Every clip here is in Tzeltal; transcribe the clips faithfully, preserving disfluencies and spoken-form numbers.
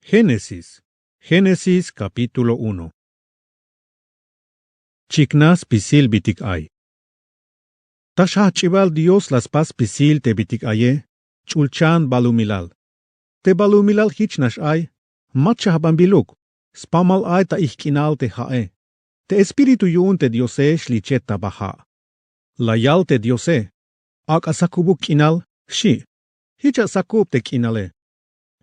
Génesis. Génesis, kapítulo uno. Chiknaj spisil bitik ay. Ta xjajch'ibal Dios la spas spisil te bitik aye, ch'ulchan balumilal. Te balumilal jich nax ay, machajbanbiluk, spamal ay ta ijk'inal te ja'e. Te espíritu yu'un te Diose xlichet ta ba ja'. La yal te Diose: Ak'a sakubuk k'inal, xi'. Jich a sakub te k'inale.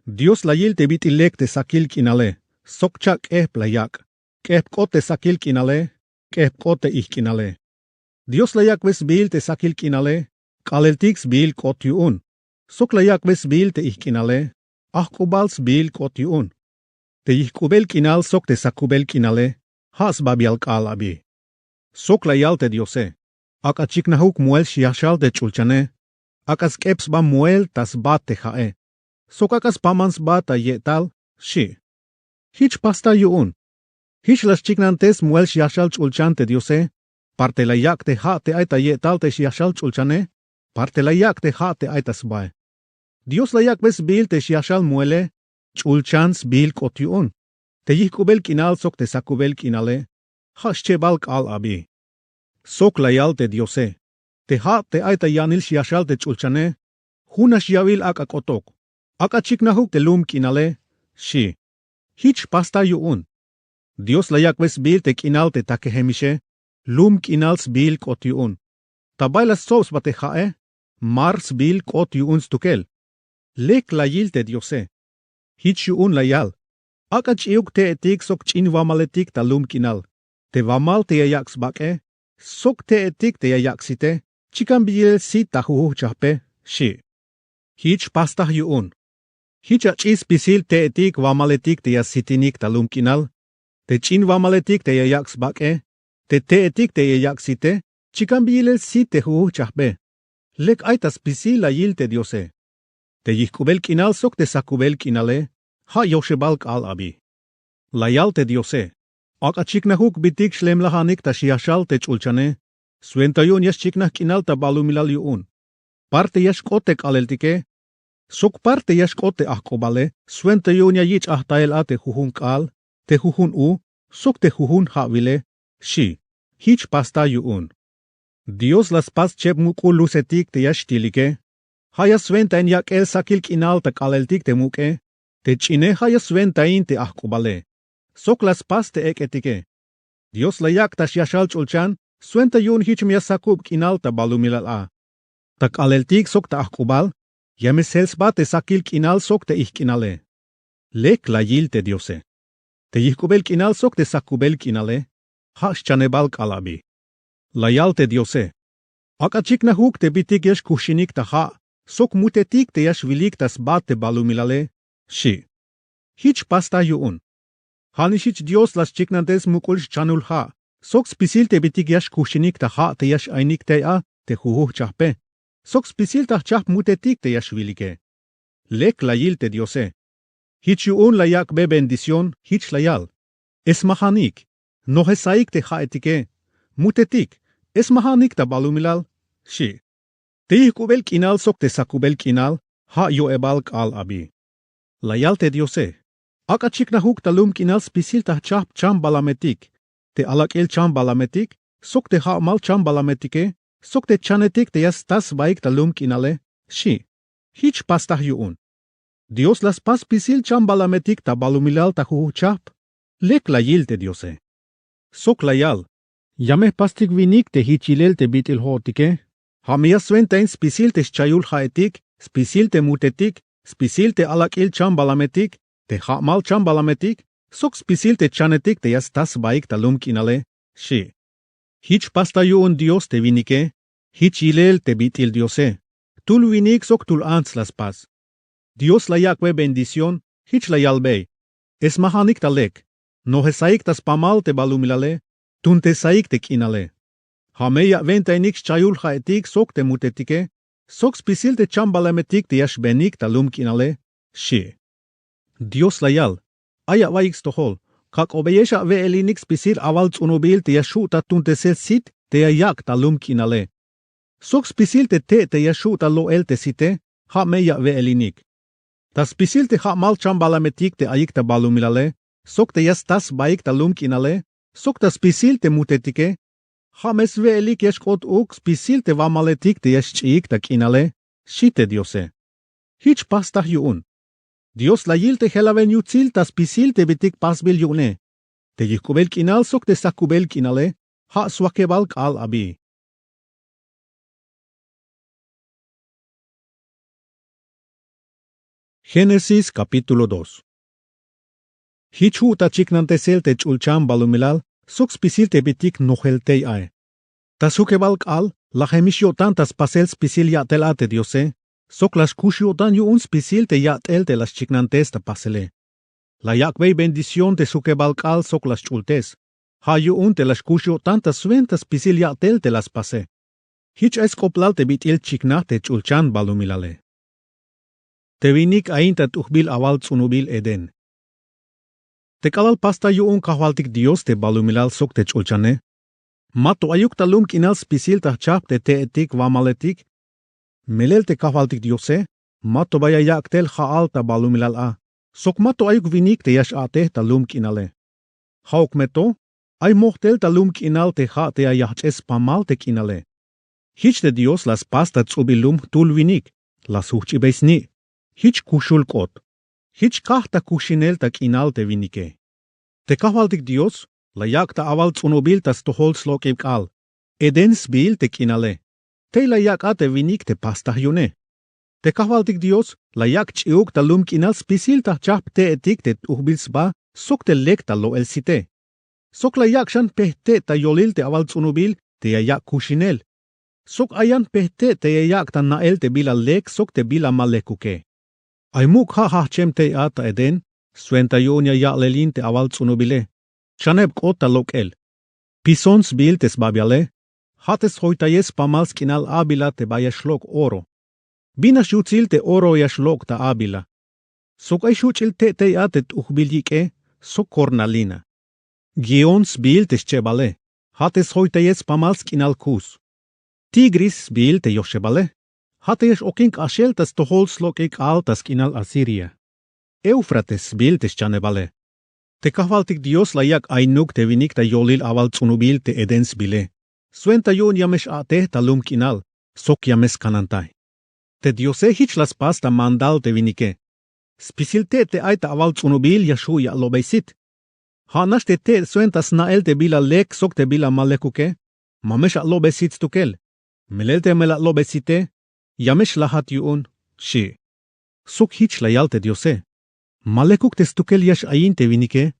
Dios la yil te bit'il lek te sakil k'inale, sok cha'k'ejp la yak', k'ejpk'ot te sakil k'inale, k'ejpk'ot te ijk'inale. Dios la yak'be sbiil te sakil k'inale, k'aaleltik sbiil k'ot yu'un, sok la yak'be sbiil te ijk'inale, ajk'ubal sbiil k'ot yu'un. Te yijk'ubel k'inal sok te sakubel k'inale, ja' sbabial k'aal abi. Sok la yal te Diose: Ak'a chiknajuk moel xyaxal te ch'ulchane, ak'a sk'ep sba moel ta sba te ja'e, sok ak'a spaman sba ta ye'tal, xi'. Jich pastaj yu'un. Jich la xchiknantes moel xyaxal ch'ulchan te Diose, parte la yak' te ja' te ay ta ye'tal te xyaxal ch'ulchane, parte la yak' te ja' te ay ta sbae. Dios la yak'be sbiil te xyaxal moele, ch'ulchan sbiil k'ot yu'un, te yijk'ubel k'inal sok te sakubel k'inale, ja' xchebal k'aal abi. Sok la yal te Diose: Te ja' te ay ta ya'nil xyaxal te ch'ulchane, jun nax ya'bil ak'a k'otok, ak'a chiknajuk te lum k'inale, xi'. Jich pastaj yu'un. Dios la yak'be sbiil te k'inal te takejemixe, lum k'inal sbiil k'ot yu'un. Ta bay la stsob sba te ja'e, mar sbiil k'ot yu'un stukel. Lek la yil te Diose. Jich yu'un la yal: Ak'a ch'iuk te'etik sok ch'in wamaletik ta lum k'inal, te wamal te ya yak' sbak'e, sok te'etik te ya yak' site, chikan bi yilel sit ta jujuj chajpe, xi'. Jich pastaj yu'un. Jich ach'ix spisil te'etik wamaletik te ya sitinik ta lum k'inal, te ch'in wamaletik te ya yak' sbak'e, te te'etik te ya yak' site, chikan bi yilel sit te jujuj chajbe. Lek ay ta spisil la yil te Diose. Te yijk'ubel k'inal sok te sakubel k'inale, ja' yoxebal k'aal abi. La yal te Diose: Ak'a chiknajuk bitik xlemlajanik ta xyaxal te ch'ulchane, swenta yu'un ya xchiknaj k'inal ta balumilal yu'un. Parte ya xk'ot te k'aaleltike, sok parte ya xk'ot te ajk'ubale, swenta yu'un ya yich' ajtael a te jujun k'aal, te jujun u, sok te jujun ja'wile, xi'. Jich pastaj yu'un. Dios la spas cheb muk'ul lusetik te ya xtilike, ja' ya swentain yak'el sakil k'inal ta k'aaleltik te muk'e, te ch'ine ja' ya swentain te ajk'ubale, sok la spas te ek'etike. Dios la yak' ta xyaxal ch'ulchan, swenta yu'un jich me ya sakub k'inal ta balumilal a. Ta k'aaleltik sok ta ajk'ubal, ya me sjel sba te sakil k'inal sok te ijk'inale. Lek la yil te Diose. Te yijk'ubel k'inal sok te sakubel k'inale, ja' xchanebal k'aal abi. La yal te Diose: Ak'a chiknajuk te bitik ya xkuxinik ta ja', sok mutetik te ya xwilik ta sba te balumilale, xi'. Jich pastaj yu'un. Ja'nix jich Dios la xchiknantes muk'ul xchanul ja', sok spisil te bitik ya xkuxinik ta ja' te ya x-ainik tey a te jujuj chajpe, sok spisil ta jchajp mutetik te ya xwilike. Lek la yil te Diose. Jich yu'un la yak'be bendición, jich la yal: Esmajanik, nojesaik te ja'etike, mutetik, esmajanik ta balumilal, xi'. Te yijk'ubel k'inal sok te sakubel k'inal, ja' yo'ebal k'aal abi. La yal te Diose: Ak'a chiknajuk ta lum k'inal spisil ta jchajp chambalametik, te alak'il chambalametik, sok te ja'mal chambalametike, sok te chanetik te ya stas sbaik ta lum k'inale, xi'. Jich pastaj yu'un. Dios la spas spisil chambalametik ta balumilal ta jujuj chajp. Lek la yil te Diose. Sok la yal: Ya me jpastik winik te jich yilel te bit'il jo'otike, ja' me ya swentain spisil te xchayul ja'etik, spisil te mutetik, spisil te alak'il chambalametik, te ja'mal chambalametik, sok spisil te chanetik te ya stas sbaik ta lum k'inale, xi'. Jich pastaj yu'un Dios te winike, jich yilel te bit'il Diose, jtul winik sok jtul ants la spas. Dios la yak'be bendición, jich la yalbey: Esmajanik ta lek, nojesaik ta spamal te balumilale, tuntesaik te k'inale. Ja' me ya awentainik xchayul ja'etik sok te mutetike, sok spisil te chambalametik te ya xbenik ta lum k'inale, xi'. Dios la yal: Ay awaiyik stojol, kak'obeyex awe'elinik spisil awal ts'unubil te ya xju' ta tuntesel sit te ya yak' ta lum k'inale, sok spisil te te' te ya xju' ta lo'el te site, ja' me ya awe'elinik. Ta spisil te ja'mal chambalametik te ayik ta balumilale, sok te ya stas sbaik ta lum k'inale, sok ta spisil te mutetike, ja' me swe'elik ya xk'ot uk spisil te wamaletik te ya xch'iyik ta k'inale, xi te Diose. Jich pastaj yu'un. Dios la yil te jelawen yutsil ta spisil te bitik pasbil yu'une. Te yijk'ubel k'inal sok te sakubel k'inale, ja' swakebal k'aal abi. Génesis capítulo dos. Jich ju' ta chiknantesel te ch'ulchan balumilal sok spisil te bitik nojel tey ae. Ta sjukebal k'aal la jemix yo'tan ta spasel spisil ya'tel a te Diose, sok la xkux yo'tan yu'un spisil te ya'tel te la xchiknantes ta pasele. La yak'bey bendición te sjukebal k'aal sok la xch'ultes. Ja' yu'un te la xkux yo'tan ta swenta spisil ya'tel te la spase. Jich ay sk'oplal te bit'il chiknaj te ch'ulchan balumilale. Te winik ayin ta t'ujbil awal ts'unubil Edén. Te k'alal pasta yu'un Kajwaltik Dios te balumilal sok te ch'ulchane, mato ayuk ta lum k'inal spisil ta jchajp te te'etik wamaletik. Melel te Kajwaltik Diose, mato ba ya yak' tel ja'al ta balumilal a, sok mato ayuk winik te ya x-a'tej ta lum k'inale. Ja'uk me to, ay mojtel ta lum k'inal te ja' te ya yajch'es spamal te k'inale. Jich te Dios la spas ta ts'ubil lum jtul winik, la sjujch'ibey sni', jich kuxul k'ot. Jich kaj ta kuxinel ta k'inal te winike. Te Kajwaltik Dios la yak' ta awal ts'unubil ta stojol slok'ib k'aal, Edén sbiil te k'inale. Tey la yak' a te winik te pastaj yu'une. Te Kajwaltik Dios la yak' ch'iuk ta lum k'inal spisil ta jchajp te'etik te t'ujbil sba sok te lek ta lo'el site. Sok la yak' xan jpejte' ta yolil te awal ts'unubil te ya yak' kuxinel. Sok ayan jpejte' te ya yak' ta na'el te bila lek sok te bila ma lekuke. Ay muk' ja' jajchem tey a ta Edén, swenta yu'un ya ya'lelin te awal ts'unubile. Chaneb k'ot ta lok'el. Pisón sbiil te sbabiale, ja' te sjoytayel spamal sk'inal abila te ba ya xlok' oro. Binax yutsil te oro ya xlok' ta abila. Sok ay xuch'il te' tey a te t'ujbil yik'e, sok cornalina. Guión sbiil te schebale, ja' te sjoytayel spamal sk'inal kus. Tigris sbiil te yoxebale, ja' te ya x-okin k'axel ta stojol slok'il k'aal ta sk'inal Asiria. Éufrates sbiil te xchanebale. Te Kajwaltik Dios la yak' aynuk te winik ta yolil awal ts'unubil te Edén sbile. Swenta yu'un ya me x-a'tej ta lum k'inal, sok ya me skanantay. Te Diose jich la spas ta mandal te winike. Spisil te' te ay ta awal ts'unubil ya xju' ya alo'bey sit. Ja' nax te te' swenta sna'el te bila lek sok te bila ma lekuke, ma me x-alo'bey sit stukel. Melel teme la alo'bey site, ya me xlajat yu'un, xi'. Sok jich la yal te Diose. Ma lekuk te stukel ya x-ayin te winike,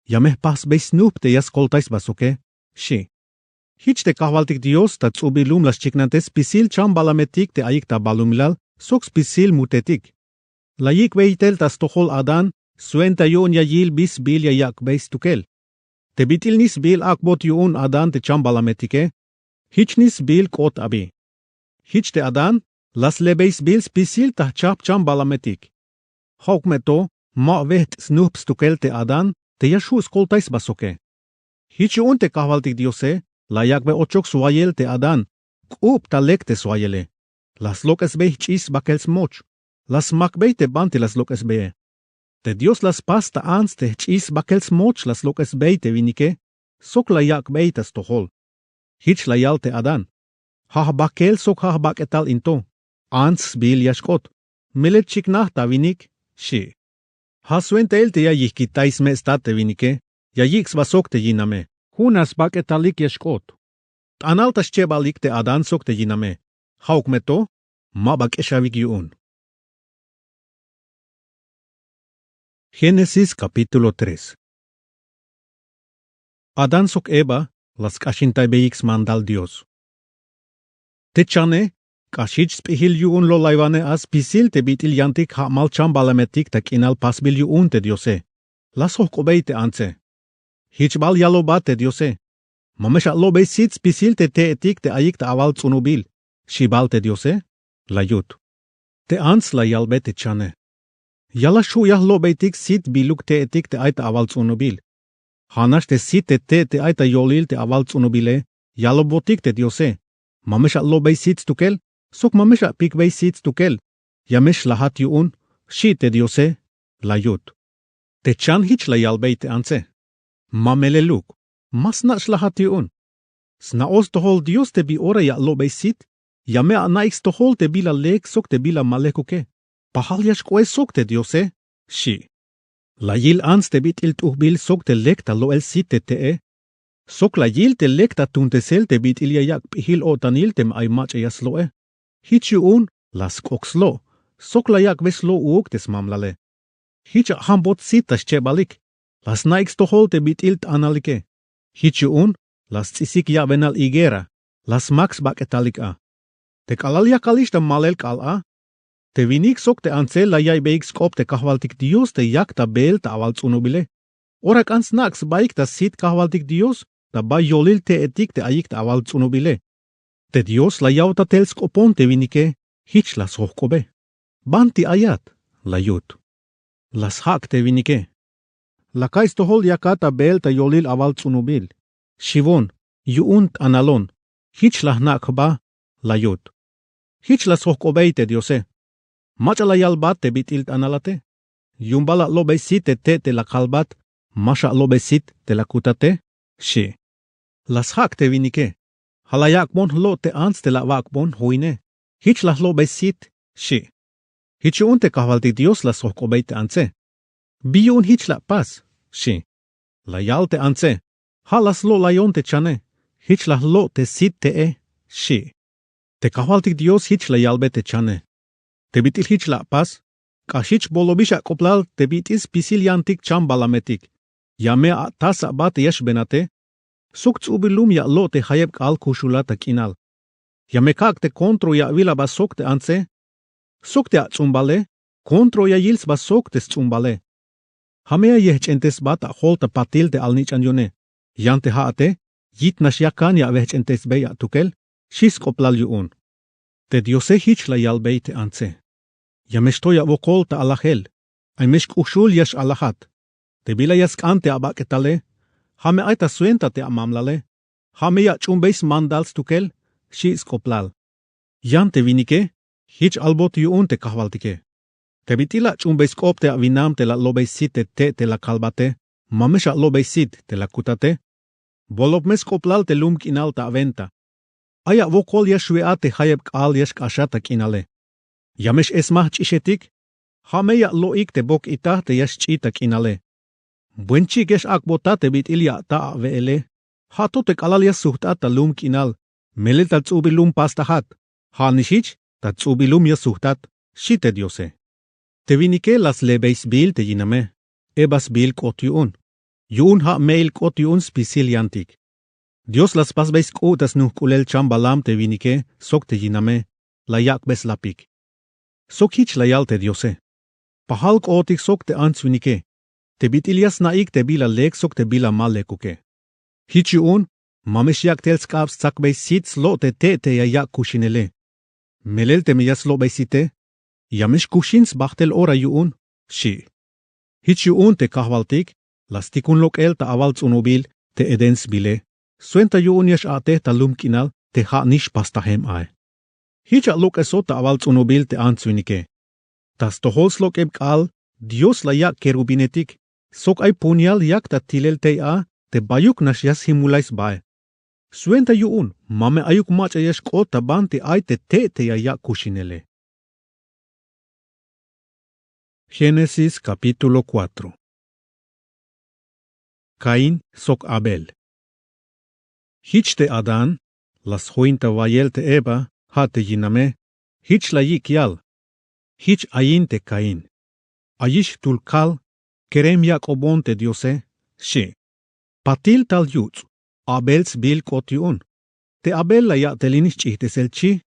ya me jpasbey snujp te ya skoltay sba soke, xi'. Jich te Kajwaltik Dios ta ts'ubil lum la xchiknantes spisil chambalametik te ayik ta balumilal sok spisil mutetik. La yik'bey tel ta stojol Adán, swenta yu'un ya yil bi sbiil ya yak'bey stukel. Te bit'il ni sbiil ak'bot yu'un Adán te chambalametike, jich ni sbiil k'ot abi. Jich te Adán, la slebey sbiil spisil ta jchajp chambalametik. Ja'uk me to, ma wejt'snujp stukel te Adán te ya xju' skoltay sba soke. Jich yu'un te Kajwaltik Diose la yak'bey ochok swayel te Adán, k'u'ub ta lek te swayele. La slok'esbey jch'ix sbakel smoch. La smakbey te banti la slok'esbeye. Te Dios la spas ta ants te jch'ix sbakel smoch la slok'esbey te winike, sok la yak'bey ta stojol. Jich la yal te Adán: Ja' jbakel sok ja' jbak'etal in to. Ants sbiil ya xk'ot. Melel chiknaj ta winik, xi'. Ja' swentail te ya yijkitay sme' stat te winike, ya yik' sba sok te yiname. Jun a sbak'etalik ya xk'ot. T'anal ta xchebalik te Adán sok te yiname. Ja'uk me to, ma ba k'exawik yu'un. Génesis capítulo tres. Adán sok Eva la sk'axintaybeyik smandal Dios. Te chane, k'ax jich sp'ijil yu'un lo'laywanej a spisil te bit'il yantik ja'mal chambalametik ta k'inal pasbil yu'un te Diose. La sjojk'obey te antse. Jich bal yalobot te Diose: Ma me x-alo'bey sit spisil te te'etik te ayik ta awal ts'unubil, xi bal te Diose. La yut. Te ants la yalbe te chane: Ya la xju' ya jlo'beytik sit biluk te'etik te ay ta awal ts'unubil. Ja' nax te sit te te' te ay ta yolil te awal ts'unubile, yalobwotik te Diose: Ma me x-alo'bey sit stukel, sok ma me x-apikbey sit stukel. Ya me xlajat yu'un, Xchi' te diose. La yut. Te chan jich la yalbey te antse. Ma meleluk. Ma sna'xlajat yu'un. Sna'oj stojol dios te bi ora ya alo'bey sit. Ya me ana'ik stojol te bila lek sok te bila ma lekuke. Pajal ya xk'o'e sok te diose. Xchi'. La yil ants te bit'il t'ujbil sok te lek ta lo'el sit te te'e. Sok la yil te lek ta tuuntesel te bit'il ya yak' p'ijil-o'tanil teme ay mach'a ya slo'e. Jich yu'un la sk'ok slo'. Sok la yak'bey slo' uuk te smamlale. Jich a jambot sit ta xchebalik. La sna'ik stojol te bit'il t'analike. Jich yu'un la sts'isik ya'benal higuera. La smak sbak'etalik a. Te k'alal yakalix ta malel k'aal a. Te winik sok te antse la yaiybeyik sk'op te kajwaltik dios te yak ta beel ta awal ts'unubile. Ora k'an snak' sbaik ta sit kajwaltik dios ta bay yolil te'etik te ayik ta awal ts'unubile. Te dios la yawtatel sk'opon te winike. Jich la sjojk'obe. Banti ayat? La yut. La sjak' te winike. La ka'iy stojol yakat ta beel ta yolil awal ts'unubil. Xiwon. Yu'un t'analon. Jich la jnak' jba. La yut. Jich la sjojk'obey te diose. Mach'a la yalbat te bit'il t'analate. Yu'un bal alo'bey sit te te' te la kalbat. Ma xalo'bey sit te la kutate. Xchi'. La sjak' te winike. Ja' la yak'bon jlo' te ants te la awak'bon joine. Jich la jlo'bey sit. Xchi'. Jich yu'un te kajwaltik dios la sjojk'obey te antse. Bi yu'un jich la apas? Xchi'. La yal te antse. Ja' la slo'layon te chane. Jich la jlo' te sit te'e. Xchi'. Te kajwaltik dios jich la yalbe te chane. Te bit'il jich la apas. K'ax jich bolobix ak'oblal te bit'il spisil yantik cham balametik. Ya me atas aba te ya xbenate. Sok ts'ubil lum ya alo' te jayeb k'aal kuxulat ta k'inal. Ya me kak' te kontro ya awil aba sok te antse. Sok te ats'umbale. Kontro ya yil sba sok te sts'umbale. Ja' me ya yejch'entes sba ta ajol ta patil te alnich'an yu'une. Yan te ja'ate. Yit nax yakan ya awejch'entesbey atukel. Xi' sk'oblal yu'un. Te diose jich la yalbey te antse. Ya me xtoy awokol ta alajel. Ay me xk'uxul ya x'alajat. Te bila ya sk'an te abak'etale. Ja' me ay ta swenta te amamlale. Ja' me ya ach'uunbey smandal stukel. Xi' sk'oblal. Yan te winike. Jich albot yu'un te kajwaltike. Te bit'il ach'uunbey sk'op te awinam te la alo'bey sit te te' te la kalbate. Ma me xalo'bey sit te la kutate. Bolop me sk'oblal te lum k'inal ta awenta. Ay awokol ya xwe'at te jayeb k'aal ya xk'axat ta k'inale. Ya me x'esmaj ch'ixetik. Ja' me ya alo'ik te bok itaj te ya xch'i ta k'inale. Buen chik ya x'ak'botat te bit'il ya ata awe'ele. Ja' to te k'alal ya sujt'at ta lum k'inal. Melel ta ts'ubil lum pastajat. Ja' nix jich ta ts'ubil lum ya sujt'at. Xi' te diose. Te winike la slebey sbiil te yiname. Eba sbiil k'ot yu'un. Yu'un ja' me'il k'ot yu'un spisil yantik. Dios la spasbey sk'u' ta snujk'ulel cham balam te winike sok te yiname. La yak'be slapik. Sok jich la yal te diose. Pajal k'ootik sok te ants winike. Te bit'il ya sna'ik te bila lek sok te bila ma lekuke. Jich yu'un ma me xyak' tel sk'ab stsakbey sit slo' te te' te ya yak' kuxinele. Melel teme ya slo'bey site. Ya me xkuxin sbajtel ora yu'un. Xi'. Jich yu'un te kajwaltik la stikun lok'el ta awal ts'unubil te edén sbile. Swenta yu'un ya x'a'tej ta lum k'inal te ja' nix pastajem ae. Jich alok'esot ta awal ts'unubil te ants winike. Ta stojol slok'eb k'aal dios la yak' kerubinetik. Sok ay puñal yak ta tilel tey a te bayuk nax ya sjimulay sbae. Swenta yu'un ma me ayuk mach'a ya xk'ot ta banti ay te te' te ya yak' kuxinele. Génesis capítulo cuatro. Caín sok abel. Jich te adán la sjoin ta wayel te eva ja' te yiname. Jich la yik' yal. Jich ayin te caín. Ayix jtul kal. Kerem yak'obon te diose. Xi'. Patil tal yuts'. Abel sbiil k'ot yu'un. Te abel la yat'elin xch'ijt'esel chi.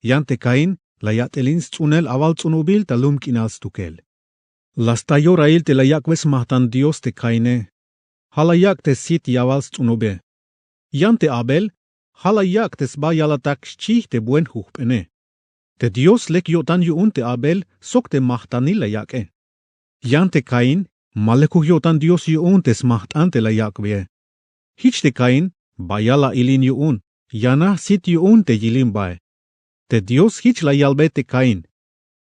Yan te caín la yat'elin sts'unel awal ts'unubil ta lum k'inal stukel. La sta yorail te la yak'be smajtan dios te caine. Ja' la yak' te sit yawal sts'unube. Yan te abel ja' la yak' te sba yalatak xchij te buen jujp'ene. Te dios lek yo'tan yu'un te abel sok te majtanil la yak'e. Yan te caín ma lekuk yo'tan dios yu'un te smajt'an te la yak'beye. Jich te caín bayal la ilin yu'un. Yanaj sit yu'un te yilin bae. Te dios jich la yalbe te caín.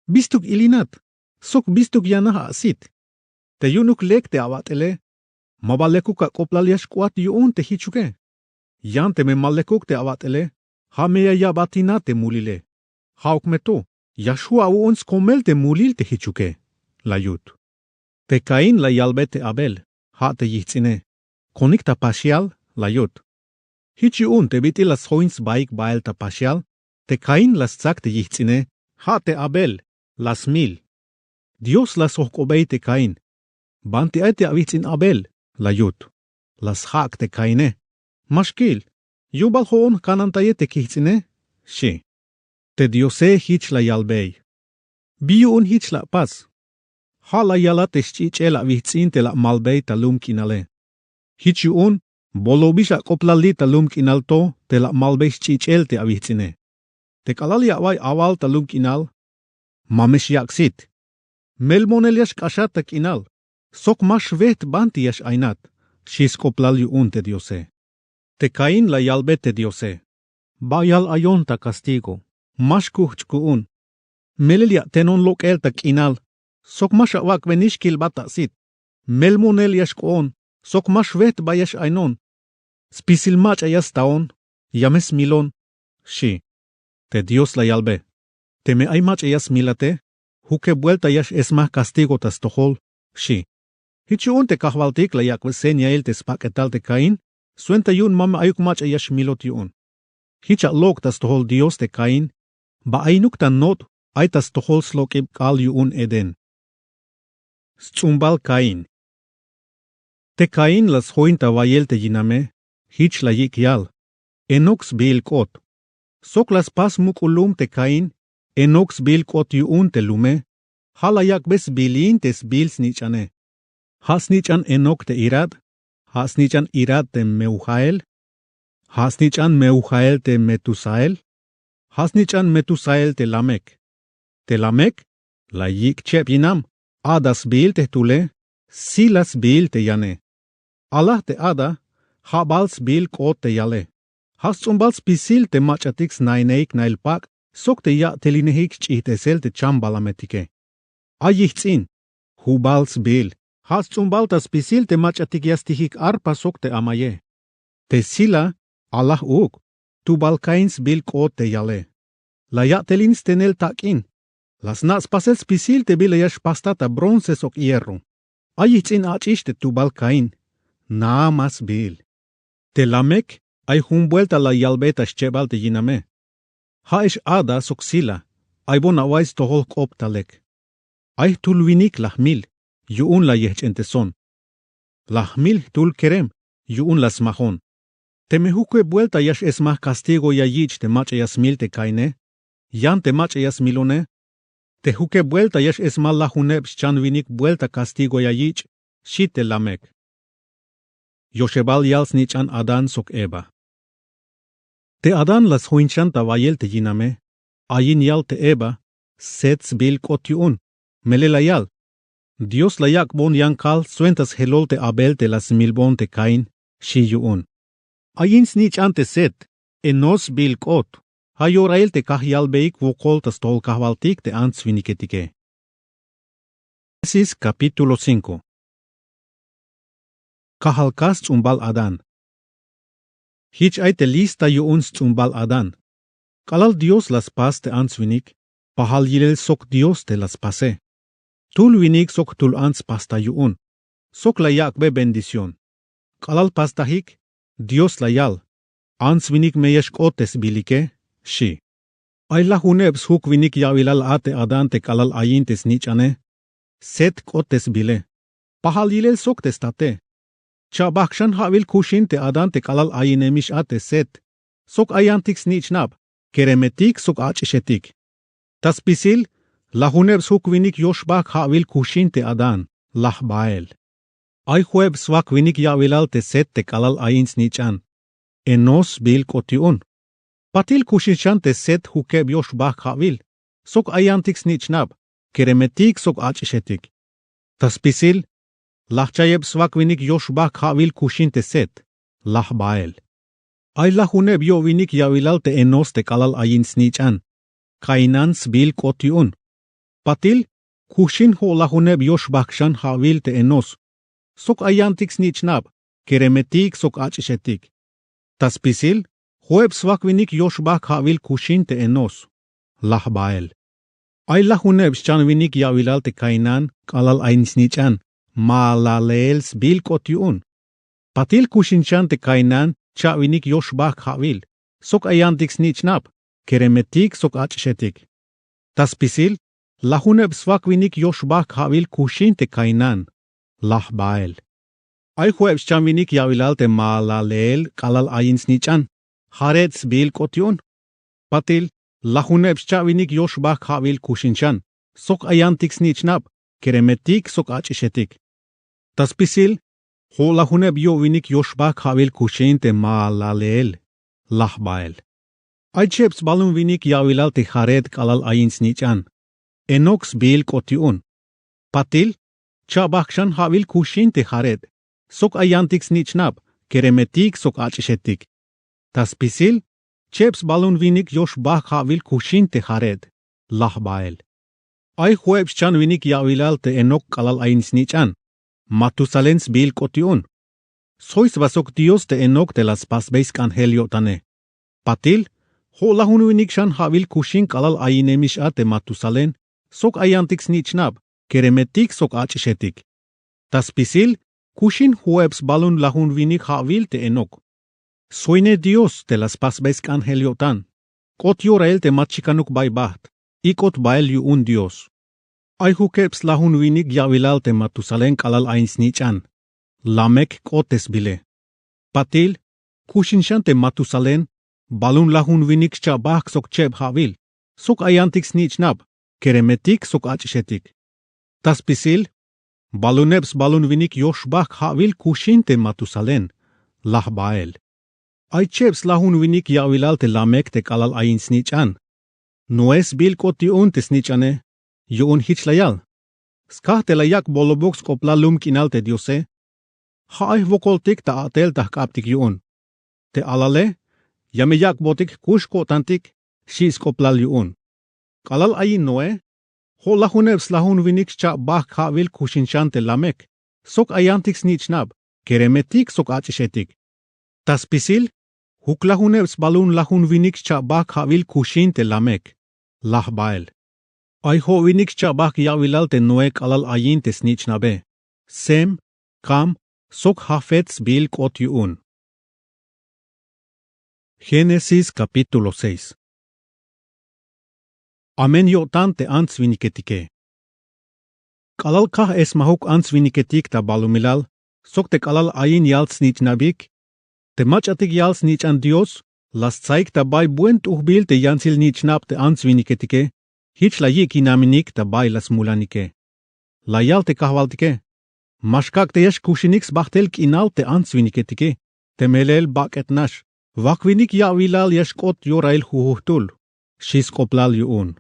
Bistuk ilinat? sok bistuk yanaj asit. Te yu'unuk lek te abat'ele, ma ba lekuk ak'oblal ya xk'oat yu'un te jichuke. Yan teme ma lekuk te abat'ele, ja' me ya ya'batinat te mulile. Ja'uk me to, ya xju' awu'un skomel te mulil te jichuke, la yut. Te Caín la yalbe te Abel, ja' te yijts'ine, konik ta paxial, la yut. Jich yu'un te bit'il la sjoin sbaik bael ta paxial, te Caín la stsak te yijts'ine, ja' te Abel, la smil. Dios la sjojk'obey te Caín. Banti ay te awits'in Abel, la yut. La sjak' te Caíne. Ma xkil, yu'un bal jo'on jkanantayej te kijts'ine, xchi. Te Diose jich la yalbey. Bi yu'un jich la apas. Ja' la yalat te xch'ich'el awits'in te la amalbey ta lum k'inale. Jich yu'un, bolobix ak'oblal li' ta lum k'inal to te la amalbey xch'ich'el te awits'ine. Te k'alal ya away awal ta lum k'inal, ma me xyak' sit. Melmonel ya xk'axat ta k'inal, sok ma xwejt banti ya x-aynat, xchi sk'oblal yu'un te Diose. Te Caín la yalbe te Diose. Bayal ayon ta castigo, ma xkujch' ku'un. Melel ya atenon lok'el ta k'inal, sok ma xawak'benix kilbat asit. Melmonel ya xk'oon, sok ma xwejt ba ya x-aynon. Spisil mach'a ya staon, ya me smilon, xchi. Te Dios la yalbe. Teme ay mach'a ya smilate, jukeb buelta ya x-esmaj castigo ta stojol, xchi. Jich yu'un te Kajwaltik la yak'be señail te spak'etal te Caín, swenta yu'un ma me ayuk mach'a ya xmilot yu'un. Jich alok' ta stojol Dios te Caín, ba ayinuk ta not' ay ta stojol slok'ib k'aal yu'un Edén. Sts'umbal Caín. Te Caín la sjoin ta wayel te yiname, jich la yik' yal, Enoc sbiil k'ot. Sok la spas muk'ul lum te Caín, Enoc sbiil k'ot yu'un te lume, ja' la yak'be sbiilin te sbiil snich'ane. Ja' snich'an Enoc te Irad, ja' snich'an Irad te Meujael, ja' snich'an Meujael te Metusael, ja' snich'an Metusael te Lamec. Te Lamec, la yik' cheb yinam, Ada sbiil te jtule, Zila sbiil te yane. Alaj te Ada, ja' bal sbiil k'ot te yale. Ja' sts'umbal spisil te mach'atik snaineik nail pak' sok te ya'telinejik xch'ijt'esel te chambalametike. Ay yijts'in, Jubal sbiil, ja' sts'umbal ta spisil te mach'atik ya stijik arpa sok te amaye. Te Zila, alaj uuk, tubal Caín sbiil k'ot te yale. La ya'telin stenel tak'in. La sna' spasel spisil te bila ya xpastat ta bronce sok hierro. Ay yijts'in ach'ix te tubal Caín. Nada más sbiil. Te Lamec, ay jun buelta la yalbe ta xchebal te yiname. Ja'ex Ada sok Zila, aybon away stojol jk'op ta lek. Ay jtul winik la jmil, yu'un la yejch'enteson. La jmil jtul kerem, yu'un la smajon. Teme jukeb buelta ya x-esmaj castigo ya yich' te mach'a ya smil te Caine, yan te mach'a ya smilone, te jukeb buelta ya x-esmaj lajuneb xchan winik buelta castigo ya yich', xchi te Lamec. Yoxebal yal snich'an Adán sok Eva. Te Adán la sjoin xan ta bayel te yiname, ayin yal te Eva, Set sbiil k'ot yu'un, melel la yal, Dios la yak'bon yan kal swenta sjelol te Abel te la smilbon te Caín, xchi yu'un. Ayin snich'an te Set, Enós sbiil k'ot, ja' yorail te kaj yalbeik wokol ta stojol kajwaltik te ants winiketike. Génesis capítulo cinco. Kajal kas sts'umbal Adán. Jich ay te lista yu'un sts'umbal Adán. K'alal Dios la spas te ants winik, pajal yilel sok Dios te la spase. Jtul winik sok jtul ants pasta yu'un, sok la yak'be bendición. K'alal pastajik, Dios la yal, Ants winik me ya xk'ot te sbiilike, xchi. Ay lajuneb sjuk winik ya'bilal a te Adán te k'alal ayin te snich'ane, Set k'ot te sbiile. Pajal yilel sok te state. Cha'bajk xan ja'wil kuxin te Adán te k'alal ayinemix a te Set, sok ayantik snich'nab, keremetik sok ach'ixetik. Ta spisil, lajuneb sjuk winik yoxbajk ja'wil kuxin te Adán, laj bael. Ay jo'eb swak winik ya'bilal te Set te k'alal ayin snich'an, Enós sbiil k'ot yu'un. Patil kuxin xan te Set jukeb yoxbajk ja'wil, sok ayantik snich'nab, keremetik sok ach'ixetik. Ta spisil, lajchayeb swak winik yoxbajk ja'wil kuxin te Set, laj bael. Ay lajuneb yo'winik ya'bilal te Enós te k'alal ayin snich'an, Cainán sbiil k'ot yu'un. Patil, kuxin jo'lajuneb yoxbajk xan ja'wil te enos sok ay yantik snich'nab, keremetik sok ach'ixetik. Ta spisil jo'eb swajk winik yoxbajk ja'wil kuxin te enos, laj bael. Ay lajuneb xchan winik ya'wilal te kainán k'alal ayin snich'an, mahalaleel sbiil k'ot yu'un. Patil kuxin xan te kainán cha'winik yoxbajk ja'wil sok ay yantik snich'nab, keremetik sok ach'ixetik. Ta spisil lajuneb swajk winik yoxbajk ja'wil kuxin te kainán, laj bael. Ay jo'eb xchan winik ya'wilal te mahalaleel k'alal ayin snich'an, jared sbiil k'ot yu'un. Patil lajuneb xcha'winik yoxbajk ja'wil kuxin xan sok ay yantik snich'nab, keremetik sok ach'ixetik. Ta spisil jo'lajuneb yo'winik yoxbajk ja'wil kuxin te mahalaleel, laj bael. Ay cheb sbalun winik ya'wilal te jared k'alal ayin snich'an, enok sbiil k'ot yu'un. Patil cha'bajk xan ja'wil kuxin te jared sok ay yantik snich'nab, keremetik sok ach'ixetik. Ta spisil cheb sbalun winik yoxbajk ja'wil kuxin te jared, laj bael. Ay jo'eb xchan winik ya'wilal te enok k'alal ayin snich'an, matusalén sbiil k'ot yu'un. Sjoy sba sok dios te enok te la spasbey sk'anjel yo'tane. Patil jo'lajun winik xan ja'wil kuxin k'alal ayinemix a te matusalén sok ay yantik snich'nab, keremetik sok ach'ixetik. Ta spisil kuxin jo'eb sbalun lajun winik ja'wil te enok. Sjoynej dios te la spasbey sk'anjel yo'tan. K'ot yorail te ma chikanuk bay bajt, ik'ot bael yu'un dios. Ay jukeb slajun winik ya'wilal te matusalén k'alal ayin snich'an, lamek k'ot te sbile. Patil kuxin xan te matusalén balun lajun winik xcha'bajk sok cheb ja'wil sok ay yantik snich'nab, keremetik sok ach'ixetik. Ta spisil baluneb sbalun winik yoxbajk ja'wil kuxin te matusalén, laj bael. Ay cheb slajun winik ya'wilal te lamek te k'alal ayin snich'an, noé sbiil k'ot yu'un te snich'ane. Yu'un jich la yal: skaj te la yak' bolobok sk'oplal lum k'inal te diose, ja' ay jwokoltik ta a'tel ta jk'abtik yu'un. Te alale ya me yak'botik jkux ko'tantik, xi' sk'oplal yu'un. K'alal ayin noé jo'lajuneb slajun winik xcha'bajk ja'wil kuxin xan te lamek sok ay yantik snich'nab, keremetik sok ach'ixetik. Ta spisil juklajuneb sbalun lajun winik xcha'bajk ja'wil kuxin te lamek, laj bael. Ay jo'winik xcha'bajk ya'wilal te noé k'alal ayin te snich'nabe, sem, kam sok jafet sbiil k'ot yu'un. Génesis capítulo seis. Amen yo'tan te ants winiketike. K'alal kaj esmajuk ants winiketik ta balumilal sok te k'alal ayin yal snich'nabik, te mach'atik yal snich'an dios la stsaik ta bay buen t'ujbil te yantsil nich'nab te ants winiketike. Jich la yik'inaminik ta bay la smulanike. La yal te kajwaltike: ma xkak' te ya xkuxinik sbajtel k'inal te ants winiketike, te melel bak'et nax, wajk winik ya'wilal ya xk'ot yorail jujujtul, xi' sk'oplal yu'un.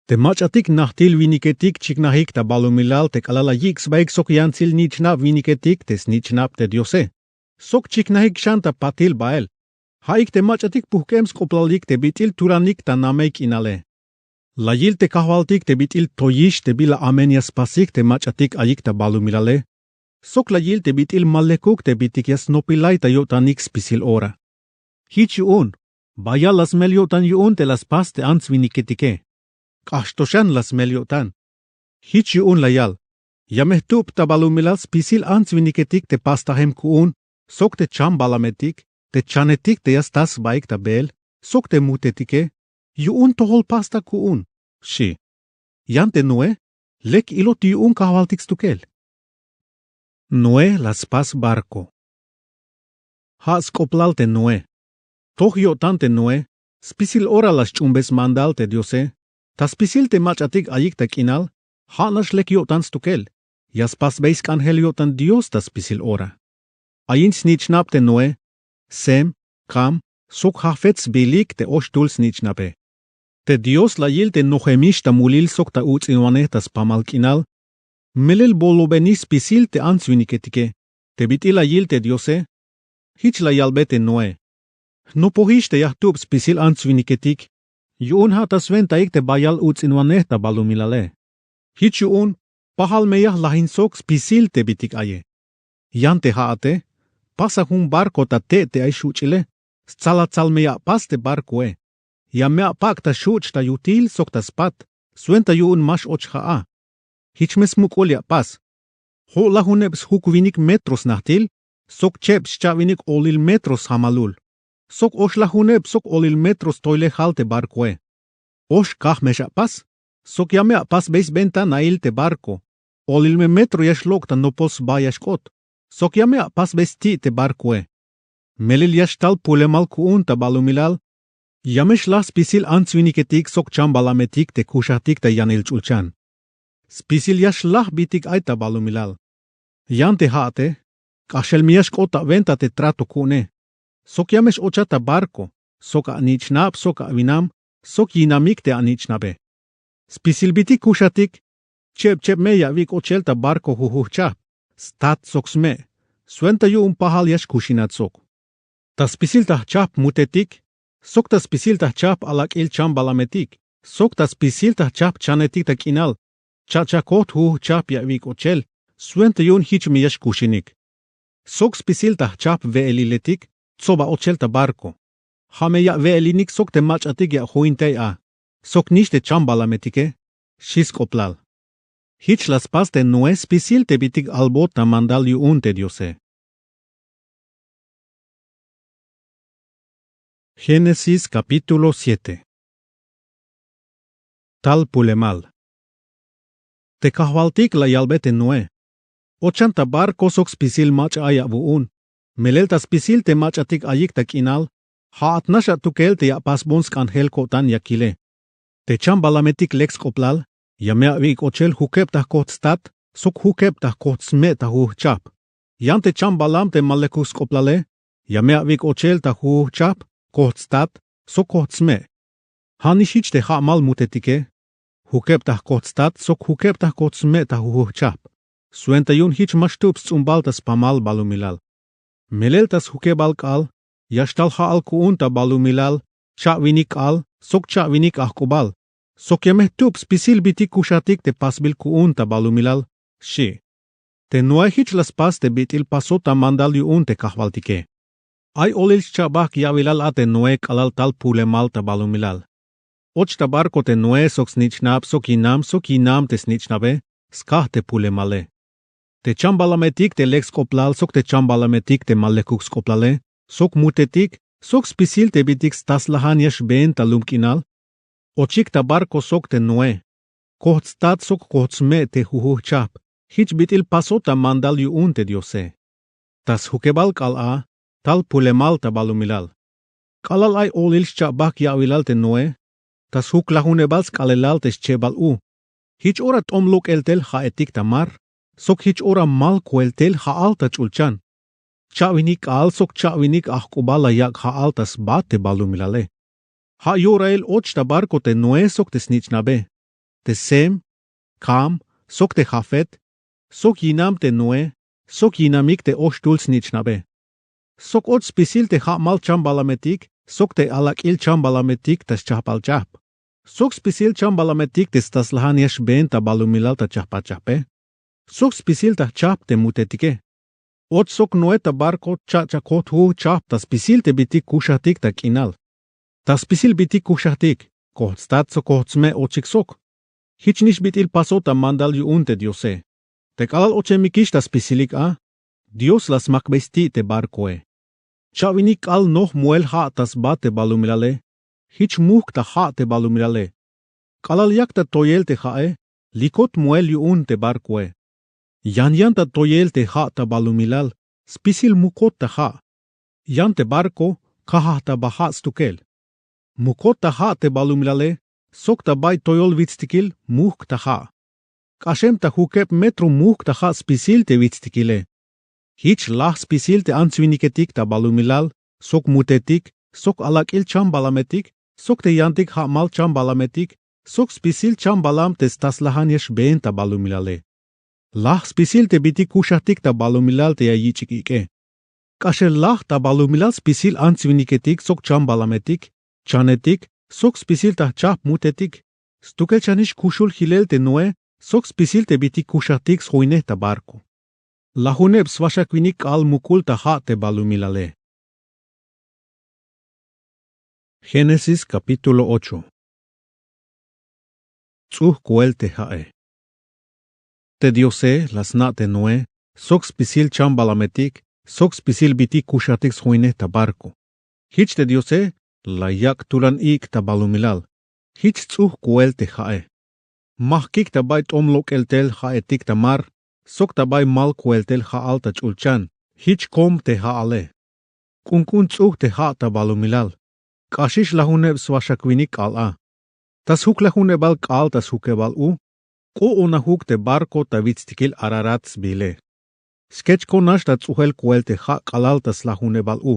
Te mach'atik najtil winiketik chiknajik ta balumilal te k'alal la yik' sbaik sok yantsil nich'nab winiketik te snich'nab te diose, sok chiknajik xan ta patil bael. Ja'ik te mach'atik pujk'em sk'oplalik te bit'il turanik ta namey k'inale. La yil te kajwaltik te bit'il toyix te bila amen ya spasik te mach'atik ayik ta balumilale, sok la yil te bit'il ma lekuk te bitik ya snopilay ta yo'tanik spisil ora. Jich yu'un bayal la smel yo'tan yu'un te la spas te ants winiketike. K'ax to xan la smel yo'tan. Jich yu'un la yal: ya me jtub ta balumilal spisil ants winiketik te pastajem ku'un, sok te chambalametik, te chanetik te ya stas sbaik ta beel, sok te mutetike, yu'un tojol pasta ku'un, xi'. Yan te noé lek ilot yu'un kajwaltik stukel. Noé la spas barko. Ja' sk'oplal te noé. Toj yo'tan te noé spisil ora la sch'umbes mandal te diose. Ta spisil te mach'atik ayik ta k'inal ja' nax lek yo'tan stukel. Ya spasbey sk'anjel yo'tan dios ta spisil ora. Ayin snich'nab te noé, sem, kam, sok jafet sbilik te oxtul snich'nabe. Te dios la yil te nojemix ta mulil sok ta uts'inwanej ta spamal k'inal. Melel bolobenix spisil te ants winiketike. Te bit'il la yil te diose, jich la yalbe te noé: jnopojix te ya jtub spisil ants winiketik, yu'un ja' ta swentaik te bayal uts'inwanej ta balumilale. Jich yu'un pajal me ya jlajin sok spisil te bitik aye. Yan te ja'ate, pasa jun barko ta te' te ay xjuch'ile, stsalatsalme ya apas te barkoe. Ya me apak'ta xuch' ta yutil sok ta spat, swenta yu'un ma x'och ja'a. Jich me smuk'ul ya apas. Jo'lajuneb sjuk winik metro snajtil, sok cheb scha'winik olil metro sjamalul, sok oxlajuneb sok olil metro stoylejal te barkoe. Ox kaj me xapas, sok ya me apasbey sbentanail te barko. Olil me metro ya xlok' ta nopol sba ya xk'ot, sok ya me apasbey sti' te barkoe. Melel ya xtal pulemal ku'un ta balumilal. Ya me xlaj spisil ants-winiketik sok chambalametik te kuxajtik ta yanil ch'ulchan. Spisil ya xlaj bitik ay ta balumilal. Yan te ja'ate, k'axel me ya xk'ot ta wenta te trato ku'une, sok ya me x'ochat ta barko, sok anich'nab sok awinam, sok yinamik te anich'nabe. Spisil bitik kuxajtik, cheb cheb me ya awik' ochel ta barko jujuj chajp, stat sok sme', swenta yu'un pajal ya xkuxinat sok. Ta spisil ta jchajp mutetik, sok ta spisil ta jchajp alak'il chambalametik, sok ta spisil ta jchajp chanetik ta k'inal, cha'chakot jujuj chajp ya awik' ochel, swenta yu'un jich me ya xkuxinik. Sok spisil ta jchajp we'eliletik, tsoba ochel ta barko. Ja' me ya we'elinik sok te mach'atik ya jointay a, sok nix te chambalametike, xchi sk'oplal. Jich la spas te Noé spisil te bitik albot ta mandal yu'un te Diose. Génesis capítulo siete. Tal pulemal. Te kajwaltik la yalbe te Noé: Ochan ta barko sok spisil mach'a ay awu'un, melel ta spisil te mach'atik ayik ta k'inal, ja'at nax atukel te ya apasbon sk'anjel ko'tan ya kile. Te chambalametik lek sk'oplal, ya me awik' ochel jukeb ta jkojt stat sok jukeb ta jkojt sme' ta jujuj chajp. Yan te chambalam te ma lekuk sk'oplale, ya me awik' ochel ta jujuj chajp, kojt stat sok kojt sme'. Ja' nix jich te ja'mal mutetike, jukeb ta jkojt stat sok jukeb ta jkojt sme' ta jujuj chajp. Swenta yu'un jich ma xtup sts'umbal ta spamal balumilal. Melel ta sjukebal k'aal, ya xtal ja'al ku'un ta balumilal, cha'winik k'aal sok cha'winik ajk'ubal, sok ya me jtup spisil bitik kuxajtik te pasbil ku'un ta balumilal, xchi. Te Noé jich la spas te bit'il pasot ta mandal yu'un te kajwaltike. Ay olil xcha'bajk' ya'wilal a te Noé k'alal tal pulemal ta balumilal. Och ta barko te Noé sok snich'nab sok yinam sok yinam te snich'nabe, skaj te pulemale. Te chambalametik te lek sk'oplal sok te chambalametik te ma lekuk sk'oplale, sok mutetik, sok spisil te bitik staslajan ya xbeen ta lum k'inal, ochik ta barko sok te Noé, kojt stat sok kojt sme' te jujuj chajp, jich bit'il pasot ta mandal yu'un te Diose. Ta sjukebal k'aal a, tal pulemal ta balumilal. K'alal ay olil xcha'bajk' ya'wilal te Noé, ta sjuklajunebal sk'aalelal te schebal u, jich ora t'om lok'el tel ja'etik ta mar, sok jich ora mal koel tel ja'al ta ch'ulchan. Cha'winik k'aal sok cha'winik ajk'ubal la yak' ja'al ta sba te balumilale. Ja' yorail och ta barko te Noé sok te snich'nabe, te Sem, Kam, sok te Jafet, sok yinam te Noé, sok yinamik te oxtul snich'nabe. Sok och spisil te ja'mal chambalametik sok te alak'il chambalametik ta schajpal chajp, sok spisil chambalametik te staslajan ya xbeen ta balumilal ta chajpal chajpe, sok spisil ta jchajp te mutetike. Och sok Noé ta barko cha'chakot jujuj chajp ta spisil te bitik kuxajtik ta k'inal. Ta spisil bitik kuxajtik, kojt stat sok kojt sme' ochik sok. Jich nix bit'il pasot ta mandal yu'un te Diose. Te k'alal ochemikix ta spisilik a, Dios la smakbey sti' te barkoe. Cha'winik k'aal noj moel ja' ta sba te balumilale, jich mujk' ta ja' te balumilale. K'alal yak ta toyel te ja'e, likot moel yu'un te barkoe. Yan yan ta toyel te ja' ta balumilal, spisil mukot ta ja'. Yan te barko, kajaj ta ba ja' stukel. Mukot ta ja' te balumilale, sok ta bay toyol witstikil mujk' ta ja'. K'axem ta jukeb metro mujk' ta ja' spisil te witstikile. Jich laj spisil te ants-winiketik ta balumilal, sok mutetik, sok alak'il chambalametik, sok te yantik ja'mal chambalametik, sok spisil chambalam te staslajan ya xbeen ta balumilale. Laj spisil te bitik kuxajtik ta balumilal te ya yich'ik ik'e. K'axel laj ta balumilal spisil ants-winiketik sok chambalametik, chanetik, sok spisil ta jchajp mutetik. Stukel xanix kuxul jilel te Noé, sok spisil te bitik kuxajtik sjoinej ta barko. Lajuneb swaxak winik k'aal muk'ul ta ja' te balumilale. Génesis capítulo ocho. Ts'uj koel te ja'e. Te diose la sna' te noé sok spisil chambalametik sok spisil bitik kuxajtik sjoinej ta barko. Jich te diose la yak' tulan ik' ta balumilal. Jich ts'uj koel te ja'e. Majkik ta bay t'om lok'el tel ja'etik ta mar sok ta bay mal koel tel ja'al ta ch'ulchan. Jich kom te ja'ale. K'unk'un ts'uj te ja' ta balumilal. K'axix lajuneb swaxak winik k'aal a. Ta sjuk lajunebal k'aal ta sjukebal u. K'u'unajuk te barko ta witstikil ararat sbile. Skech ko nax ta ts'ujel koel te ja' k'alal ta slajunebal u.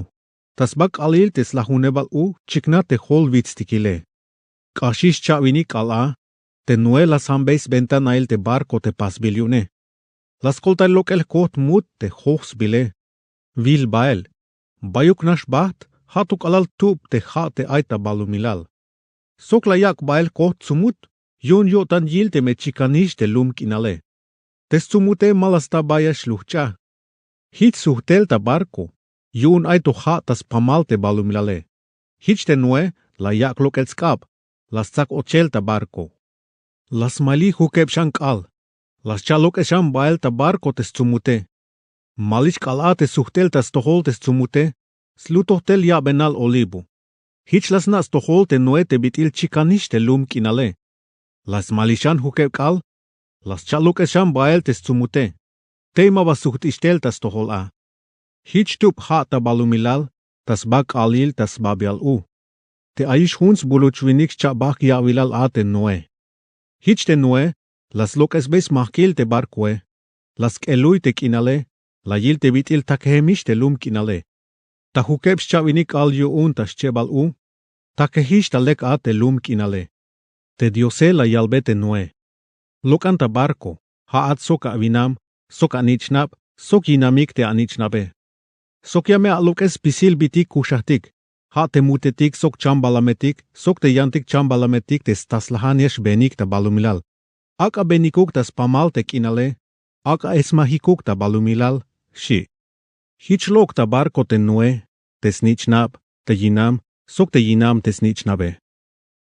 Ta sba k'aalil te slajunebal u chiknaj te jol witstikile. K'axix cha'winik k'aal a. Te noé la sjambey sventanail te barko te pasbil yu'une. La skoltay lok'el jkojt mut te joj sbile. Wil bael. Bayuk nax bajt ja' to k'alal tub te ja' te ay ta balumilal. Sok la yak' bael jkojt tsumut. Yu'un yo'tan yil teme chikanix te lum k'inale. Te stsumute ma la sta bay ya xlujch'a. Jich sujtel ta barko. Yu'un ay to ja' ta spamal te balumilale. Jich te noé la yak' lok'el sk'ab. La stsak ochel ta barko. La smaylij jukeb xan k'aal. La scha' lok'el xan bael ta barko te stsumute. Malix k'aal a te sujtel ta stojol te stsumute. Slutoj tel ya'benal olivo. Jich la sna' stojol te noé te bit'il chikanix te lum k'inale. La smaylij xan jukeb k'aal. La scha' lok'el xan bael te stsumute. Tey ma ba sujt'ix tel ta stojol a. Jich tub ja' ta balumilal ta sba k'aalil ta sbabial u. Te ayix jun sbuluch winik xcha' bajk ya'wilal a te noé. Jich te noé la slok'esbey smajkil te barkoe. La sk'eluy te k'inale. La yil te bit'il takejemix te lum k'inale. Ta jukeb xcha'winik k'aal yu'un ta xchebal u. Takejix ta lek a te lum k'inale. Te diose la yalbe te noé. Lok'an ta barko. Ja'at sok awinam sok anich'nab sok yinamik te anich'nabe. Sok ya me alok'es spisil bitik kuxajtik. Ja' te mutetik sok chambalametik sok te yantik chambalametik te staslajan ya xbenik ta balumilal. Ak'a benikuk ta spamal te k'inale. Ak'a esmajikuk ta balumilal. Xi'. Jich lok' ta barko te noé, te snich'nab, te yinam sok te yinam te snich'nabe.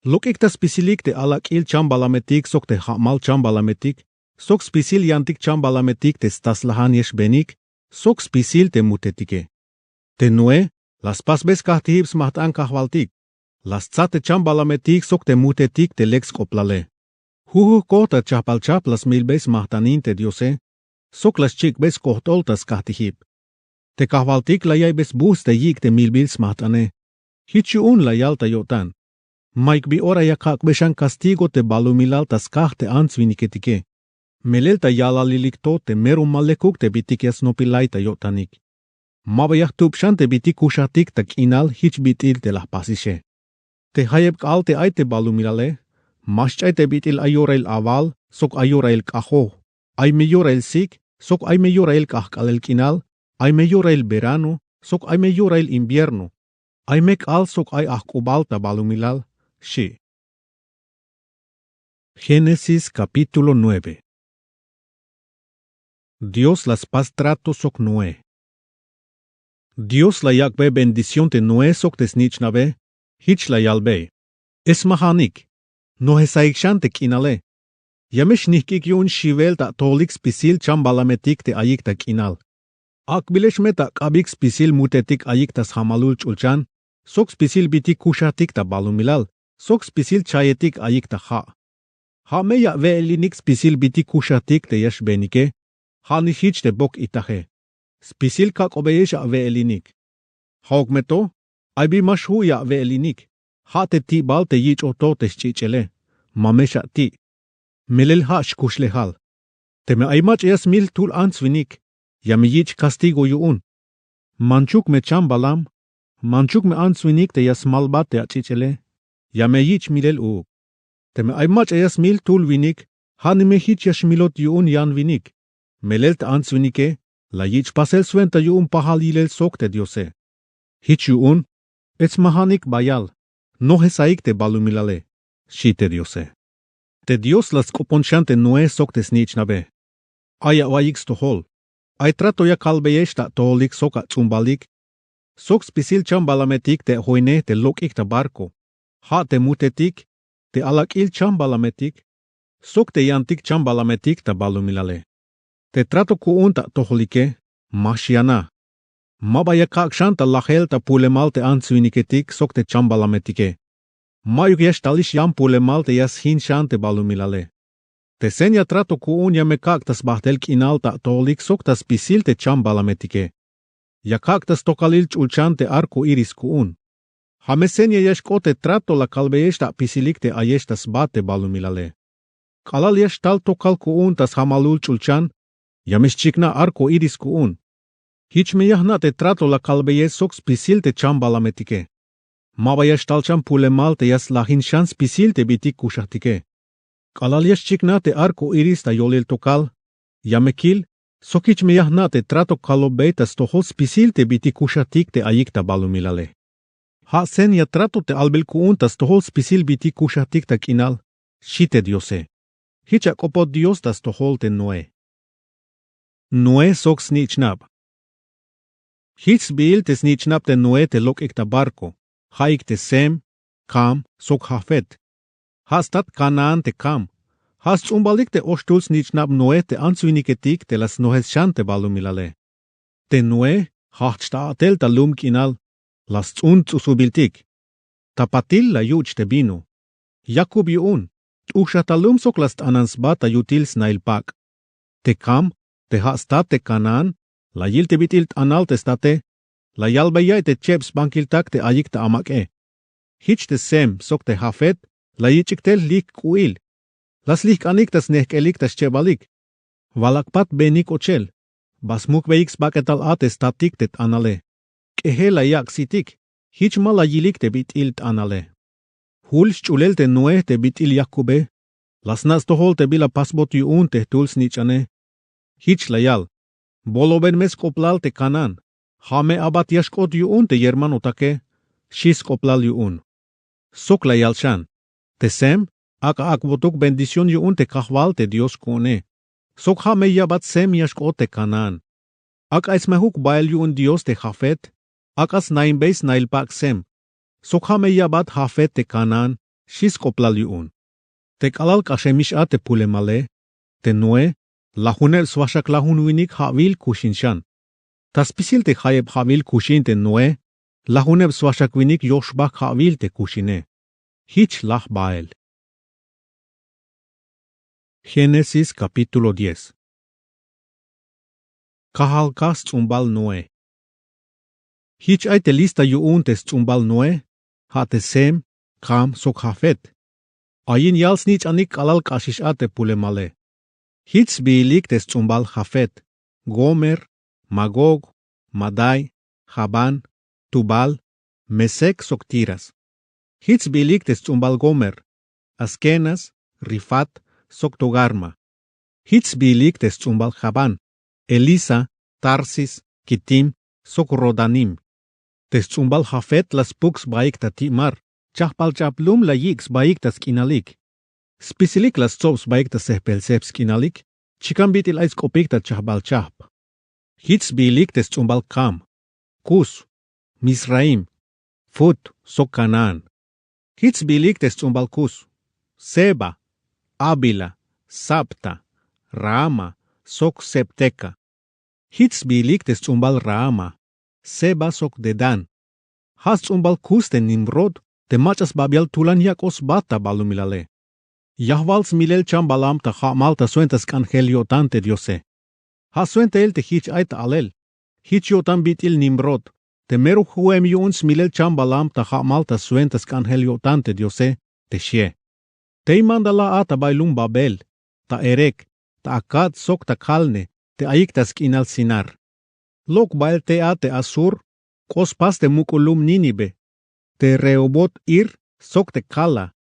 Lok'ik ta spisilik te alak'il chambalametik sok te ja'mal chambalametik sok spisil yantik chambalametik te staslajan ya xbenik sok spisil te mutetike. Te noé la spasbe skajtijib smajt'an kajwaltik. La stsat te chambalametik sok te mutetik te lek sk'oplale. Jujujkoj ta chajpalchajp la smilbey smajt'anin te diose. Sok la xchik'bey skojt'ol ta skajtijib. Te kajwaltik la yaiybey sbujts' te yik' te milbil smajt'ane. Jich yu'un la yal ta yo'tan. Mayuk bi ora ya kak'bey xan kastigo te balumilal ta skaj te ants-winiketike. Melel ta yalalilik to te mero ma lekuk te bitik ya snopilay ta yo'tanik. Ma ba ya jtub xan te bitik kuxajtik ta k'inal jich bit'il te la jpasixe. Te jayeb k'aal te ay te balumilale. Ma xch'ay te bit'il ay yorail awal sok ay yorail k'ajoj. Ay me yorail sik sok ay me yorail k'ajk'alel k'inal. Ay me yorail verano sok ay me yorail invierno. Ay me k'aal sok ay ajk'ubal ta balumilal. Xi'. Génesis capítulo nueve. Dios la spas trato sok noé. Dios la yak'be bendición te noé sok te snich'nabe. Jich la yalbey. Esmajanik. Nojesaik xan te k'inale. Ya me xnijk'ik yu'un xiwel ta atojolik spisil chambalametik te ayik ta k'inal. Ak'bilex me ta ak'abik spisil mutetik ayik ta sjamalul ch'ulchan sok spisil bitik kuxajtik ta balumilal sok spisil chayetik ayik ta ja'. Ja' me ya awe'elinik spisil bitik kuxajtik te ya xbenike. Ja' nix jich te bok itaje. Spisil kak'obeyex awe'elinik. Ja'uk me to ay bi ma xju' ya awe'elinik. Ja' te ti'bal te yich'oj to te xch'ich'ele. Ma me xati'. Melel ja' xkuxlejal. Teme ay mach'a ya smil jtul ants-winik, ya me yich' kastigo yu'un. Manchuk me chambalam. Manchuk me ants-winik te ya smalbat te ach'ich'ele. Ya me yich' milel uuk. Teme ay mach'a ya smil jtul winik, ja' ni me jich ya xmilot yu'un yan winik. Melel te ants-winike la yich' pasel swenta yu'un pajal yilel sok te diose. Jich yu'un, etsmajanik bayal. Nojesaik te balumilale. Xi' te diose. Te dios la sk'opon xan te noé sok te snich'nabe. Ay awa'iyik stojol. Ay trato ya kalbeyex ta atojolik sok ats'umbalik sok spisil chambalametik te ajoynej te lok'ik ta barko, ha te mutetik, te alak'il chambalametik, sok te yantik chambalametik ta balumilale. Te trato ku'un ta atojolike, ma xyana. Ma ba ya kak' xan ta lajel ta pulemal te ants-winiketik sok te chambalametike. Mayuk ya xtalix yan pulemal te ya sjin xan te balumilale. Te seña trato ku'un ya me kak' ta sbahtel k'inal ta atojolik sok ta spisil te chambalametike. Ya kak' ta stokalil ch'ulchan te arko iris ku'un. Ha me seña ya xk'ot te trato la kalbeyex ta apisilik te ayex ta sba te balumilale. K'alal ya xtal tokal ku'un ta sjamalul ch'ulchan, ya me xchikna arko iris ku'un. Hich me ya jna' te trato la kalbeyex sok spisil te chambalametike. Ma ba ya xtal xan pulemal te ya slajin xan spisil te bitik kuxajtike. K'alal ya xchikna te arko iris ta yolil tokal, ya me kil sok hich me ya jna' te trato kalobey ta stojol spisil te bitik kuxajtik te ayik ta balumilale. Ha seña trato te albil ku'un ta stojol spisil bitik kuxajtik ta k'inal, xchi te diose. Hich ak'opoj dios ta stojol te noé. Noé sok snich'nab. Hich sbihil te snich'nab te noé te lok'ik ta barko, ha'ik te sem, kam sok jafet. Ha stat kanaán te kam. Ha sts'umbalik te oxtul snich'nab noé te ants-winiketik te la snojes xan te balumilale. Te noé hahch ta a'tel ta lum k'inal, la sts'un ts'usubiltik. Ta patil la yuch' te vino. Yakub yu'un, t'uxaj ta lum sok la st'anan sba ta yutil snail pak'. Te kam te ha stat te kanaán, la yil te bit'il t'anal te state. La yalbey ya'iy te cheb sbankil tak te ayik ta amak'e. Hich te sem sok te jafet la yich'ik tel lik k'u'il. La slijk'anik ta snejk'elik ta schebalik. Walak pat benik ochel. Ba smukbeyik sbak'etal a te statik te t'anale. K'ejel la yak' sitik. Hich ma la yilik te bit'il t'anale. Jul sch'ulel te noé te bit'il yakube. La sna' stojol te bila pasbot yu'un te jtul snich'ane. Hich la yal: Boloben me sk'oplal te kanaán. Ha me abat ya xk'ot yu'un te yermanotake, xchi sk'oplal yu'un. Sok la yal xan: Te sem ak'a ak'botuk bendición yu'un te kajwal te dios ku'une. Sok ha me yabat sem ya xk'ot te kanaán. Ak'a smejuk bael yu'un dios te jafet. Ak'a snaimbey snail pak' sem. Sok ha me yabat jafet te kanaán, xchi sk'oplal yu'un. Te k'alal k'axemix a te pulemale, te noé, lajuneb swaxaklajunwinik ha'bil kuxin xan. Ta spisil te jayeb ha'bil kuxin te noé, lajuneb swaxakwinik yoxbajk ha'bil te kuxine. Hich laj bael. Génesis capítulo diez. Kajal kaj sts'umbal noé. Hich ay te lista yu'un te sts'umbal noé, ha te sem, kam sok jafet. Ayin yal snich'anik k'alal k'axix a te pulemale. Hich sbihilik te sts'umbal jafet: gomer, magog, maday, jabán, tubal, mesek sok tiras. Hich sbihilik te sts'umbal gomer: askenas, rifat, sok togarma. Hich sbihilik te sts'umbal jabán: elisa, tarsis, kitim, sok rodanim. Te sts'umbal jafet la spuk sbaik ta ti' mar. Chahpal chahp lum la yik' sbaik ta sk'inalik. Spisilik la stsob sbaik ta sehpel sehp sk'inalik. Chikan bit'il ay sk'opik ta chahbal chahp. Hich sbihilik te sts'umbal kam: kus, misraim, fut, sok kanaán. Hich sbihilik te sts'umbal kus: seba, abila, sabta, raama, sok sebteka. Hich sbihilik te sts'umbal raama: seba sok dedán. Ha sts'umbal kus te nimrod, te mach'a sbabial tulan yak'oj sba ta balumilale. Yajwal smilel chambalam ta ja'mal ta swenta sk'anjel yo'tan te diose. Ha swentail te hich ay ta alel. Hich yo'tan bit'il nimrod, te mero ju'em yu'un smilel chambalam ta ja'mal ta swenta sk'anjel yo'tan te diose, te xie. Tey mandala a ta bay lum babel, ta erek, ta akad sok ta kalne, te ayik ta sk'inal sinar. Lok' bael tey a te asur. K'o spas te muk'ul lum nínive, te rehobot-ir, sok te kala,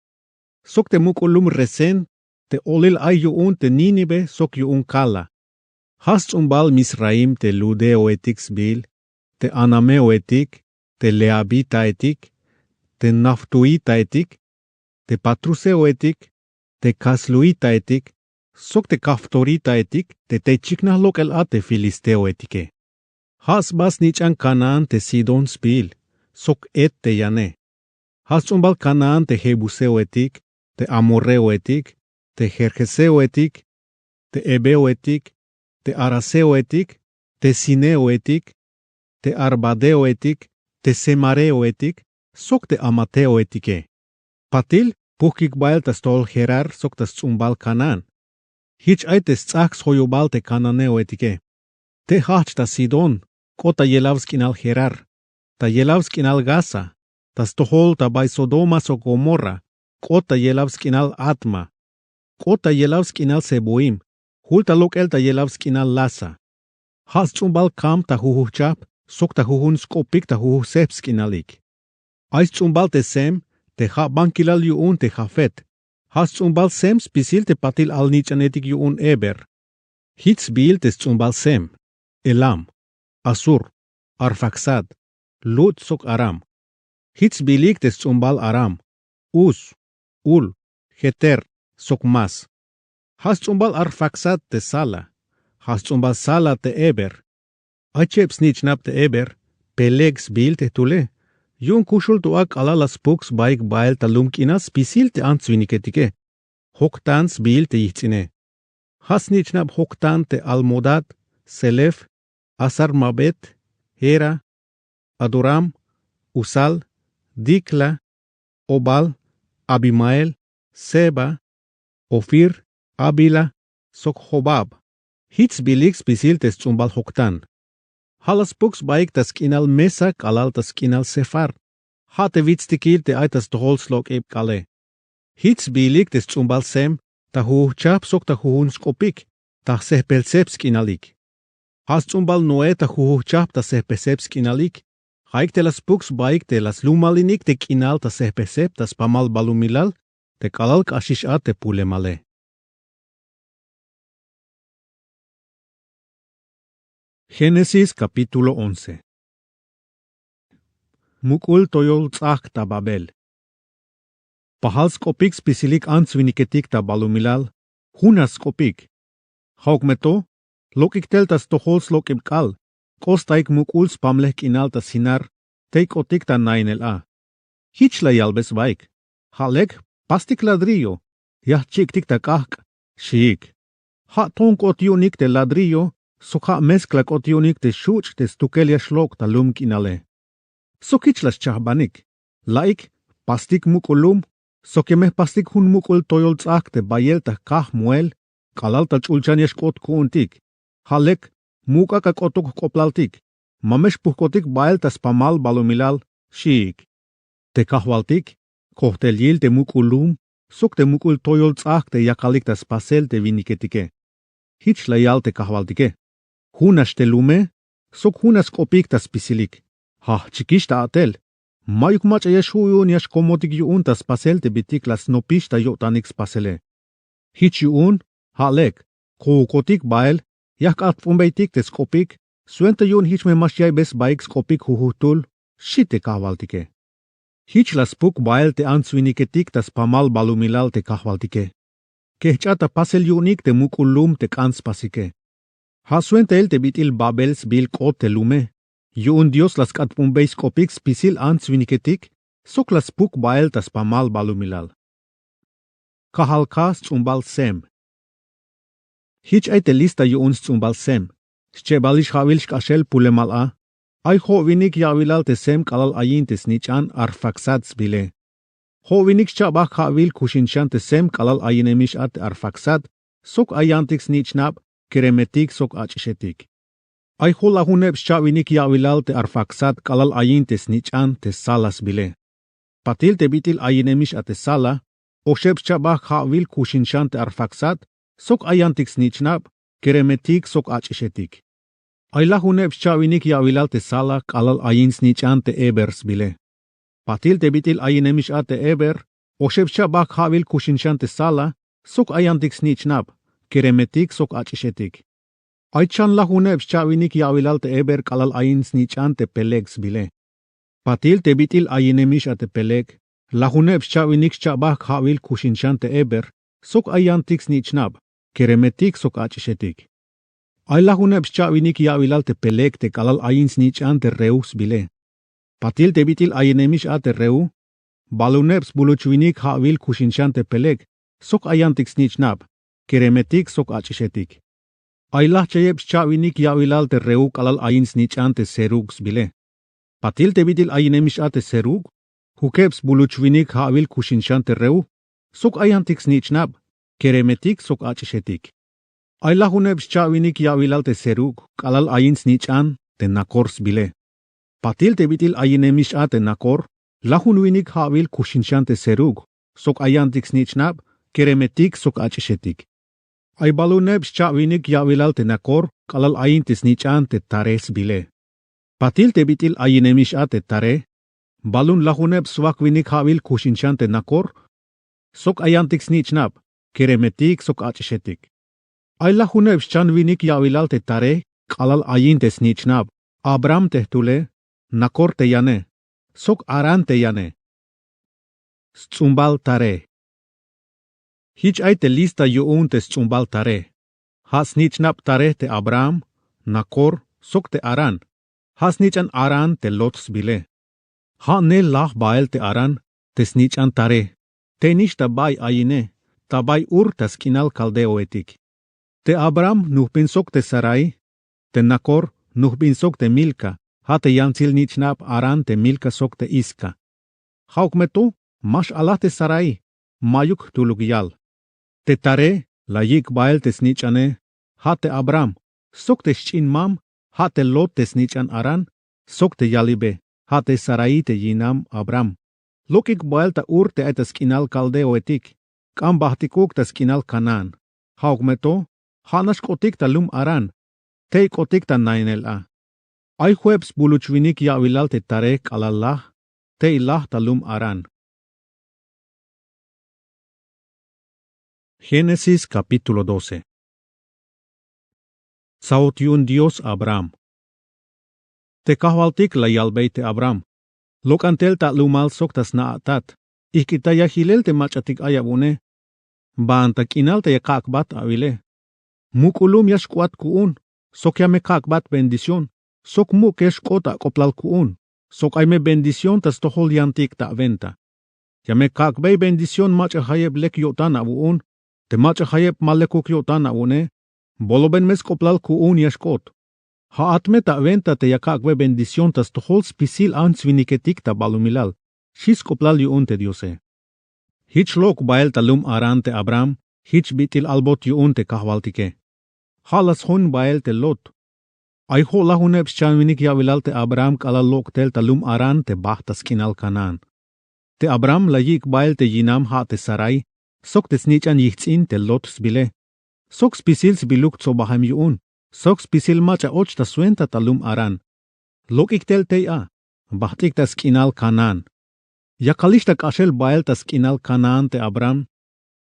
sok te muk'ul lum resén, te olil ay yu'un te nínive sok yu'un kala. Ha sts'umbal misraim te ludeohetik sbihil, te anameohetik, te lehabitahetik, te naftuhitahetik, te patruseohetik, te casluhitahetik sok te caftoritahetik te tey chiknaj lok'el a te filisteohetike. Ja' sba snich'an Canaán te Sidón sbiil sok Het te yane. Ja' sts'umbal Canaán te jebuseohetik, te amorreohetik, te gergeseohetik, te heveohetik, te araceohetik, te cineohetik, te arvadeohetik, te zemareohetik sok te hamateohetike. Patil pujkik bael ta stojol Gerar sok ta sts'umbal Canaán. Jich ay te sts'ajk sjoyobal te cananeohetike. Te jajch ta Sidón k'ot ta yelaw sk'inal Gerar, ta yelaw sk'inal Gaza, ta stojol ta bay Sodoma sok Gomorra k'ot ta yelaw sk'inal Adma, k'ot ta yelaw sk'inal Seboim, jul ta lok'el ta yelaw sk'inal Lasa. Ja' sts'umbal Cam ta jujujchajp sok ta jujun sk'opik ta jujujsejp sk'inalik. Ay sts'umbal te Sem te ja' bankilal yu'un te Jafet. Ja' sts'umbal Sem spisil te patil alnich'anetik yu'un Heber. Jich sbiil te sts'umbal Sem: Elam, Asur, Arfaxad, Lud sok Aram. Jich sbiilik te sts'umbal Aram: Uz, Ul, Geter sok Mas. Ja' sts'umbal Arfaxad te Sala. Ja' sts'umbal Sala te Heber. Ay cheb snich'nab te Heber, Peleg sbiil te jtule. Yu'un kuxul to a k'alal la spuk sbaik bael ta lum k'inal spisil te ants-winiketike. Joktan sbiil te yijts'ine. Ja' snich'nab Joktan te Almodad, Selef, Hasar-mabet, Jera, Adoram, Uzal, Dikla, Obal, Abimael, Seba, Ofir, Havila sok Jobab. Jich sbiilik spisil te sts'umbal Joktan. Ja' la spuk sbaik ta sk'inal Mesa k'alal ta sk'inal Sefar. Ja' te witstikil te ay ta stojol slok'ib k'aale. Jich sbiilik te sts'umbal Sem ta jujujchajp sok ta jujun sk'opik ta jsejpelsejp sk'inalik. Ja' sts'umbal Noé ta jujujchajp ta sjejpesejp sk'inalik. Ja'ik te la spuk sbaik te la slumalinik te k'inal ta sjejpesejp ta spamal balumilal te k'alal k'axix a te pulemale. Génesis capítulo once. Muk'ul toyol ts'ajk ta Babel. Pajal sk'opik spisilik ants-winiketik ta balumilal, junax sk'opik. Ja'uk me to, lok'ik tel ta stojol slok'ib k'aal, k'ot staik muk'ul spamlej k'inal ta Sinar, tey k'otik ta nainel a. Jich la yalbe sbaik: Ja' lek pastik ladrillo, ya jchik'tik ta k'ajk', xiik. Ja' toon k'ot yu'unik te ladrillo sok ja' mezcla k'ot yu'unik te xuch' te stukel ya xlok' ta lum k'inale. Sok jich la schajbanik: La'ik, pastik muk'ul lum sok ya me jpastik jun muk'ul toyol ts'ajk te bayel ta jkaj moel, k'alal ta ch'ulchan ya xk'ot ku'untik. Ja' lek muk'ak ak'otuk jk'oplaltik, ma me xpujk'otik bael ta spamal balumilal, xiik. Te kajwaltik kojtel yil te muk'ul lum sok te muk'ul toyol ts'ajk te yakalik ta spasel te winiketike. Jich la yal te kajwaltike: Junax te lume sok junax sk'opik ta spisilik. Jajchikix ta a'tel. Ma'yuk mach'a ya xju' yu'un ya xkomotik yu'un ta spasel te bitik la snopix ta yo'tanik spasele. Jich yu'un, ja' lek, kojukotik bael, ya jk'atp'unbeytik te sk'opik, swenta yu'un jich me ma xya'iybe sbaik sk'opik jujujtul, xchi te kajwaltike. Jich la spuk bael te ants-winiketik ta spamal balumilal te kajwaltike. Kejch'a ta pasel yu'unik te muk'ul lum te k'an spasike. Ja' swentail te bit'il Babel sbiil k'ot te lume. Yu'un Dios la sk'atp'unbey sk'opik spisil ants-winiketik sok la spuk bael ta spamal balumilal. Kajal kaj sts'umbal Sem. Jich ay te lista yu'un sts'umbal Sem. Xchebalix ja'wil xk'axel pulemal a. Ay jo'winik ya'wilal te Sem k'alal ayin te snich'an Arfaxad sbile. Jo'winik xcha'bajk ja'wil kuxin xan te Sem k'alal ayinemix a te Arfaxad sok ay yantik snich'nab, keremetik sok ach'ixetik. Ay jo'lajuneb xcha'winik ya'wilal te Arfaxad k'alal ayin te snich'an te Sala sbile. Patil te bit'il ayinemix a te Sala, oxeb xcha'bajk ja'wil kuxin xan te Arfaxad sok ay yantik snich'nab, keremetik sok ach'ixetik. Ay lajuneb xcha'winik ya'wilal te Sala k'alal ayin snich'an te Heber sbile. Patil te bit'il ayinemix a te Heber, oxeb xcha'bajk ja'wil kuxin xan te Sala sok ay yantik snich'nab, keremetik sok ach'ixetik. Ay chan lajuneb xcha'winik ya'wilal te Heber k'alal ayin snich'an te Peleg sbile. Patil te bit'il ayinemix a te Peleg, lajuneb xcha'winik xcha'bajk ja'wil kuxin xan te Heber sok ay yantik snich'nab, keremetik sok ach'ixetik. Ay lajuneb xcha'winik ya'wilal te pelek te k'alal ayin snich'an te rew sbile. Patil te bit'il ayinemix a te rew, baluneb sbuluchwinik ja'wil kuxin xan te pelek, sok ay yantik snich'nab, keremetik sok ach'ixetik. Ay lajchayeb xcha'winik ya'wilal te rew k'alal ayin snich'an te seruk sbile. Patil te bit'il ayinemix a te seruk, jukeb sbuluchwinik ja'wil kuxin xan te rew, sok ay yantik snich'nab, keremetik sok ach'ixetik. Ay lajuneb xcha'winik ya'wilal te seruk k'alal ayin snich'an te nakor sbile. Patil te bit'il ayinemix a te nakor, lajunwinik ja'wil kuxin xan te seruk, sok ay yantik snich'nab, keremetik sok ach'ixetik. Ay baluneb xcha'winik ya'wilal te nakor k'alal ayin te snich'an te tare sbile. Patil te bit'il ayinemix a te tare, balun lajuneb swajwinik ja'wil kuxin xan te nakor, sok ay yantik snich'nab, keremetik sok ach'ixetik. Ay lajuneb xchanwinik ya'wilal te tare k'alal ayin te snich'nab, Abram te jtule, Nakor te yane, sok Aran te yane. Sts'umbal tare. Jich ay te lista yu'un te sts'umbal tare. Ja' snich'nab tare te Abraham, Nakor, sok te Aran. Ja' snich'an Aran te Lot sbile. Ja' nel laj bael te Aran te snich'an tare. Te nix ta bay ayine, ta bay Ur ta sk'inal Kaldeoetik. Te Abraham nujbin sok te Sarai, te Nakor nujbin sok te Milka, ja' te yantsil nich'nab Aran te Milka sok te Iska. Ja'uk me to, ma x'alaj te Sarai, ma'yuk jtuluk yal. Te tare la yik' bael te snich'ane, ja' te Abraham, sok te xch'in mam, ja' te Lot te snich'an Aran, sok te yalibe, ja' te Sarai te yinam Abraham. Lok'ik bael ta Ur te ay ta sk'inal Kaldeoetik, k'an bajtikuk ta sk'inal Canaán. Ja'uk me to, ja' nax k'otik ta lum Aran, tey k'otik ta nainel a. Ay ju'eb sbuluchwinik ya'wilal te tare k'alal laj, tey laj ta lum Aran. Génesis capítulo doce. Tsahot yu'un Dios Abraham. Te Kajwaltik la yalbey te Abraham: Lok'an tel ta alumal sok ta sna' atat, ijk'ita ya jilel te mach'atik ay awu'une. Baan ta k'inal te ya kak'bat awile. Muk'ul lum ya xk'oat ku'un, sok ya me kak'bat bendición, sok muk'ex xk'ot ak'oblal ku'un, sok ay me bendición ta stojol yantik ta awenta. Ya me kak'bey bendición mach'a jayeb lek yo'tan awu'un, te mach'a jayeb ma lekuk yo'tan awu'une, boloben me sk'oblal ku'un ya xk'ot. Ja'at me ta awenta te ya kak'bey bendición ta stojol spisil ants winiketik ta balumilal, xi sk'oblal yu'un te Diose. Jich lok' bael ta lum Harán te Abraham, jich bit'il albot yu'un te Kajwaltike. Ja' la sjoin bael te Lot. Ay jo'lajuneb xchanwinik ya'bilal te Abraham k'alal lok' tel ta lum Harán te bajt ta sk'inal Canaán. Te Abraham la yik' bael te yinam ja' te Sarai, sok te snich'an yijts'in te Lot sbile. Sok spisil sbiluk tsobajem yu'un, sok spisil mach'a och ta swenta ta lum Harán. Lok'ik tel tey a, bajt'ik ta sk'inal Canaán. Yakalix ta k'axel bael ta sk'inal Canaán te Abraham.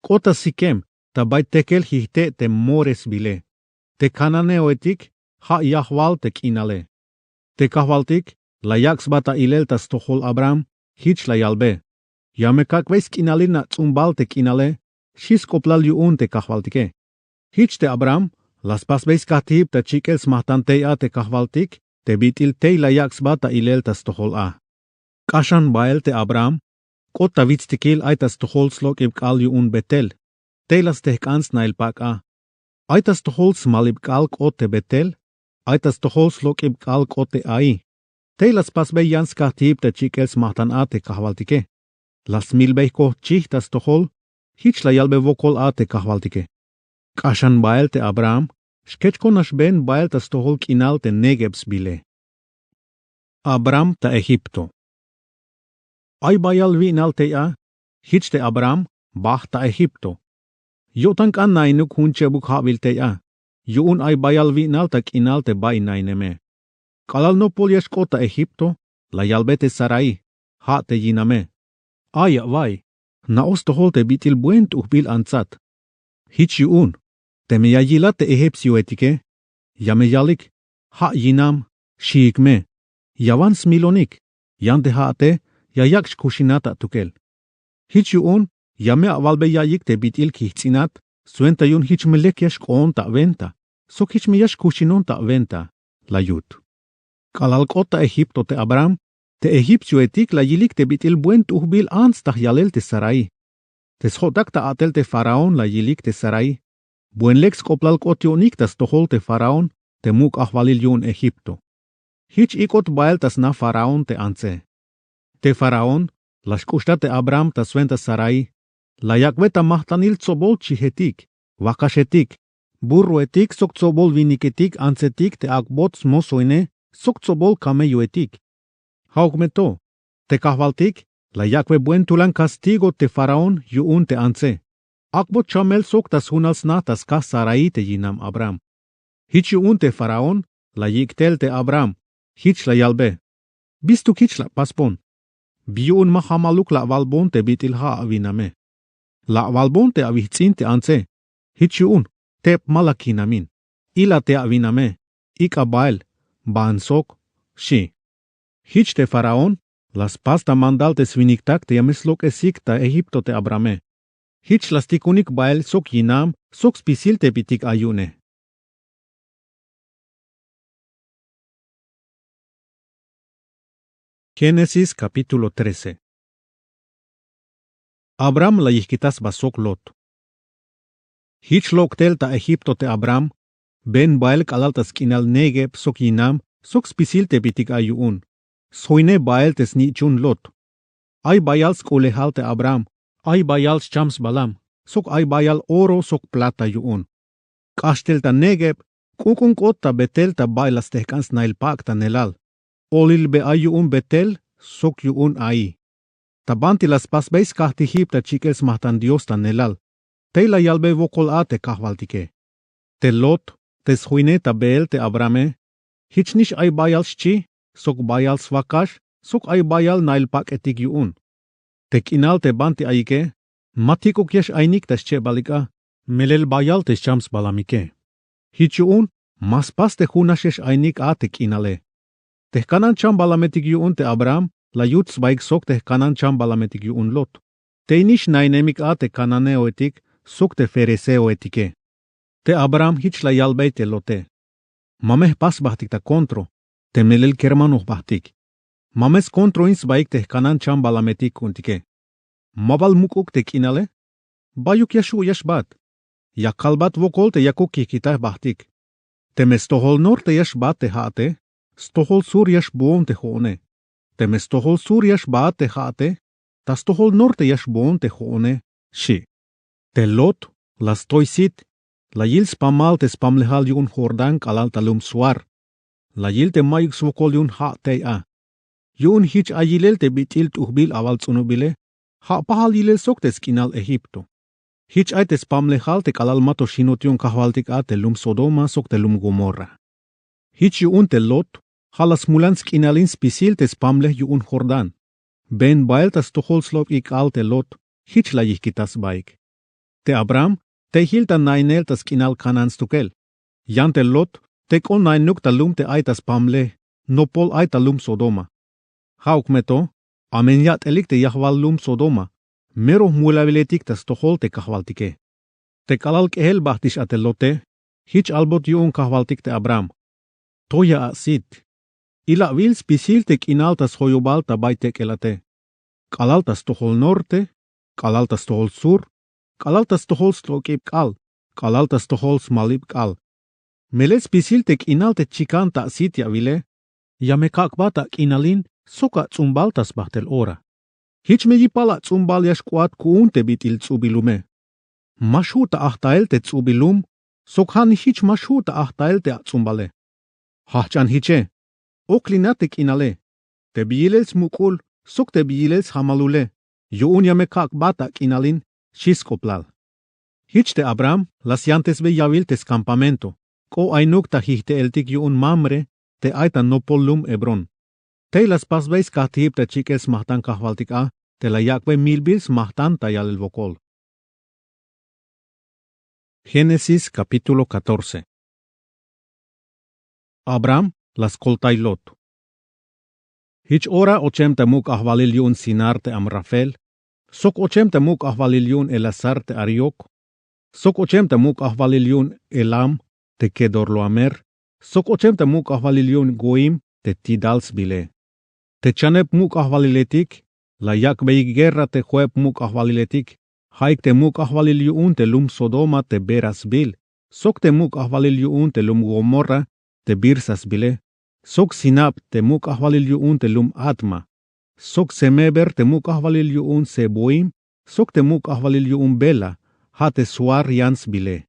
K'ot ta Siquem, ta bay tekel jijte' te More sbile. Te cananeoetik, ja' yajwal te k'inale. Te Kajwaltik la yak' sba ta ilel ta stojol Abraham, jich la yalbe: Ya me kak'bey sk'inalil nats'umbal te k'inale, xi sk'oblal yu'un te Kajwaltike. Jich te Abraham la spasbey skajtijib ta chik'el smajtan tey a te Kajwaltik, te bit'il tey la yak' sba ta ilel ta stojol a. K'axan bael te Abraham, k'ot ta witstikil ay ta stojol slok'ib k'aal yu'un Betel, tey la stejk'an snail pak' a. Ay ta stojol smalib k'aal k'ot te Betel, ay ta stojol slok'ib k'aal k'ot te Ahí. Tey la spasbey yan skajtijib ta chik'el smajtan a te Kajwaltike. La smilbey koj chij ta stojol, jich la yalbe wokol a te Kajwaltike. K'axan bael te Abraham, xkechkon nax ben bael ta stojol k'inal te Négueb sbile. Abraham ta Egipto. Ay bayal wi'nal tey a, jich te Abraham bajt ta Egipto. Yo'tan k'an nainuk jun chebuk ja'bil tey a, yu'un ay bayal wi'nal ta k'inal te bay naineme. K'alal nopol ya xk'ot ta Egipto, la yalbe te Sarai, ja' te yiname: Ay awa'iy, na'oj stojol te bit'il buen t'ujbil antsat. Jich yu'un, teme ya yilat te egipcioetike, ya me yalik: Ja' yinam, xiik me. Yawan smilonik, yan te ja'ate ya yak' xkuxinat atukel. Jich yu'un, Ya me awalbe ya'iyik te bit'il kijts'inat swenta yu'un jich me lek ya xk'oon ta awenta sok jich me ya xkuxhinon ta awenta. La yut. K'alal k'ot ta egipto te abraham, te egipcioetik la yilik te bit'il buen t'ujbil ants ta yalel te sarai. Te sjo'tak ta a'tel te faraón la yilik te sarai. Buen lek sk'oplal k'ot yo'nik ta stojol te faraón te muk' ajwalil yu'un egipto. Jich ik'ot bael ta sna faraón te antse. Te faraón la xk'uxta te abraham ta swenta sarai. La yak'be ta majt'anil tsobol chijetik, wakaxetik, burroetik sok tsobol winiketik antsetik te ak'bot smosoine sok tsobol kamelloetik. Ja'uk me to, te kajwaltik la yak'be buen tulan kastigo te faraón yu'un te antse. Ak'bot chamel sok ta sjunal sna ta skaj sarai te yinam abraham. Jich yu'un te faraón la yik' tel te abraham. Jich la yalbe: Bistuk jich la pasbon? Bi yu'un ma jamaluk la awalbon te bit'il ja' awiname? La awalbon te awijts'in te antse. Jich yu'un teb ma la kinamin. Ila te awiname, ik'a bael, baan sok, xi. Jich te faraón la spas ta mandal te swiniktak te ya me slok'esik ta egipto te abrahame. Jich la stikunik bael sok yinam sok spisil te bitik ay yu'une. Génesis capítulo trece. Abraham la yijkitas ba sok lot. Jich lok' tel ta egipto te abraham. Ven bael k'alal ta sk'inal negeb sok yinam sok spisil te bitik ay yu'un. Sjoine bael te snich'un lot. Ay bayal sk'ulejal te abraham. Ay bayal scham sbalam sok ay bayal oro sok plata yu'un. K'ax tel ta negeb, k'uk'un k'ot ta betel ta bay la stejk'an snahil pak' ta nelal. Olilbe ay yu'un betel sok yu'un ahi. Ta banti la spasbey skajtijib ta chik'el smajtan dios ta nelal. Tey la yalbey wokol a te kajwaltike. Te lot, te sjoine ta beel te abrahame, jich nix ay bayal xchi sok bayal swakax sok ay bayal nahil pak'etik yu'un. Te k'inal te banti ayike, ma tik'uk ya x'ainik ta schebalik a, melel bayal te scham sbalamike. Jich yu'un ma spas te junax ya x'ainik a te k'inale. Te jkanan chambalametik yu'un te abraham la yut sbaik sok te jkanan chambalametik yu'un lot. Tey nix nainemik a te kananeoetik sok te ferezeoetike. Te abraham jich la yalbey te lote: Ma me jpas jbajtik ta kontro, te melel kermano jbajtik. Ma me skontroin sbaik te jkanan chambalametik ku'untike. Ma bal muk'uk te k'inale? Bayuk ya xju' ya xbaat. Ya kalbat wokol te yakuk kijkitaj jbajtik. Teme stojol norte ya xbaat te ja'ate, stojol sur ya xboon te jo'one. Teme stojol sur ya xbaat te ja'ate, ta stojol norte ya xboon te jo'one, xi'. Te lot la stoy sit, la yil spamal te spamlejal yu'un jordán k'alal ta lum soar. La yil te mayuk swokol yu'un ja' tey a. Yu'un jich ay yilel te bit'il t'ujbil awal ts'unubile, ja' pajal yilel sok te sk'inal egipto. Jich ay te spamlejal te k'alal ma to xinut yu'un kajwaltik a te lum sodoma sok te lum gomorra. Jich yu'un te lot ja' la smulan sk'inalin spisil te spamlej yu'un jordán. Ven bael ta stojol slok'ik k'aal te lot. Jich la yijkitas sbaik. Te abraham tey jil ta nainel ta sk'inal kanaan stukel. Yan te lot tey k'o nainuk ta lum te ay ta spamlej, nopol ay ta lum sodoma. Ja'uk me to, amen yat'elik te yajwal lum sodoma, mero jmulawiletik ta stojol te kajwaltike. Te k'alal k'ejel bajtix a te lote, jich albot yu'un kajwaltik te abraham: Toya a sit. Ilawil spisil te k'inal ta sjoyobal ta bay tek'elate. K'alal ta stojol norte, k'alal ta stojol sur, k'alal ta stojol slok'ib k'aal, k'alal ta stojol smalib k'aal. Melel spisil te k'inal te chikan ta sit yawile, ya me kak'bat ak'inalin sok ats'umbal ta sbajtel ora. Jich me yipal ats'umbal ya xk'oat ku'un te bit'il ts'ubil lume. Ma xju' ta ajtael te ts'ubil lum, sok ja' nix jich ma xju' ta ajtael te ats'umbale. Jajch'an jiche, oklinat te k'inale, te bi yilel smuk'ul sok te bi yilel sjamalule, yu'un ya me kak'bat ak'inalin, xi sk'oplal. Jich te abraham la syantesbe yawil te skampamento, k'o ainuk ta jijte'eltik yu'un mamre, te ay ta nopol lum hebrón. Tey la spasbey skajtijib ta chik'el smajtan kajwaltik a, te la yak'bey milbil smajtan ta yalel wokol. Génesis capítulo catorce. Abraham la skoltay lot. Jich ora ochem ta muk' ajwalil yu'un sinar te amrafel, sok ochem ta muk' ajwalil yu'un Elasar te Ariok, sok ochem ta muk' ajwalil yu'un Elam te Kedorloamer, sok ochem ta muk' ajwalil yu'un Goim te Tidal sbile. Te chaneb muk' ajwaliletik la yak'beyik guerra te jo'eb muk' ajwaliletik, ja'ik te muk' ajwalil yu'un te lum Sodoma te Bera sbil, sok te muk' ajwalil yu'un te lum Gomorra te Birsa sbile, sok Sinab te muk' ajwalil yu'un te lum Atma, sok Semeber te muk' ajwalil yu'un Seboim, sok te muk' ajwalil yu'un Bela, ja' te Soar yan sbile.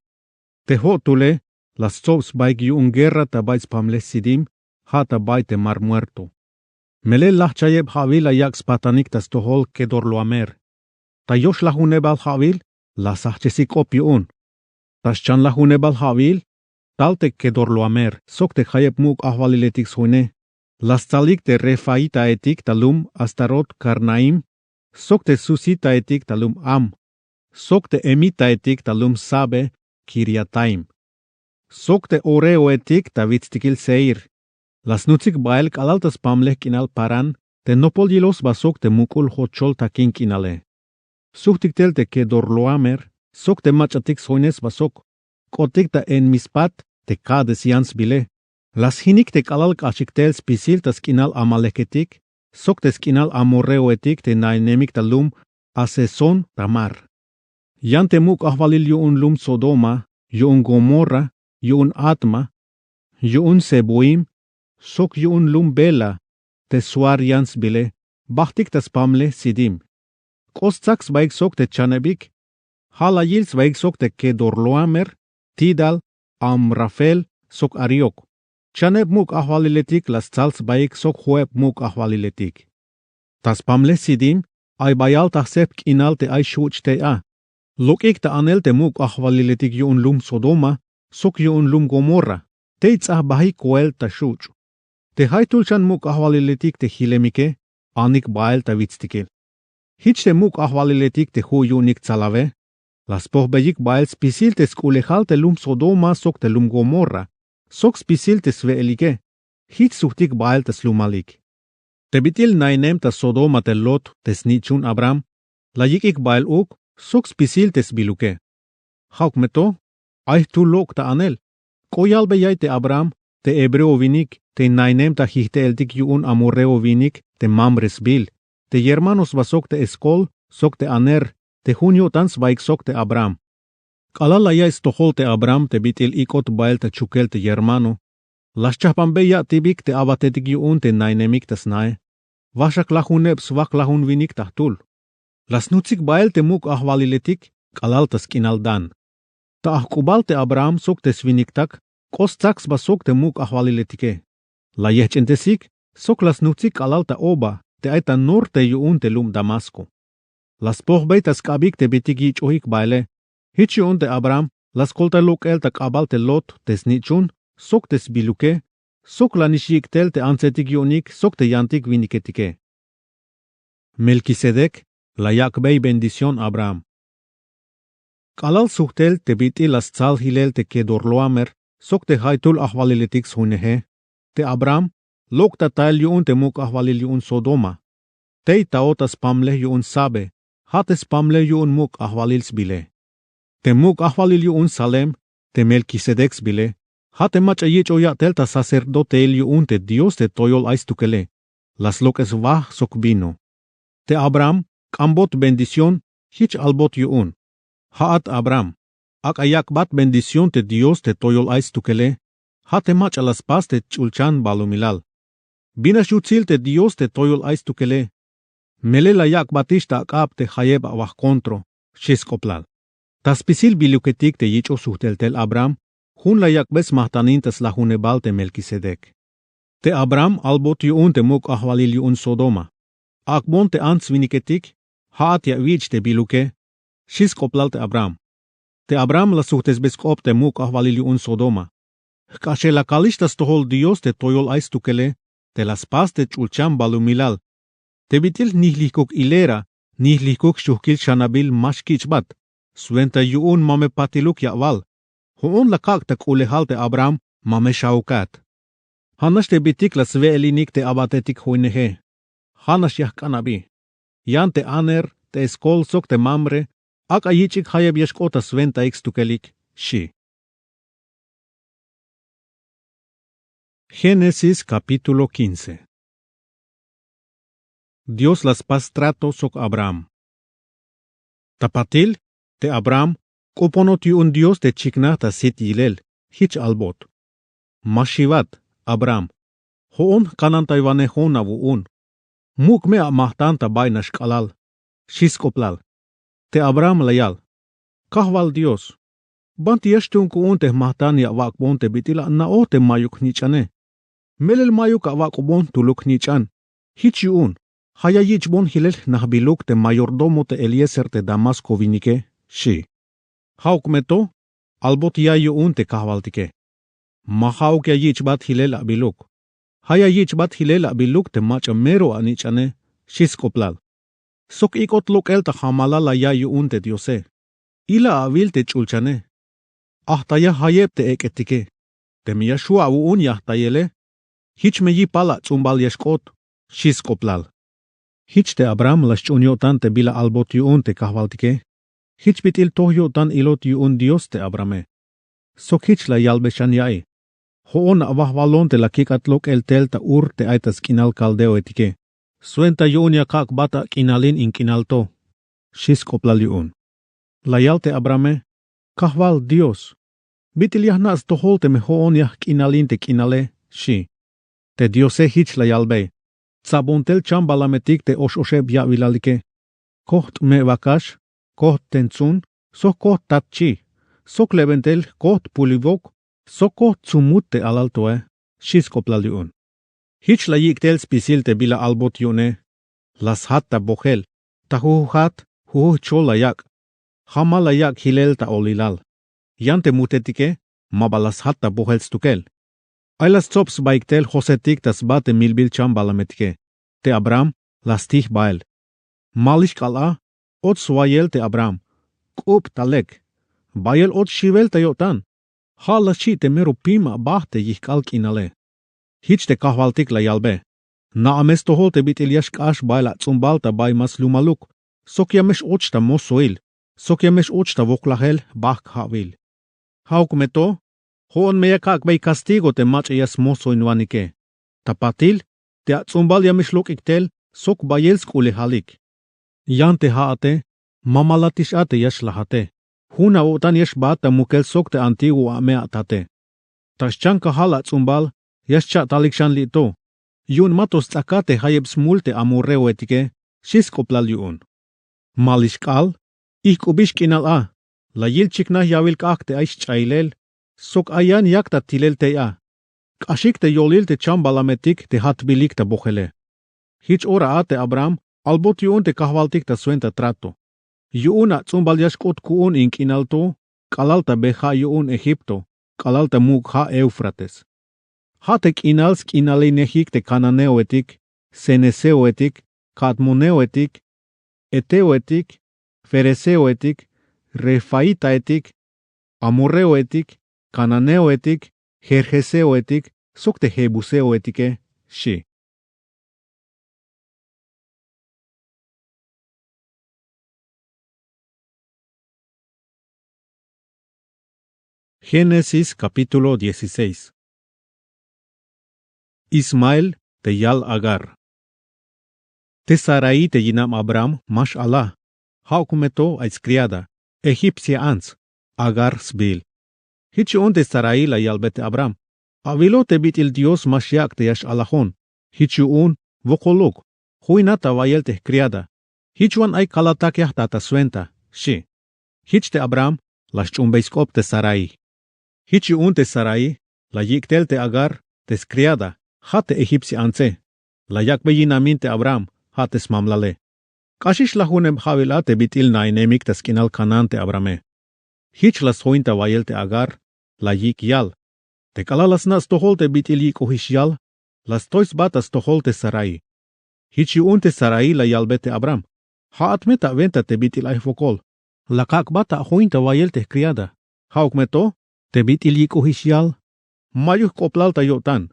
Te jo'tule la stsob sbaik yu'un guerra ta bay spamlej Sidim, ja' ta bay te Mar Muerto. Melel lajchayeb ja'wil la yak' spatanik ta stojol Kedorloamer. Ta yox lajunebal ja'wil la sjajchesik k'op yu'un. Ta xchan lajunebal ja'wil tal te Kedorloamer sok te jayeb muk' ajwaliletik sjoine, la stsalik te refaitaetik ta lum Astarot Karnaim, sok te susitaetik ta lum Am, sok te emitaetik ta lum Sabe Kiriataim, sok te horeoetik ta witstikil Seir. La snutsik bael k'alal ta spamlej k'inal Parán te nopol yiloj sba sok te muk'ul jochol takin k'inale. Sujtik tel te Kedorloamer sok te mach'atik sjoine sba sok, k'otik ta En-mispat te Kades yan sbile. La sjinik te k'alal k'axik tel spisil ta sk'inal amaleketik sok te sk'inal amorreoetik te nainemik ta lum Asesón-tamar. Yan te muk' ajwalil yu'un lum Sodoma, yu'un Gomorra, yu'un Atma, yu'un Seboim, sok yu'un lum Bela te Soar yan sbile, bajtik ta spamlej Sidim. K'ot stsak sbaik sok te chanebik. Ja' la yil sbaik sok te Kedorloamer, Tidal, Amrafel, sok Ariok. Chaneb muk' ajwaliletik la stsal sbaik sok jo'eb muk' ajwaliletik. Ta spamlej Sidim ay bayal ta jsejp k'inal te ay xuch' tey a. Lok'ik ta anel te muk' ajwaliletik yu'un lum Sodoma sok yu'un lum Gomorra, tey ts'ajbajik koel ta xuch'. Te jaytul xan muk' ajwaliletik te jilemike, anik bael ta witstikil. Jich te muk' ajwaliletik te ju' yu'unik tsalawe, la spojbeyik bael spisil te sk'ulejal te lum Sodoma sok te lum Gomorra, sok spisil te swe'elike, jich sujtik bael ta slumalik. Te bit'il nainem ta Sodoma te Lot te snich'un Abram, la yik'ik bael uk sok spisil te sbiluke. Ja'uk me to, ay jtul lok' ta anel. K'o yalbey ya'iy te Abram te hebreo winik te nainem ta jijte'eltik yu'un amorreo winik te Mamre sbil, te yermano sba sok te Eskol sok te Aner, te jun yo'tan sbaik sok te Abram. K'alal la yaiy stojol te Abram te bit'il ik'ot bael ta chukel te yermano, la xchajbanbey ya'tibik te a'batetik yu'un te nainemik ta snae. Waxak lajuneb swak lajun winik ta jtul. La snutsik bael te muk' ajwaliletik k'alal ta sk'inal Dan. Ta ajk'ubal te Abraham sok te swiniktak k'ot stsak sba sok te muk' ajwaliletike. La yejch'entesik sok la snutsik k'alal ta Hoba te ay ta norte yu'un te lum Damasko. La spojbey ta sk'abik te bitik yich'ojik baele. Jich yu'un te Abraham la skoltay lok'el ta k'abal te Lot te snich'un sok te sbiluke, sok la nix yik' tel te antsetik yu'unik sok te yantik winiketike. Melquisedec la yak'bey bendición Abraham. K'alal sujtel te bit'il la stsal jilel te Quedorlaomer sok te jaytul ajwaliletik sjuneje, te Abraham lok' ta tael yu'un te muk' ajwalil yu'un Sodoma. Tey taot ta spamlej yu'un Sabe, ja' te spamlej yu'un muk' ajwalil sbile. Te muk' ajwalil yu'un Salem, te Melquisedec sbile, ja' te mach'a yich'oj ya'tel ta sacerdoteil yu'un te Dios te toyol ay stukele, la slok'es waj sok vino. Te Abraham k'ambot bendición, jich albot yu'un: Ja'at Abraham, ak'a yak'bat bendición te Dios te toyol ay stukele, ja' te mach'a la spas te ch'ulchan balumilal. Bin nax yutsil te Dios te toyol ay stukele. Melel la yak'batix ta ak'ab te jayeb awaj kontro, xchi sk'oplal. Ta spisil biluketik te yich'oj sujtel tel Abraham, jun la yak'bey smajtanin ta slajunebal te Melquisedec. Te Abraham albot yu'un te muk' ajwalil yu'un Sodoma. Ak'bon te ants winiketik, ja'at ya awich' te biluke, xchi sk'oplal te Abraham. Te Abraham la sujtesbey sk'op te muk' ajwalil yu'un Sodoma. Jk'axel la kalix ta stojol Dios te toyol ay stukele, te la spas te ch'ulchan balumilal. Te bit'il jnijlijkuk hilera, jnijlijkuk xujkil xanabil ma xkich'bat, swenta yu'un ma me patiluk ya'wal. Jo'on la kak' ta k'ulejal te Abraham ma me xahukat. Ja' nax te bitik la swe'elinik te a'batetik joineje. Ja' nax ya jk'an abi. Yan te Aner, te te eskol sok te mambre, ak'a yich'ik jayeb ya xk'ot ta swentaik stukelik, xchi. Génesis capítulo quince. Dios la spas trato sok Abraham. Ta patil te Abraham k'oponot yu'un Dios te chiknaj ta sit yilel, jich albot: Ma xiwat, Abraham, jo'on jkanantaywanejon awu'un. Muk' me amajtan ta bay nax k'alal, xchi sk'oplal. Te Abraham la yal: Kajwal Dios, banti ya xtuun ku'un te jmajtan ya awak'bon te bit'il ana'oj te mayuk jnich'ane. Melel mayuk awak'bon tuluk jnich'an. Jich yu'un ja' ya yich'bon jilel jnajbiluk te mayordomo te Eliezer te Damasco winike, xchi. Ja'uk me to albot ya'iy yu'un te kajwaltike. Ma ja'uk ya yich'bat jilel abiluk. Ja' ya yich'bat jilel abiluk te mach'a mero anich'ane, xchi sk'oplal. Sok ik'ot lok'el ta jamalal la ya'iy yu'un te Diose. Ila awil te ch'ulchane. Ajtaya jayeb te ek'etike. Teme ya xju' awu'un ya jtayele, jich me yipal ats'umbal ya xk'ot, xchi sk'oplal. Jich te Abraham la xch'uun yo'tan te bila albot yu'un te kajwaltike. Jich bit'il toj yo'tan ilot yu'un Dios te Abrahame. Sok jich la yalbe xan ya'iy: Jo'on awajwalon te la kik'at lok'el tel ta Ur te ay ta sk'inal kaldeoetike, swenta yu'un ya kak'bat ak'inalin in k'inal to, xchi sk'oplal yu'un. La yal te Abrahame: Kajwal Dios, bit'il ya jna' stojol teme jo'on ya jk'inalin te k'inale, xchi. Te Diose jich la yalbey: Tsabon tel chambalametik te ox-oxeb ya'wilalike. Kojt' me wakax, kojt' tentsun, sok kojt' tatchi, sok lebentel kojt' puliwok, sok kojt' tsumut te alal toe, xchi sk'oplal yu'un. Jich la yik' tel spisil te bila albot yu'une. La sjat ta bojel, ta jujujat, jujujchol la yak'. Jamal la yak' jilel ta olilal. Yan te mujtetike ma ba la sjat ta bojel stukel. Ay la stsob sbaik tel Josetik ta sba te milbil chambalametike. Te Abraham la stij bael. Malix k'aal a, och swayel te Abraham. K'ub ta lek. Bayel och xiwel ta yo'tan. Ja' la xchi' te mero pim aba te yijk'al k'inale. Jich te kajwaltik la yalbe: Na'a me stojol te bit'il ya xk'ax bael ats'umbal ta bay ma slumaluk, sok ya me x-och ta mosoil, sok ya me x-och ta woklajel bajk' ja'wil. Ja'uk me to, jo'on me ya kak'bey kastigo te mach'a ya smosoinwanike. Ta patil te ats'umbal ya me xlok'ik tel sok bayel sk'ulejalik. Yan te ja'ate ma malatix a te ya xlajate. Jun awo'tan ya xbaat ta mukel sok te antiguo ame atate. Ta xchan kajal ats'umbal ya xcha'talik xan li' to. Yu'un ma to sts'akat te jayeb smul te amorreoetike, xchi sk'oplal yu'un. Malix k'aal, ijk'ubix k'inal a. La yil chiknaj yawil k'ajk' te ay xch'ayilel, sok ay yan yak ta tilel tey a. K'axik te yolil te chambalametik te jatbilik ta bojele. Jich ora a te Abraham albot yu'un te kajwaltik ta swenta trato. Yu'un ats'umbal ya xk'ot ku'un in k'inal to k'alal ta be ja' yu'un Egipto, k'alal ta muk' ja' Éufrates. Ja' te k'inal sk'inalinejik te cananeoetik, ceneseoetik, cadmoneoetik, heteoetik, ferezeoetik, refaítaetik, amorreoetik, cananeoetik, gergeseoetik, sok te jebuseoetike, xchi. Génesis capítulo dieciséis. Ismael te yal Agar. Te Sarai te yinam Abraham ma x-ala, ja'uk me to ay skriada, egipcia ants, Agar sbiil. Jich yu'un te Sarai la yalbe te Abraham: Awilo te bit'il Dios ma xyak' te ya x-alajon. Jich yu'un, wokoluk, joyna ta wayel te jkriada. Jich wan ay kalatak ya jta ta swenta, xchi. Jich te Abraham la xch'uunbey sk'op te Sarai. Jich yu'un te Sarai la yik' tel te Agar te skriada, ja' te egipcia antse. La yak'bey yinamin te Abraham, ja' te smamlale. K'axix lajuneb ja'wil a te bit'il nainemik ta sk'inal Canaán te Abrahame. Jich la sjoin ta wayel te Agar, la yik' yal. Te k'alal la sna' stojol te bit'il yik'ojix yal, la stoy sba ta stojol te Sarai. Jich yu'un te Sarai la yalbe te Abraham: Ja'at me ta wenta te bit'il ay jwokol. La kak'bat ajoin ta wayel te jkriada. Ja'uk me to, te bit'il yik'ojix yal, mayuk jk'oblal ta yo'tan.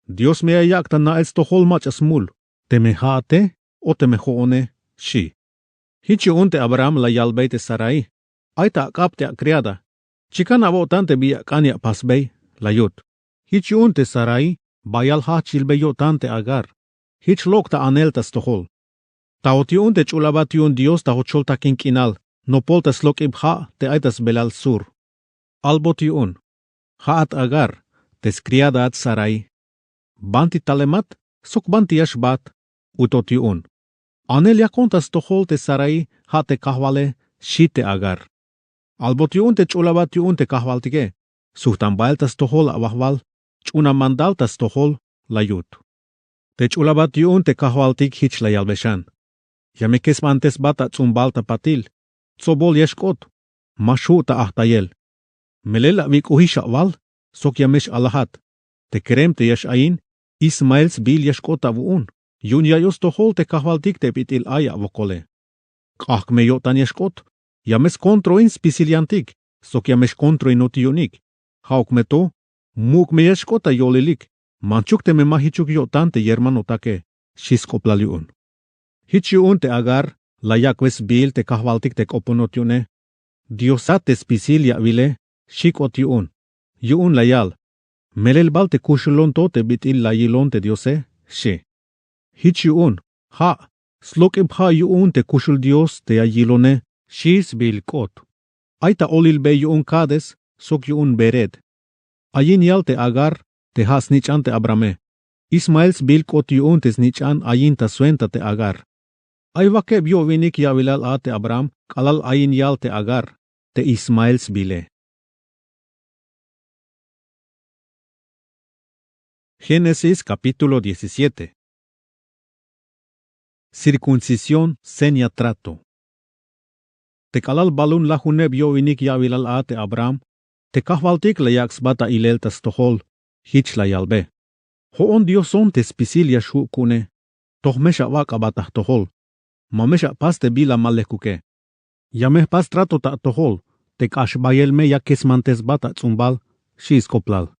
Dios me ya yak' ta na'el stojol mach'a smul, teme ja'ate o teme jo'one, xchi. Jich yu'un te abraham la yalbey te sarai, ay ta ak'ab te akriada, chikan awo'tan te bi ak'an ya apasbey, la yut. Jich yu'un te sarai bayal jajch yilbey yo'tan te agar. Jich lok' ta anel ta stojol. Taot yu'un te ch'ul abat yu'un dios ta jocholtakin k'inal, nopol ta slok'ib ja' te ay ta sbelal sur. Albot yu'un, ja'at agar, te skriadaat sarai, banti talemat sok banti ya xbaht? Utot yu'un, anel yakon ta stojol te sarai, ja' te kajwale, xi te agar. Albot yu'un te ch'ul abat yu'un te kajwaltike, sujtan bael ta stojol awajwal, ch'una mandal ta stojol, la yut. Te ch'ul abat yu'un te kajwaltik jich la yalbe xan, ya me kesbantesbat ats'umbal ta patil, tsobol ya xk'ot, ma xju' ta ajtayel. Melel awik'ojix awal, sok ya me x-alajat, te kerem te ya x-ayin, ismael sbiil ya xk'ot awu'un, yu'un ya yot stojol te kajwaltik te bit'il ay awokole. K'ajk' me yo'tan ya xk'ot, ya me skontroin spisil yantik, sok ya me xkontroinot yu'unik, ja'uk me to, muk' me ya xk'ot ta yolilik, manchuk teme ma jichuk yo'tan te yermanotake, xi sk'oplal yu'un. Jich yu'un te agar, la yak'be sbiil te kajwaltik te k'oponot yu'une, diosat te spisil ya awile, xik'ot yu'un, yu'un la yal, melel bal te kuxulon to te bit'il la yilon te diose, xi. Jich yu'un, ja', slok'ib ja' yu'un te kuxul dios te ya yilone, xi sbiil k'ot. Ay ta olilbey yu'un kades, sok yu'un bered. Ayin yal te agar, te ja' snich'an te abrahame, ismael sbiil k'ot yu'un te snich'an ayin ta swenta te agar. Ay wakeb yo'winik ya'wilal a te abraham k'alal ayin yal te agar, te ismael sbiile. Génesis capítulo diecisiete. Cirkuncisión, seña trato. Te k'alal balun lajuneb yo'winik ya'wilal a te abraham, te kajwaltik la yak' sba ta ilel ta stojol, jich la yalbe, jo'on dioson te spisil ya xju' ku'une, toj me xawak' aba ta jtojol, ma me xapas te bila ma lekuke. Ya me jpas trato ta atojol, te k'ax bayel me ya kesmantesbat ats'umbal, xi sk'oplal.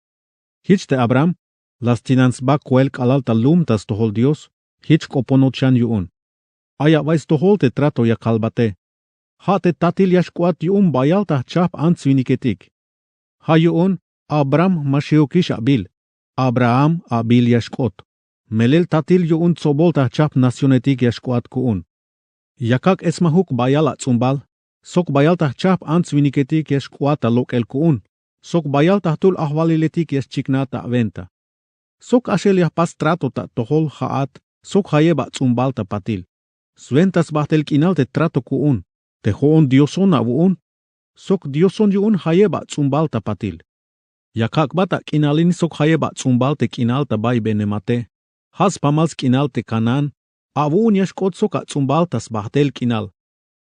Jich te abraham, la stinan sba koel k'alal ta lum ta stojol dios, jich k'oponot xan yu'un, ay away stojol te trato ya kalbate, ja' te tatil ya xk'oat yu'un bayal ta jchajp ants-winiketik. Ja' yu'un, abraham ma xiwokix abil, abraham abil ya xk'ot, melel tatil yu'un tsobol ta jchajp nacionetik ya xk'oat ku'un. Ya kak' esmajuk bayal ats'umbal, sok bayal ta jchajp ants-winiketik ya xk'oat ta lok'el ku'un, sok bayal ta jtul ajwaliletik ya xchiknaj ta awenta. Sok k'axel ya jpas trato ta atojol ja'at, sok jayeb ats'umbal ta patil. Swenta sbajtel k'inal te trato ku'un, te jo'on dioson awu'un, sok dioson yu'un jayeb ats'umbal ta patil. Ya kak'bat ak'inalin sok jayeb ats'umbal te k'inal ta baybenemate, ja' spamal sk'inal te kanaán, awu'un ya xk'ot sok ats'umbal ta sbajtel k'inal,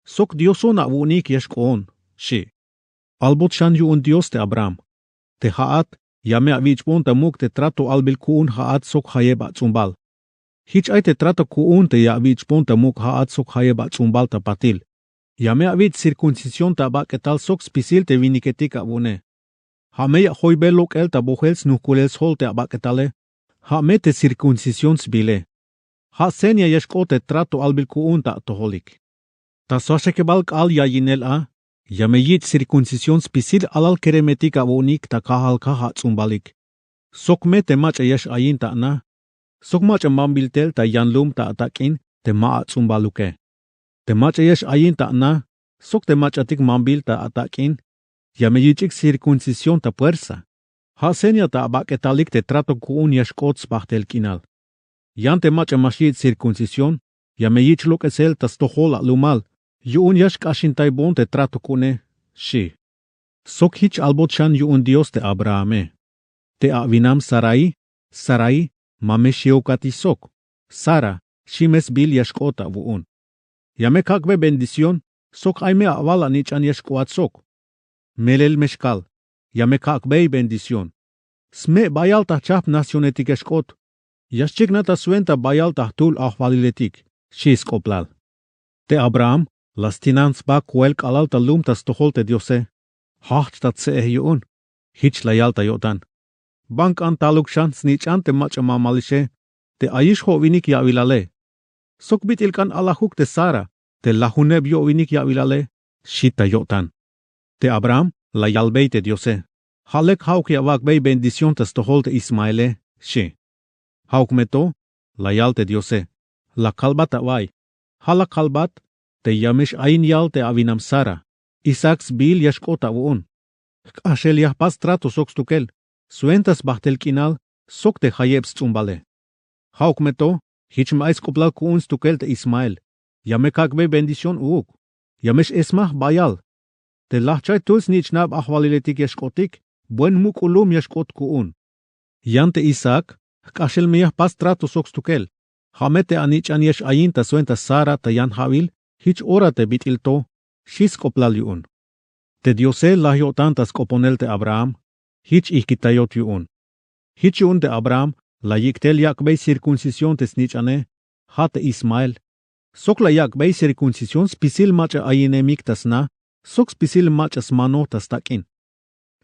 sok dioson awu'unik ya xk'oon, xi. Albot xan yu'un dios te abraham, te ja'at, ya me awich'bon ta muk' te trato albil ku'un ja'at sok jayeb ats'umbal. Jich ay te trato ku'un te ya awich'bon ta muk' ja'at sok jayeb ats'umbal ta patil. Ya me awich' cirkuncisión ta abak'etal sok spisil te winiketik awu'une. Ja' me ya ajoybe lok'el ta bojel snujk'ulel sjol te abak'etale, ja' me te cirkuncisión sbiile. Ja' seña ya xk'ot te trato albil ku'un ta atojolik. Ta swaxekebal k'aal ya'iyinel a, ya me yich' cirkuncisión spisil alal keremetik awu'unik ta kajal kaj ats'umbalik. Sok me te mach'a ya x-ayin ta ana, sok mach'a mambil tel ta yan lum ta atak'in te ma ats'umbaluke. Te mach'a ya x-ayin ta ana, sok te mach'atik mambil ta atak'in, ya me yich'ik cirkuncisión ta puersa. Ja' seña ta abak'etalik te trato ku'un ya xk'ot sbajtel k'inal. Yan te mach'a ma xyich' cirkuncisión, ya me yich' lok'esel ta stojol alumal, yu'un ya xk'axintaybon te trato ku'une, xi. Sok jich albot xan yu'un dios te abrahame, te awinam sarai, sarai, ma me xiwokatix sok, sara, xi me sbiil ya xk'ot awu'un. Ya me kak'be bendición, sok ay me awal anich'an ya xk'oat sok. Melel me xkal, ya me kak'bey bendición. Sme' bayal ta jchajp nacionetik ya xk'ot, ya xchiknaj ta swenta bayal ta jtul ajwaliletik, xi sk'oplal. Te abraham, la stinan sba koel k'alal ta lum ta stojol te diose, jajch ta tse'ej yu'un, jich la yal ta yo'tan. Ban k'an taluk xan snich'an te mach'a mamalixe, te ayix jo'winik ya'wilale. Sok bit'il k'an alajuk te sara, te lajuneb yo'winik ya'bilale, xi ta yo'tan. Te abraham la yalbey te diose, ja' lek ja'uk ya awak'bey bendición ta stojol te ismaele, xi. Ja'uk me to, la yal te diose, la kalbat awa'iy. Ja' la kalbat te ya me x'ayin yal te awinam sara, isaac sbihil ya xk'ot awu'un. Jk'axel ya jpas trato sok stukel, swenta sbajt'el k'inal sok te jayeb sts'umbale. Ja'uk me to, jich me ay sk'oplal ku'un stukel te ismael, ya me kak'bey bendición uuk, ya me x'esmaj bayal. Te lajch'ay tul snich'nab ajwaliletik ya xk'otik, buen muk'ul lum ya xk'ot ku'un. Yan te isaac, jk'axel me ya jpas trato sok stukel, ja' me te anich'an ya x'ayin ta swenta sara ta yan ja'wil, jich ora te bit'il to, xi sk'oplal yu'un. Te diose laj yo'tan ta sk'oponel te abraham, jich ijkitayot yu'un. Jich yu'un te abraham la yik' tel yak'bey cirkuncisión te snich'ane, ja' te ismael. Sok la yak'bey cirkuncisión spisil mach'a ayinemik ta sna, sok spisil mach'a smano ta stak'in.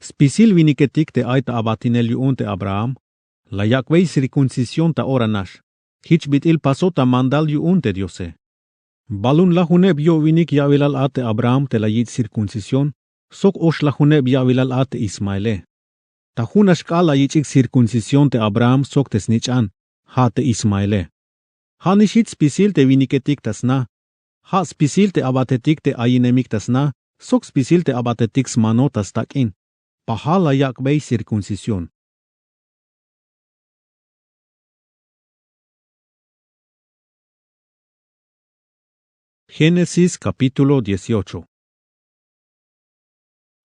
Spisil winiketik te ay ta abatinel yu'un te abraham, la yak'bey cirkuncisión ta ora nax. Jich bit'il pasot ta mandal yu'un te diose. Balum lajuneb yo'winik ya'bilal a te abraham te la yich' cirkuncisión, sok oxlajuneb ya'bilal a te ismaele. Ta jun nax k'aal la yich'ik cirkuncisión te abraham sok te snich'an, ja' te ismaele. Ja' nix jich spisil te winiketik ta sna, ja' spisil te abatetik te ayinemik ta sna, sok spisil te abatetik smano ta stak'in, pajal la yak'bey cirkuncisión. Génesis capítulo dieciocho.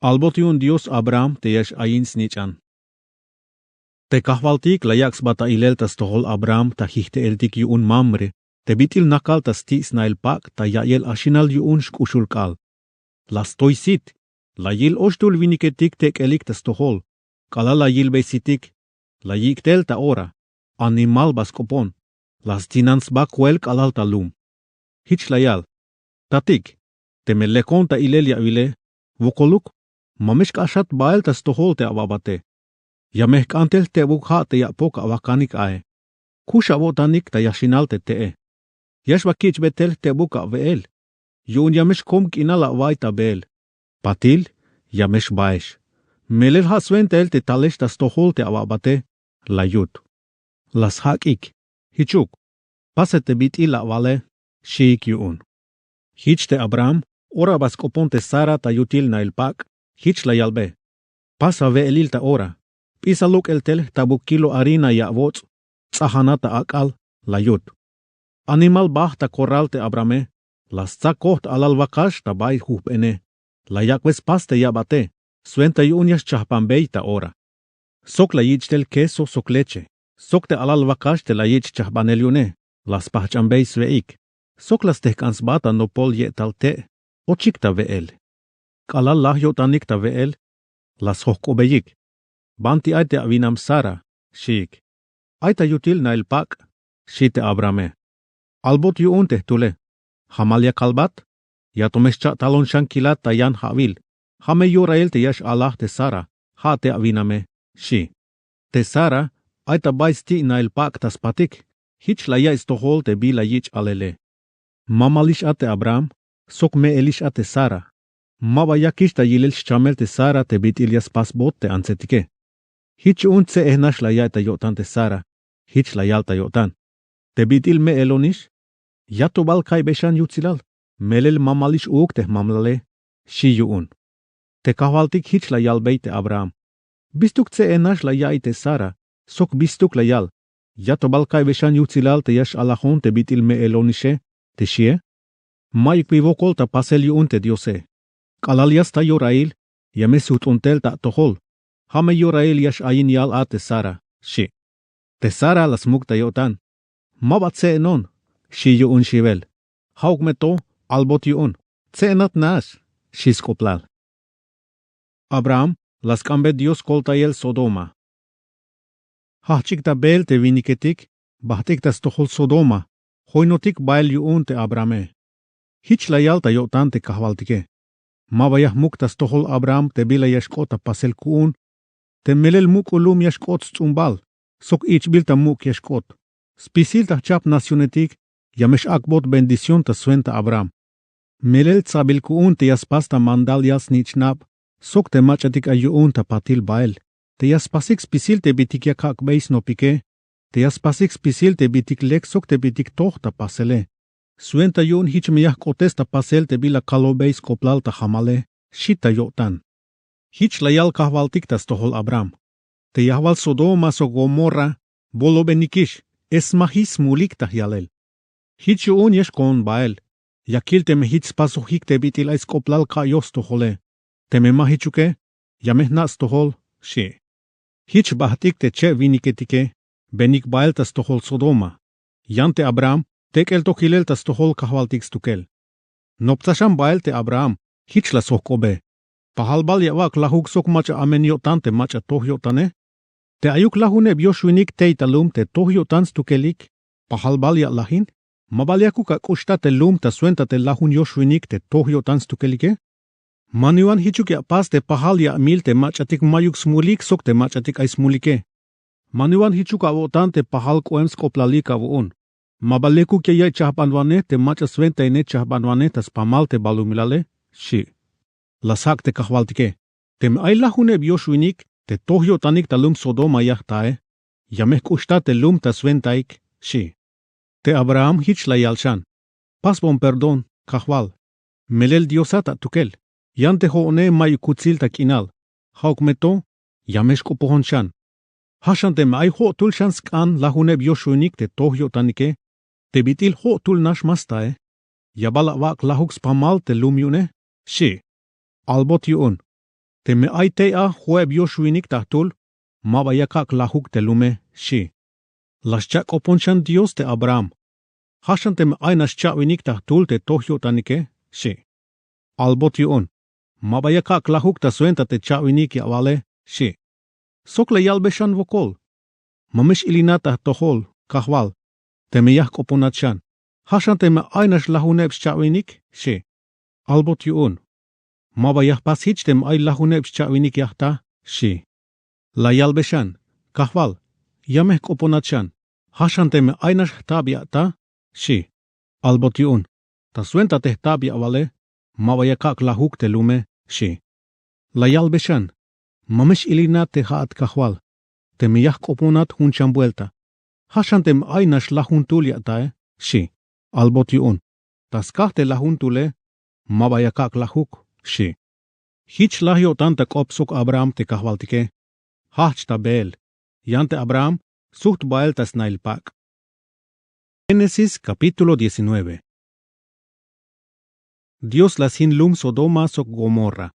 Albot yu'un dios abraham te ya x'ayin snich'an. Te kajwaltik la yak' sba ta ilel ta stojol abraham ta jijte'eltik yu'un mamre, te bit'il nakal ta sti' snail pak' ta ya'iyel axinal yu'un xk'uxul k'aal. La stoy sit, la yil oxtul winiketik tek'elik ta stojol, k'alal la yilbey sitik, la yik' tel ta ora, animal ba sk'opon, la stinan sba koel k'alal ta lum. Jich la yal: Tatik, teme lekon ta ilel ya'wile, wokoluk, ma me xk'axat bael ta stojol te awa'bate. Ya me jk'an tel jtebuk ja' te ya apok awakanik ae. Kux awo'tanik ta yaxinal te te'e. Ya xba kich'be tel jtebuk awe'el. Yu'un ya me xkom k'inal awa'iy ta beel. Patil, ya me xbaex. Melel ja' swentail te talex ta stojol te awa'bate, la yut. La sjak'ik. Jichuk, pase te bit'il awale, xiik yu'un. Jich te abraham, ora ba sk'opon te sara ta yutil nail pak', jich la yalbe: Pas awe'elil ta ora, p'isa lok'el tel jtabuk kilo harina ya awots', ts'ajanat ta ak'al, la yut. Animal bajt' ta korral te abrahame, la stsa kojt alal wakax ta bay jujp'ene, la yak'be spas te yabate, swenta yu'un ya xchajbanbey ta ora. Sok la yich' tel queso sok leche, sok te alal wakax te la yich' chajbanel yu'une, la spajch'anbey swe'ik, sok la stejk'an sba ta nopol ye'tal te' ochik ta we'el. K'alal laj yo'tanik ta we'el, la sjojk'obeyik: Banti ay te awinam sara, xiik. Ay ta yutil nail pak', xi te abrahame. Albot yu'un te jtule: Jamal ya kalbat, ya to me xcha' talon xan kilat ta yan ja'wil, ja' me yorail te ya x'alaj te sara, ja' te awiname, xi. Te sara ay ta bay sti' nail pak' ta spatik, jich la yaiy stojol te bila yich' alele. Mamalix a te abraham, sok me'elix a te sara. Ma ba yakix ta yilel xchamel te sara te bit'il ya spasbot te antsetike. Jich yu'un tse'ej nax la yaiy ta yo'tan te sara, jich la yal ta yo'tan: Te bit'il me'elonix, ya to bal ka'iybey xan yutsilal, melel mamalix uuk te jmamlale, xi yu'un. Te kajwaltik jich la yalbey te abraham: Bistuk tse'ej nax la yaiy te sara, sok bistuk la yal: Ya to bal ka'iybey xan yutsilal te ya x'alajon te bit'il me'elonixe, te xie? Mayuk bi wokol ta pasel yu'un te diose. K'alal ya sta yorail, ya me sujt'un tel ta atojol. Ja' me yorail ya x'ayin yal a te sara, xi. Te sara la smuk ta yo'tan: Ma ba tse'enon, xi yu'un xiwel. Ja'uk me to, albot yu'un: Tse'enat nax, xi sk'oplal. Abraham la sk'ambe dios koltayel sodoma. Jajch'ik ta beel te winiketik, bajt'ik ta stojol sodoma, joinotik bael yu'un te abrahame. Jich la yal ta yo'tan te kajwaltike: Ma ba ya jmuk ta stojol abraham te bila ya xk'ot ta pasel ku'un, te melel muk'ul lum ya xk'ot sts'umbal, sok ich'bil ta muk' ya xk'ot. Spisil ta jchajp nacionetik ya me x'ak'bot bendición ta swenta abraham. Melel tsabil ku'un te ya spas ta mandal ya snich'nab sok te mach'atik ay yu'un ta patil bael, te ya spasik spisil te bitik ya kak'bey snopike, te ya spasik spisil te bitik lek sok te bitik toj ta pasele. Swenta yu'un jich me ya jk'otes ta pasel te bila kalobey sk'oplal ta jamale, xi ta yo'tan. Jich la yal kajwaltik ta stojol Abraham: Te yajwal Sodoma sok Gomorra bolobenikix, es ma jich smulik ta yalel. Jich yu'un ya xkoon bael, ya kil teme jich spasojik te bit'il ay sk'oplal ka'yoj stojole. Teme ma jichuke, ya me jna' stojol, xi'. Jich jbajt'ik te cheb winiketike benik bael ta stojol Sodoma. Yan te Abraham tek'el to jilel ta stojol kajwaltik stukel. Noptsa xan bael te Abraham, jich la sjok'obe: Pajal bal ya awak' lajuk sok mach'a amen yo'tan te mach'a toj yo'tane? Te ayuk lajuneb yoxwinik tey ta lum te toj yo'tan stukelik, pajal bal ya alajin? Ma bal yakuk ak'uxta te lum ta swenta te lajun yoxwinik te toj yo'tan stukelike? Maniwan jichuk ya apas te pajal ya amil te mach'atik mayuk smulik sok te mach'atik ay smulike. Maniwan jichuk awo'tan te pajal k'oem sk'oplalik awo'on. Ma bal lekuk ya ya'iy chajbanwanej te mach'a swentaine chajbanwanej ta spamal te balumilale, xi'. La sjak' te kajwaltike: Teme ay lajuneb yoxwinik te toj yo'tanik ta lum Sodoma ya jtae, ya me jk'uxta te lum ta swentaik, xi'. Te Abraham jich la yal xan: Pasbon perdón, kajwal. Melel Diosat atukel, yan te jo'one mayuk kutsil ta k'inal. Ja'uk me to, ya me xk'opojon xan. Ja' xan teme ay jo'tul xan sk'an lajuneb yoxwinik te toj yo'tanike, te bit'il jo'tul nax ma stae. Ya bal awak' lajuk spamal te lum yu'une, xi'. Albot yu'un: Teme ay tey a jo'eb yoxwinik ta jtul, ma ba ya kak' lajuk te lume, xi'. La xcha' k'opon xan Dios te Abraham: Ja' xan teme ay nax cha'winik ta jtul te toj yo'tanike, xi'. Albot yu'un: Ma ba ya kak' lajuk ta swenta te cha'winik ya awale, xi'. Sok la yalbe xan wokol: Ma me x-ilinat ta jtojol, kajwal, teme ya jk'oponat xan. Ja' xan teme ay nax lajuneb xcha'winik, xi'. Albot yu'un: Ma ba ya jpas jich teme ay lajuneb xcha'winik ya jta, xi'. La yalbe xan: Kajwal, ya me jk'oponat xan. Ja' xan teme ay nax jtab ya ata, xi'. Albot yu'un: Ta swenta te jtab ya awale, ma ba ya kak' lajuk te lume, xi'. La yalbe xan: Ma me x-ilinat te ja'at kajwal, teme ya jk'oponat jun xan buelta. Ja' xan teme ay nax lajun tul ya atae, xi'. Albot yu'un: Ta skaj te lajun tule, ma ba ya kak' lajuk, xi'. Jich laj yo'tan ta k'op sok Abraham te kajwaltike. Jajch ta beel, yan te Abraham sujt bael ta snail pak'. Génesis capítulo diecinueve. Dios la sjin lum Sodoma sok Gomorra.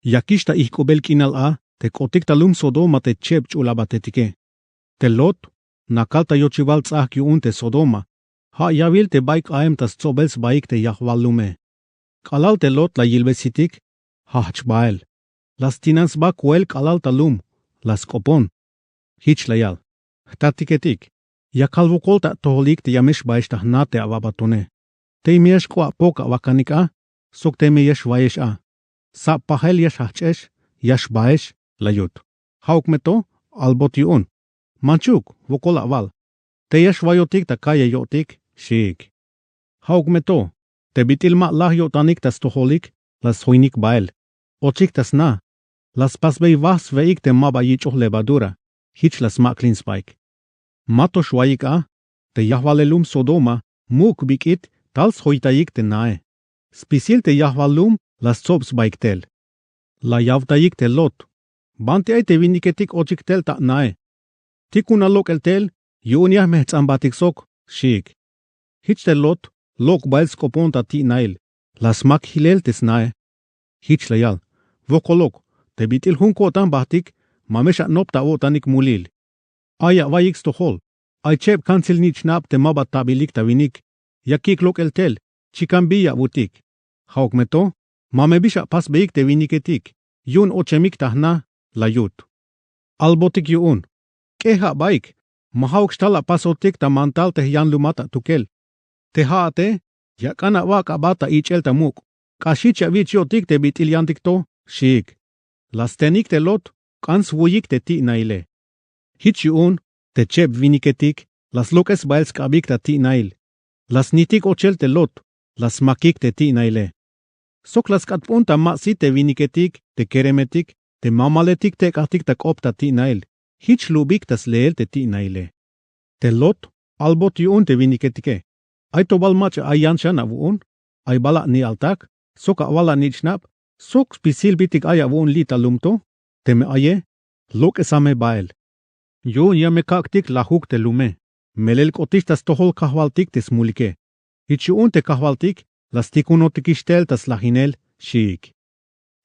Yakix ta ijk'ubel k'inal a te k'otik ta lum Sodoma te cheb ch'ul abatetike. Te Lot, nakal ta yochibal ts'ajk' yu'un te Sodoma, ja' yawil te bay k'aem ta stsobel sbaik te yajwal lume. K'alal te Lot la yilbe sitik, jajch bael. La stinan sba koel k'alal ta lum, la sk'opon. Jich la yal: Jtatiketik, yakal wokol ta atojolik te ya me xbaex ta jna te awabatone. Tey me ya xk'o'a' pok awakanik a, sok tey me ya xwayex a. Sab pajel ya xjajch'ex, ya xbaex, la yut. Ja'uk me to, albot yu'un: Manchuk, wokol awal. Tey ya xwayotik ta kalle yo'tik, xiik. Ja'uk me to, te bit'il ma laj yo'tanik ta stojolik, la sjoinik bael. Ochik ta sna, la spasbey waj swe'ik te ma ba yich'oj levadura, jich la smak'lin sbaik. Ma to xwaik a, te yajwalel lum Sodoma muk' bik'it tal sjoytayik te nae. Spisil te yajwal lum la stsob sbaik tel. La yawtayik te Lot: Banti ay te winiketik ochik tel ta nae? Tikuna lok'el tel, yu'un ya jmejts'ambatik sok, xiik. Jich te Lot lok' bael sk'opon ta ti'nail, la smak jilel te snae. Jich la yal: Wokolok, te bit'il jun ko'tan bajtik, ma me x-anop ta awo'tanik mulil. Ay awa'iyik stojol, ay cheb kantsil nich'nab te ma ba tabilik ta winik, ya kik' lok'el tel, chikan bi ya awutik. Ja'uk me to, ma me bi x-apasbeyik te winiketik, yu'un ochemik ta jna, la yut. Albotik yu'un: K'ej abaik, ma ja'uk xtal apasotik ta mantal te jyanlumat atukel. Te ja'ate, ya ak'an awak' aba ta ich'el ta muk', k'axich ya awich' yo'tik te bit'il yantik to, xiik. La stenik te Lot k'an swu'uyik te ti'naile. Jich yu'un te cheb winiketik la slok'es bael sk'abik ta ti'nail. La snitik ochel te Lot, la smakik te ti'naile. Sok la sk'atp'un ta ma' sit te winiketik te keremetik te mamaletik tek'ajtik ta k'op ta ti'nail. Jich lubik ta sleel te ti'naile. Te lot albot yu'un te winiketike. Ay to bal mach'a ay yan xan awu'un. Ay bal ani'altak sok awal anich'nab sok spisil bitik ay awu'un li' ta lum to. Teme aye, lok'esa me bael. Yu'un ya me kak'tik lajuk te lume. Melel k'otix ta stojol kajwaltik te smulike. Jich yu'un te kajwaltik la stikunotikix tel ta slajinel. Xiik.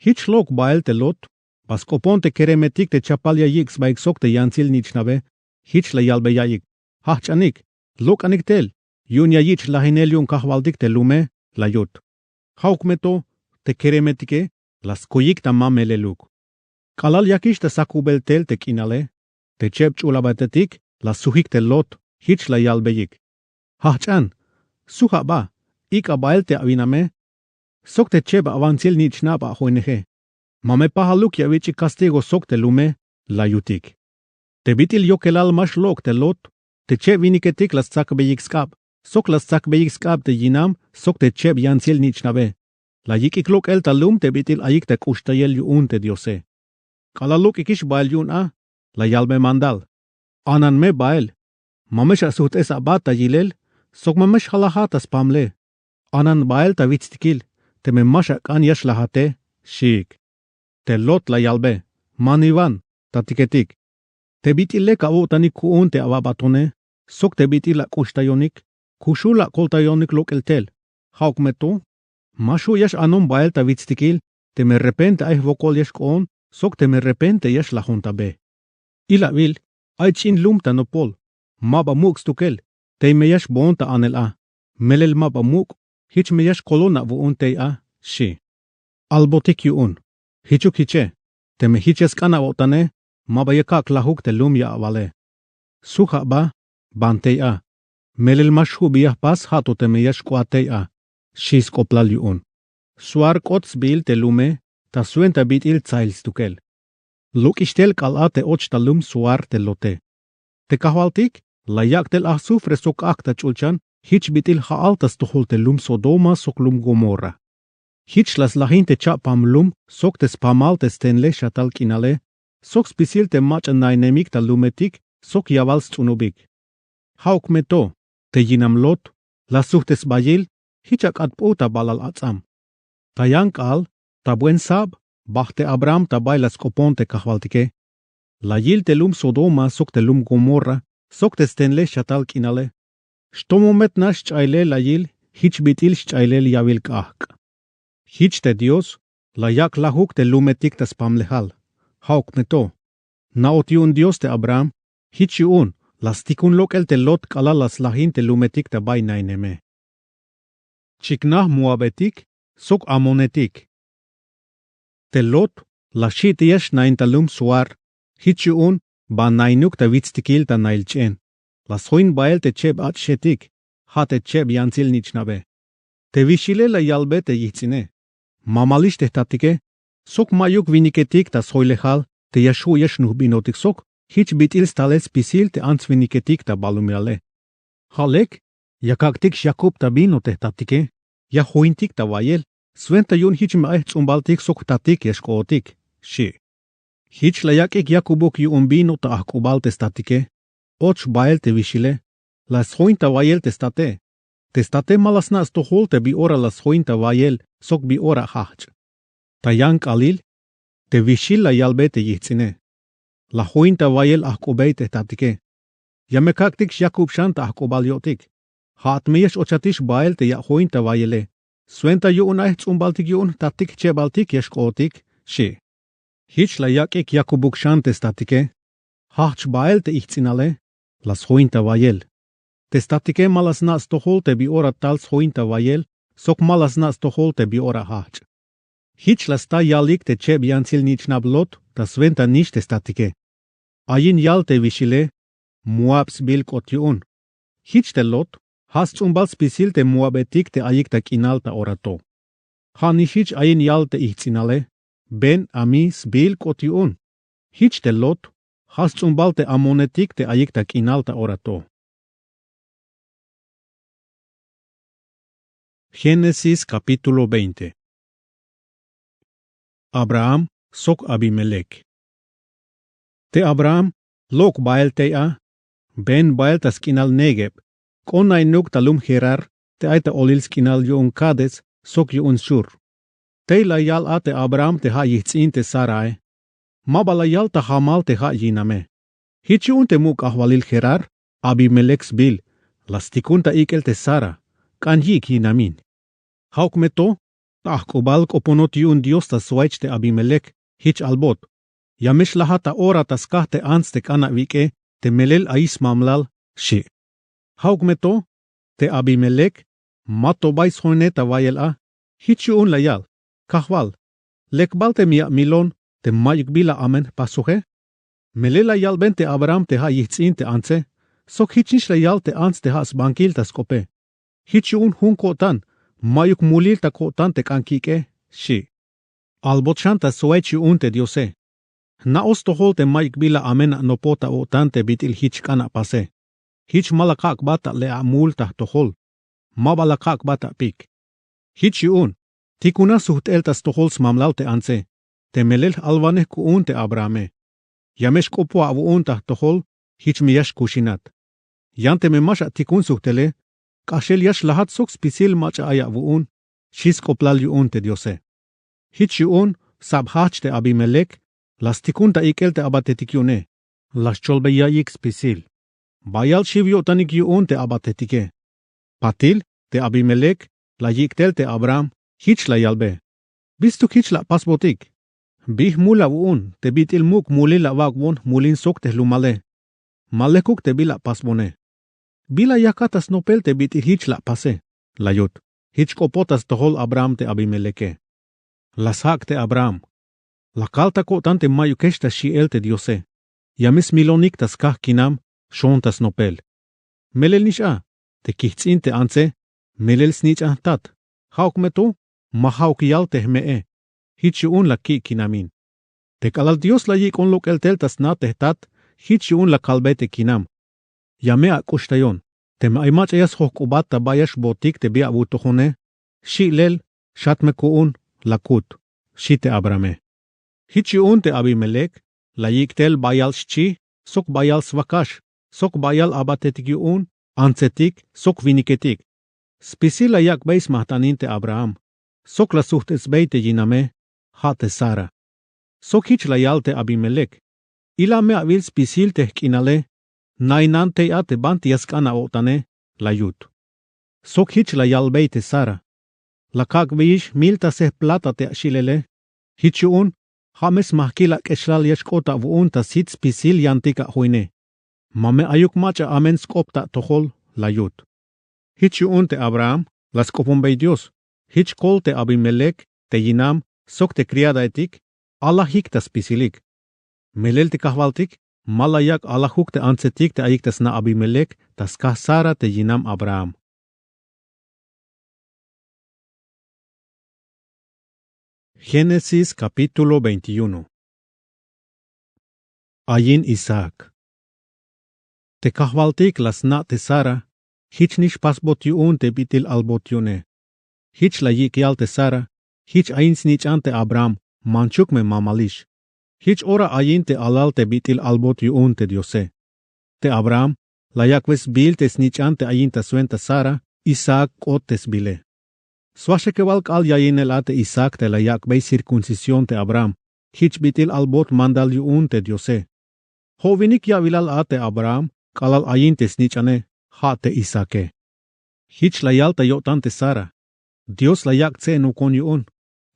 Jich lok' bael te lot. Ba sk'opon te keremetik te chapal ya yik' sbaik sok te yantsil nich'nabe. Jich la yalbe yaiyik. Jajch'anik. Lok'anik tel. Yu'un ya yich' lajinel yu'un kajwaltik te lume. La yut. Ja'uk me to te keremetike la skuyik ta ma meleluk. K'alal yakix ta sakubel tel te k'inale te cheb ch'ulabatetik la sujik te lot. Jich la yalbeyik. Jajch'an. Suj aba. Ik' abael te awiname. Sok te cheb awantsil nich'nab ajoineje. Ma me pajaluk ya awich'ik kastigo sok te lume. La yutik. Te bit'il yokelal ma xlok' te lot. Te cheb winiketik la stsakbeyik sk'ab sok la stsakbeyik sk'ab te yinam sok te cheb yantsil nich'nabe. La yik'ik lok'el ta lum te bit'il ayik ta k'uxtayel yu'un te diose. K'alal lok'ikix bael yu'un a la yalbe mandal. Anan me bael. Ma me xasujt'es aba ta yilel sok ma me xjalajat ta spamle. Anan bael ta witstikil. Teme ma xak'an ya xlajate. Xiik. Te lot la yalbe. Maniwan. Tatiketik. Te bit'il lek awo'tanik ku'un te awabatone sok te bit'il ak'uxtayonik. Kuxul akoltayonik lok'el tel. Ja'uk me to. Ma xju' ya x'anon bael ta witstikil. Teme repente ay jwokol ya xk'oon sok teme repente ya xlajontabe. Ilawil. Ay ch'in lum ta nopol. Ma ba muk' stukel. Tey me ya xboon ta anel a. Melel ma ba muk'. Jich me ya xkolon awu'un tey a. Xi. Albotik yu'un. Jichuk jiche. Teme jich ya sk'an awo'tane. Ma ba ya kak' lajuk te lum ya awale. Suj aba. Ban tey a. Melel ma xju' bi ya jpas ja' to teme ya xk'oat tey a. Xi sk'oplal yu'un. Suar k'ot sbiil te lume ta swenta bit'il tsail stukel. Lok'ix tel k'al a te och ta lum suar te lote. Te kajwaltik la yak' tel ajsufre sok k'ajk' ta ch'ulchan. Jich bit'il ja'al ta stojol te lum sodoma sok lum gomorra. Jich la slajin te cha'pam lum sok te spamal te stenlej xatal k'inale sok spisil te mach'a nainemik ta lumetik sok yawal sts'unubik. Ja'uk me to. Te yinam lot. La sujtesbayil. Jich ak'atp'uj ta balal ats'am. Ta yan k'aal ta buen sab. Bajt te abraham ta bay la sk'opon te kajwaltike. La yil te lum sodoma sok te lum gomorra sok te stenlej xatal k'inale. Xtomometnax xch'ailel la yil. Jich bit'il xch'ailel yawil k'ajk'. Jich te dios la yak' lajuk te lumetik ta spamlejal. Ja'uk me to. Na'ot yu'un dios te abraham. Jich yu'un la stikun lok'el te lot k'alal la slajin te lumetik ta bay naineme. Chiknaj moabetik sok amonetik. Te lot la xi' te ya xnain ta lum suar. Jich yu'un ba nainuk ta witstikil ta nail ch'en. La sjoin bael te cheb ach'ixetik. Ja' te cheb yantsil nich'nabe. Te wixile la yalbe te yijts'ine. Mamalix te jtatike. Sok ma'yuk winiketik ta sjoylejal te ya xju' ya xnujbinotik sok jich bit'il stalel spisil te ants winiketik ta balumilale. Ja' lek ya kak'tik xyakub ta vino te jtatike. Ya jointik ta wayel. Swenta yu'un jich me ay jts'umbaltik sok jtatik ya xk'ootik. Xi'. Jich la yak'ik yakubuk yu'un vino ta ajk'ubal te statike. Och bael te wixile. La sjoin ta wayel te state. Te state ma la sna' stojol te bi ora la sjoin ta wayel sok bi ora jajch'. Ta yan k'aalil te wixil la yalbe te yijts'ine. La join ta wayel ajk'ubey te jtatike. Ya me kak'tik xyakub xan ta ajk'ubal yo'tik. Ja'at me ya x'ochatix bael te ya join ta wayele. Swenta yu'un ay jts'umbaltik yu'un jtatik jchebaltik ya xk'ootik. Xi'. Jich la yak'ik yakubuk xan te statike. Jajch' bael te ijts'inale. La sjoin ta wayel. Te statike ma la sna' stojol te bi ora tal sjoin ta wayel sok ma la sna' stojol te bi ora jajch'. Jich la sta yalik te cheb yantsil nich'nab lot ta swenta nix te statike. Ayin yal te wixile. Moab sbiil k'ot yu'un. Jich te lot. Ja' sts'umbal spisil te moabetik te ayik ta k'inal ta ora to. Ja' nix jich ayin yal te ijts'inale. Ben ami sbiil k'ot yu'un. Jich te lot. Ja' sts'umbal te amonetik te ayik ta k'inal ta ora to. Génesis capítulo veinte. Abraham sok Abimelec. Te Abraham lok' bael tey a, been bael ta sk'inal Negueb, k'onainuk ta lum Gerar te ay ta olil sk'inal yu'un Cades sok yu'un Sur. Tey la yal a te Abraham te ja' yijts'in te Sarae. Ma ba la yal ta jamal te ja' yiname. Jich yu'un te muk' ajwalil Gerar, Abimelec sbiil, la stikun ta ik'el te Sara, k'an yi'ik yinamin. Ja'uk me to, ta ajk'ubal k'oponot yu'un Dios ta swahich te Abimelec, jich albot: Ya me xlajat ta ora ta skaj te ants te k'an awik'e te melel ayix smamlal, xi'. Ja'uk me to, te Abimelec ma to bay sjoine ta wayel a. Jich yu'un la yal: Kajwal, lek bal teme ya amilon te mayuk bila amen jpasoje. Melel la yalben te Abraham te ja' yijts'in te antse, sok jichnix la yal te ants te ja' sbankil ta sk'ope. Jich yu'un jun ko'tan mayuk mulil ta ko'tan te k'an kik'e, xi'. Albot xan ta swahich yu'un te Diose: Jna'oj stojol te mayuk bila amen anopoj ta o'tan te bit'il jich k'an apase. Jich ma la kak'bat ta le' amul ta jtojol, ma ba la kak'bat apik. Jich yu'un, tikunas sujt'el ta stojol smamlal te antse, te melel j-alwanej ku'un te Abrahame. Ya me xk'opoj awu'un ta jtojol, jich me ya xkuxinat. Yan teme ma xatikun sujt'ele, k'axel ya xlajat sok spisil mach'a ay awu'un, xi' sk'oplal yu'un te Diose. Jich yu'un, sab jajch te Abimelec, la stikun ta ik'el te abatetik yu'une, la xcholbey ya'iyik spisil. Bayal xiw yo'tanik yu'un te abatetike. Patil te Abimelec la yik' tel te Abraham, jich la yalbe: Bistuk jich la apasbotik? Bi jmul awu'un te bit'il muk' mulil la awak'bon jmulin sok te jlumale? Ma lekuk te bila apasbone. Bila ya jkat ta snopel te bit'il jich la apase? La yut. Jich k'opoj ta stojol Abraham te Abimeleke. La sjak' te Abraham: La kal ta ko'tan te mayukex ta xi'el te Diose. Ya me smilonik ta skaj kinam, xoon ta snopel. Melel nix a, te kijts'in te antse, melel snich'an jtat. Ja'uk me to, ma ja'uk yal te jme'e. Jich yu'un la kik' kinamin. Te k'alal Dios la yik'on lok'el tel ta sna te jtat, jich yu'un la kalbey te kinam. Ya me ak'uxtayon, teme ay mach'a ya sjojk'obat ta bayal xbootik te bi awutojone, xi'lel, xat me ku'un, la kut, xi' te Abrahame. Jich yu'un te Abimelec la yik' tel bayal xchi, sok bayal swakax, sok bayal abatetik yu'un, antsetik, sok winiketik. Spisil la yak'bey smajt'anin te Abraham, sok la sujt'esbey te yiname, ja' te Sara. Sok jich la yal te Abimelec: Ila me awil spisil te jk'inale, nainan tey a te banti ya sk'an awo'tane, la yut. Sok jich la yalbey te Sara: La kak'beyix mil tasej plata te axilele. Jich yu'un, ja' me smajkil ak'exlal ya xk'ot awu'un ta sit spisil yantik ajoine. Ma me ayuk mach'a amen sk'op ta atojol, la yut. Jich yu'un te Abraham la sk'oponbey Dios, jich kol te Abimelec, te yinam, sok te criadaetik, alajik ta spisilik. Melel te kajwaltik ma la yak' alajuk te antsetik te ayik ta sna Abimelec ta skaj Sara te yinam Abraham. Génesis capítulo veintiuno. Ayin Isaac. Te kajwaltik la sna' te Sara, jich nix pasbot yu'un te bit'il albot yu'une. Jich la yik' yal te Sara: Jich ayin snich'an te Abraham, manchuk me mamalix. Jich ora ayin te alal te bit'il albot yu'un te Diose. Te Abraham la yak'be sbiil te snich'an te ayin ta swenta Sara, Isaac k'ot te sbiile. Swaxekebal k'aal ya'iyinel a te Isaac te la yak'bey circuncisión te Abraham, jich bit'il albot mandal yu'un te Diose. Jo'winik ya'wilal a te Abraham k'alal ayin te snich'ane, ja' te Isaace. Jich la yal ta yo'tan te Sara: Dios la yak' tse'enukon yu'un,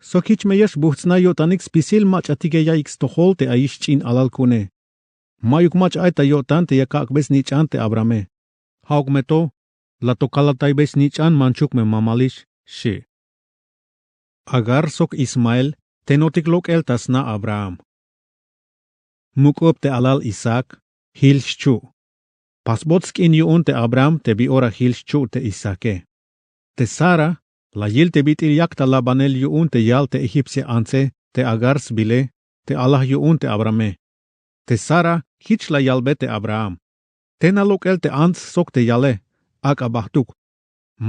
sok jich me ya xbujts'nay yo'tanik spisil mach'atike ya'iyik stojol te ayix ch'in alal ku'une. Mayuk mach'a ay ta yo'tan te ya kak'be snich'an te Abrahame. Ja'uk me to, la to kalataybey snich'an manchuk me mamalix, xi'. Agar sok Ismael tenotik lok'el ta sna Abraham. Muk'ub te alal Isaac, jil xchu'. Pasbot sk'in yu'un te Abraham te bi ora jil xchu' te Isaace. Te Sara la yil te bit'il yak ta labanel yu'un te yal te egipcia antse te Agar sbiile, te alaj yu'un te Abrahame. Te Sara jich la yalbe te Abraham: Tena lok'el te ants sok te yale, ak'a ba jtuk.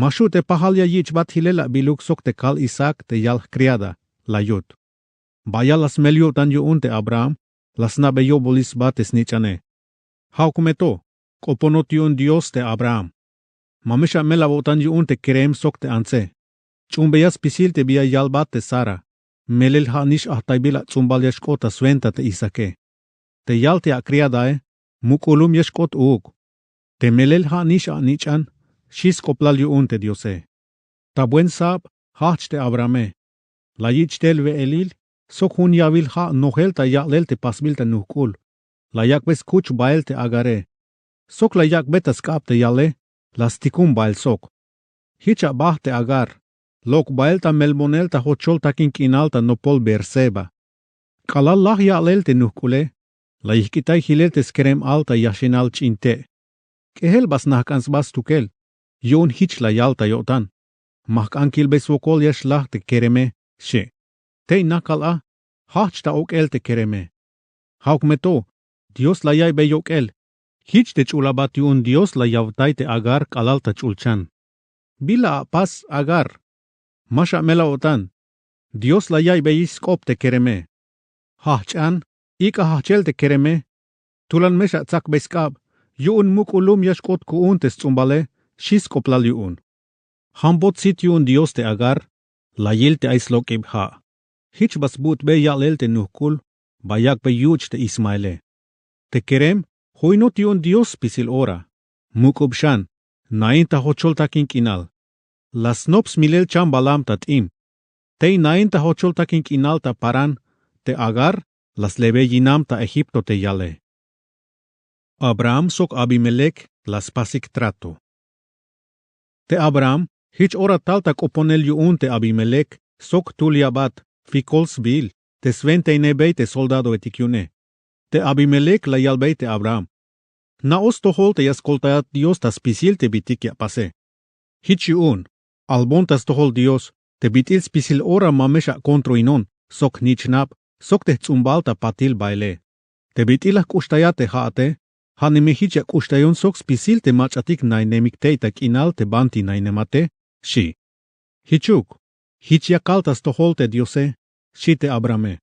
Ma xju' te pajal ya yich'bat jilel abiluk sok te kal isaac te yal jkriada. La yut. Bayal la smel yo'tan yu'un te abraham. La sna'bey yo'bolil sba te snich'ane. Ja'uk me to k'oponot yu'un dios te abraham. Ma me xamel awo'tan yu'un te kerem sok te antse. Ch'uunbeya spisil te bi ya yalbat te sara. Melel ja' nix ajtaybil ats'umbal ya xk'ot ta swenta te isaake. Te yal te akriadae. Muk'ulum ya xk'ot uuk. Te melel ja' nix anich'an. Xi sk'oplal yu'un te diose. Ta buen sab jajch te abrahame. La yich' tel we'elil sok jun yawil ja' nojel ta ya'lel te pasbil ta nujk'ul. La yak'be skuch bael te agare. Sok la yak'be ta sk'ab te yale. La stikun bael sok. Jich abaj te agar. Lok' bael ta melbonel ta jochol takin k'inal ta nopol beerseba. K'alal laj ya'lel te nujk'ule. La yijk'itay jilel te skerem al ta yaxinal ch'in te'. K'ejel ba snajk'an sba stukel. Yu'un jich la yal ta yo'tan. Ma jk'an kilbey swokol ya xlaj te kereme. Xi'. Tey nakal a. Jajch ta ok'el te kereme. Ja'uk me to dios la yaiybey yok'el. Jich te ch'ul abat yu'un dios la yawtay te agar k'alal ta ch'ulchan. Bila apas agar? Ma xamel awo'tan. Dios la yaiybeyix sk'op te kereme. Jajch'an. Ik'a jajchel te kereme. Tulan me xatsakbey sk'ab. Yu'un muk'ulum ya xk'ot ku'un te sts'umbale. Xi sk'oplal yu'un. Jambot sit yu'un dios te agar. La yil te ay slok'ib ja'. Jich ba sbut'bey ya'lel te nujk'ul. Ba yak'bey yuch' te ismaele. Te kerem joinot yu'un dios spisil ora. Muk'ub xan. Nain ta jochol takin k'inal. La snop smilel chambalam ta t'im. Tey nain ta jochol takin k'inal ta paran. Te agar la slebey yinam ta egipto te yale. Abraham sok abimelec la spasik trato. Te abraham jich ora tal ta k'oponel yu'un te abimelec sok jtul yabat fikol sbiil te swentainebey te soldadoetik yu'une. Te abimelec la yalbey te abraham. Jna'oj stojol te ya skoltayat dios ta spisil te bitik ya apase. Jich yu'un albon ta stojol dios te bit'il spisil ora ma me xakontroinon sok jnichnab sok te jts'umbal ta patil baele. Te bit'il la jk'uxtayat te ja'ate. Ja' neme jich ya k'uxtayon sok spisil te mach'atik nainemik tey ta k'inal te banti nainemate. Xi'. Jichuk. Jich ya kal ta stojol te diose. Xi' te abrahame.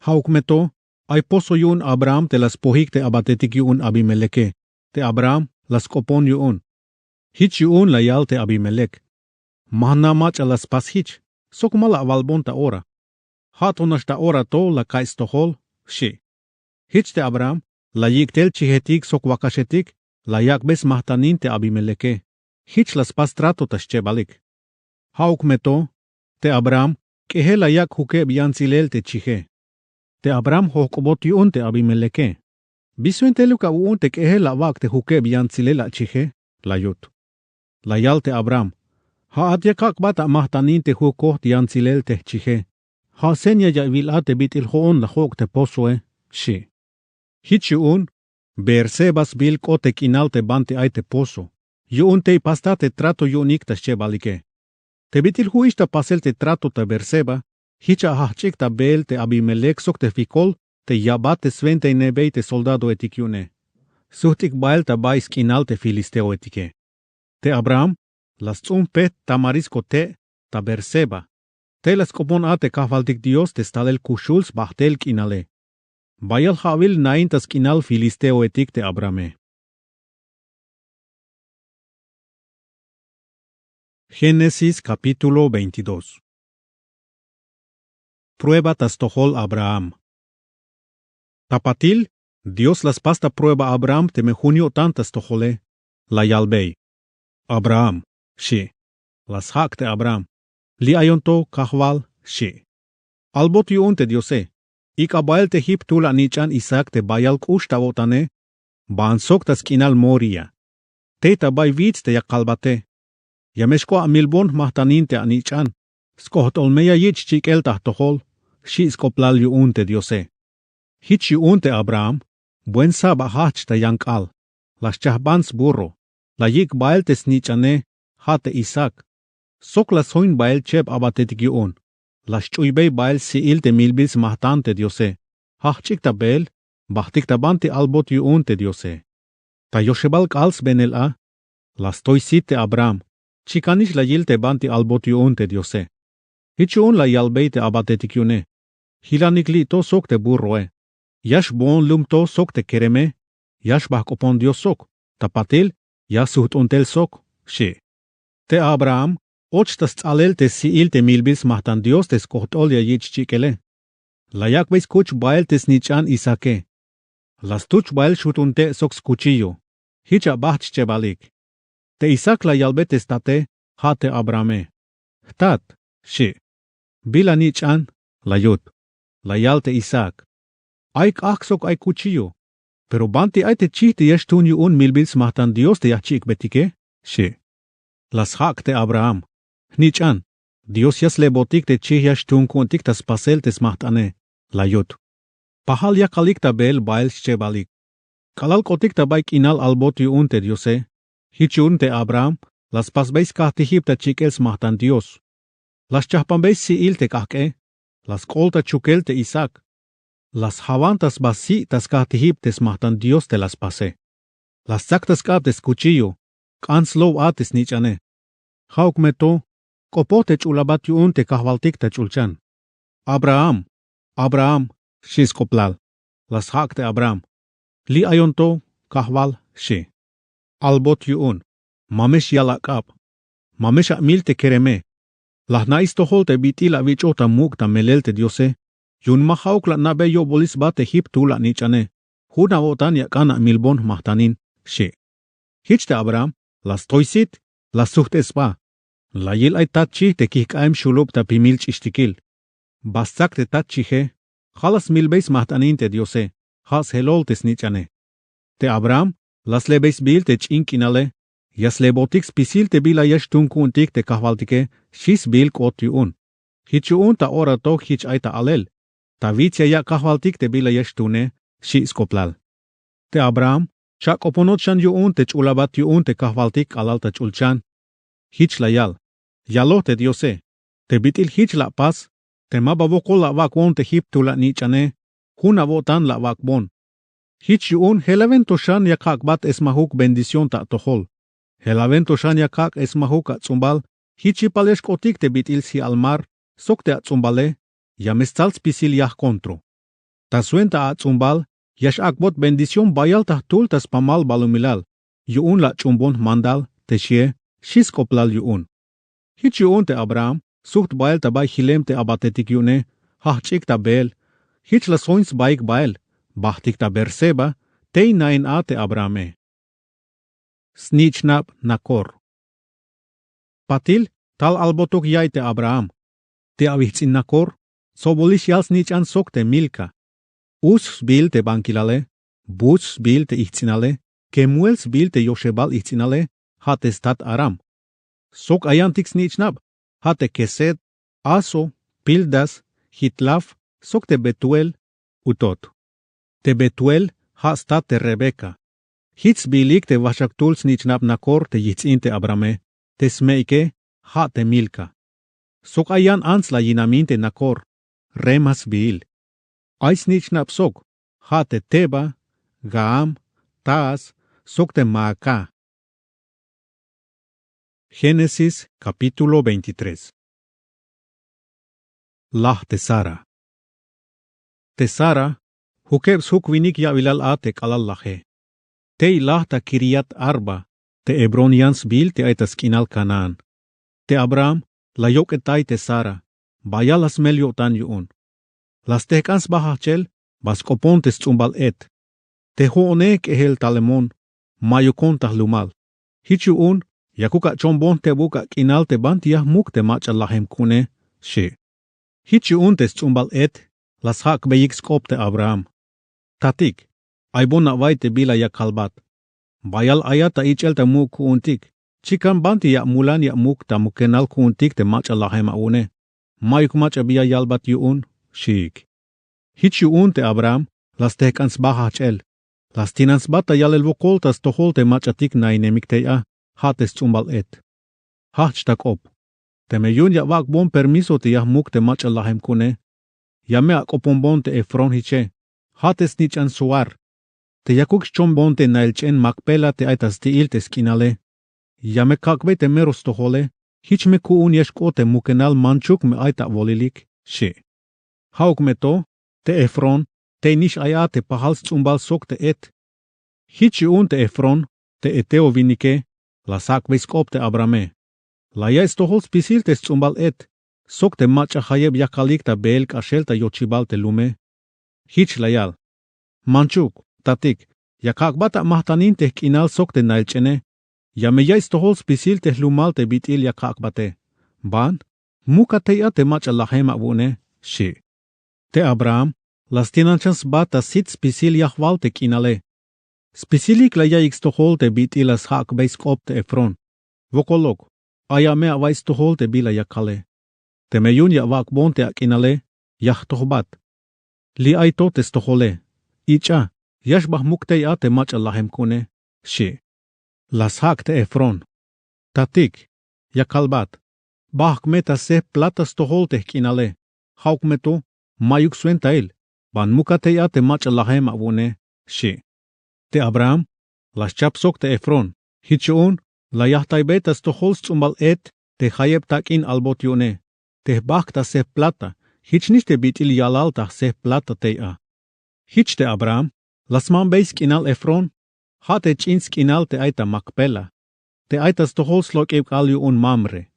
Ja'uk me to ay pozo yu'un abraham te la spojik te abatetik yu'un abimeleke. Te abraham la sk'opon yu'un. Jich yu'un la yal te abimelec. Ma jna' mach'a la spas jich sok ma la awalbon ta ora. Ja' to nax ta ora to la ka'iy stojol. Xi'. Jich te abraham la yik' tel chijetik sok wakaxetik. La yak'be smajtanin te abimeleke. Jich la spas trato ta schebalik. Ja'uk me to te abraham k'ejel la yak' jukeb yantsilel te chije. Te abraham jojk'obot yu'un te abimeleke. Bi swentailuk awu'un te k'ejel la awak' te jukeb yantsilel achije? La yut. La yal te abraham. Ja'at ya kak'bat amajtanin te jukojt yantsilel te jchije. Ja' seña ya awil a te bit'il jo'on la jok' te pozoe. Xi'. Jich yu'un beerseba sbiil k'ot te k'inal te banti ay te pozo. Yu'un tey pastat te trato yu'unik ta xchebalike. Te bit'il ju'ix ta pasel te trato ta beerseba jich ajajch'ik ta beel te abimelec sok te fikol te yabat te swentainebey te soldadoetik yu'une. Sujt'ik bael ta bay sk'inal te filisteoetike. Te abraham la sts'uunjpejt tamarisco te' ta beerseba. Tey la sk'opon a te kajwaltik dios te stalel kuxul sbajt'el k'inale. Bayal ja'wil nain ta sk'inal filisteoetik te abrahame. Génesis capítulo veintidós. Prueba ta stojol abraham. Ta patil dios la spas ta prueba abraham teme jun yo'tan ta stojole. La yalbey. Abraham. Xi'. La sjak' te abraham. Li' ayon to kajwal. Xi'. Albot yu'un te diose. Ik'a bael te jip jtul anich'an isaac te bayal k'ux ta awo'tane. Baan sok ta sk'inal moria. Tey ta bay wits te ya kalbate. Ya me xk'ob amilbon jmajtanin te anich'an. Sk'ojt'ol me ya yich' chik'el ta jtojol. Xi' sk'oplal yu'un te diose. Jich yu'un te abraham buen sab ajajch ta yan k'al. La xchajban sburro. La yik' bael te snich'ane. Ja' te isaac. Sok la sjoin bael cheb abatetik yu'un. La xch'uybey bael si'il te milbil smajtan te diose. Jajch'ik ta beel. Bajtik ta banti albot yu'un te diose. Ta yoxebal k'aal sbenel a. La stoy sit te abraham. Chikanix la yil te banti albot yu'un te diose. Jich yu'un la yalbey te abatetik yu'une: Jilanik li' to sok te burroe. Ya xboon lum to sok te kereme. Ya xbajk'opon dios sok. Ta patil ya sujt'un tel sok, xi'. Te abraham och ta sts'alel te si'il te milbil smajtan dios te skojt'ol ya yich' chik'ele. La yak'bey skuch bael te snich'an isaake. La stuch bael xjutun te' sok skuchillo. Jich a bajt' xchebalik. Te isaak la yalbe te state, ja' te abrahame: —Jtat, xi'. —Bila nich'an? —la yut. La yal te isaak: —Ay k'ajk' sok ay kuchillo. Pero banti ay te chij te ya xtuun yu'un milbil smajtan dios te ya jchik'betike? —xi'. La sjak' te abraham: —Jnich'an. Dios ya slebotik te chij ya xtuun ku'untik ta spasel te smajt'ane —la yut. Pajal yakalik ta beel bael xchebalik. K'alal k'otik ta bay k'inal albot yu'un te diose, jich yu'un te abraham la spasbey skajtijib ta chik'el smajtan dios. La xchajpanbey si'il te k'ajk'e. La sk'ool ta chukel te isaak. La sjawan ta sba si' ta skajtijib te smajtan dios te la spase. La stsak ta sk'ab te skuchillo. K'an slow a te snich'ane. Ja'uk me to, k'opoj te ch'ul abat yu'un te kajwaltik ta ch'ulchan. —Abraham, Abraham, xi' sk'oplal. La sjak' te abraham: —Li' ayon to, kajwal, xi'. Albot yu'un, ma me xyal ak'ab. Ma me xamil te kereme. La jna'iy stojol te bit'il awich'oj ta muk' ta melel te diose. Yu'un ma ja'uk la ana'be yo'bolil sba te jip tuul anich'ane. Jun awo'tan ya ak'an amilbon jmajtanin, xi'. Jich te abraham la stoy sit, la sujt'es sba. La yil ay tat chij te kijk'aem xulub ta pimil ch'ixtikil. Ba stsak te tat chije. Ja' la smilbey smajt'anin te diose. Ja' sjelol te snich'ane. Te abraham la slebey sbiil te ch'in k'inale. Ya slebotik spisil te bila ya xtun ku'untik te kajwaltike, xi' sbiil k'ot yu'un. Jich yu'un ta ora to jich ay ta alel. Ta wits ya yak' kajwaltik te bila ya xtune, xi' sk'oplal. Te abraham xak'oponot xan yu'un te ch'ul abat yu'un te kajwaltik k'alal ta ch'ulchan. Jich la yal: —Yaloj te diose, te bit'il jich la apas, te ma ba wokol la awak'bon te jip tuul anich'ane, jun awo'tan la awak'bon. Jich yu'un jelawen to xan ya kak'bat esmajuk bendición ta atojol. Jelawen to xan ya kak' esmajuk ats'umbal. Jich yipal ya xk'otik te bit'il sji'al mar sok te ats'umbale. Ya me stsal spisil yaj kontro. Ta swenta ats'umbal ya x'ak'bot bendición bayal ta jtul ta spamal balumilal, yu'un la ach'umbon jmandal te xie, xi' sk'oplal yu'un. Jich yu'un te abraham sujt bael ta bay jilem te abatetik yu'une. Jajch'ik ta beel. Jich la sjoin sbaik bael. Bajtik ta berseba. Tey naen a te abrahame. Snich'nab nakor. Patil tal albotok ya'iy te abraham. Te awijts'in nakor sobolix yal snich'an sok te milka. Us sbiil te bankilale. Bus sbiil te ijts'inale. Kemuel sbiil te yoxebal ijts'inale. Ja' te stat aram. Sok ay yantik snich'nab, ja' te kesed, aso, pildas, jitlaf, sok te betuel. Utot. Te betuel ja' stat te rebeka. Jich sbiilik te wajchaktul snich'nab nakor te yijts'in te abrahame. Te sme'ike ja' te milka. Sok ay yan ants la yinamin te nakor. Rema sbiil. Ay snich'nab sok, ja' te teba, gaham, taas, sok te maaka. Génesis capítulo veintitrés. Laj te sara. Te sara jukeb sjuk winik ya'bilal a te k'alal laje. Tey laj ta kiriat arba. Te hebrón yan sbiil te ay ta sk'inal kanaan. Te abraham la yok'etay te sara. Bayal la smel yo'tan yu'un. La stejk'an sba jajch'el. Ba sk'opon te sts'umbal et. Te jo'one k'ejel talemon. Mayukon ta jlumal. Jich yu'un yakuk achombon tebuk ak'inal te banti ya jmuk te mach'a lajem ku'une, xi'. Jich yu'un te sts'umbal et la sjak'beyik sk'op te abraham. Tatik, aybon away te bila ya kalbat. Bayal ayat ta ich'el ta muk' ku'untik. Chikan banti ya amulan ya amuk ta mukenal ku'untik te mach'a lajem awu'une. Mayuk mach'a bi ya yalbat yu'un, xiik. Jich yu'un te abraham la stejk'an sba jajch'el. La stinan sba ta yalel wokol ta stojol te mach'atik nainemik tey a, ja' te sts'umbal et. Jajch' ta k'op. Teme yu'un ya awak'bon permiso te ya jmuk te mach'a lajem ku'une, ya me ak'oponbon te efrón jiche, ja' te snich'an suar. Te yakuk xchombon te nail ch'en makpela te ay ta sti'il te sk'inale. Ya me kak'bey te mero stojole, jich me ku'un ya xk'ot te mukenal manchuk me ay ta awolilik, xchi'. Ja'uk me to, te Efrón, tey nix ay a te pajal sts'umbal sok te et. Jich yu'un te Efrón, te heteo winike, la sjak'bey sk'op te Abrahame. La yaiy stojol spisil te sts'umbal et, sok te mach'a jayeb yakalik ta beel k'axel ta yochibal te lume. Jich la yal: Manchuk, tatik, ya kak'bat amajtanin te jk'inal sok te nail ch'ene. Ya me yaiy stojol spisil te jlumal te bit'il ya kak'bate. Ban, muka tey a te mach'a lajem awu'une, xchi'. Te Abraham la stinan xan sba ta sit spisil yajwal te k'inale. Spisilik la yaiyik stojol te bit'il la sjak'bey sk'op te Efrón. Wokoluk, aya me awaiy stojol te bila ya kale. Teme yu'un ya awak'bon te ak'inale, ya jtojbat. Li' ay to te stojole. Ich'a, ya xba jmuk tey a te mach'a lajem ku'une, xchi'. La sjak' te Efrón: Tatik, ya kalbat, bajk' me ta sejp plata stojol te jk'inale. Ja'uk me to, ma'yuk swentail, ban muka tey a te mach'a lajem awu'une, xchi'. Te Abraham la xchap sok te Efrón. Jich yu'un la yajtaybey ta stojol sts'umbal et te jayeb tak'in albot yu'une. Te jbajk' ta sejp plata, jichnix te bit'il yalal ta sejp plata tey a. Jich te Abraham la smambey sk'inal Efrón, ja' te ch'in sk'inal te ay ta Macpela, te ay ta stojol slok'ib k'aal yu'un Mamre.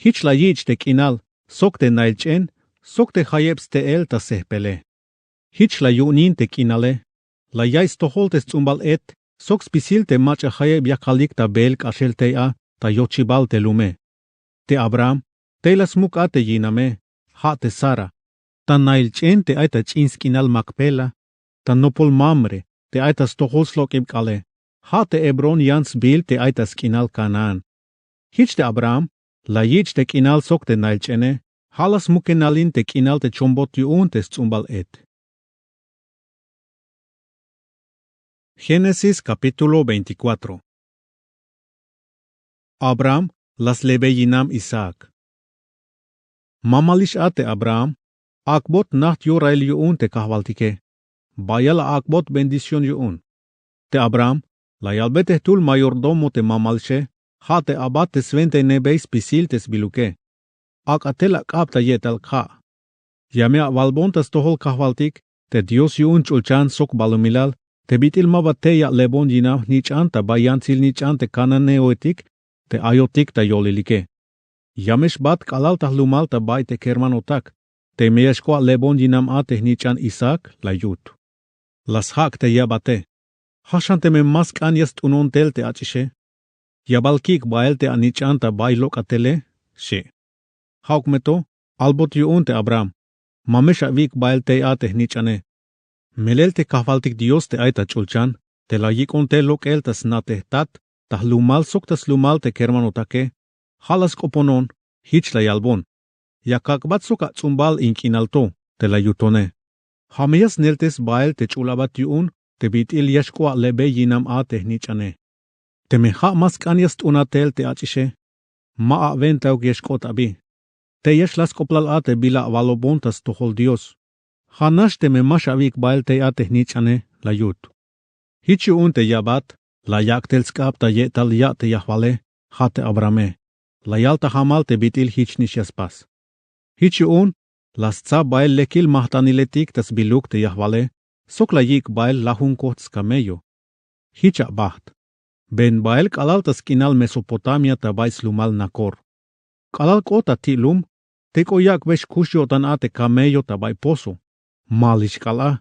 Jich la yich' te k'inal, sok te nail ch'en, sok te jayeb ste'el ta sejpele. Jich la yu'unin te k'inale. La yaiy stojol te sts'umbal et, sok spisil te mach'a jayeb yakalik ta beel k'axel tey a ta yochibal te lume. Te Abraham tey la smuk a te yiname, ja' te Sara, ta nail ch'en te ay ta ch'in sk'inal Macpela, ta nopol Mamre te ay ta stojol slok'ib k'aale, ja' te Hebrón yan sbiil te ay ta sk'inal Canaán. Jich te Abraham la yich' te k'inal sok te nail ch'ene, ja' la smukenalin te k'inal te chombot yu'un te sts'umbal et. Génesis capítulo veinticuatro. Abraham la slebey yinam Isaac. Mamalix a te Abraham, ak'bot najt yorail yu'un te kajwaltike. Bayal a ak'bot bendición yu'un. Te Abraham la yalbey te jtul mayordomo te mamalixe, ja' te abat te swentainebey spisil te sbiluke. Ak'a tel ak'ab ta ye'tal ja'. Ya me awalbon ta stojol kajwaltik te Dios yu'un ch'ulchan sok balumilal, te bit'il ma ba tey ya alebon yinam jnich'an ta bay yantsil nich'an te cananeoetik te ayotik ta yolilike. Ya me xbat k'alal ta jlumal ta bay te kermanotak, teme ya xk'ob alebon yinam a te jnich'an Isaac, la yut. La sjak' te yabate. Ja' xan teme ma sk'an ya st'unon tel te ach'ixe. Ya bal ki'ik bael te anich'an ta bay lok'atele, xchi'. Ja'uk me to, albot yu'un te Abraham: Ma me xawik' bael tey a te jnich'ane. Melel te kajwaltik Dios te ay ta ch'ulchan te la yik'on tel lok'el ta sna'tejtat, ta jlumal sok ta slumal te kermanotake, ja' la sk'oponon, jich la yalbon: Ya kak'bat sok ats'umbal in k'inal to, te la yutone. Ja' me ya sneltes bael te ch'ul abat yu'un te bit'il ya xk'ob alebey yinam a te jnich'ane. Teme ja' ma sk'an ya st'una tel te ach'ixe, ma awentauk ya xk'ot abi. Tey ya xlaj sk'oplal a te bila awalobon ta stojol Dios. Ja' nax teme ma xawik' bael tey a te jnich'ane, la yut. Jich yu'un te yabat la yak' tel sk'ab ta ye'tal ya' te yajwale, ja' te Abrahame. La yal ta jamal te bit'il jichnix ya spas. Jich yu'un la stsa bael lekil majtaniletik ta sbiluk te yajwale, sok la yik' bael lajun kojt' skamello. Jich abajt. Been bael k'alal ta sk'inal Mesopotamia ta bay slumal Nacor. K'alal k'ot ta ti' lum, te k'o yak'bey xkux yo'tan a te kamello ta bay pozo. Malix k'aal a.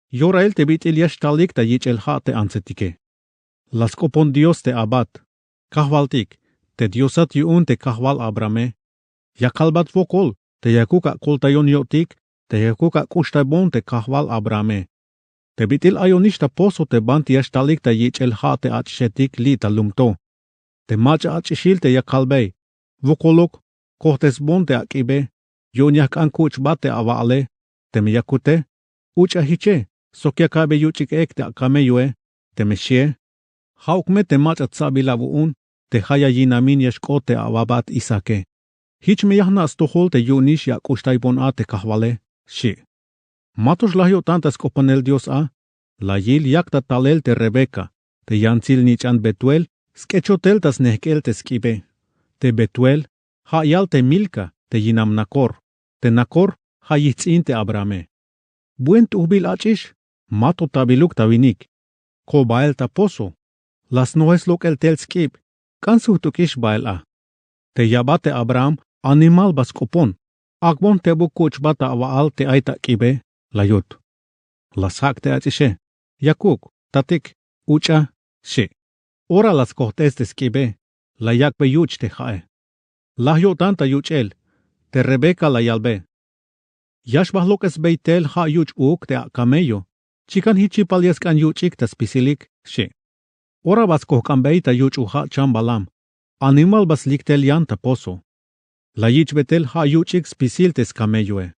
Yorail te bit'il ya xtalik ta yich'el ja' te antsetike. La sk'opon Dios te abat: Kajwaltik, te Diosat yu'un te kajwal Abrahame, ya kalbat wokol te yakuk akoltayon yo'tik te yakuk ak'uxtaybon te kajwal Abrahame. Te bit'il ayonix ta pozo te banti ya xtalik ta yich'el ja' te ach'ixetik li' ta lum to. Te mach'a ach'ixil te ya kalbey: Wokoluk, kojtesbon te ak'ibe, yu'un ya jk'an kuch'bat te awa'ale. Teme yakute, uch'a jiche, sok ya ka'be yuch'ik ek te akamelloe. Teme xie, ja'uk me te mach'a tsabil awu'un te ja' ya yinamin ya xk'ot te awabat Isaake. Jich me ya jna' stojol te yu'unix ya ak'uxtaybon a te kajwale, xchi'. Ma to xlaj yo'tan ta sk'oponel Dios a, la yil yak ta talel te Rebeca, te yantsil nich'an Betuel, Sk'echotel ta snejk'el te sk'ibe. Te betuel, ja' yal te milka te yinam nakor. Te nakor, ja' yijts'in te abrahame. Buen t'ujbil ach'ix. Ma to tabiluk ta winik. Ko' bael ta pozo. La snojes lok'el tel sk'ib. K'an sujt'uk'ix bael a. Te ya ba te abraham, animal ba sk'opon. Ak'bon tebuk kuch' ba ta awa'al te ay ta k'ibe. La yut. La sjak' te ach'ixe. Yakuk, tatik, uch'a, xchi. Ora la skojt'es te sk'ibe. La yak'be yuch' te ja'e. Laj yo'tan ta yuch'el. Te rebeka la yalbe. Ya xbajlok'esbey tel ja' yuch' uuk te akamello. Chikan jich chipal ya sk'an yuch'ik ta spisilik, xchi. Ora ba skojk'anbey ta yuch' u ja' chambalam. Animal ba slik tel yan ta pozo. La yich'be tel ja' yuch'ik spisil te skamelloe.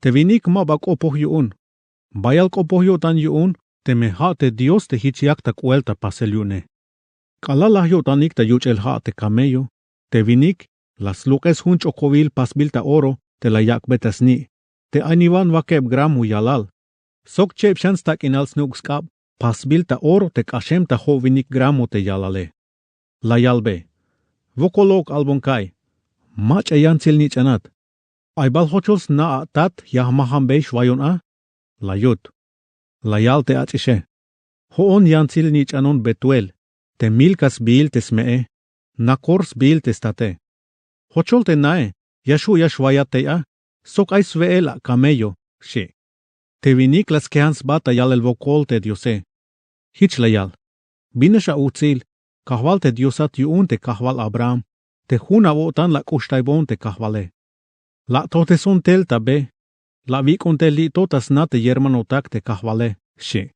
Te winik ma ba k'opoj yu'un. Bayal k'opoj yo'tan yu'un. Teme ja' te dios te jich yak ta k'u'el ta pasel yu'une. K'alal laj yo'tanik ta yuch'el ja' te kamello, te winik la sluk'es jun ch'okowil pasbil ta oro te la yak'be ta sni', te ay niwan wakeb gramo yalal. Sok cheb xan stak'inal snuk' sk'ab pasbil ta oro te k'axem ta jo'winik gramo te yalale. La yalbe. Wokol lo'ok albon ka'iy. Mach'a yantsil nich'anat. Ay bal jochol sna a tat ya jmajanbey xwayon a. La yut. La yal te ach'ixe. Jo'on yantsil nich'anon betuel. Te milka sbihil te sme'e. Nakor sbihil te state. Jochol te nae ya xju' ya xwayat tey a. Sok ay swe'el a kamello, xchi. Te winik la skejan sba ta yalel wokol te diose. Jich la yal. Bin nax awutsil. Kajwal te diosat yu'un te kajwal abraham. Te jun awo'tan la k'uxtaybon te kajwale. La atojteson tel ta be. La awik'on tel li' to ta sna te yermanotak te kajwale, xchi.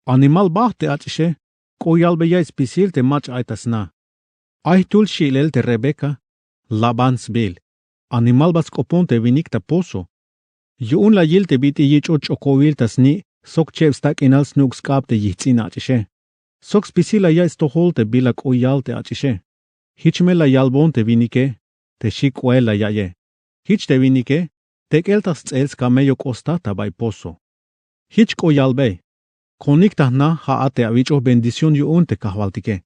Animal bajt te ach'ixe. K'o yalbey ya'iy spisil te mach'a ay ta sna. Ay jtul xchi'lel te rebeka. Labán sbihil. Animal ba sk'opon te winik ta pozo. Yu'un la yil te bit'il yich'ot ch'okowil ta sni' sok cheb stak'inal snuk' sk'ab te yijts'in ach'ixe. Sok spisil la ya'iy stojol te bila k'o yal te ach'ixe. Jich me la yalbon te winike. Te xi k'u'el la ya'iye. Jich te winike. Tek'el ta sts'el skamello k'o sta ta bay pozo. Jich k'o yalbey. Konik ta jna ja'at te awich'oj bendición yu'un te kajwaltike.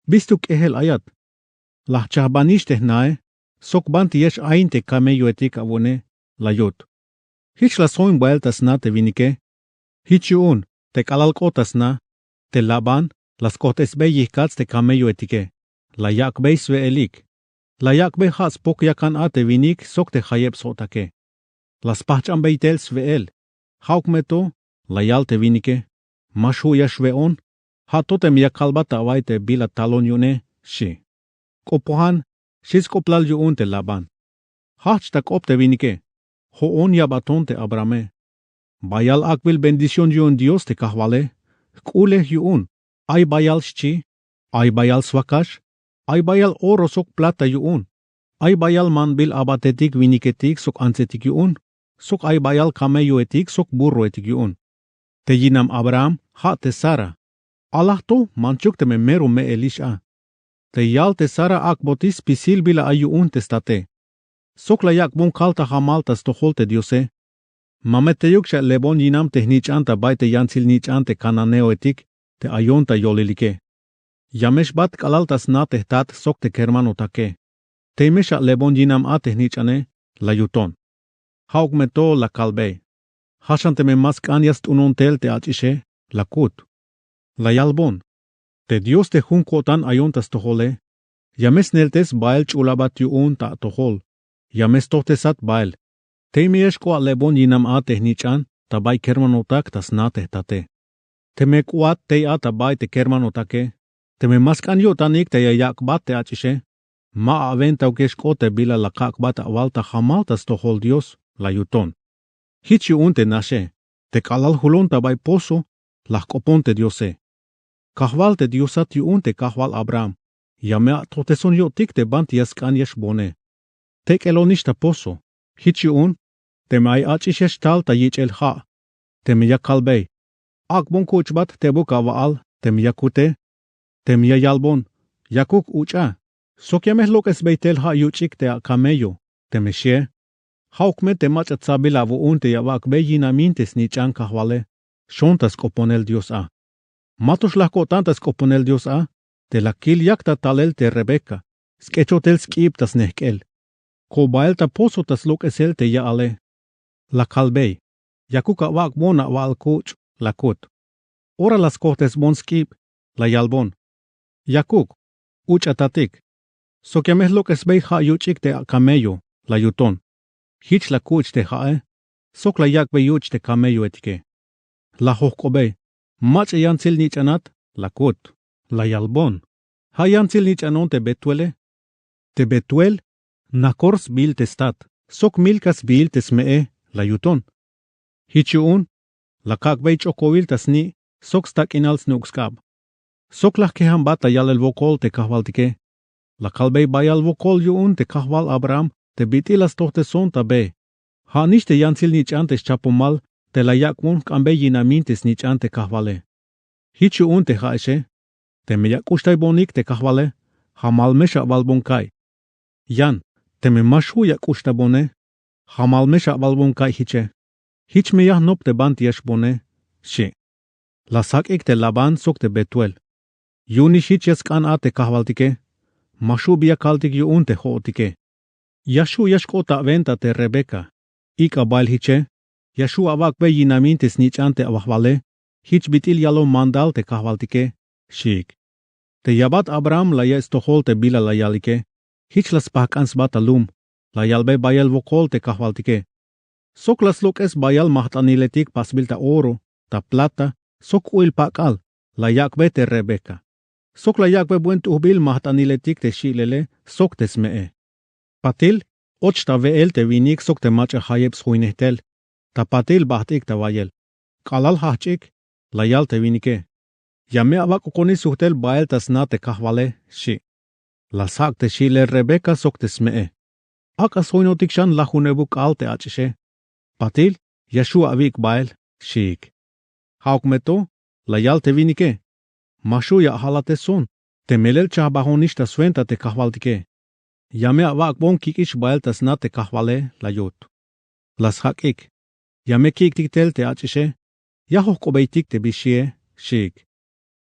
Bistuk k'ejel ayat. La jchajbanix te jnae. Sok banti ya x'ayin te kamelloetik awu'une. La yut. Jich la sjoin bael ta sna te winike. Jich yu'un te k'alal k'ot ta sna, te labán la skojt'esbey yijkats te kamelloetike. La yak'bey swe'elik. La yak'bey ja' spok yakan a te winik sok te jayeb sjo'take. La spajch'anbey tel swe'el. Ja'uk me to. La yal te winike. Ma xju' ya xwe'on. Ja' to teme ya kalbat ta awa'iy te bila talon yu'une, xchi. K'opojan. Xi sk'oplal yu'un te labán. Jajch ta k'op te winike. Jo'on ya baton te abrahame. Bayal ak'bil bendición yu'un dios te kajwale. Jk'ulej yu'un. Ay bayal xchi. Ay bayal swakax. Ay bayal oro sok plata yu'un. Ay bayal manbil abatetik winiketik sok antsetik yu'un. Sok ay bayal kamelloetik sok burroetik yu'un. Te yinam abraham ja' te sara. Alaj to manchuk teme mero me'elix a. Te yal te sara ak'botix spisil bila ay yu'un te state. Sok la yak'bon kal ta jamal ta stojol te diose. Ma me teyuk xalebon yinam te jnich'an ta bay te yantsil nich'an te kananeoetik te ayon ta yolilike. Ya me xbat k'alal ta sna te jtat sok te kermanotake. Tey me xalebon yinam a te jnich'ane. La yuton. Ja'uk me to la kalbey. Ja' xan teme ma sk'an ya st'unon tel te ach'ixe. La kut. La yalbon. Te dios te jun ko'tan ayon ta stojole. Ya me sneltes bael ch'ul abat yu'un ta atojol. Ya me stojtesat bael. Tey me ya xk'oalebon yinam a te jnich'an ta bay kermanotak ta sna te jtate. Teme k'oat tey a ta bay te kermanotake. Teme ma sk'an yo'tanik te ya yak'bat te ach'ixe. Ma awentaukix k'ot te bila la kak'bat awal ta jamal ta stojol dios. La yuton. Jich yu'un te naxe. Te k'alal julon ta bay pozo. La jk'opon te diose. Kajwal te diosat yu'un te kajwal abraham. Ya me atojteson yo'tik te banti ya sk'an ya xbone. Tek'elonix ta pozo. Jich yu'un. Teme ay ach'ix ya xtal ta yich'el ja'. Teme ya kalbey. Ak'bon kuch'bat tebuk awa'al teme ya kute. Teme ya yalbon. Yakuk uch'a. Sok ya me jlok'esbey tel ja' yuch'ik te akamello. Teme xie. Ja'uk me te mach'a tsabil awu'un te ya awak'bey yinamin te snich'an kajwale. Xon ta sk'oponel dios a. Ma to xlaj ko'tan ta sk'oponel dios a. te la kil yak ta talel te Rebeca, sk'echotel sk'ib ta snejk'el. Ko' bael ta pozo ta slok'esel te ya'ale. La kalbey: Yakuk awak'bon awa'al kuch', la kut. Ora la skojtesbon sk'ib, la yalbon: Yakuk, uch'atatik, sok ya me jlok'esbey ja' yuch'ik te akamello, la yuton. Jich la kuch' te ja'e, sok la yak'bey yuch' te kamelloetike. La jojk'obey: Mach'a yantsil-nich'anat, la kut. La yalbon: Ja' yantsil-nich'anon te Betuele. Te Betuel, Nacor sbiil te stat, sok Milca sbiil te sme'e, la yuton. Jich yu'un la kak'bey ch'okowil ta sni' sok stak'inal snuuk' sk'ab. Sok la jkejanbat ta yalel wokol te kajwaltike. La kalbey bayal wokol yu'un te kajwal Abraham te bit'il la stojteson ta be. Ja' nix te yantsil-nich'an te xchapomal te la yak'bon jk'anbey yinamin te snich'an te kajwale. Jich yu'un te ja'exe, teme ya k'uxtaybonik te kajwale, jamal me xawalbon ka'iy. Yan, teme ma xju' ya k'uxtaybone, jamal me xawalbon ka'iy jiche. Jich me ya jnop te banti ya xbone, xchi'. La sjak'ik te Labán sok te Betuel: Yu'unix jich ya sk'an a te kajwaltike. Ma xju' bi ya kaltik yu'un te jo'otike. Ya xju' ya xk'ot ta awenta te Rebeca. Ik'a bael jiche, ya xju' awak'bey yinamin te snich'an te awajwale, jich bit'il yalon mandal te kajwaltike, xiik. Te yabat Abraham la ya'iy stojol te bila la yalike. Jich la spajk'an sba ta lum, la yalbey bayel wokol te kajwaltike. Sok la slok'es bayal majt'aniletik pasbil ta oro, ta plata, sok k'u'il pak'al, la yak'bey te Rebeca. Sok la yak'bey buen t'ujbil majt'aniletik te xi'lele sok te sme'e. Patil och ta we'el te winik sok te mach'a jayeb sjoynej tel, ta patil bajt'ik ta wayel. K'alal jajch'ik, la yal te winike: Ya me awak'okonix sujtel bael ta sna te kajwale, xchi'. La sjak' te xi'lel Rebeca sok te sme'e. Ak'a sjoynotik xan lajunebuk k'aal te ach'ixe. Patil ya xju' awi'ik bael, xiik. Ja'uk me to, la yal te winike: Ma xju' ya ajalateson, te melel chajbajonix ta swenta te kajwaltike. Ya me awak'bon kik'ix bael ta sna te kajwale, la yut. La sjak'ik: Ya me kik'tik tel te ach'ixe, ya jojk'obeytik te bi xie, xiik.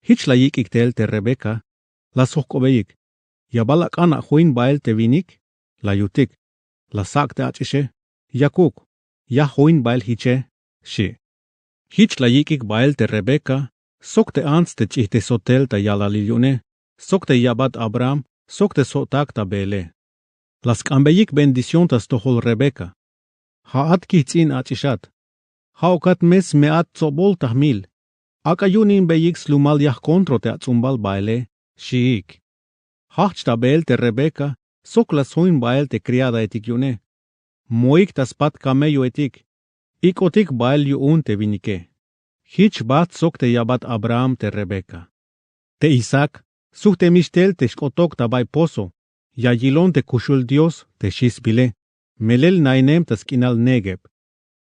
Jich la yik'ik tel te Rebeca, la sjojk'obeyik: Ya bal ak'an ajoin bael te winik, la yutik. La sjak' te ach'ixe: Yakuk, ya join bael jiche, xchi'. Jich la yik'ik bael te Rebeca sok te ants te ch'ijtesot tel ta yalalil yu'une, sok te yabat Abraham sok te sjo'tak ta beele. La sk'anbeyik bendición ta stojol Rebeca: Ja'at kijts'in ach'ixat. Ja'ukat me sme'at tsobol ta jmil. Ak'a yu'uninbeyik slumal ya jkontro te ats'umbal baele, xiik. Jajch' ta beel te Rebeca sok la sjoin bael te criadaetik yu'une. Moik ta spat camelloetik. Ik'otik bael yu'un te winike. Jich bajt sok te yabat Abraham te Rebeca. Te Isaac, sujtemix tel te xk'otok ta bay pozo, ya yilon te kuxul Dios te xisbile, melel nainem ta sk'inal Négueb.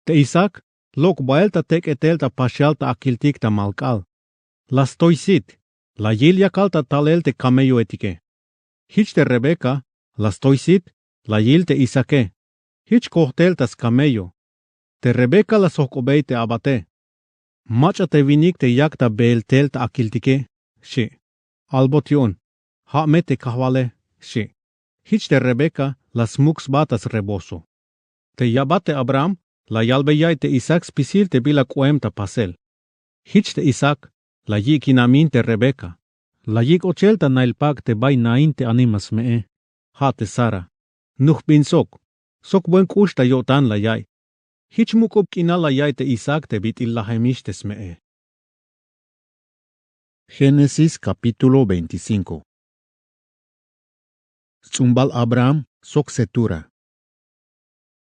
Te Isaac lok' bael ta tek'etel ta paxial ta akiltik ta mal k'aal. La stoy sit, la yil yakal ta talel te camelloetike. Jich te Rebeca la stoy sit, la yil te Isaace. Jich koj tel ta scamello. Te Rebeca la sjojk'obey te abate: Mach'a te winik te yak ta beel tel ta akiltike, xchi'. Albot yu'un: Ja' me te kajwale, xchi'. Jich te Rebeca la smuk' sba ta srebozo. Te yabat te Abraham la yalbey ya'iy te Isaac spisil te bila k'oem ta pasel. Jich te Isaac la yik' yinamin te Rebeca. La yik' ochel ta nail pak' te bay nain te anima sme'e, ja' te Sara. Nujbin sok, sok buen k'ux ta yo'tan la ya'iy. Jich muk'ub k'inal la ya'iy te Isaac te bit'il lajemix te sme'e. Génesis capítulo veinticinco. Sts'umbal Abraham sok Cetura.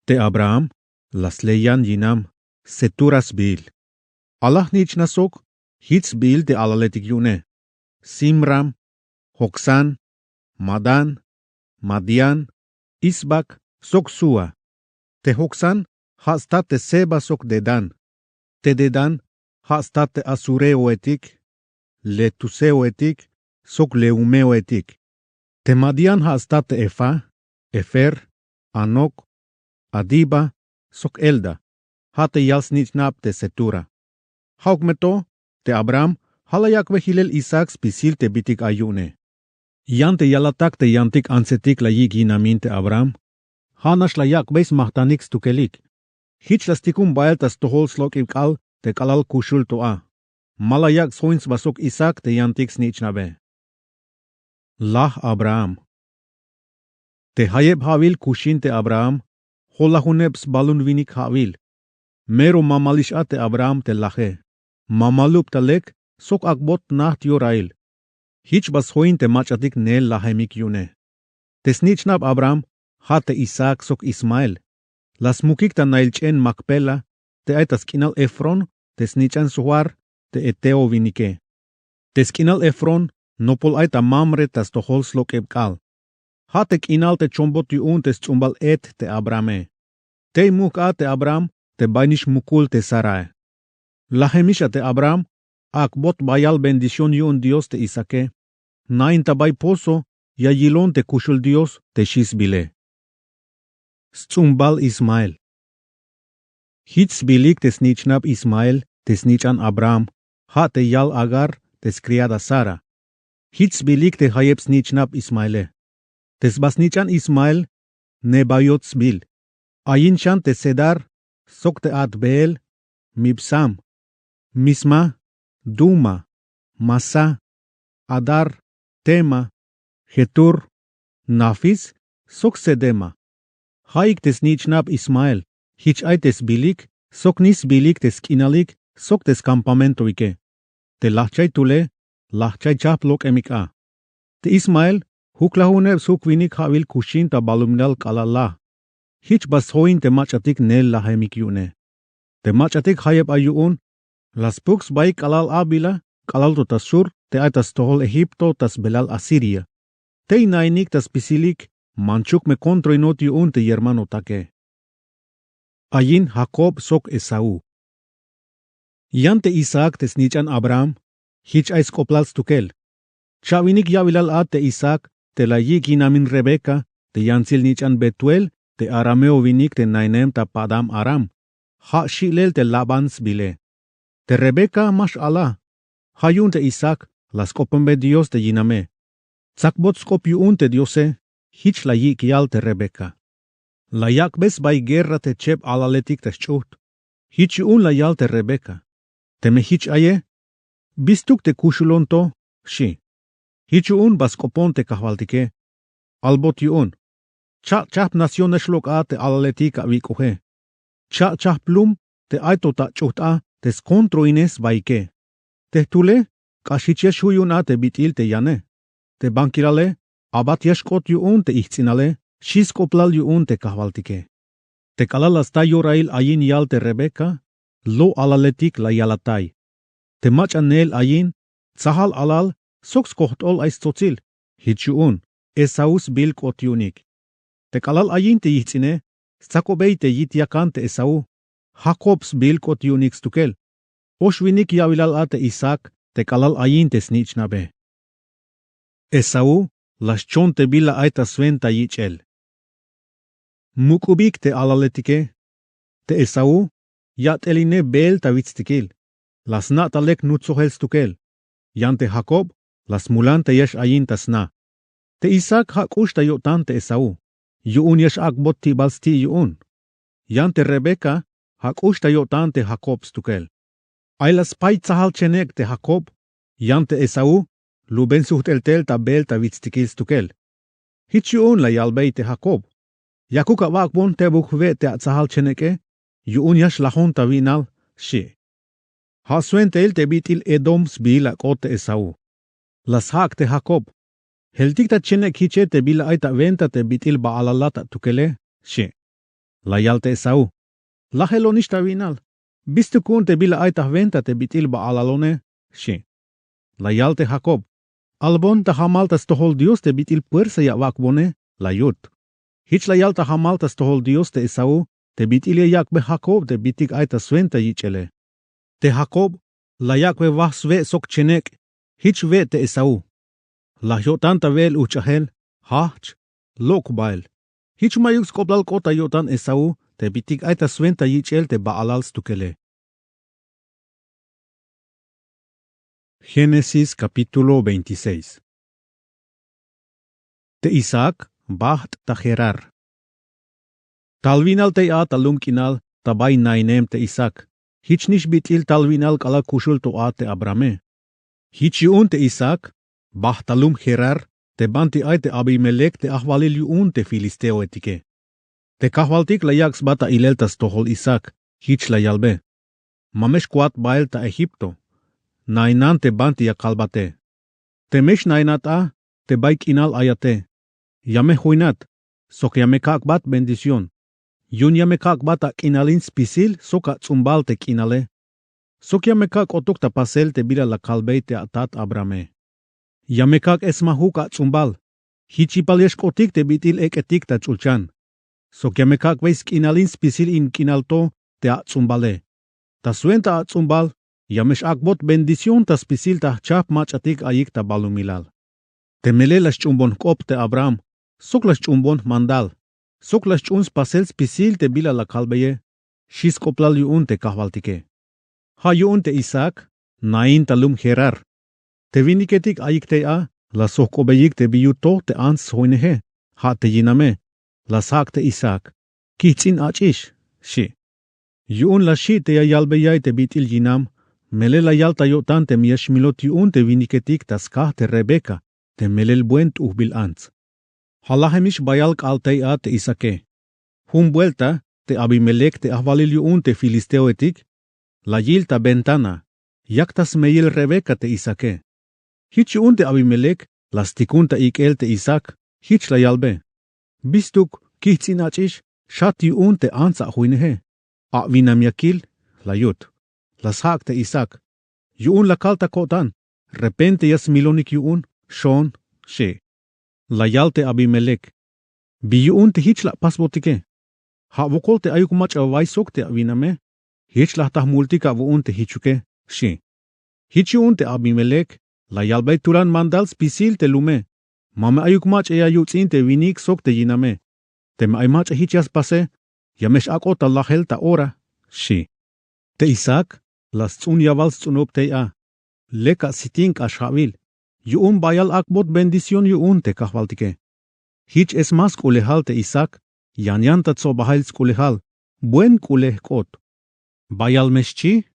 Te Abraham la sleyan yinam Cetura sbiil. Alaj-snich'na sok jich sbiil te alaletik yu'une: Zimram, Jocsán, Madán, Madián, Isbac sok Súa. Te Jocsán ja' stat te Seba sok Dedán. Te Dedán ja' stat te asureoetik, letuseoetik sok leumeoetik. Te Madián ja' stat te Efá, Efer, Hanoc, Abida sok Elda, ja' te yal-snich'nab te Cetura. Ja'uk me to, te Abraham Ja' la yak'bey jilel Isaac spisil te bitik ay yu'une. Yan te yalatak te yantik antsetik la yik' yinamin te Abraham. Ja' nax la yak'bey smajtanik stukelik. Jich la stikun bael ta stojol slok'ib k'aal te k'alal kuxul to a. Ma la yak' sjoin sba sok Isaac te yantik snich'nabe. Laj Abraham. Te jayeb ja'wil kuxin te Abraham, jolajuneb sbalun winik ja'wil. Mero mamalix a te Abraham te laje. Mamalub ta lek sok ak'bot najt yorail. Jich ba sjoin te mach'atik neel lajemik yu'une. Te snich'nab Abraham ja' te Isaac sok Ismael. La smukik ta nail ch'en Macpela te ay ta sk'inal Efrón te snich'an Zoar te heteo winike. Te sk'inal Efrón nopol ay ta Mamre ta stojol slok'eb k'aal. Ja' te k'inal te chombot yu'un te sts'umbal Het te Abrahame. Tey muk a te Abraham te bainix mukul te Sarae. Lajemix a te Abraham, ak'bot bayal bendición yu'un Dios te Isaace. Nain ta bay pozo ya yilon te kuxul Dios te xi sbile. Sts'umbal Ismael. Jich sbilik te snich'nab Ismael te snich'an Abraham, ja' te yal Agar te skriada Sara. Jich sbilik te jayeb snich'nab Ismaele. Te sba snich'an Ismael, Nebaiot sbil. Ayin xan te Cedar sok te Adbeel, Mibsam, Misma, Duma, Masá, Adar, Tema, Jetur, Nafis sok Cedema. Ja'ik te snich'nab Ismael. Jich ay te sbilik sok nix sbilik te sk'inalik sok te skampamentoike. Te lajchaytule lajchaychajp lok'emik a. Te Ismael juklajuneb sjuk winik ja'wil kuxin ta balumilal k'alal laj. Jich ba sjoin te mach'atik neel lajemik yu'une. Te mach'atik jayeb ay yu'un la spuk sbaik k'alal Abila k'alal to ta sur te ay ta stojol Egipto ta sbelal Asiria. Tey nainik ta spisilik manchuk me kontroinot yu'un te yermanotake. Ayin Jacob sok Esaú. Yan te Isaac te snich'an Abraham, jich ay sk'oplal stukel. Cha'winik ya'wilal a te Isaac te la yik' yinamin Rebeca te yantsil nich'an Betuel te arameo winik te nainem ta Padán-aram, ja' xi'lel te Labán sbile. Te Rebeca ma x-ala. Ja' yu'un te Isaac la sk'oponbe Dios te yiname. Tsakbot sk'op yu'un te Diose. Jich la yik' yal te Rebeca. La yak'be sbaik guerra te cheb alaletik ta sch'ujt. Jich yu'un la yal te Rebeca. Teme jich aye, bistuk te kuxulon to, xi. Jich yu'un ba sk'opon te kajwaltike. Albot yu'un. Cha'chajp nacionex lok' a te alaletik awik'oje. Cha'chajp lum te ay to ta ch'ujt a te skontroine sbaike. Te jtule k'ax jich ya xju' yu'un a te bit'il te yane. Te bankilale abat ya xk'ot yu'un te ijts'inale, xi sk'oplal yu'un te kajwaltike. Te k'alal la sta yorail ayin yal te Rebeca, lo' alaletik la yalatay. Te mach'a neel ayin tsajal alal sok skojt'ol ay stsotsil. Jich yu'un Esaú sbil k'ot yu'unik. Te k'alal ayin te yijts'ine stsakobey te yit yakan te Esaú. Jacob sbil k'ot yu'unik stukel. Ox winik ya'wilal a te Isaac te k'alal ayin te snich'nabe. Esaú la xchon te bila ay ta swenta yich'el. Muk'ubik te alaletike. Te Esaú yat'eline beel ta witstikil. La sna' ta lek nutsojel stukel. Yan te Jacob la smulan te ya x-ayin ta sna. Te Isaac ja' k'ux ta yo'tan te Esaú. Yu'un ya x-ak'bot tibal sti' yu'un. Yan te Rebeca ja' k'ux ta yo'tan te Jacob stukel. Ay la spay tsajal chenek' te Jacob. Yan te Esaú luben sujt'el tel ta beel ta witstikil stukel. Jich yu'un la yalbey te Jacob. Yakuk awak'bon tebuk jwe' te atsajal chenek'e yu'un ya xlajon ta wi'nal, xi'. Ja' swentail te bit'il Edom sbiil ak'ot te Esaú. La sjak' te Jacob. Jeltik ta chenek' jiche te bila ay ta wenta te bit'il ba'alalat atukele, xi'. La yal te Esaú. Lajelonix ta wi'nal. Bistuk ku'un te bila ay ta jwenta te bit'il ba'alalone, xi'. La yal te Jacob. Albon ta jamal ta stojol Dios te bit'il puersa ya awak'bone, la yut. Jich la yal ta jamal ta stojol Dios te Esaú te bit'il ya yak'be Jacob te bitik ay ta swenta yich'ele. Te Jacob la yak'be waj swe' sok chenek'. Jich we' te Esaú. Laj yo'tan ta we'el ujch'ajel, jajch, lok' bael. Jich ma'yuk sk'oblal k'ot ta yo'tan Esaú te bitik ay ta swenta yich'el te ba'alal stukele. Génesis capítulo veintiséis. Te isaac baht ta gerar. Talwinal tey a ta lum k'inal ta bay nainem te isaac. Jich nix bit'il talwinal k'alal kuxul to a te abrahame. Jich yu'un te isaac baht ta lum gerar te banti ay te abimelec te ajwalil yu'un te filisteoetike. Te kajwaltik la yak' sba ta ilel ta stojol isaac. Jich la yalbe: Ma me xkuat bael ta egipto. Na'inan te banti ya kalbate. Teme xna'inat a te bay k'inal ayate, ya me joinat sok ya me kak'bat bendición. Yu'un ya me kak'bat ak'inalin spisil sok ats'umbal te k'inale. Sok ya me kak' k'otuk ta pasel te bila la kalbey te atat abrahame. Ya me kak' esmajuk ats'umbal. Jich yipal ya xk'otik te bit'il ek'etik ta ch'ulchan. Sok ya me kak'bey sk'inalin spisil in k'inal to te ats'umbale. Ta swenta ats'umbal ya me x'ak'bot bendición ta spisil ta jchajp mach'atik ayik ta balumilal. Te melel la xch'uunbon jk'op te abraham sok la xch'uunbon jmandal sok la xch'uun spasel spisil te bila la kalbeye. Xi sk'oplal yu'un te kajwaltike. Ja' yu'un te isaac nain ta lum gerar. Te winiketik ayik tey a la sjojk'obeyik te bi yut to te ants sjoineje. Ja' te yiname la sjak' te isaac: Kijts'in ach'ix, xi. Yu'un la xi' te ya yalbeyay te bit'il yinam. Melel la yal ta yo'tan teme ya xmilot yu'un te winiketik ta skaj te rebeca te melel buen t'ujbil ants. Ja' lajemix bayal k'aal tey a te isaake. Jun buelta te abimelec te ajwalil yu'un te filisteoetik la yil ta ventana. Yak ta smeyel rebeca te isaake. Jich yu'un te abimelec la stikun ta ik'el te isaac. Jich la yalbe: Bistuk kijts'in ach'ix xat yu'un te ants ajoineje. Awinam ya kil, la yut. La sjak' te isaac: Yu'un la kal ta ko'tan, repente ya smilonik yu'un, xoon, xi. La yal te abimelec: Bi yu'un te jich la apasbotike? Ja' wokol te ayuk mach'a way sok te awiname. Jich la jta jmultik awu'un te jichuke, xi. Jich yu'un te abimelec la yalbey tulan mandal spisil te lume: Ma me ayuk mach'a ya yuts'in te winik sok te yiname. Teme ay mach'a jich ya spase, ya me x'ak'ot ta lajel ta ora, xi. Te isaac la sts'un yawal sts'unob tey a. Lek asitin k'ax ja'wil. Yu'un bayal ak'bot bendición yu'un te kajwaltike. Jich esma sk'ulejal te isaac. Yan yan ta tsobajel sk'ulejal. Buen k'ulej k'ot. Bayal me xchi,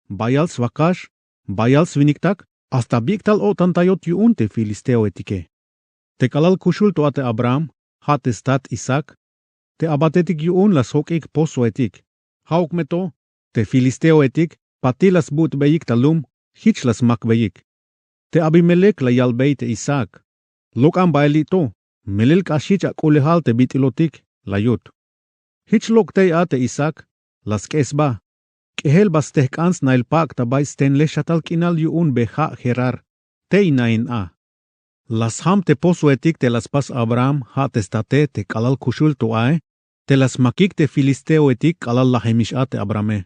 bayal swakax, bayal swiniktak, hasta bik'tal o'tantayot yu'un te filisteoetike. Te k'alal kuxul to a te abraham, ja' te stat isaac, te abatetik yu'un la sjok'ik pozoetik. Ja'uk me to te filisteoetik patil la sbut'beyik ta lum. Jich la smakbeyik. Te abimelec la yalbey te isaac: Lok'an bael li' to, melel k'ax jich ak'ulejal te bit'ilotik, la yut. Jich lok' tey a te isaac la sk'ex sba. K'ejel ba stejk'an snail pak' ta bay stenlej xatal k'inal yu'un be ja' gerar, tey nain a. La sjam te pozoetik te la spas abraham ja' te state te k'alal kuxul to ae, te la smakik te filisteoetik k'alal lajemix a te abrahame.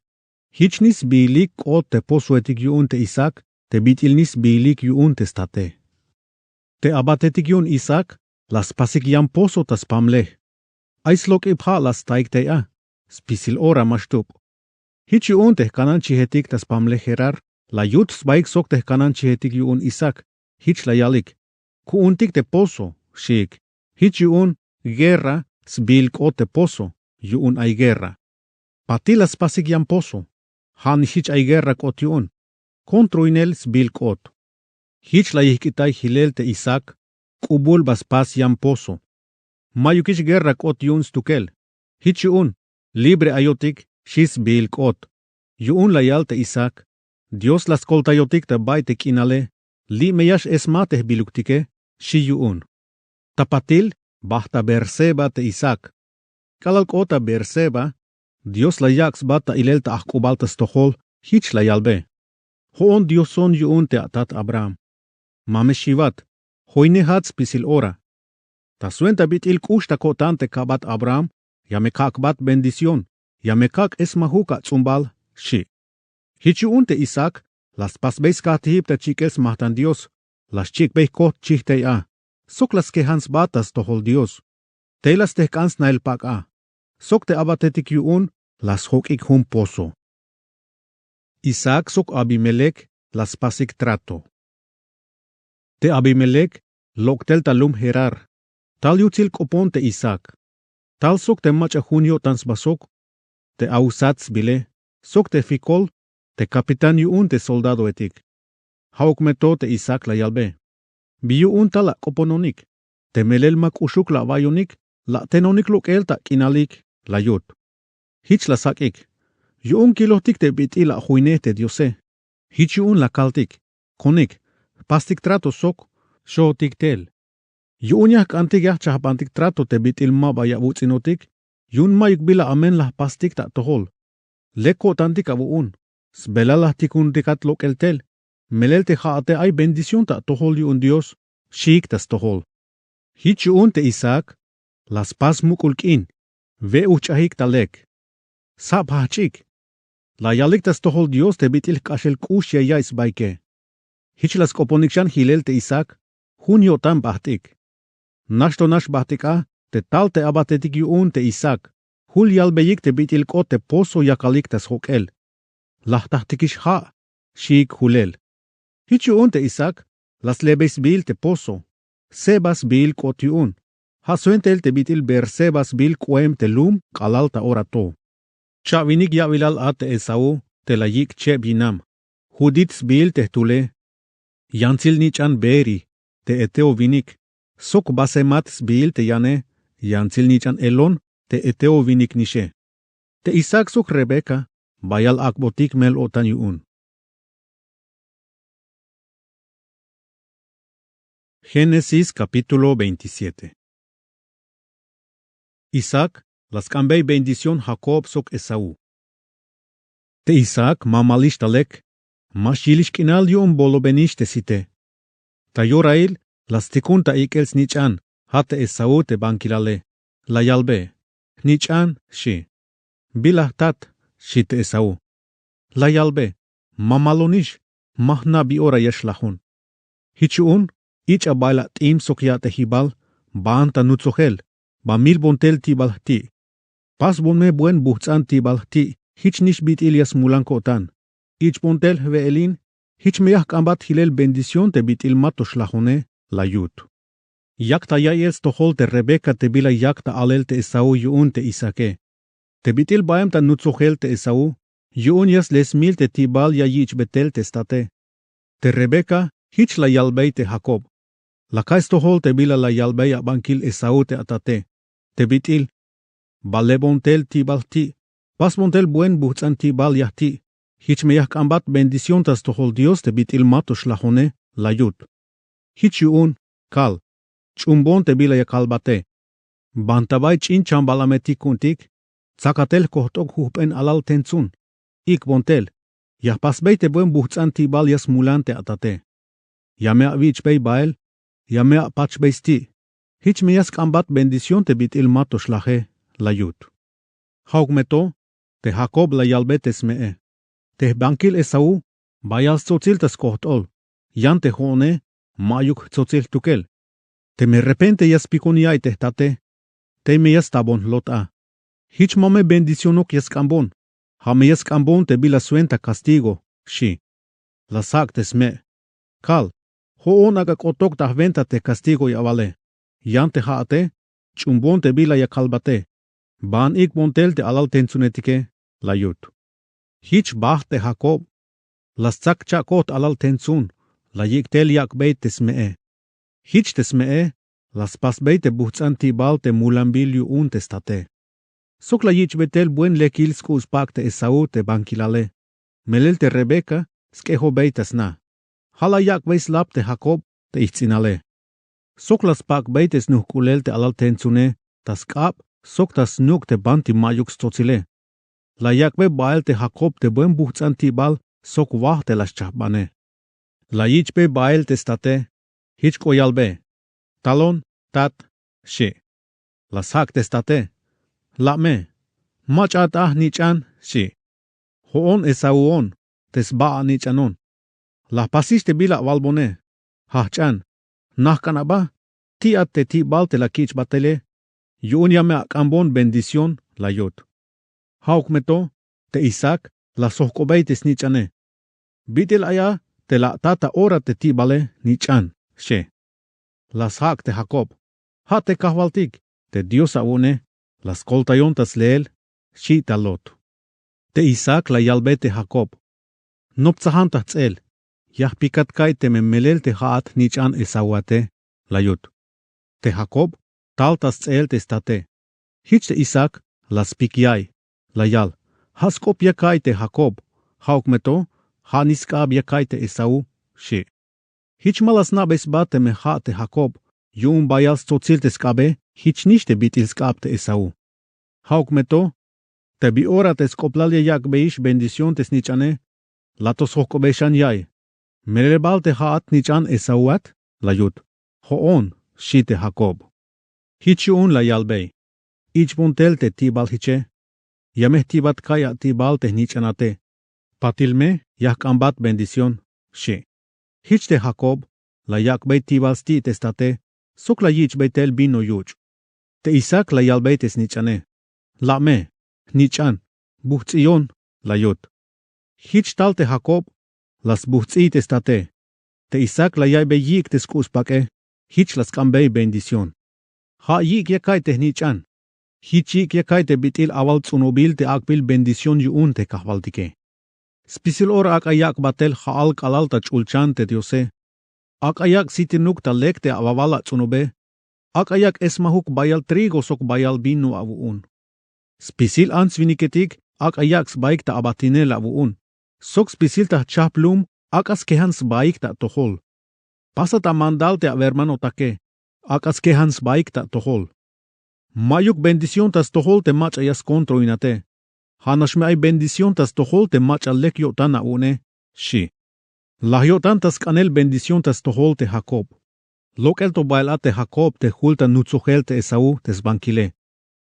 Jich nix sbiilik k'ot te pozoetik yu'un te isaac te bit'il nix sbiilik yu'un te state. Te abatetik yu'un isaac la spasik yan pozo ta spamlej. Ay slok'ib ja' la staik tey a. Spisil ora ma xtub. Jich yu'un te jkananchijetik ta spamlej gerar la yut sbaik sok te jkananchijetik yu'un isaac. Jich la yalik: Ku'untik te pozo, xiik. Jich yu'un guerra sbiil k'ot te pozo. Yu'un ay guerra. Patil la spasik yan pozo. Ja' nix jich ay guerra k'ot yu'un. Kontroinel sbiil k'ot. Jich la yijk'itay jilel te isaac. K'ubul ba spas yan pozo. Mayukix guerra k'ot yu'un stukel. Jich yu'un libre ayotik, xi sbiil k'ot. Yu'un la yal te isaac: Dios la skoltayotik ta bay te k'inale. Li' me ya x'esma te jbiluktike, xi yu'un. Ta patil bajt ta beerseba te isaac. K'alal k'ot ta beerseba, dios la yak' sba ta ilel ta ajk'ubal ta stojol. Jich la yalbe: Jo'on dioson yu'un te atat abraham. Ma me xiwat. Joinejat spisil ora. Ta swenta bit'il k'ux ta ko'tan te ka'bat abraham, ya me kak'bat bendición, ya me kak' esmajuk ats'umbal, xi. Jich yu'un te isaac la spasbey skajtijib ta chik'el smajtan dios. La xchik'bey jkojt chij tey a sok la skejan sba ta stojol dios. Tey la stejk'an snail pak' a. Sok te abatetik yu'un la sjok'ik jun pozo. Isaac sok abimelec la spasik trato. Te abimelek lok' tel ta lum gerar, tal yutsil k'opon te isaac. Tal sok te mach'a jun yo'tan sba sok, te awsat sbile, sok te fikol te kapitán yu'un te soldadoetik. Ja'uk me to te isaac la yalbe, bi yu'un tal ak'opononik? Te melel ma k'uxuk la awa'iyonik, la atenonik lok'el ta k'inalik, la yut. Jich la sak'ik, yu'un kilojtik te bit'il ajuynej te diose. Jich yu'un la kaltik, konik, jpastik trato sok xootik tel. Yu'un ya jk'antik ya jchajbantik trato te bit'il ma ba ya awuts'inotik, yu'un mayuk bila amen la jpastik ta atojol. Lek ko'tantik awu'un, sbelal la jtikuntikat lok'el tel, melel te ja'ate ay bendición ta atojol yu'un dios, xiik ta stojol. Jich yu'un te isaac la spas muk'ul k'in, we ujch'ajik ta lek, sab jajch'ik. La yalik ta stojol dios te bit'il jk'axel k'ux ya ya'iy sbaike. Jich la sk'oponik xan jilel te isaac jun yo'tan bajt'ik. Nax to nax bajt'ik a te tal te abatetik yu'un te isaac, jul yalbeyik te bit'il k'ot te pozo yakalik ta sjok'el. La jtajtikix ja', xiik julel. Jich yu'un te isaac la slebey sbiil te pozo, cebas sbiil k'ot yu'un. Ja' swenta el te bit'il beerseba sbiil k'oem te lum k'alal ta ora to. Cha'winik ya'bilal a te esaú te la yik' cheb yinam, judit sbiil te jtule. Yantsil nich'an beeri te heteo winik, sok basemat sbiil te yane. Yantsil nich'an elón te heteo winik nixe. Te isaac sok rebeca bayal ak'botik mel-o'tan yu'un. Génesis capítulo veintisiete. Isaac la sk'ambey bendición jacob sok esaú. Te isaac mamalix ta lek, ma xyilix k'inal yu'un bolobenix te site. Ta yorahil la stikun ta ik'el snich'an ja' te esaú te bankilale. La yalbe, jnich'an, xi'. Bila jtat, xi' te esaú. La yalbe, mamalonix, ma jna' bi ora ya xlajon. Jich yu'un ich'a ba'el at'im sok ya'tejibal, baan ta nutsojel, ba milbon tel ti'bal jti'. Pasbon me buen bujts'an ti'bal jti'. Jich nix bit'il ya smulan ko'tan. Ich'bon tel jwe'elin, jich me ya jk'ambat jilel bendición te bit'il ma to xlajone. La yut. Yak ta yaiyel stojol te rebeca te bila yak ta alel te esaú yu'un te isaake. Te bit'il baem ta nutsojel te esaú yu'un ya slesmil te ti'bal ya yich'be tel te state. Te rebeca jich la yalbey te jacob. La ka'iy stojol te bila la yalbey abankil esaú te atate, te bit'il, ba lebon tel ti'bal jti', pasbon tel buen bujts'an ti'bal ya jti'. Jich me ya jk'ambat bendición ta stojol dios te bit'il ma to xlajone. La yut. Jich yu'un, kal, ch'umbon te bila ya kalbate. Ban ta bay ch'in chambalametik ku'untik, tsakatel jkojt'ok jujp'en alal tentsun. Ik'bon tel, ya jpasbey te buen bujts'an ti'bal ya smulan te atate. Ya me awich'bey bael, ya me apachbey sti'. Jich me ya sk'ambat bendición te bit'il ma to xlaje. La yut. Ja'uk me to te jacob la yalbe te sme'e, te jbankil esaú bayal stsotsil ta skojt'ol, yan te jo'one ma'yuk jtsotsil jtukel. Teme repente ya spikon ya'iy te jtate, tey me ya stabon jlot a. Jich ma me bendicionok ya sk'ambon, ja' me ya sk'ambon te bila swenta kastigo, xi'. La sak' te sme', kal, jo'on ak'a k'otok ta jwenta te kastigo ya awale. Yan te ja'ate ch'umbon te bila ya kalbate, baan ik'bon tel te alal tentsunetike. La yut. Jich bajt' te jacob, la stsak cha'kot alal tentsun, la yik' tel yak'bey te sme'e. Jich te sme'e la spasbey te bujts'an ti'bal te mulanbil yu'un te state. Sok la yich'bey tel buen lekil sk'u' spak' te esaú te bankilale, melel te rebeca sk'ejobey ta sna. Ja' la yak'bey slap te jacob te ijts'inale. Sok la spak'bey te snujk'ulel te alal tentsune ta sk'ab sok ta snuk' te banti ma'yuk stsotsile. La yak'bey bael te jacob te buen bujts'an ti'bal sok waj te la xchajbane. La yich'bey bael te state, jich k'o yalbe, talon, tat, xi'. La sjak' te state, la' me, mach'a at a jnich'an, xi'. Jo'on esaúon te sba anich'anon. La jpasix te bila awalbone, jajch'an, najk'an aba, ti' at te ti'bal te la kich'batele, yu'un ya me ak'ambon bendición. La yut. Ja'uk me to te isaac la sjojk'obey te snich'ane, bit'il ay a te la ata ta ora te ti'bale jnich'an, xchi. La sjak' te jakob, ja' te kajwaltik, te dios awu'une, la skoltayon ta sleel, xchi ta lot. Te isaak la yalbe te jakob, noptsajan ta jts'el, ya jpikat ka'iy teme melel te ja'at jnich'an esaúate, la yut. Te jakob tal ta sts'eel te state. Jich te isaak la spik ya'iy, la yal, ja' sk'op ya ka'iy te jakob, ja'uk me to, ja' nix sk'ab ya ka'iy te esaú, xchi. Jich ma la sna'bey sba teme ja' te jakob, yu'un bayal stsotsil te sk'abe, jich nix te bit'il sk'ab te esaú. Ja'uk me to, te bi ora te sk'oplal ya yak'beyix bendición te snich'ane, la to sjojk'obey xan ya'iy, melel bal te ja'at jnich'an esaúat, la yut. Jo'on, xchi te jakob. Jich yu'un la yalbey, ich'bon tel te ti'bal jiche, ya me jti'bat ka'iy ati'bal te jnich'anate, patil me ya jk'ambat bendición, xchi. Jich te jakob la yak'bey ti'bal sti' te state, sok la yich'bey tel vino yuch'. Te isaak la yalbey te snich'ane, la' me, jnich'an, bujts'iyon, la yut. Jich tal te jakob la sbujts'iy te state. Te isaak la yaiybey yik' te sk'u' spak'e, jich la sk'ambey bendición. Ja' yik' ya ka'iy te jnich'an, jich yik' ya ka'iy te bit'il awal ts'unubil te ak'bil bendición yu'un te kajwaltike. Spisil ora ak'a yak'bat tel ja'al k'alal ta ch'ulchan te diose, ak'a yak' sitinuk ta lek te awawal ats'unube, ak'a yak' esmajuk bayal trigo sok bayal vino awu'un. Spisil ants winiketik ak'a yak' sbaik ta abatinel awu'un, sok spisil ta jchajp lum ak'a skejan sbaik ta atojol. Pasat amandal te awermanotake, ak'a skejan sbaik ta atojol. Ma'yuk bendición ta stojol te mach'a ya skontroinate, ja'nax me ay bendición ta stojol te mach'a lek yo'tan awu'une, xchi. Laj yo'tan ta sk'anel bendición ta stojol te jakob. Lok'el to ba'el a te jakob te jul ta nutsojel te esaú te sbankile.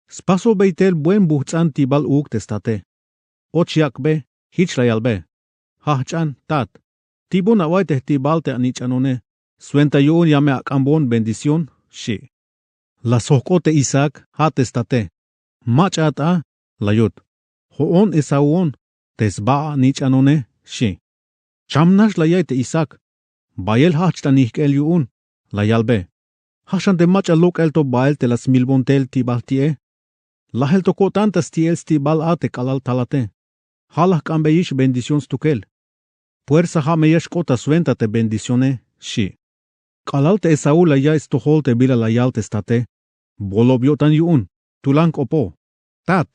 Spasobey tel buen bujts'an ti'bal uuk te state. Och yak'be, jich la yalbe, jajch'an tat, ti'bon awa'iy te jti'bal te anich'anone, swenta yu'un ya me ak'ambon bendición, xchi. La sjojk'ot te isaak ja' te state, mach'aat a, la yut. Jo'on esaúon, te sba anich'anone, xchi. Cham nax la ya'iy te isaak, bayel jajch' ta nijk'el yu'un, la yalbe, ja' xan te mach'a lok'el to ba'el te la smilbon tel ti'bal ti'e. Lajel to ko'tan ta sti'el sti'bal a te k'alal talate, ja' la jk'ambeyix bendición stukel. Puersa ja' me ya xk'ot ta swenta te bendicione, xchi. K'alal te esaú la ya'iy stojol te bila la yal te state, bolob yo'tan yu'un, tulan k'opo, tat,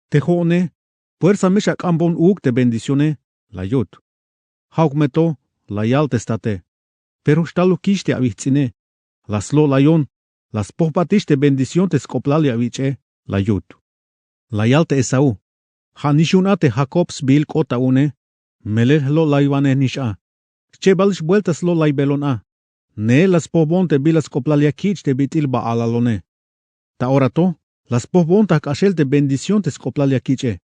te jo'one, puersa me xak'ambon uuk te bendicione, la yut. Ja'uk me to, la yal te state, pero xtalukix te awits'ine, la slo'layon, la spojbatix te bendición te sk'oplal ya awich'e, la yut. La yal te esaú, ja' nix yu'un a te jakob sbiil k'ot awu'une, melel jlo'laywanej nix a, xchebal ix buelta slo'laybelon a. Neel la spojbon te bila sk'oplal ya kich' te bit'il ba'alalone. Ta ora to, la spojbon ta jk'axel te bendición te sk'oplal ya kich'e.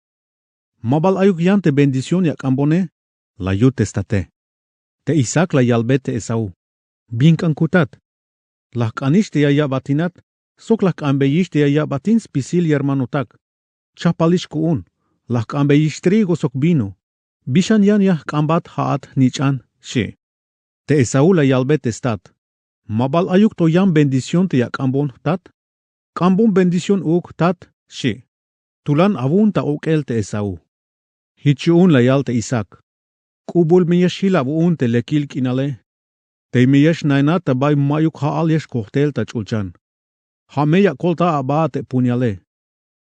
Ma bal ayuk yan te bendición ya ak'ambone, la yut te state. Te isaak la yalbe te esaú, bin k'an kutat. La jk'anix te ya ya'batinat, sok la jk'ambeyix te ya ya'batin spisil yermanotak. Chajpalix ku'un, la jk'ambeyix trigo sok vino. Bi xan yan ya jk'ambat ja'at jnich'an, xchi. Te esaú la yalbe te stat, ma bal ayuk to yan bendición te ya ak'ambon jtat? K'ambon bendición uuk jtat, xchi. Tulan awu'un ta ok'el te esaú. Jich yu'un la yal te isaak, k'ubul me ya xjil awu'un te lekil k'inale, tey me ya xnainat ta bay ma'yuk ja'al ya xkojtel ta ch'ulchan. Ja' me ya akolta aba te puniale,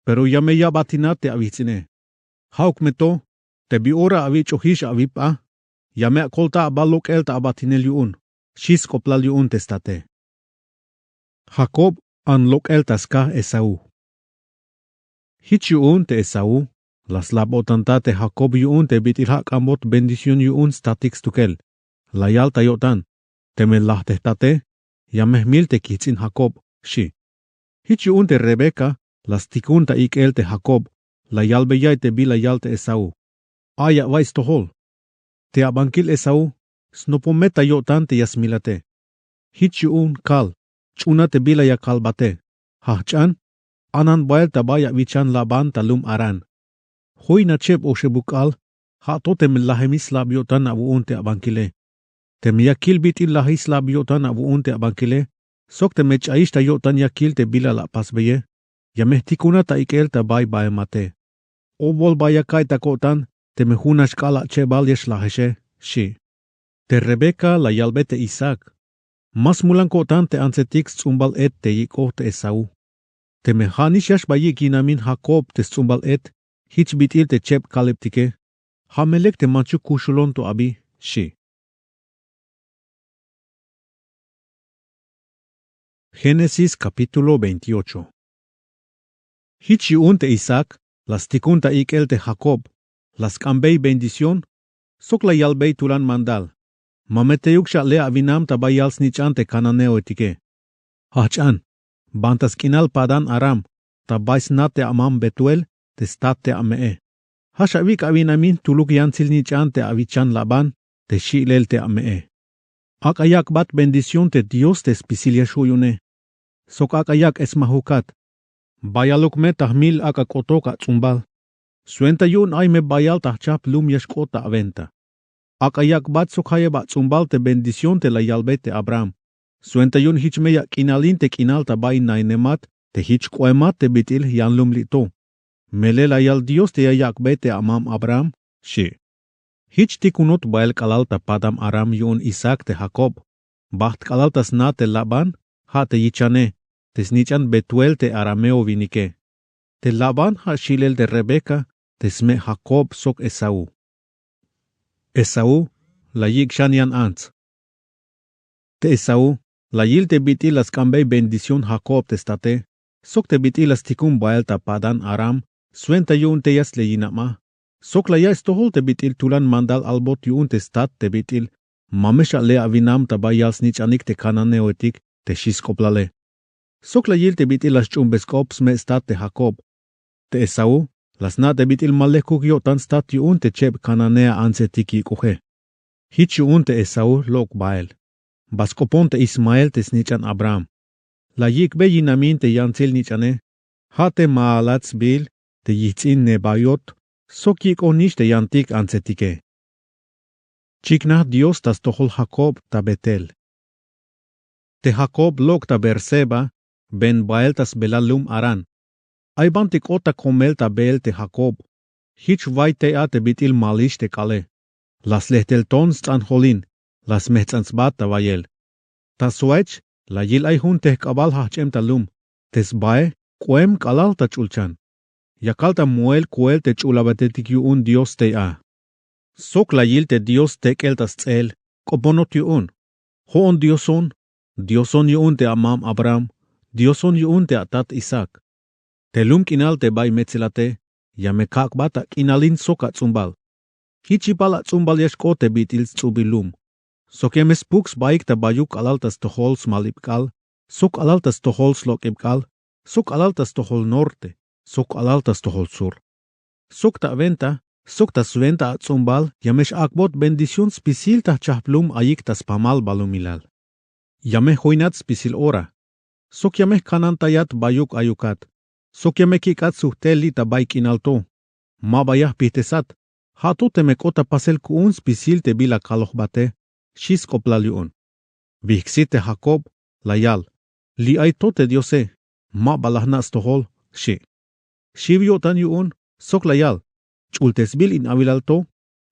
pero ya me ya'batinat te awits'ine. Ja'uk me to, te bi ora awich'ojix awip a, ya me akolta aba lok'el ta abatinel yu'un, xchi sk'oplal yu'un te state. Jakob an lok'el ta skaj esaú. Jich yu'un te esaú, la slajbo'tantat te jakob yu'un te bit'il ja' k'ambot bendición yu'un statik stukel, la yal ta yo'tan, teme laj te jtate, ya me jmil te kijts'in jakob, xchi. Jich yu'un te rebeca, la stikun ta ik'el te jakob, la yalbeya'iy te bila yal te esaú, ay awa'iy stojol. Te abankil esaú, snopon me ta yo'tan te ya smilate. Jich yu'un kal, ch'una te bila ya kalbate, jajch'an, anan bael ta bay awichan labán ta lum harán. Joy nacheb oxebuk k'aal, ja' to teme lajemix slab yo'tan awu'un te abankile. Teme ya kil bit'il laj islab yo'tan awu'un te abankile, sok teme ch'ayix ta yo'tan ya kil te bila la apasbeye, ya me jtikunat ta ik'el ta bay baemate. Obol bay ya ka'iy ta ko'tan, teme jun nax k'aal achebal ya xlajexe, xi'. Te Rebeca la yalbe te Isaac: Ma smulan ko'tan te antsetik sts'umbal et te yik'oj te Esaú. Teme ja'nix ya xbayik' yinamin Jacob te sts'umbal et, jich bit'il te cheb kalebtike: Ja' me lek te manchuk kuxulon to abi, xi'. Génesis capítulo veintiocho. Jich yu'un te Isaac la stikun ta ik'el te Jacob, la sk'anbey bendición, sok la yalbey tulan mandal: Ma me teyuk xale' awinam ta bayal snich'an te cananeoetike. Jajch'an, banti ta sk'inal Padán-aram, ta bay sna te amam Betuel, te stat te ame'e. Ja' xawik' awinamin jtuluk yantsil nich'an te awichan Labán, te xi'lel te ame'e. Ak'a yak'bat bendición te Dios te spisil ya xju' yu'une. Sok ak'a yak' esmajukat. Bayaluk me ta jmil ak'a k'otok ats'umbal. Swenta yu'un ay me bayal ta jchajp lum ya xk'ot ta awenta. Ak'a yak'bat sok jayeb ats'umbal te bendición te la yalbe te Abraham. Swenta yu'un jich me ya k'inalin te k'inal ta bay nainemat te jich k'oemat te bit'il yanlumli' to. Melel la yal Dios te ya yak'be te amam Abraham, xi'. Jich tikunot bael k'alal ta Padán-aram yu'un Isaac te Jacob, bajt k'alal ta sna te Labán, ja' te yichane, te snich'an Betuel te arameo winike. Te Labán ja' xi'lel te Rebeca, te sme' Jacob sok Esaú. Esaú la yik' xan yan ants. Te Esaú la yil te bit'il la sk'anbey bendición Jacob te state, sok te bit'il la stikun bael ta Padán-aram, swenta yu'un tey ya sleyinab a. Sok la ya'iy stojol te bit'il tulan mandal albot yu'un te stat te bit'il: Ma me xale' awinam ta bayal snich'anik te cananeoetik, te xi' sk'oplale. Sok la yil te bit'il la sch'uunbe sk'op sme' stat te Jacob. Te Esaú la sna' te bit'il ma lekuk yo'tan stat yu'un te cheb cananea antsetik yik'oje. Jich yu'un te Esaú lok' bael. Ba sk'opon te Ismael te snich'an Abraham. La yik'be yinamin te yantsil nich'ane, ja' te Maalat sbiil, te yijts'in Nebaiot, sok yik'on nix te yantik antsetike. Chiknaj Dios ta stojol Jacob ta Betel. Te Jacob lok' ta Beerseba, ven bael ta sbelal lum Harán. Ay banti k'ot ta komel ta beel te Jacob. Jich way tey a te bit'il malix te k'aale. La slejtel ton sts'anjolin, la smejts'an sba ta wayel. Ta swa'ech la yil ay jun tejk'abal jajch'em ta lum, te sbae k'oem k'alal ta ch'ulchan. Yakal ta moel koel te ch'ul awatetik yu'un Dios tey a. Sok la yil te Dios tek'el ta sts'eel: K'oponot yu'un. Jo'on Dioson, Dioson yu'un te amam Abraham, Dioson yu'un te atat Isaac. Te lum k'inal te bay metselate ya me kak'bat ak'inalin sok ats'umbal. Jich yipal ats'umbal ya xk'ot te bit'il sts'ubil lum. Sok ya me spuk sbaik ta bayuk k'alal ta stojol smalib k'aal, sok k'alal ta stojol slok'ib k'aal, sok k'alal ta stojol norte, sok k'alal ta stojol sur. Sok ta awenta, sok ta swenta ats'umbal ya me x-ak'bot bendición spisil ta jchajp lum ayik ta spamal balumilal. Ya me joinat spisil ora. Sok ya me jkanantayat bayuk ayukat. Sok ya me kik'at sujtel li' ta bay k'inal to. Ma ba ya jpijtesat. Ja' to teme k'ot ta pasel ku'un spisil te bila kalojbate, xi' sk'oplal yu'un. Wi jksit te Jacob, la yal: Li' ay to te Diose, ma ba la jna' stojol, xi'. Xiw yo'tan yu'un, sok la yal: Ch'ultesbil in awilal to,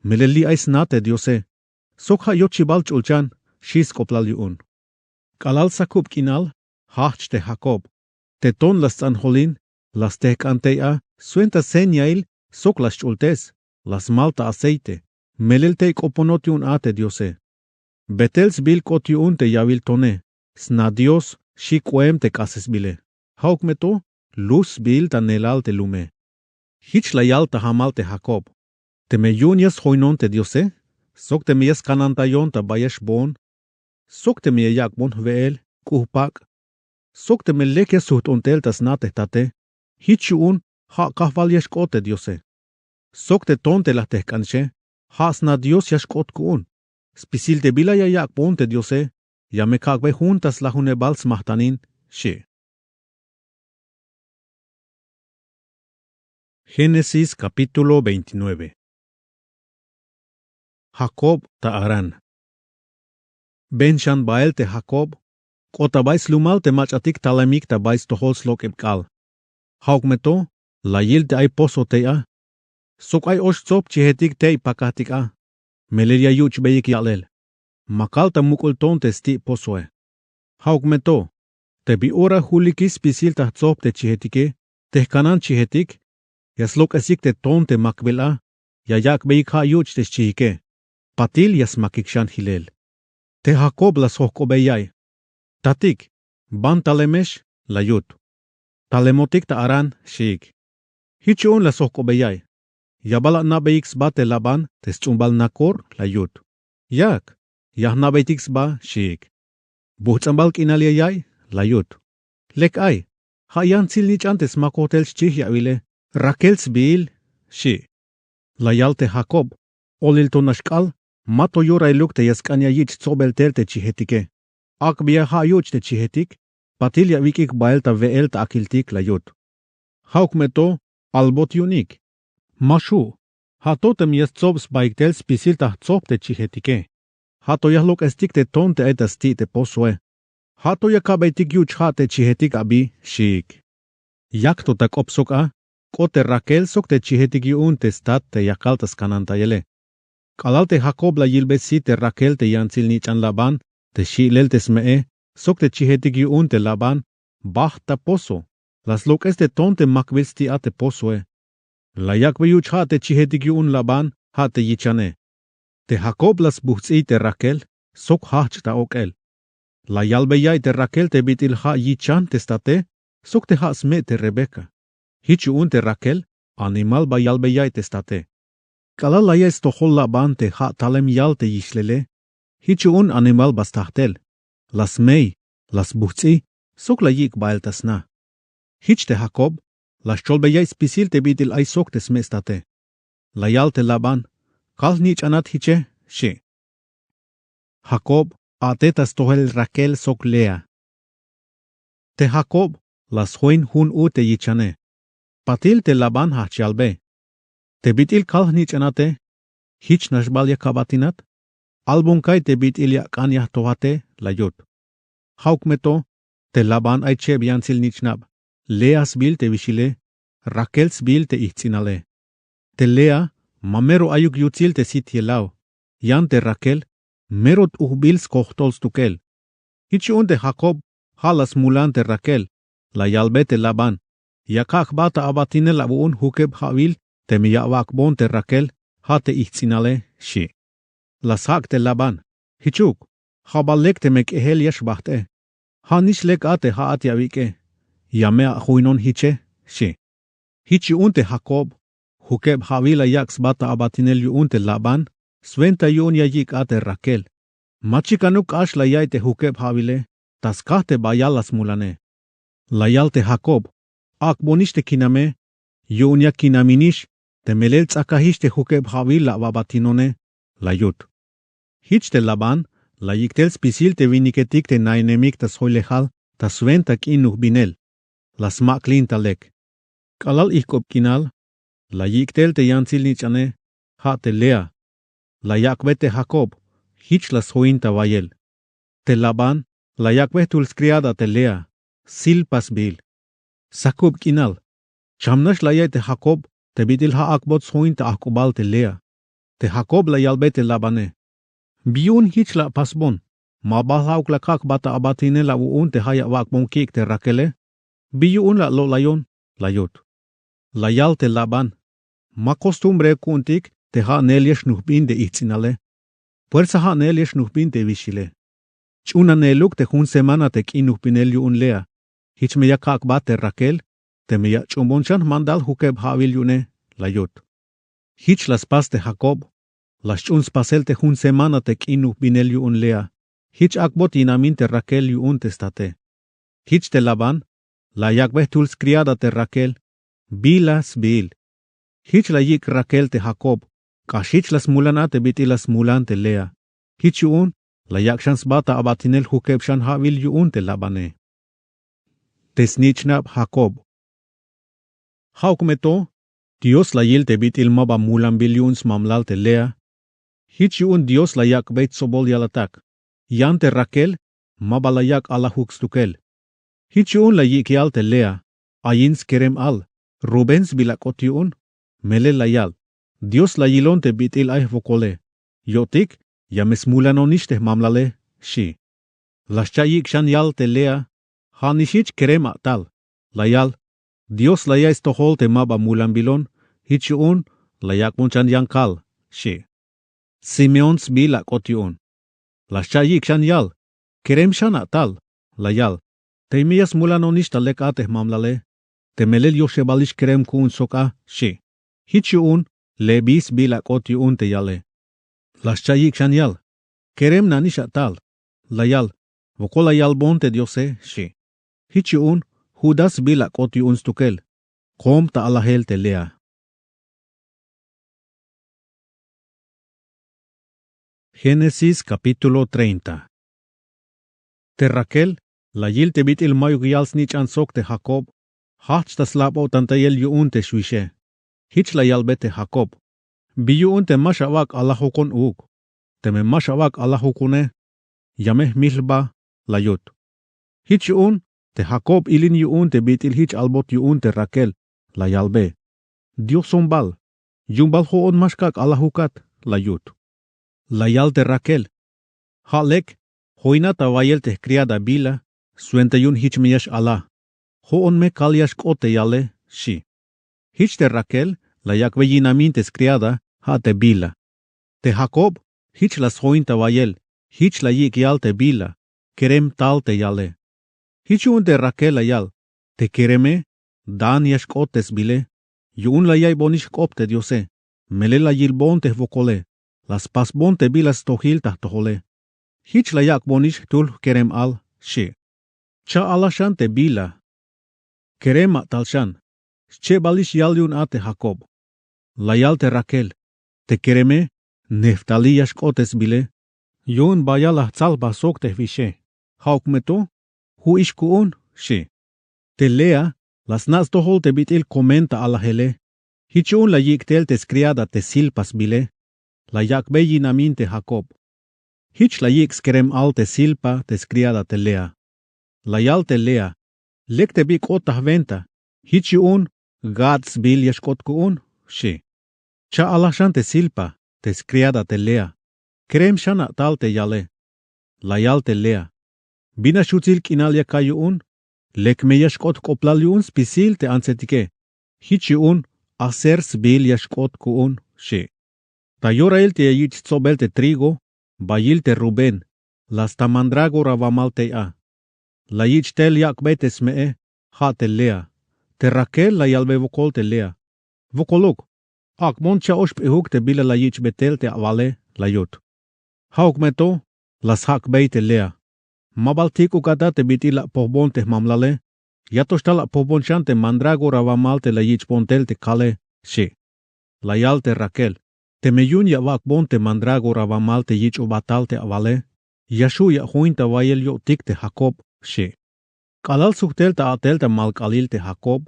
melel li' ay sna te Diose. Sok ja' yochibal ch'ulchan, xi' sk'oplal yu'un. K'alal sakub k'inal, jajch te Jacob. Te ton la sts'anjolin, la stejk'an tey a, swenta señail, sok la sch'ultes, la smal ta aceite, melel tey k'oponot yu'un a te Diose. Betel sbiil k'ot yu'un te yawil tone, sna Dios, xi' k'oem te k'asesbile. Ja'uk me to, Luz sbiil ta neelal te lume. Jich la yal ta jamal te Jacob: Teme yu'un ya sjoinon te Diose, sok teme ya skanantayon ta bay ya xboon, sok teme ya yak'bon jwe'el, k'u jpak', sok teme lek ya sujt'on tel ta sna te jtate, jich yu'un ja' kajwal ya xk'ot te Diose. Sok te ton te la jtejk'anxe, ja' sna Dios ya xk'ot ku'un. Spisil te bila ya yak'bon te Diose, ya me kak'be jun ta slajunebal smajtanin, xi'. Génesis capítulo veintinueve. Jacob ta Harán. Ben xan bael te jakob k'ot ta bay slumal te mach'atik talemik ta bay stojol slok'eb k'aal. Ja'uk me to la yil te ay pozo tey a. Sok ay och tsob chijetik tey pakajtik a. Melel ya yuch'beyik ya'lel, ma kal ta muk'ul ton te sti' pozoe. Ja'uk me to te bi ora julikix spisil ta jtsob te chijetike te jkanan chijetik, ya slok'esik te ton te makbil a. Ya yak'beyik ja' yuch' te xchijike. Patil ya smakik xan jilel. Te jakob la sjojk'obey ya'iy. Tatik, ban talemex? La yut. Talemotik ta aran, xiik. Jich yu'un la sjojk'obey ya'iy. Ya bal ana'beyik sba te laban te sch'umbal nakor? La yut. Yak, ya jna'beytik sba, xiik. Bujts'an bal k'inal ya ya'iy? La yut. Lek ay, ja' yantsil nich'an te smakoj tel xchij ya'wile, rakel sbiil, xi'. La yal te jakob, olil to nax k'aal, ma to yorailuk te ya sk'an ya yich' tsobel tel te chijetike. Ak'beya ja' yuch' te chijetik, patil ya awik'ik bael ta we'el ta akiltik, la yut. Ja'uk me to albot yu'unik. Ma xju', ja' to teme ya stsob sbaik tel spisil ta jtsob te chijetike. Ja' to ya jlok'estik te ton te ay ta sti' te pozoe. Ja' to ya ka'beytik yuch' ja' te chijetik abi, xiik. Yak to ta k'op sok a, k'ot te rakel sok te chijetik yu'un te stat te yakal ta skanantayele. K'alal te jakob la yilbe sit te rakel te yantsil nich'an laban te xi'lel te sme'e sok te chijetik yu'un te laban, bajt ta pozo, la slok'es te ton te makbil sti' a te pozoe. La yak'be yuch' ja' te chijetik yu'un laban, ja' te yichane. Te jakob la sbujts'iy te rakel sok jajch' ta ok'el. La yalbe ya'iy te rakel te bit'il ja' yichan te state sok te ja' sme' te rebeka. Jich yu'un te rakel animal ba yalbe ya'iy te state. K'alal la ya'iy stojol laban te ja' talem yal te yixlele, jich yu'un animal ba sta tel. La smey, la sbujts'i, sok la yik' bael ta sna. Jich te jakob la scholbe ya'iy spisil te bit'il ay sok te sme' state. La yal te laban, kal jnich'anat jiche, xi'. Jakob a'tej ta stojel rakel sok lea. Te jakob la sjoin jun u te yichane. Patil te laban jajch yalbe, te bit'il kal jnich'anate, jich nax bal ya ka'batinat? Albon ka'y te bit'il ya ak'an ya jtojate, la yut. Ja'uk me to te laban ay cheb yantsil nich'nab, lea sbiil te wixile, rakel sbiil te ijts'inale. Te lea ma mero ayuk yutsil te sit yelaw. Yan te rakel mero t'ujbil skojtol stukel. Jich yu'un te jakob ja' la smulan te rakel. La yalbe te laban, ya kak' jba ta abatinel awu'un jukeb ja'wil teme ya awak'bon te rakel ja' te ijts'inale, xi'. La sjak' te laban, jichuk, ja' bal lek teme k'ejel ya xbajt'e. Ja' nix lek a te ja'at ya awik'e, ya me ajoinon jiche, xi'. Jich yu'un te jakob jukeb ja'wil la yak' sba ta abatinel yu'un te laban, swenta yu'un ya yik' a te rakel. Ma chikanuk k'ax la ya'iy te jukeb ja'wile, ta skaj te bayal la smulane. La yal te jakob, ak'bonix te kiname, yu'un ya kinaminix te melel ts'akajix te jukeb ja'wil la awabatinone, la yut. Jich te laban la yik' tel spisil te winiketik te nainemik ta sjoylejal ta swenta k'in nujbinel. La smak'lin ta lek. K'alal ijk'ub k'inal la yik' tel te yantsil nich'ane, ja' te lea. La yak'be te jakob, jich la sjoin ta wayel. Te laban la yak'be jtul skriada te lea, silpa sbiil. Sakub k'inal, cham nax la ya'iy te jakob te bit'il ja' ak'bot sjoin ta ajk'ubal te lea. Te jakob la yalbe te labane, bi yu'un jich la apasbon? Ma bal ja'uk la kak' jba ta abatinel awu'un te ja' ya awak'bon kik' te rakele? Bi yu'un la alo'layon? La yut. La yal te laban, ma kostumbre ku'untik te ja' neel ya xnujbin te ijts'inale. Puersa ja' neel ya xnujbin te wixile. Ch'unaneeluk te jun semana te k'in nujbinel yu'un lea. Jich me ya kak' jba te rakel teme ya ach'uunbon xan jmandal jukeb ja'wil yu'une, la yut. Jich la spas te jakob. La sch'uun spasel te jun semana te k'in nujbinel yu'un lea. Jich ak'bot yinamin te rakel yu'un te state. Jich te laban la yak'be jtul skriada te rakel, bila sbiil. Jich la yik' rakel te jakob, k'ax jich la smulan a te bit'il la smulan te lea. Jich yu'un la yak' xan sba ta abatinel jukeb xan ja'wil yu'un te labane. Te snich'nab jakob. Ja'uk me to dios la yil te bit'il ma ba mulanbil yu'un smamlal te lea. Jich yu'un dios la yak'bey tsobol yalatak. Yan te raquel ma ba la yak' alajuk stukel. Jich yu'un la yik' yal te lea, ayin skerem al, rubén sbiil ak'ot yu'un. Melel la yal, dios la yilon te bit'il ay jwokole. Yo'tik, ya me smulanonix te jmamlale, xchi'. La xcha' yik' xan yal te lea, ja' nix jich kerem a'tal. La yal, dios la ya'iy stojol te ma ba mulanbilon. Jich yu'un la yak'bon xan yan kal, xchi'. Simeón sbiil ak'ot yu'un. La xcha' yik' xan yal, kerem xan a'tal. La yal, tey me ya smulanonix ta lek a te jmamlale, te melel yoxebalix kerem ku'un sok a, xchi'. Jich yu'un leví sbiil ak'ot yu'un te yale. La xcha' yik' xan yal, kerem nanix a'tal. La yal, wokol la yalbon te diose, xchi'. Jich yu'un judá sbiil ak'ot yu'un stukel. Kom ta alajel te lea. Génesis capítulo treinta. Te raquel la yil te bit'il mayuk yal snich'an sok te jacob. Jajch ta slab o'tantayel yu'un te xwixe. Jich la yalbe te jacob, bi yu'un te ma xawak' alajukon uuk? Teme ma xawak' alajukune, ya me jmil jba. La yut. Jich yu'un te jacob ilin yu'un te bit'il jich albot yu'un te raquel. La yalbe, dioson bal, yu'un bal jo'on ma xkak' alajukat. La yut. La yal te raquel, ja' lek joyna ta wayel te jkriada bila, swenta yu'un jich me ya x'ala. Jo'on me kal ya xk'ot te yale, xchi'. Jich te raquel la yak'bey yinamin te skriada, ja' te bila. Te jacob jich la sjoyn ta wayel. Jich la yik' yal te bila, kerem tal te yale. Jich yu'un te raquel la yal, te kereme, dan ya xk'ot te sbile. Yu'un la yaiybonix jk'op te diose, melel la yilbon te jwokole, la spasbon te bila stojil ta jtojole. Jich la yak'bonix jtul jkerem al, xchi'. Cha' ala xan te bila, kerem ma tal xan, xchebalix yal yu'un a te jacob. La yal te raquel, te kereme, neftalí ya xk'ot te sbile. Yu'un bayal la jtsal jba sok te jwixe. Ja'uk me to, ju'ix ku'un, xchi'. Te lea la sna' stojol te bit'il komen ta alajele. Jich yu'un la yik' tel te skriada te zilpa sbile. La yak'bey yinamin te jacob. Jich la yik' skerem al te zilpa te skriada te lea. La yal te lea, lek te bi k'ot ta jwenta, jich yu'un gad sbiil ya xk'ot ku'un, xchi'. Cha' ala xan te zilpa te skriada te lea, kerem xan a'tal te yale. La yal te lea, bin nax yutsil k'inal ya kal yu'un? Lek me ya xk'ot jk'oblal yu'un spisil te antsetike. Jich yu'un aser sbiil ya xk'ot ku'un, xchi'. Ta yorail te ya yich' stsobel te trigo, bayil te rubén la sta mandragora wamal tey a. La yich' tel yak'bey te sme'e, ja' te lea. Te raquel la yalbey wokol te lea, wokoluk, ak'bon cha'ox p'ijuk te bila la yich'bey tel te awale. La yut. Ja'uk me to, la sjak'bey te lea, ma bal tik'uk ata te bit'il la apojbon te jmamlale. Ya to xtal apojbon xan te mandragora wamal te la yich'bon tel te kale, xchi'. La yal te raquel, teme yu'un ya awak'bon te mandragora wamal te yich'obat tal te awale, ya xju' ya ajoin ta wayel yo'tik te jacob, xchi'. K'alal sujt tel ta a'tel ta malk'alil te jacob,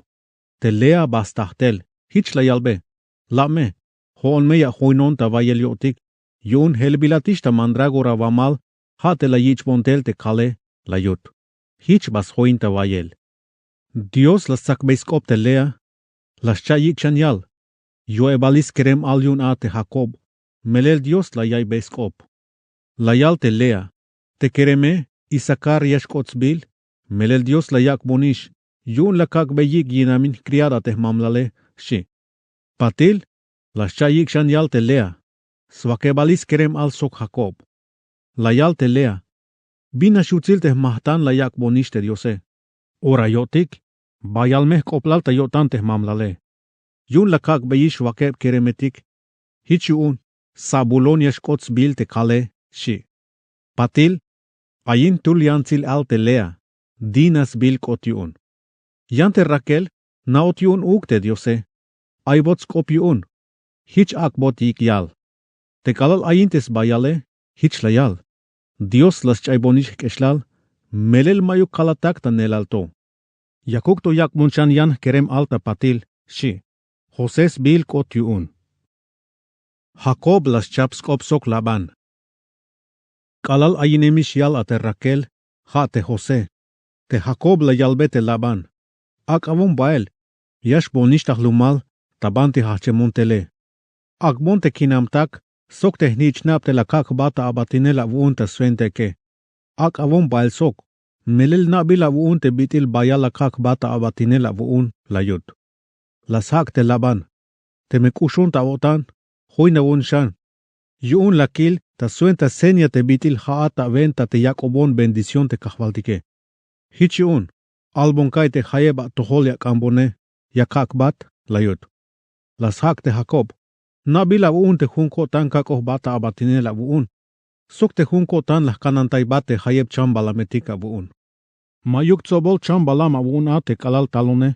te lea ba sta jtel. Jich la yalbe, la' me, jo'on me ya ajoinon ta wayel yo'tik, yu'un jelbilatix ta mandragora wamal, ja' te la yich'bon tel te kale. La yut. Jich ba sjoin ta wayel. Dios la stsakbey sk'op te lea. La xcha' yik' xan yal, yo'ebalix skerem al yu'un a te jacob, melel dios la yaiybey sk'op. La yal te lea, te kereme, isacar ya xk'ot sbiil, melel dios la yak'bonix, yu'un la kak'bey yik' yinamin jkriada te jmamlale, xchi'. Patil, la xcha' yik' xan yal te lea, swakebalix skerem al sok jacob. La yal te lea, bin nax yutsil te jmajtan la yak'bonix te diose? Ora yo'tik, bayal me jk'oblal ta yo'tan te jmamlale. Yu'un la kak'beyix wakeb keremetik. Jich yu'un zabulón ya xk'ot sbiil te kale, xchi'. Patil, ayin jtul yantsil al te lea, dina sbiil k'ot yu'un. Yan te raquel, na'ot yu'un uuk te diose, aybot sk'op yu'un. Jich ak'bot yik' yal. Te k'alal ayin te sbayale, jich la yal, dios la sch'aybonix jk'exlal, melel ma'yuk kalatak ta neelal to. Yakuk to yak'bon xan yan jkerem al ta patil, xchi'. José sbiil k'ot yu'un. Jacob la schap sk'op sok labán. K'alal ayinemix yal a te rakel ja' te josé. Te jakob la yalbe te labán, ak'abon bael, ya xboonix ta jlumal ta banti jajchemon tele. Ak'bon te kinamtak sok te jnich'nab te la kak' jba ta abatinel awu'un ta swentaike. Ak'abon bael sok melel na'bil awu'un te bit'il bayal la kak' jba ta abatinel awu'un. La yut. La sjak' te labán, teme k'uxon ta awo'tan, joynawon xan. Yu'un la kil ta swenta seña te bit'il ja'at ta wenta te yak'obon bendición te kajwaltike. Jich yu'un, albon ka'iy te jayeb atojol ya k'ambone, ya kak' jbat. La yut. La sjak' te jakob, na'bil awu'un te jun ko'tan kak'oj jba ta abatinel awu'un, sok te jun ko'tan la jkanantaybat te jayeb chambalametik awu'un. Ma'yuk tsobol chambalam awu'un a te k'alal talone.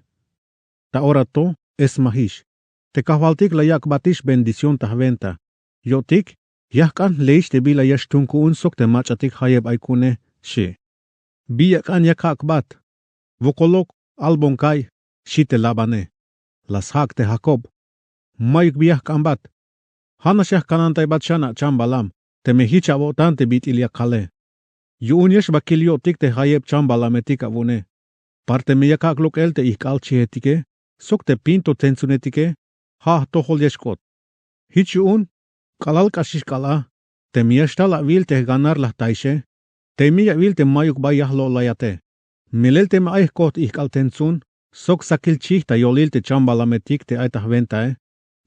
Ta ora to, es majix, te kajwaltik la yak'batix bendición ta jwenta. Yo'tik, ya jk'an jle'ix te bila ya xtun ku'un sok te mach'atik jayeb ay ku'une, xi'. Bi ya k'an ya kak' jbat? Wokolok, albon ka'iy, xi' te labane. La sjak' te jakob, ma'yuk bi ya jk'anbat. Ja'nax ya jkanantaybat xan acham balam, teme jich awo'tan te bit'il ya kale. Yu'un ya xba kil yo'tik te jayeb cham balametik awu'une, par teme ya kak' lok'el te ijk'al chijetike sok te pinto tentzunetike, ja' jtojol ya xk'ot. Jich yu'un, k'alal k'axix k'al a, teme ya xtal awil te jganar la jtayxe, teme ya awil te ma'yuk bay ya jlo'layate. Melel teme ay jkojt ijk'al tentsun sok sakil chij ta yolil te cham balametik te ay ta jwentae,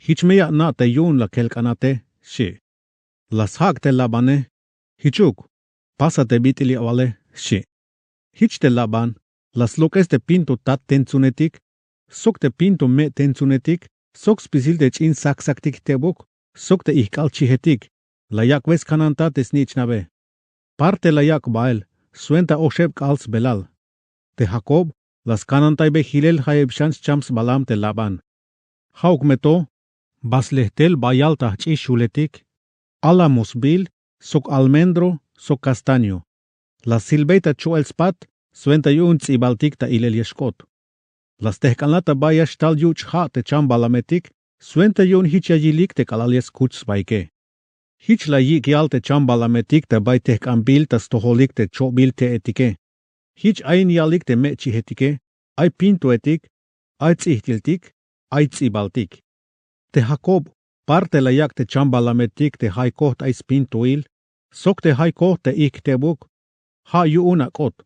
jich me ya ana' te yu'un la kelk'anate, xi'. La sjak' te labane, jichuk, pasa te bit'il ya awale, xi'. Jich te laban la slok'es te pinto tat tentsunetik sok te pinto me' tentsunetik sok spisil te ch'in saksaktik jtebuk sok te ijk'al chijetik, la yak'be skanantat te snich'nabe. Par te la yak' bael swenta oxeb k'aal sbelal. Te jakob la skanantaybe jilel jayeb xan scham sbalam te laban. Ja'uk me to, ba slejtel bayal ta jch'i xuletik, álamo sbiil, sok almendro, sok castaño. La silbey ta cho'el spat swenta yu'un ts'ibaltik ta ilel ya xk'ot. La stejk'anla ta bay ya xtal yuch' ja' te cham balametik swenta yu'un jich ya yilik te k'alal ya skuch sbaike. Jich la yik' yal te cham balametik ta bay tejk'anbil ta stojolik te cho'bil te'etike. Jich ayin yalik te me' chijetike, ay pintoetik, ay ts'ijtiltik, ay ts'ibaltik. Te jakob, par te la yak' te cham balametik te jay kojt ay spintoil sok te jay kojt te ijk' jtebuk, ja' yu'un ak'ot.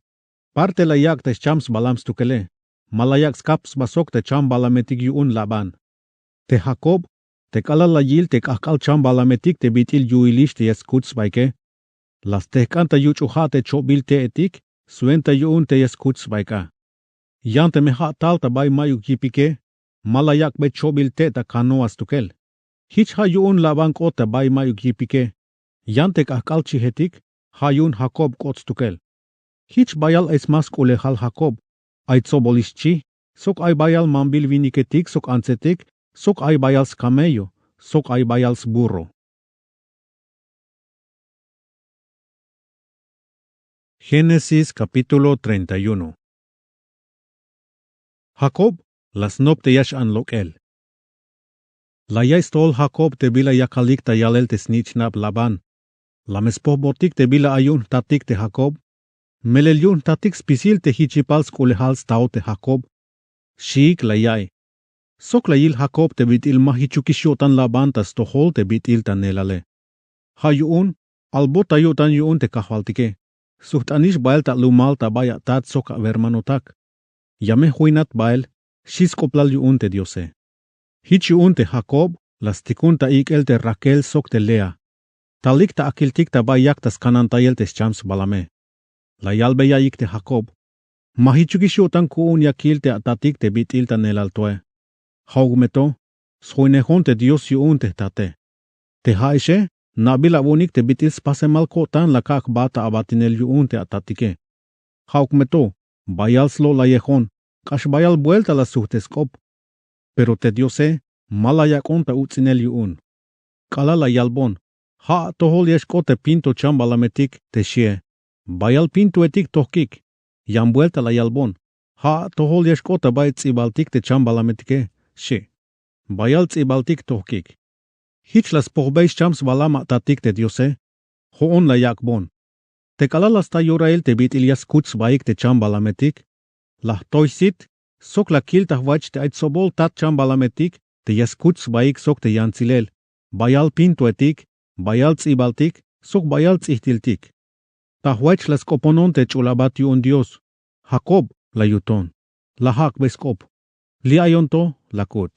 Par te la yak' te scham sbalam stukele, ma la yak' skap sba sok te cham balametik yu'un laban. Te jakob, te k'alal la yil te k'ajk'al cham balametik te bit'il yu'ilix te ya skuch sbaike, la stejk'an ta yuch'u ja' te cho'bil te'etik swenta yu'un te ya skuch sbaik a. Yan teme ja' tal ta bay ma'yuk yipike, ma la yak'be cho'bil te' ta kanoa stukel. Jich ja' yu'un laban k'ot ta bay ma'yuk yipike. Yan te k'ajk'al chijetik, ja' yu'un jakob k'ot stukel. Jich bayal ay sma sk'ulejal jakob, ay tsobolix chij, sok ay bayal mambil winiketik sok antsetik, sok ay bayal skamello, sok ay bayal sburro. Génesis capítulo treinta y uno. Jakob la snop te ya x'an lok'el. La yaiy stojol jakob te bila yakalik ta yalel te snich'nab laban. La me spojbotik te bila ay yu'un jtatik te jakob. Melel yu'un jtatik spisil te jichipal sk'ulejal stao te jakob. Xiik la yaiy. Sok la yil jakob te bit'il ma jichukix yo'tan laban ta stojol te bit'il ta neelale. Ja' yu'un albot ta yo'tan yu'un te kajwaltike. Sujt'anix bael ta alumal ta bay atat sok awermanotak. Ya me joinat bael, xi' sk'oplal yu'un te diose. Jich yu'un te jakob la stikun ta ik'el te rakel sok te lea. Talik ta akiltik ta bay yak ta skanantayel te scham sbalame. La yalbe yaiyik te jakob, ma jichukix yo'tan ku'un ya kil te atatik te bit'il ta neelal toe. Ja'uk me to, sjoinejon te dios yu'un te jtate. Te ja'exe, na'bil awu'unik te bit'il spasemal ko'tan la kak' jba ta abatinel yu'un te atatike. Ja'uk me to, bayal slo'layejon, k'ax bayal buelta la sujt sk'op. Pero te diose, ma la yak'on ta uts'inel yu'un. K'alal la yalbon, ja' atojol ya xk'ot te pinto chambalametik te xie, bayal pintoetik tojkik. Yan buelta la yalbon, ja' atojol ya xk'ot ta bay ts'ibaltik te chambalametike, xi'. Bayal ts'ibaltik tojkik. Jich la spojbey scham sbalam atatik te diose. Jo'on la yak'bon, Te k'alal la sta yorail te bit'il ya skuch sbaik te chambalametik, la jtoy sit sok la kil ta jwach te ay tsobol tat chambalametik te ya skuch sbaik sok te yantsilel, bayal pintoetik, bayal ts'ibaltik sok bayal ts'ijtiltik. Ta jwach la sk'oponon te ch'ul abat yu'un Dios. Jakob, la yuton. La jak'be sk'op. Li' ayon to, la kut.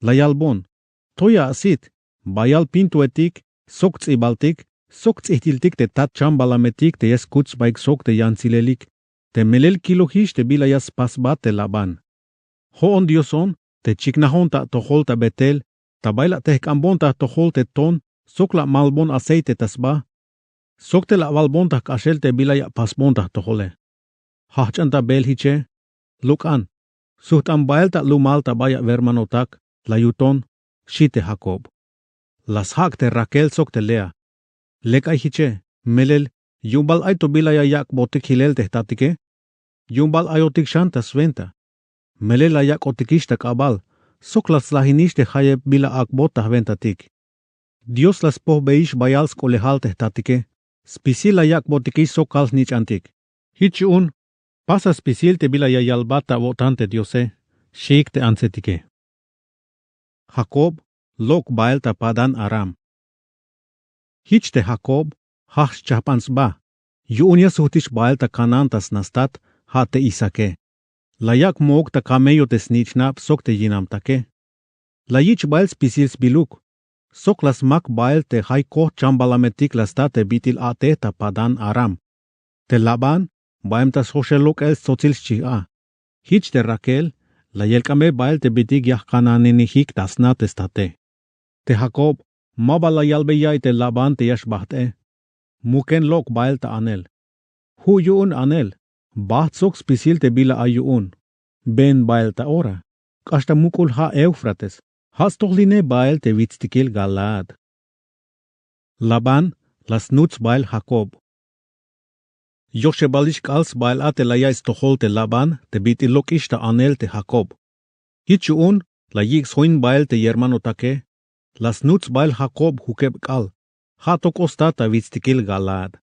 La yalbon: Toya asit, bayal pintoetik sok ts'ibaltik sok ts'ijtiltik te tat chambalametik te ya skuch sbaik sok te yantsilelik, te melel kilojix te bila ya spasbat te Labán. Jo'on Dioson te chiknajon ta atojol ta Betel, ta bay la atejk'anbon ta atojol te ton sok la amalbon aceite ta sba, sok te la awalbon ta jk'axel te bila ya apasbon ta atojole. Jajch'an ta beel jiche, lok'an, sujt'an bael ta alumal ta bay awermanotak, la yuton, xi te Jakob. La sjak' te Raquel sok te Lea: Lek ay jiche, melel yu'un bal ay to bila ya yak'botik jilel te jtatike. Yu'un bal ayotik xan ta swenta. Melel la yak'otikix ta k'abal sok la slajinix te jayeb bila ak'bot ta jwentatik. Dios la spojbeix bayal sk'ulejal te jtatike. Spisil la yak'botikix sok kal-snich'antik. Jich yu'un, pasa spisil te bila ya yalbat ta awo'tan te Diose, xiik te antsetike. Jakob lok' bael ta Padán-aram. Jich te Jakob jajch' chajban sba, yu'un ya sujtix bael ta Canaán ta sna stat, ja' te Isaake. La yak' mook ta camello te snich'nab sok te yinamtake. La yich' bael spisil sbiluk, sok la smak bael te jay kojt chambalametik la sta te bit'il a'tej ta Padán-aram. Te Labán baem ta sjoxel lok'el stsotsil xchij a. Jich te Raquel la yelk'anbe bael te bit'il ya jkananinijik ta sna te state. Te Jakob ma ba la yalbe ya'iy te Labán te ya xbajt'e. Muken lok' bael ta anel. Ju' yu'un anel, bajt sok spisil te bila ay yu'un. Been bael ta ora, k'ax ta muk'ul ja' Éufrates, ja' stojline bael te witstikil Galaad. Labán la snuts bael Jakob. Yoxebalix k'aal sbael a te la ya'iy stojol te Labán te bit'il lok'ix ta anel te Jakob. Jich yu'un la yik' sjoin bael te yermanotake. La snuts bael Jakob jukeb k'aal, ja' to k'osta ta witstikil Galaad.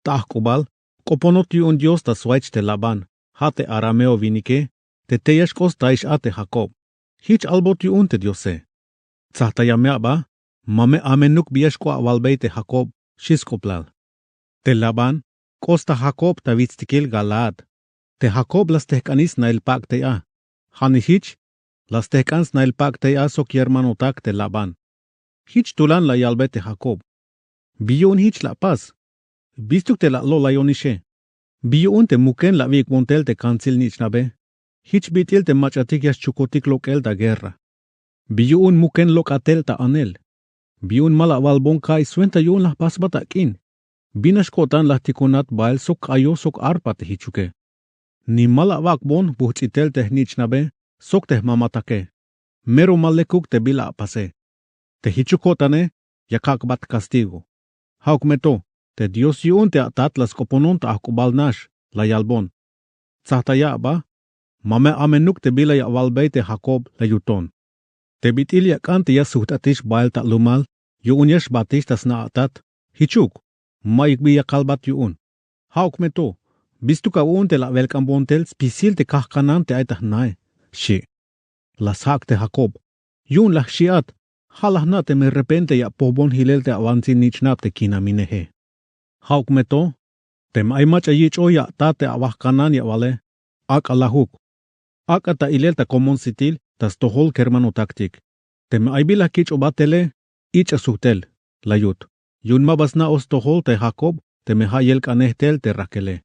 Ta ajk'ubal k'oponot yu'un Dios ta swahich te Labán, ja' te arameo winike, te tey ya xk'ostaix a te Jakob. Jich albot yu'un te Diose: Tsajtaya me aba, ma me amenuk bi ya xk'o awalbey te Jakob, xi sk'oplal. Te Labán k'osta Jakob ta witstikil Galaad. Te Jakob la stejk'anix snail pak' tey a. Ja'nix jich la stejk'an snail pak' tey a sok yermanotak te Labán. Jich tulan la yalbe te Jakob: Bi yu'un jich la apas? Bistuk te la alo'layonixe? Bi yu'un te muken la awik'bon tel te kantsil-nich'nabe? Jich bit'il te mach'atik ya xchukotik lok'el ta guerra. Bi yu'un muken lok'at tel ta anel? Bi yu'un ma la awalbon ka'iy swenta yu'un la jpasbat ak'in? Binax ko'tan la jtikonat bael sok k'ayo sok arpa te jichuke? Ni ma la awak'bon bujts'i tel te jnich'nabe sok te jmamatake. Mero ma lekuk te bila apase. Te jichuk ko'tane ya kak'bat castigo. Ja'uk me to te Dios yu'un te atat la sk'oponon ta ajk'ubal nax, la yalbon: Tsajtaya aba, ma me amenuk te bila ya awalbey te Jakob, la yuton. Te bit'il ya ak'an te ya sujt'atix bael ta alumal yu'un ya xbaatix ta sna atat, jichuk, mayuk bi ya kalbat yu'un. Ja'uk me to, bistuk awu'un te la awelk'anbon tel spisil te kaj-Canaán te ay ta jnae, xi. La sjak' te Jakob: Yu'un la jxi'at, ja' la jna' teme repente ya apojbon jilel te awantsil-nich'nab te kinamineje. Ja'uk me to, teme ay mach'a yich'oy ata te awaj-Canaán ya awale: Ak'a lajuk. Ak'a ta ilel ta komonsitil ta stojol kermanotaktik. Teme ay bila kich'obat tele, ich'a sujtel, la yut. Yu'un ma ba sna'oj stojol te Jakob teme ja' yelk'anej tel te Rakele.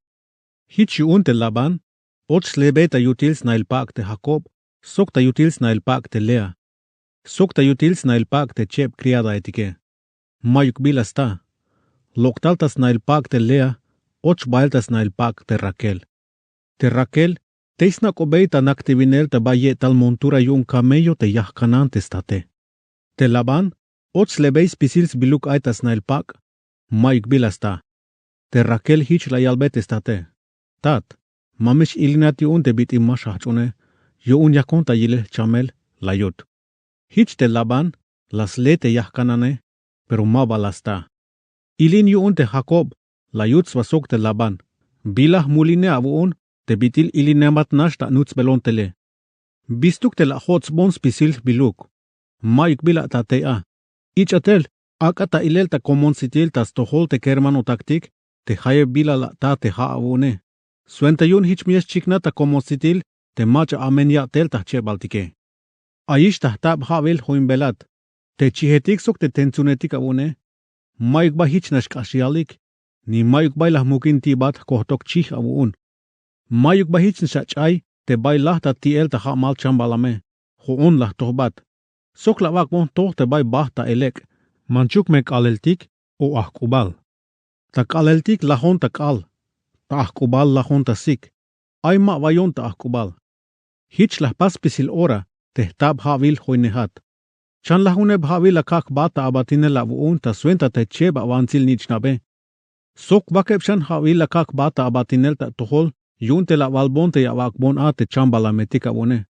Jich yu'un te Labán och slebey ta yutil snail pak' te Jakob sok ta yutil snail pak' te Lea sok ta yutil snail pak' te cheb criadaetike. Mayuk bila sta. Lok' tal ta snail pak' te Lea och bael ta snail pak' te Rakel. Te Rakel tey snak'obey ta naktiwinel ta bay ye' tal montura yu'un kamello te yaj-Canaán te state. Te Labán och slebey spisil sbiluk ay ta snail pak'. Mayuk bila sta. Te Rakel jich la yalbe te state: Tat, ma me x-ilinat yu'un te bit'il ma xjajch'une, yu'un yakon ta yilel jchamel, la yut. Jich te Labán la sle te yaj-Canaane, pero ma ba la sta. Ilin yu'un te Jakob La yut sba sok te laban. Bila jmuline awu'un te bit'il ilinemat nax ta nutsbelon tele. Bistuk te la jots'bon spisil jbiluk. Mayuk bila ta tey a. Ich'a tel, ak'a ta ilel ta komonsitil ta stojol te kermanotaktik te jayeb bila la ta te ja' awu'une. Swenta yu'un jich me ya xchiknaj ta komonsitil te mach'a amen ya'tel ta jchebaltike. Ayix ta jtab ja'bil joinbelat te chijetik sok te tentsunetik awu'une. Mayuk bay jich nax k'ax yalik, ni mayuk bay la jmukintibat jkojtok chij awu'un. Mayuk bay jich nax ach'ay te bay laj ta ti'el ta ja'mal chambalame. Jo'on la jtojbat sok la awak'bon jtoj te bay bajt ta elek'. Manchuk me k'aaleltik o ajk'ubal. Ta k'aaleltik lajon ta k'aal, ta ajk'ubal lajon ta sik. Ay ma bayon ta ajk'ubal. Jich la jpas spisil ora te jtab ja'bil joinejat. Chan lajuneb ja'bil la kak' jbaat ta abatinel awu'un ta swenta te cheb awantsil-nich'nabe. Sok bakeb xan ja'bil la kak' jbaat ta abatinel ta atojol yu'un te la awalbon te ya awak'bon a te chambalametik awu'une.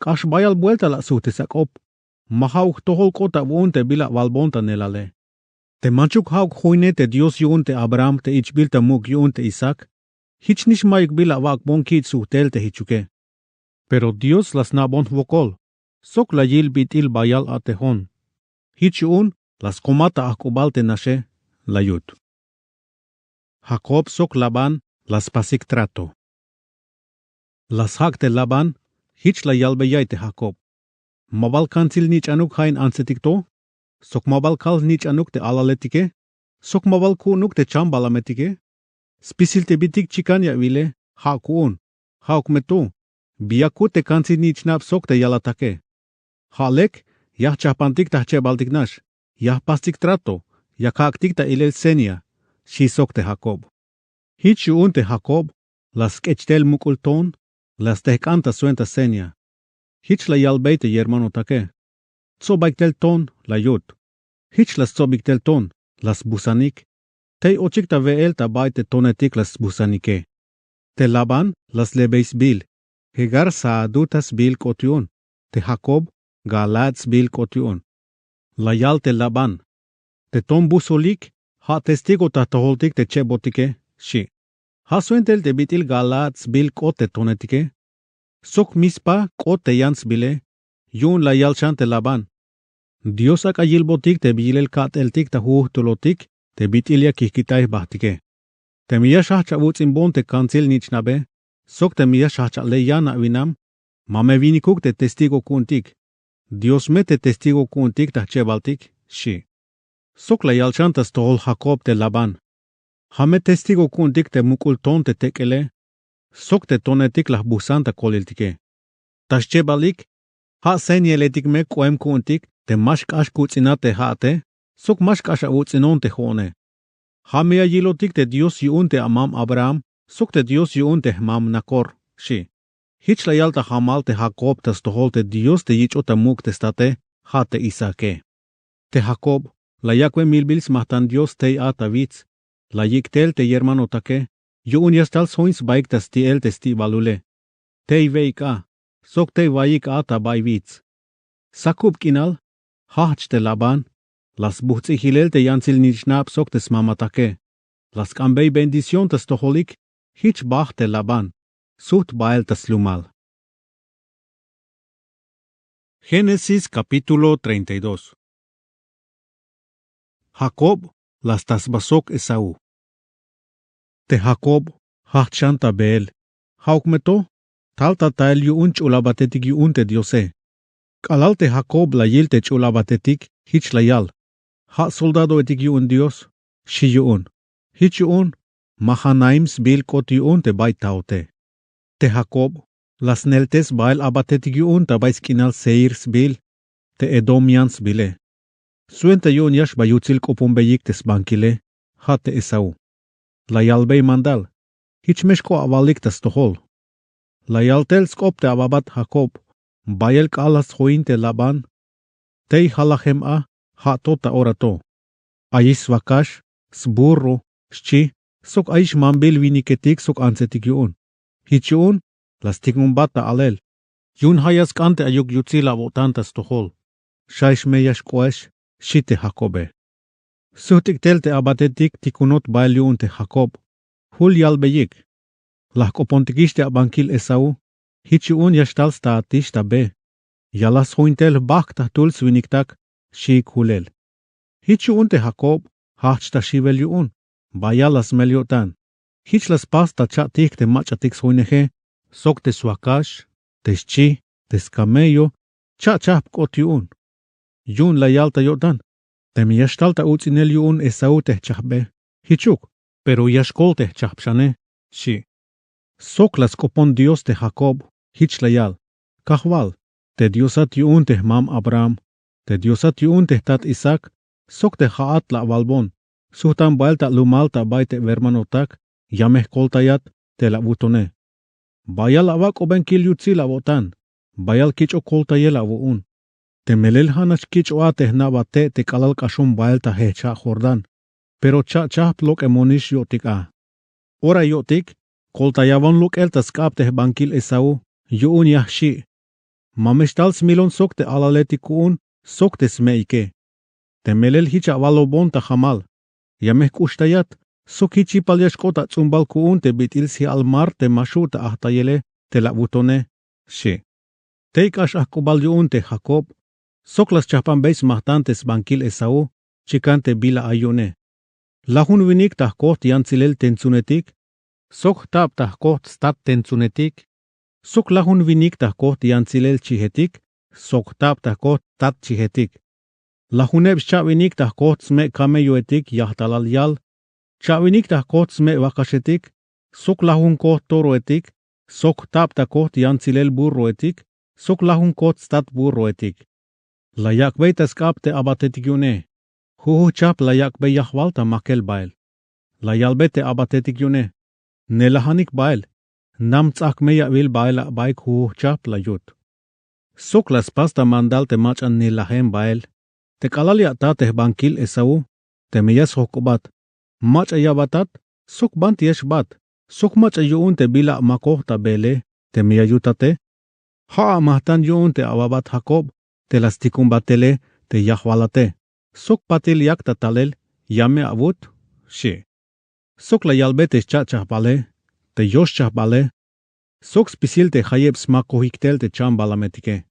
K'ax bayal buelta la asujtesak'ob. Ma ja'uk jtojol k'ot awu'un te bila awalbon ta neelale. Te manchuk ja'uk joine te Dios yu'un te Abraham te ich'bil ta muk' yu'un te Isaac, jich nix mayuk bila awak'bon kich' sujtel te jichuke. Pero Dios la sna'bon jwokol sok la yil bit'il bayal a'tejon. Jich yu'un la skomat ta ajk'ubal te naxe. La yut. Jacob sok Labán la spasik trato. La sjak' te Labán, jich la yalbey ya'iy te Jacob: ¿Ma bal kantsil-nich'anuk ja' in antsetik to? Sok ¿ma bal kal-nich'anuk te alaletike? Sok ¿ma bal ku'unuk te chambalametike? Spisil te bitik chikan ya awile, ja' ku'un. Ja'uk me to, bi ya kut te kantsil-nich'nab sok te yalatake. Ja' lek ya jchajpantik ta jchebaltik nax, ya jpastik trato, ya kak'tik ta ilel seña, xi sok te Jacob. Jich yu'un te Jacob la sk'ech tel muk'ul toon, la stejk'an ta swenta seña. Jich la yalbey te yermanotake: Tsobaik tel toon, la yut. Jich la stsobik tel toon, la sbusanik. Tey ochik ta we'el ta bay te tonetik la sbusanike. Te Labán la slebey sbiil, Jegar-Saaduta sbiil k'ot yu'un, te Jacob, Galaad sbiil k'ot yu'un. La yal te Labán: Te toon busolik ja' testigo ta jtojoltik te chebotike, xi. Ja' swentel te bit'il Galaad sbiil k'ot te tonetike, sok Mispa k'ot te yan sbiile. Yu'un la yal xan te Labán: Dios ak'a yilbotik te bi yilel ka'teltik ta jujtulotik te bit'il ya kijkitay jbajtike. Teme ya xjajch' awuts'inbon te kantsil-nich'nabe, sok teme ya xjajch' aleyan awinam, ma me winikuk te testigo ku'untik. Dios me te testigo ku'untik ta jchebaltik, xi. Sok la yal xan ta stojol Jacob te Labán: Ja' me testigo ku'untik te muk'ul toon te tek'ele, sok te tonetik la jbusan ta koliltike. Ta xchebalik, ja' señaletik me k'oem ku'untik te ma xk'ax kuts'inat te ja'ate, sok ma xk'ax awuts'inon te jo'one. Ja' me ya yilotik te Dios yu'un te amam Abraham, sok te Dios yu'un te jmam Nacor, xi. Jich la yal ta jamal te Jacob ta stojol te Dios te yich'ot ta muk' te state, ja' te Isaake. Te Jacob la yakwey milbil smajtan Dios tey a ta wits, la yik' tel te yermanotake, yu'un ya xtal sjoin sbaik ta sti'el te sti'balule. Tey we'ik a, sok tey wayik a ta bay wits. Sakub k'inal, jajch' te Labán, la sbujts'i jilel te yantsil-nich'nab sok te smamatake. La sk'anbey bendición ta stojolik, jich bajt te Labán, sujt bael ta slumal. Génesis capítulo treinta y dos. Jacob la sta sba sok Esaú. Te Jacob jajch' xan ta beel, ja'uk me to, tal ta tael yu'un ch'ul abatetik yu'un te Diose. K'alal te Jacob la yil te ch'ul abatetik, jich la yal: Ja' soldadoetik yu'un Dios, xi yu'un. Jich yu'un Mahanaim sbiil k'ot yu'un te bay taote. Te Jacob la sneltes bael abatetik yu'un ta bay sk'inal Seir sbiil, te edomian sbiile. Swenta yu'un ya xba yutsil k'oponbeyik te sbankile, ja' te Esaú. La yalbey mandal: Jich me xk'o awalik ta stojol. La yal tel sk'op te ababat Jacob, bayel k'aal la sjoin te Labán. Tey jalajem a, ja' to ta ora to. Ayix swakax, sburro, xchi, sok ayix mambil winiketik sok antsetik yu'un. Jich yu'un la stik'unbat ta alel. Yu'un ja' ya sk'an te ayuk yutsil awo'tan ta stojol. Xaix me ya xk'oex, xi te Jacobe. Sujt'ik tel te abatetik tikunot bael yu'un te jakob. Jul yalbeyik: La jk'opontikix te abankil esaú. Jich yu'un ya xtal staatix ta be. Ya la sjoin tel jbajk' ta jtul swiniktak. Xiik julel. Jich yu'un te jakob jajch ta xiwel yu'un. Bayal la smel yo'tan. Jich la spas ta cha'tijk te mach'atik sjoineje, sok te swakax, te xchi, te skamello, cha'chajp k'ot yu'un. Yu'un la yal ta yo'tan: Teme ya xtal ta uts'inel yu'un esaú te jchajbe, jichuk, pero ya xkol te jchajpxane, xchi'. Sok la sk'opon dios te jakob. Jich la yal: Kajwal, te diosat yu'un te jmam abraham, te diosat yu'un te jtat isaac, sok te ja'at la awalbon, sujtan bael ta lumal ta bay te wermanotak, ya me jkoltayat te la awutone. Bayal awak'oben kil yutsil awo'tan. Bayal kich'o koltayel awu'un. Te melel ja' nax kich'o a te jna'bat te' te k'alal k'axon bael ta jejch ja' jordán, pero cha'chajp lok'emonix yo'tik a. Ora yo'tik, koltayawon lok'el ta sk'ab te jbankil esaú, yu'un ya jxi'. Ma me xtal smilon sok te alaletik ku'un sok te sme'ike. Te melel jich awalobon ta jamal. Ya me jk'uxtayat, sok jich yipal ya xk'ot ats'umbal ku'un te bit'il sji'al mar te ma xju' ta ajtayele te la awutone, xchi'. Tey k'ax ajk'ubal yu'un te jakob, sok la schajbanbey smajtan te sbankil esaú, chikan te bila ay yu'une: Lajun winik ta jkojt yantsilel tentsunetik, sok jtab ta jkojt stat tentsunetik, sok lajun winik ta jkojt yantsilel chijetik, sok jtab ta jkojt stat chijetik. Lajuneb xcha'winik ta jkojt sme' kamelloetik yajtalal yal, cha'winik ta jkojt sme' wakaxetik, sok lajun kojt toroetik, sok jtab ta kojt yantsilel burroetik, sok lajun kojt stat burroetik. La yak'bey ta sk'ab te abatetik yu'une. Jujujchajp la yak'bey yajwal ta makel bael. La yalbey te abatetik yu'une: Nelajanik bael, nam jts'ajk meyawil bael a baik jujujchajp la yut. Sok la spas ta mandal te mach'a nelajen bael. Te k'alal ya ata te jbankil esaú, teme ya sjojk'obat, mach'a ya awatat, sok banti ya xbat, sok mach'a yu'un te bila amakoj ta beele, teme ya yutate. Ja' amajtan yu'un te awabat jakob, te la stikonbatele te yajwalate, sok patil yak ta talel, ya me awut, xchi'. Sok la yalbey te scha'chajbale, te yoxchajbale, sok spisil te jayeb smakojik tel te chambalametike: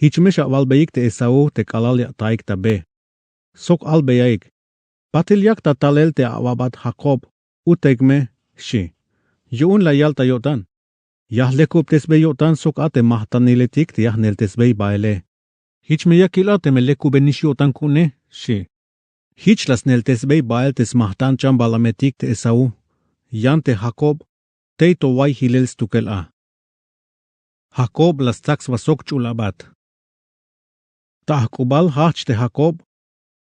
Jich me xawalbeyik te esaú te k'alal ya ataik ta be. Sok albeyaik: Patil yak ta talel te awabat jakob, utayik me, xchi'. Yu'un la yal ta yo'tan: Ya jlekubtesbey yo'tan sok a te majtaniletik te ya jneltesbey baele. Jich me ya kil a teme lekubenix yo'tan ku'une, xchi'. Jich la sneltesbey bael te smajtan chambalametik te esaú, yan te jakob, tey to way jilel stukel a. Jakob la stsak sba sok ch'ul abat. Ta ajk'ubal jajch te jakob,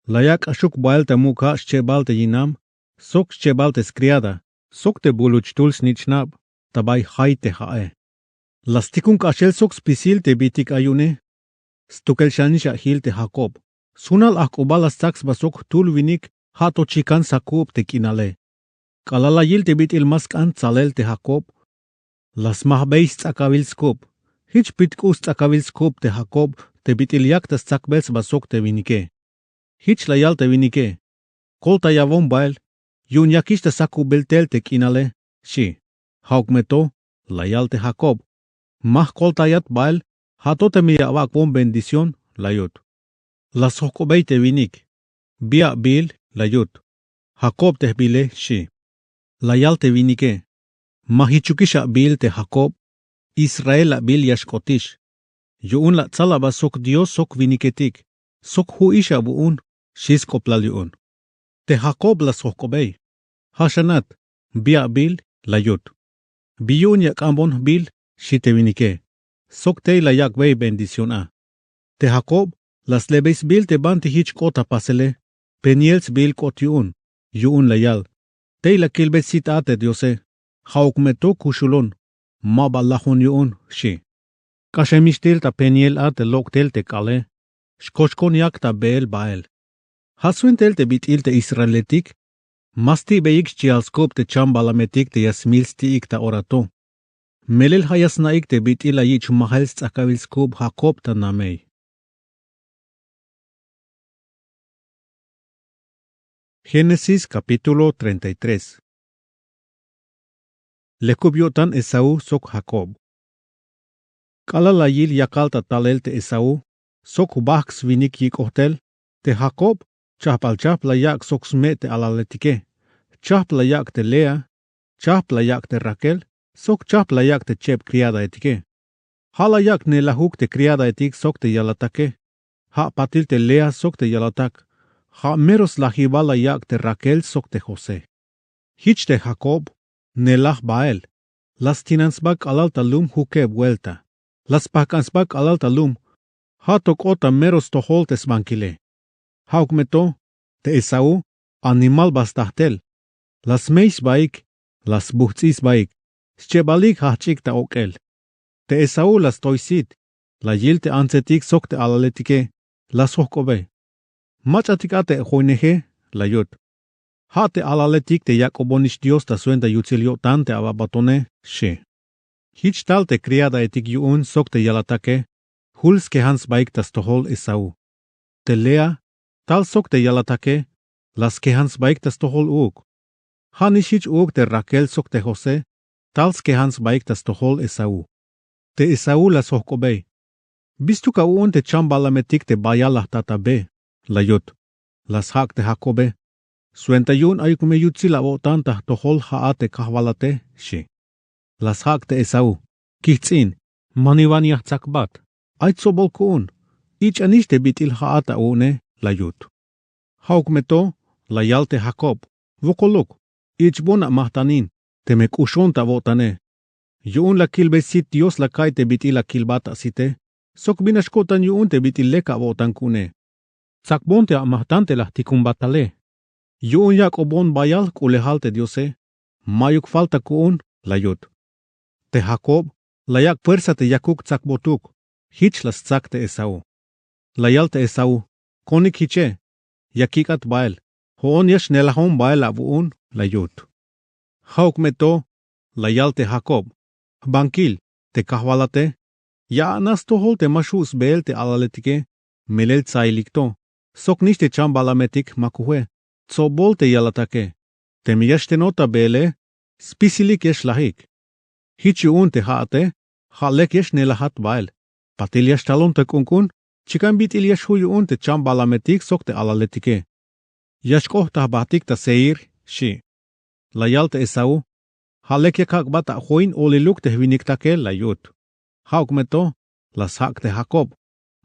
la yak' k'axuk bael ta muk' ja' schebal te yinam, sok schebal te skriada, sok te buluch tul snich'nab, ta bay jay te ja'e. La stikun k'axel sok spisil te bitik ay yu'une. Stukel xanix a jil te jakob. Sjunal ajk'ubal la stsak sba sok jtul winik, ja' to chikan sakub te k'inale. K'alal la yil te bit'il ma sk'an tsalel te jakob, la smajbey sts'akawil skub. Jich pitk'u sts'akawil skub te jakob te bit'il yak ta stsakbel sba sok te winike. Jich la yal te winike: Koltayawon bael, yu'un yakix ta sakubel tel te k'inale, xchi'. Ja'uk me to, la yal te jakob, ma jkoltayat bael, ja' to teme ya awak'bon bendición, la yut. La sjojk'obey te winik: Bi abil, la yut. Jakob te jbile, xchi'. La yal te winike: Ma jichukix abil te jakob, israel abil ya xk'otix. Yu'un la atsal aba sok dios sok winiketik, sok ju'ix awu'un, xchi sk'oplal yu'un. Te jakob la sjojk'obey: Ja' xanat, bi abil, la yut. Bi yu'un ya k'ambon jbil, xchi te winike. Sok tey la yak'bey bendición a. Te jakob la slebey sbil te banti jich k'ot ta pasele. Peniel sbil k'ot yu'un. Yu'un la yal: Tey la kilbey sit a te diose. Ja'uk me to kuxulon, ma ba lajon yu'un, xchi'. K'axemix til ta peniel a te lok' tel te k'aale. Xkoxkon yak ta beel bael. Ja' swenta tel te bit'il te israeletik, ma sti'beyik xchi'al skub te chambalametik te ya smil sti'ik ta ora to. Melel ja' ya sna'ik te bit'il la yich' majel sts'akawil skub jakob ta namey. Génesis capítulo treinta y tres. Lekub yo'tan Esaú sok Jacob. K'alal la yil yakal ta talel te Esaú sok jbajk' swinik yik'oj tel, te Jacob chajp'al chajp la yak' sok sme' te alaletike. Chajp la yak' te Lea, chajp la yak' te Raquel sok chajp la yak' te cheb criadaetike. Ja' la yak' nelajuk te criadaetik sok te yalatake. Ja' patil te Lea sok te yalatak. Ja' mero slajibal la yak' te Raquel sok te José. Jich te Jacob, nelaj bael. La stinan sba k'alal ta lum jukeb buelta. La spajk'an sba k'alal ta lum. Ja' to k'ot ta mero stojol te sbankile. Ja'uk me to, te Esaú, animal ba sta jtel. La smey sbaik, la sbujts'i sbaik, schebalik jajch'ik ta ok'el. Te Esaú la stoy sit, la yil te antsetik sok te alaletike, la sjojk'obe. Mach'atik a te ajoineje, la yut. Ja' te alaletik te yak'obonix Dios ta swenta yutsil yo'tan te ababatone, xi'. Jich tal te criadaetik yu'un sok te yalatake, jul skejan sbaik ta stojol Esaú. Te Lea, tal sok te yalatake, la skejan sbaik ta stojol uuk. Ja' nix jich uuk te Raquel sok te José, tal skejan sbaik ta stojol Esaú. Te Esaú la sjojk'obey. Bistuk awu'un te chambalametik te bayal la jtat abe, la yut. La sjak' te Jacobe. Swenta yu'un ayuk me yutsil awo'tan ta jtojol ja'at te kajwalate, xi'. La sjak' te Esaú. Kijts'in, maniwan ya jtsakbat. Ay tsobol ku'un. Ich'anix te bit'il ja'at awu'une, la yut. Ja'uk me to, la yal te Jacob. Wokoluk, ich'bon amajtanin, teme k'uxon ta awo'tane. Yu'un la kilbe sit Dios la ka'iy te bit'il la kilbat asite, sok binax ko'tan yu'un te bit'il lek awo'tan ku'une. Tsakbon te amajtan te la jtikunbat tale. Yu'un yak'obon bayal jk'ulejal te Diose, ma'yuk falta ku'un, la yut. Te Jacob, la yak' fuerza te yakuk tsakbotuk, jich la stsak te Esaú. La yal te Esaú, konik jiche, ya kik'at bael, jo'on ya xnelajon bael awu'un, la yut. Ja'uk me to, la yal te Jacob, jbankil, te kajwalate, ya a'naj stojol te ma xju' sbeel te alaletike, melel tsailik to, sok nix te chambalametik makuje, tsobol te yalatake, teme ya xtenot ta beele, spisilik ya xlajik. Jich yu'un te ja'ate, ja' lek ya xnelajat bael, patil ya xtalon ta k'unk'un, chikan bit'il ya xju' yu'un te chambalametik sok te alaletike. Ya xk'ot ta jbajtik ta Seir, xi'. La yal te Esaú, ja' lek ya kak'bat ajoin oliluk te jwiniktake, la yut. Ja'uk me to, la sjak' te Jacob.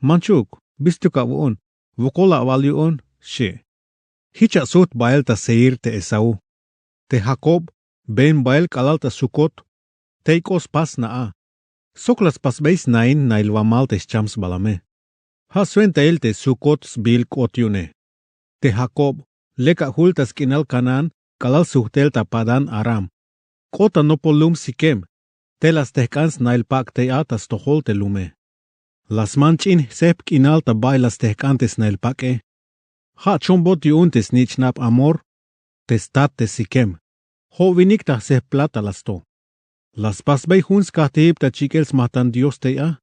Manchuk, bistuk awu'un, wokol awal yu'un, xi'. Jich asujt bael ta Seir te Esaú. Te Jacob, been bael k'alal ta Sucot, tey k'ot spas na'a. Sok la spasbey snain nail wamal te xcham sbalame. Ja' swentail te Sucot sbiil k'ot yu'une. Te Jacob, lek ajul ta sk'inal Canaán, k'alal sujtel ta Padán-aram. K'ot ta nopol lum Siquem, te la stejk'an snail pak' tey a ta stojol te lume. La sman ch'in jsejp k'inal ta bay la stejk'an te snail pak'e. Ja' chombot yu'un te snich'nab Hamor, te stat te Siquem. Jo' winik ta jsejp plata la sto. La spasbey jun skajtijib ta chik'el smajtan Dios tey a.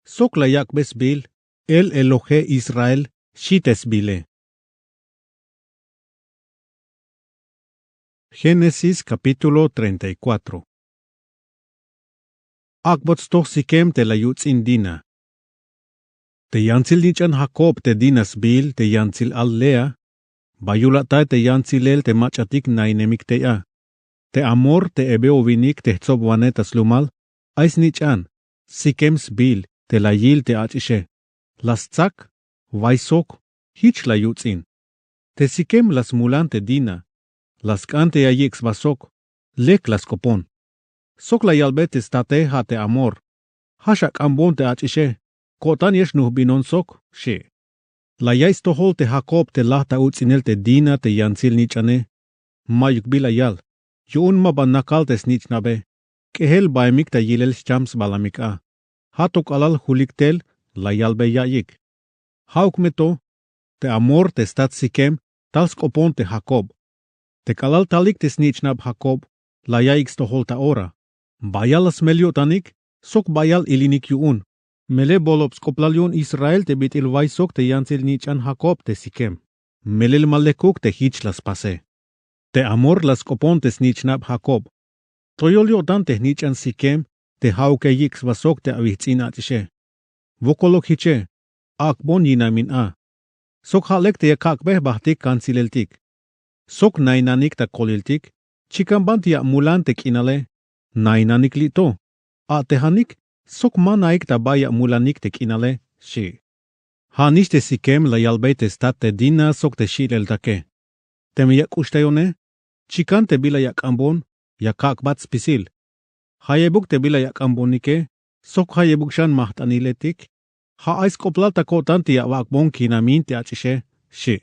Sok la yak'be sbiil, El Elohe-Israel, xi' te sbiile. Génesis capítulo treinta y cuatro. Ak'bot stoj Siquem te la yuts'in Dina. Te yantsil nich'an Jacob te Dina sbiil te yantsil al Lea, bayul atay te yantsilel te mach'atik nainemik tey a. Te Hamor te heveo winik te jtsobwanej ta slumal, ay snich'an, Siquem sbiil te la yil te ach'ixe. La stsak, way sok, jich la yuts'in. Te Siquem la smulan te Dina, la sk'an te ya yik' sba sok, lek la sk'opon. Sok la yalbe te state ja' te Hamor. Ja' xak'ambon te ach'ixe, ko'tan ya xnujbinon sok, xi'. La yaiy stojol te Jacob te laj ta uts'inel te Dina te yantsil nich'ane. Ma'yuk bi la yal, yu'un ma ba nakal te snich'nabe. K'ejel baemik ta yilel xcham sbalamik a. Ja' to k'alal julik tel, la yalbe ya'iyik. Ja'uk me to, te Hamor te stat Siquem, tal sk'opon te Jacob. Te k'alal talik te snich'nab Jacob, la ya'iyik stojol ta ora. Bayal la smel yo'tanik, sok bayal ilinik yu'un. Melel bolob sk'oplal yu'un Israel te bit'il way sok te yantsil nich'an Jacob te Siquem. melel ma lekuk te jich la spase. Te Amor la sk'opon te snich'nab Jakob. Toyol yo'tan te jnich'an Sikem te ja'uk ya yik' sba sok te awij-ts'in-ach'ixe. Wokoluk jiche, ak'bon yinamin a. Sok ja' lek te ya kak'bey jbajtik kantsileltik. Sok nainanik ta koliltik, chikan banti ya amulan te k'inale, nainanik li' to. A'tejanik, sok ma naik ta bay ya amulanik te k'inale, xchi. Ja' nix te Sikem la yalbey te stat te Dina sok te xi'leltake. Teme ya k'uxtayone, chikan te bila ya k'anbon, ya kak'bat spisil. Jayebuk te bila ya k'anbonike, sok jayebuk xan majt'aniletik, ja' ay sk'oplal ta ko'tan te ya awak'bon kinamin te ach'ixe, xchi.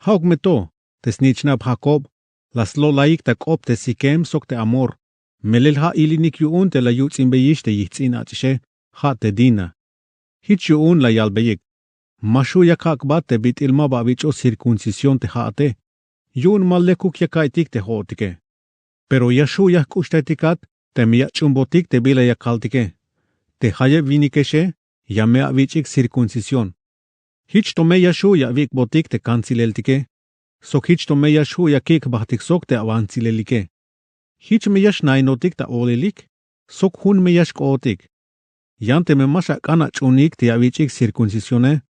Ja'uk me to, te snich'nab Jakob, la slo'layik ta k'op te Sikem sok te Amor, melel ja' ilinik yu'un te la yuts'inbeyix te yij-ts'in-ach'ixe, ja' te Dina. Jich yu'un la yalbeyik: Ma xju' ya kak'bat te bit'il ma ba awich'oj cirkuncisión te ja'ate, yu'un ma lekuk ya ka'iytik te jo'otike. Pero ya xju' ya jk'uxtaytikat teme ya ach'uunbotik te bila ya kaltike. Te jayeb winikexe, ya me awich'ik cirkuncisión. Jich to me ya xju' ya awik'botik te kantsileltike, sok jich to me ya xju' ya kik' jbajtik sok te awantsilelike. Jich me ya xnainotik ta olelik, sok jun me ya xk'ootik. Yan teme ma xak'an ach'uunik te ya awich'ik cirkuncisione,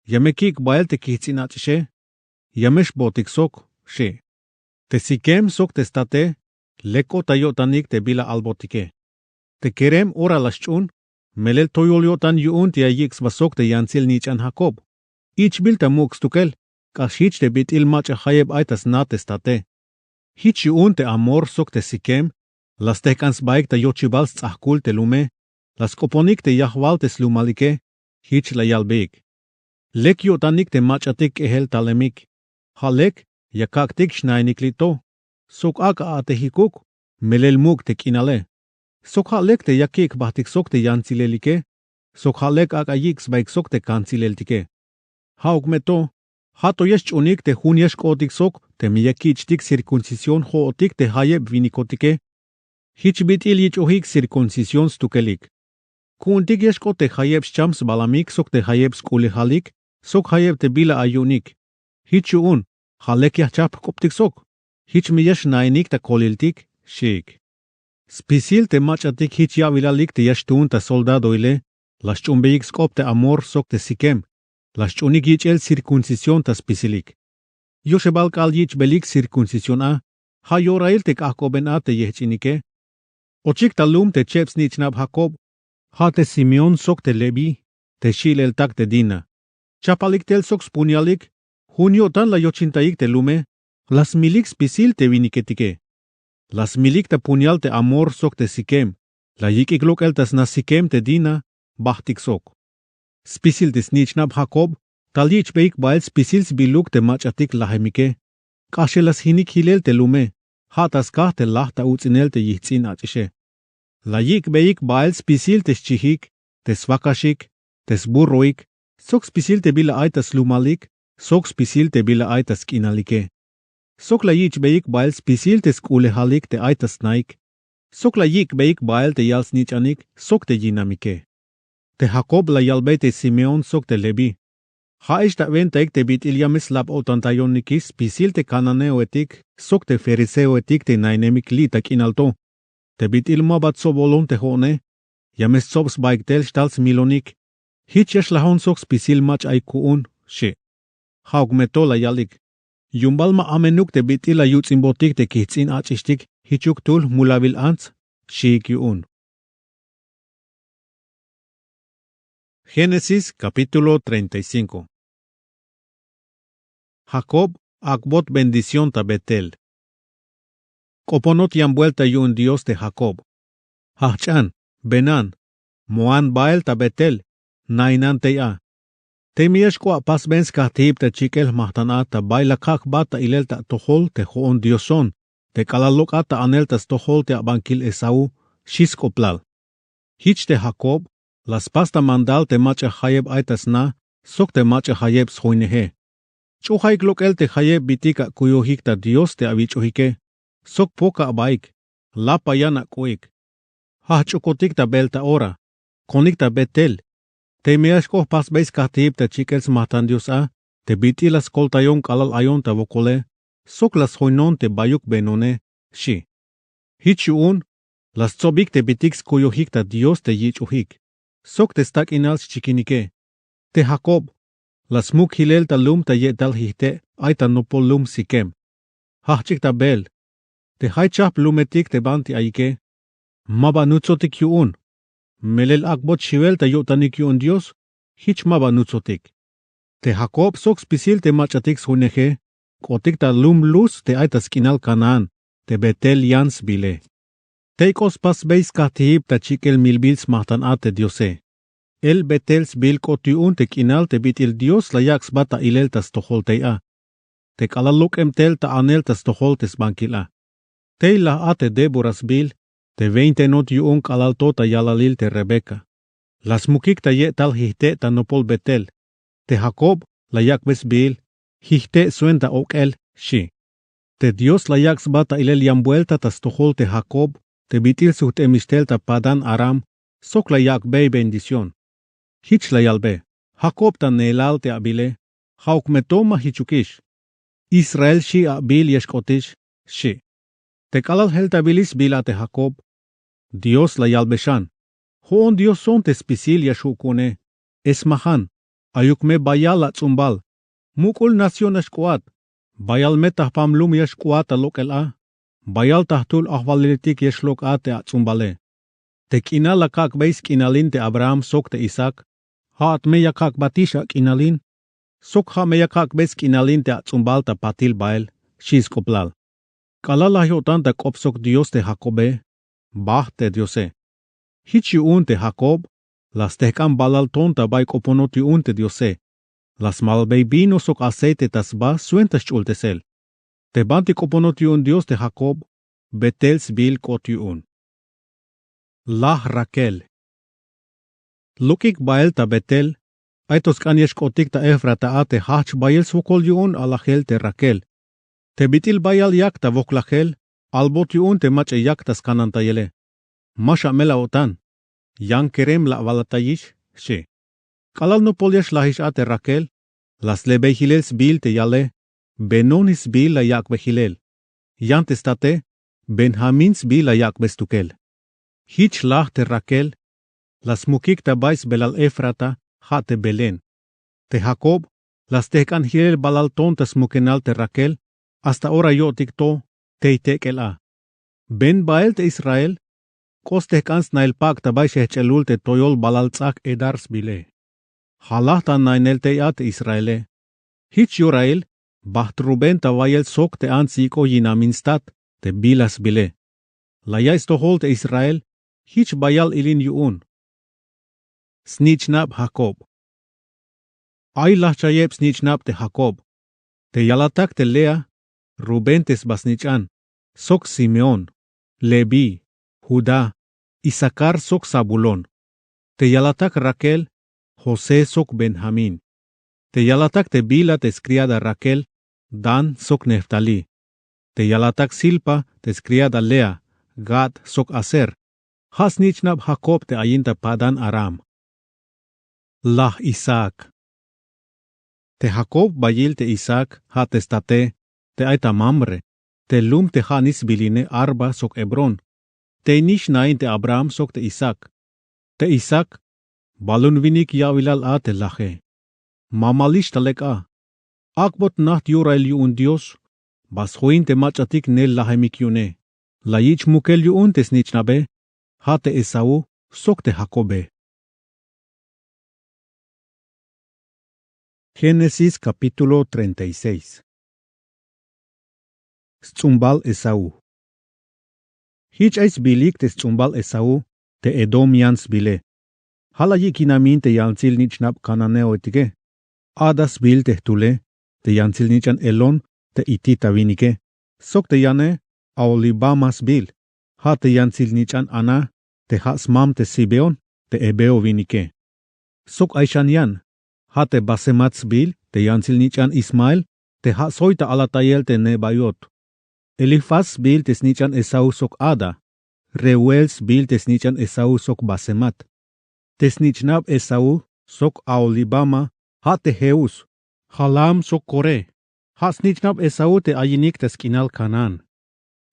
ya me kik' bael te kijts'in-ach'ixe, ya me xbootik sok, xchi. Te Sikem sok te state, lek k'ot ta yo'tanik te bila albotike. Te kerem ora la xch'uun, melel toyol yo'tan yu'un te ya yik' sba sok te yantsil nich'an Jakob. Ich'bil ta muk' stukel, k'ax jich te bit'il mach'a jayeb ay ta sna te state. Jich yu'un te Amor sok te Sikem, la stejk'an sbaik ta yochibal sts'ajkul te lume, la sk'oponik te yajwal te slumalike, jich la yalbeyik: Lek yo'tanik te mach'atik k'ejel talemik. Ja' lek ya kak'tik xnainik li' to, sok ak'a a'tejikuk, melel muk' te k'inale. Sok ja' lek te ya kik' jbajtik sok te yantsilelike, sok ja' lek ak'a yik' sbaik sok te kantsileltike. Ja'uk me to, ja' to ya xch'uunik te jun ya xk'ootik sok teme ya kich'tik cirkuncisión jo'otik te jayeb winikotike. Jich bit'il yich'ojik cirkuncisión stukelik. Ku'untik ya xk'ot te jayeb xcham sbalamik sok te jayeb sk'ulejalik, sok jayeb te bila ay yu'unik. Jich yu'un, ja' lek ya jchajp jk'optik sok, jich me ya xnainik ta koliltik, xiik. Spisil te mach'atik jich ya'bilalik te ya xtuun ta soldadoile, la xch'uunbeyik sk'op te Amor sok te Sikem, la xch'uunik yich'el cirkuncisión ta spisilik. Yoxebal k'aal yich'belik cirkuncisión a, ja' yorail te k'ajk'oben a te yejch'inike. Ochik ta lum te cheb snich'nab Jakob, ja' te Simeón sok te Leví, te xi'leltak te Dina. Chapalik tel sok spunialik, jun yo'tan la yochintayik te lume, la smilik spisil te winiketike. La smilik ta punial te Amor sok te Sikem, la yik'ik lok'el ta sna Sikem te Dina, bajtik sok. Spisil te snich'nab Jakob, tal yich'beyik bael spisil sbiluk te mach'atik lajemike. K'axel la sjinik jilel te lume, ja' ta skaj te laj ta uts'inel te yijts'in ach'ixe. La yik'beyik bael spisil te xchijik, te swakaxik, te sburroik, sok spisil te bila ay ta slumalik, sok spisil te bila ay ta sk'inalike. Sok la yich'beyik bael spisil te sk'ulejalik te ay ta snaik, sok la yik'beyik bael te yal-snich'anik sok te yinamike. Te Jakob la yalbey te Simeón sok te Leví: Ja'ex ta wentaik te bit'il ya me slab-o'tantayonikix spisil te cananeoetik sok te fariseoetik te nainemik li' ta k'inal to. Te bit'il maba tsob olon te jo'one, ya me stsob sbaik tel xtal smilonik. Jich ya xlajon sok spisil mach'a ay ku'un, xchi. Ja'uk me to la yalik: Yu'un bal ma amenuk te bit'il la yuts'inbotik te kijts'in ach'ixtik jichuk jtul jmulawil ants, xiik yu'un. Génesis capítulo treinta y cinco. Jacob ak'bot bendición ta Betel. K'oponot yan buelta yu'un Dios te Jacob: Jajch'an, benan, mo'an bael ta Betel, nainan tey a. Tey me ya xk'o apasben skajtijib ta chik'el jmajtan a ta bay la kak' jba ta ilel ta atojol te jo'on Dioson te k'alal lok'at ta anel ta stojol te abankil Esaú, xchi sk'oplal. Jich te Jacob la spas ta mandal te mach'a jayeb ay ta sna sok te mach'a jayeb sjoineje. Ch'ujaik lok'el te jayeb bitik akuyojik ta Dios te awich'ojike, sok pok abaik, lapa yan ak'o'ik. Jajch'ukotik ta beel ta ora, konik ta Betel. Tey me ya xk'o jpasbey skajtijib ta chik'el smajtan Dios a, te bit'il la skoltayon k'alal ayon ta wokole, sok la sjoynon te bayuk benone, xchi. Jich yu'un la stsobik te bitik skuyojik ta Dios te yich'ojik, sok te stak'inal xchikinike. Te Jakob la smuk jilel ta lum ta ye'tal jijte' ay ta nopol lum Sikem. Jajch'ik ta beel. Te jay chajp lumetik te banti ayike, ma ba nutsotik yu'un. Melel ak'bot xiwel ta yo'tanik yu'un Dios, jich ma ba nutsotik. Te Jakob sok spisil te mach'atik sjoyneje, k'otik ta lum Luz te ay ta sk'inal Canaán, te Betel yan sbile. Tey k'ot spas sbey skajtijib ta chik'el milbil smajtan a te Diose. El Betel sbil k'ot yu'un te k'inal te bit'il Dios la yak' sba ta ilel ta stojol tey a. Te k'alal lok'eb tel ta anel ta stojol te sbankil a. Tey laj a te Débora sbil, te veintenot yu'un k'alal to ta yalalil te Rebeca. La smukik ta ye'tal jijte' ta nopol Betel. Te Jakob la yak'be sbil, jijte' swenta ok'el, xchi. Te Dios la yak' sba ta ilel yan buelta ta stojol te Jakob, te bit'il sujt'emix tel ta Padán Aram, sok la yak'bey bendición. Jich la yalbe: Jakob ta neelal te abile, ja'uk me to ma jichukix. Israel xi' abil ya xk'otix, xchi. Te k'alal jeltabilix sbil a te Jakob, Dios la yalbe xan: Jo'on Dioson te spisil ya xju' ku'une, es majan, ayuk me bayal ats'umbal, muk'ul nación nax k'oat, bayal me ta jpam lum ya xk'oat ta lok'el a, bayal ta jtul ajwaliletik ya xlok' a te ats'umbale. Te k'inal la kak'bey sk'inalin te Abraham sok te Isaac, ja'at me ya kak'batix ak'inalin, sok ja' me ya kak'be sk'inalin te ats'umbal ta patil bael, xchi sk'oplal. K'alal laj yo'tan ta k'op sok Dios te Jakobe, bajt te Diose. Jich yu'un te Jakob la stejk'an balal ton ta bay k'oponot yu'un te Diose, la smalbey vino sok aceite ta sba swenta xch'ultesel. Te banti k'oponot yu'un Dios te Jakob, Betel sbil k'ot yu'un. Laj Raquel. Lok'ik bael ta Betel, ay to sk'an ya xk'otik ta Efrata a te jajch bayel swokol yu'un alajel te Raquel. Te bit'il bayal yak ta wojlajel, albot yu'un te mach'a yak ta skanantayele. Ma xamel awo'tan, yan kerem la awalatayix, xchi. K'alal nopol ya xlajix a te Raquel, la slebey jilel sbil te yale, Benoni sbil la yak'be jilel. Yan te state, Benjamín sbil la yak'be stukel. Jich laj te Raquel, la smukik ta bay sbelal Efrata, ja' te Belén. Te Jakob la stejk'an jilel balal ton ta smukenal te Raquel, hasta ora yo'tik to tey tek'el a. Ben bael te Israel, k'ot stejk'an sna'il pak' ta bay xejch'elul te toyol balal ts'ak Edar sbile. Jalaj ta nainel tey a te Israele. Jich yorail, bajt Rubén ta wayel sok te ants yik'o yinamin stat te Bilha sbile. La yaiy stojol te Israel, jich bayal ilin yu'un. Snich'nab Jakob. Ay lajchayeb snich'nab te Jakob. Te yalatak te Lea, Rubén te sba snich'an, sok Simeón, Leví, Judá, Isacar sok Zabulón. Te yalatak Raquel, José sok Benjamín. Te yalatak te Bilha te skriada Raquel, Dan sok Neftalí. Te yalatak Zilpa te skriada Lea, Gad sok Aser. Ja' snich'nab Jakob te ayin ta Padán Aram. Laj Isaac. Te Jakob bayil te Isaac ja' te state te ay ta Mamre, te lum te ja' nix sbiline Arba sok Hebrón. Tey nix nain te Abraham sok te Isaac. Te Isaac, balun winik ya'wilal a te laje. Mamalix ta lek a. Ak'bot najt yorail yu'un Dios, ba sjoin te mach'atik nel lajemik yu'une. La yich' mukel yu'un te snich'nabe, ja' te Esaú sok te Jakobe. Génesis capítulo treinta y seis. Sts'umbal Esaú. Jich ay sbilik te sts'umbal Esaú, te Edom yan sbile. Ja' la yik' yinamin te yantsil nich'nab cananeoetike. Ada sbil te jtule, te yantsil nich'an Elón, te hitita winike. Sok te yane, Aholibama sbil, ja' te yantsil nich'an Aná, te ja' smam te Zibeón, te heveo winike. Sok ay xan yan, ja' te Basemat sbil te yantsil nich'an Ismael, te ja' soy ta alatayel te Nebaiot. Elifaz sbil te snich'an Esaú sok Ada. Reuel sbil te snich'an Esaú sok Basemat. Te snich'nab Esaú sok Aholibama, ja' te Jeús, Jalaam sok kore. Ja' snich'nab esaú te ayinik ta sk'inal kanaán.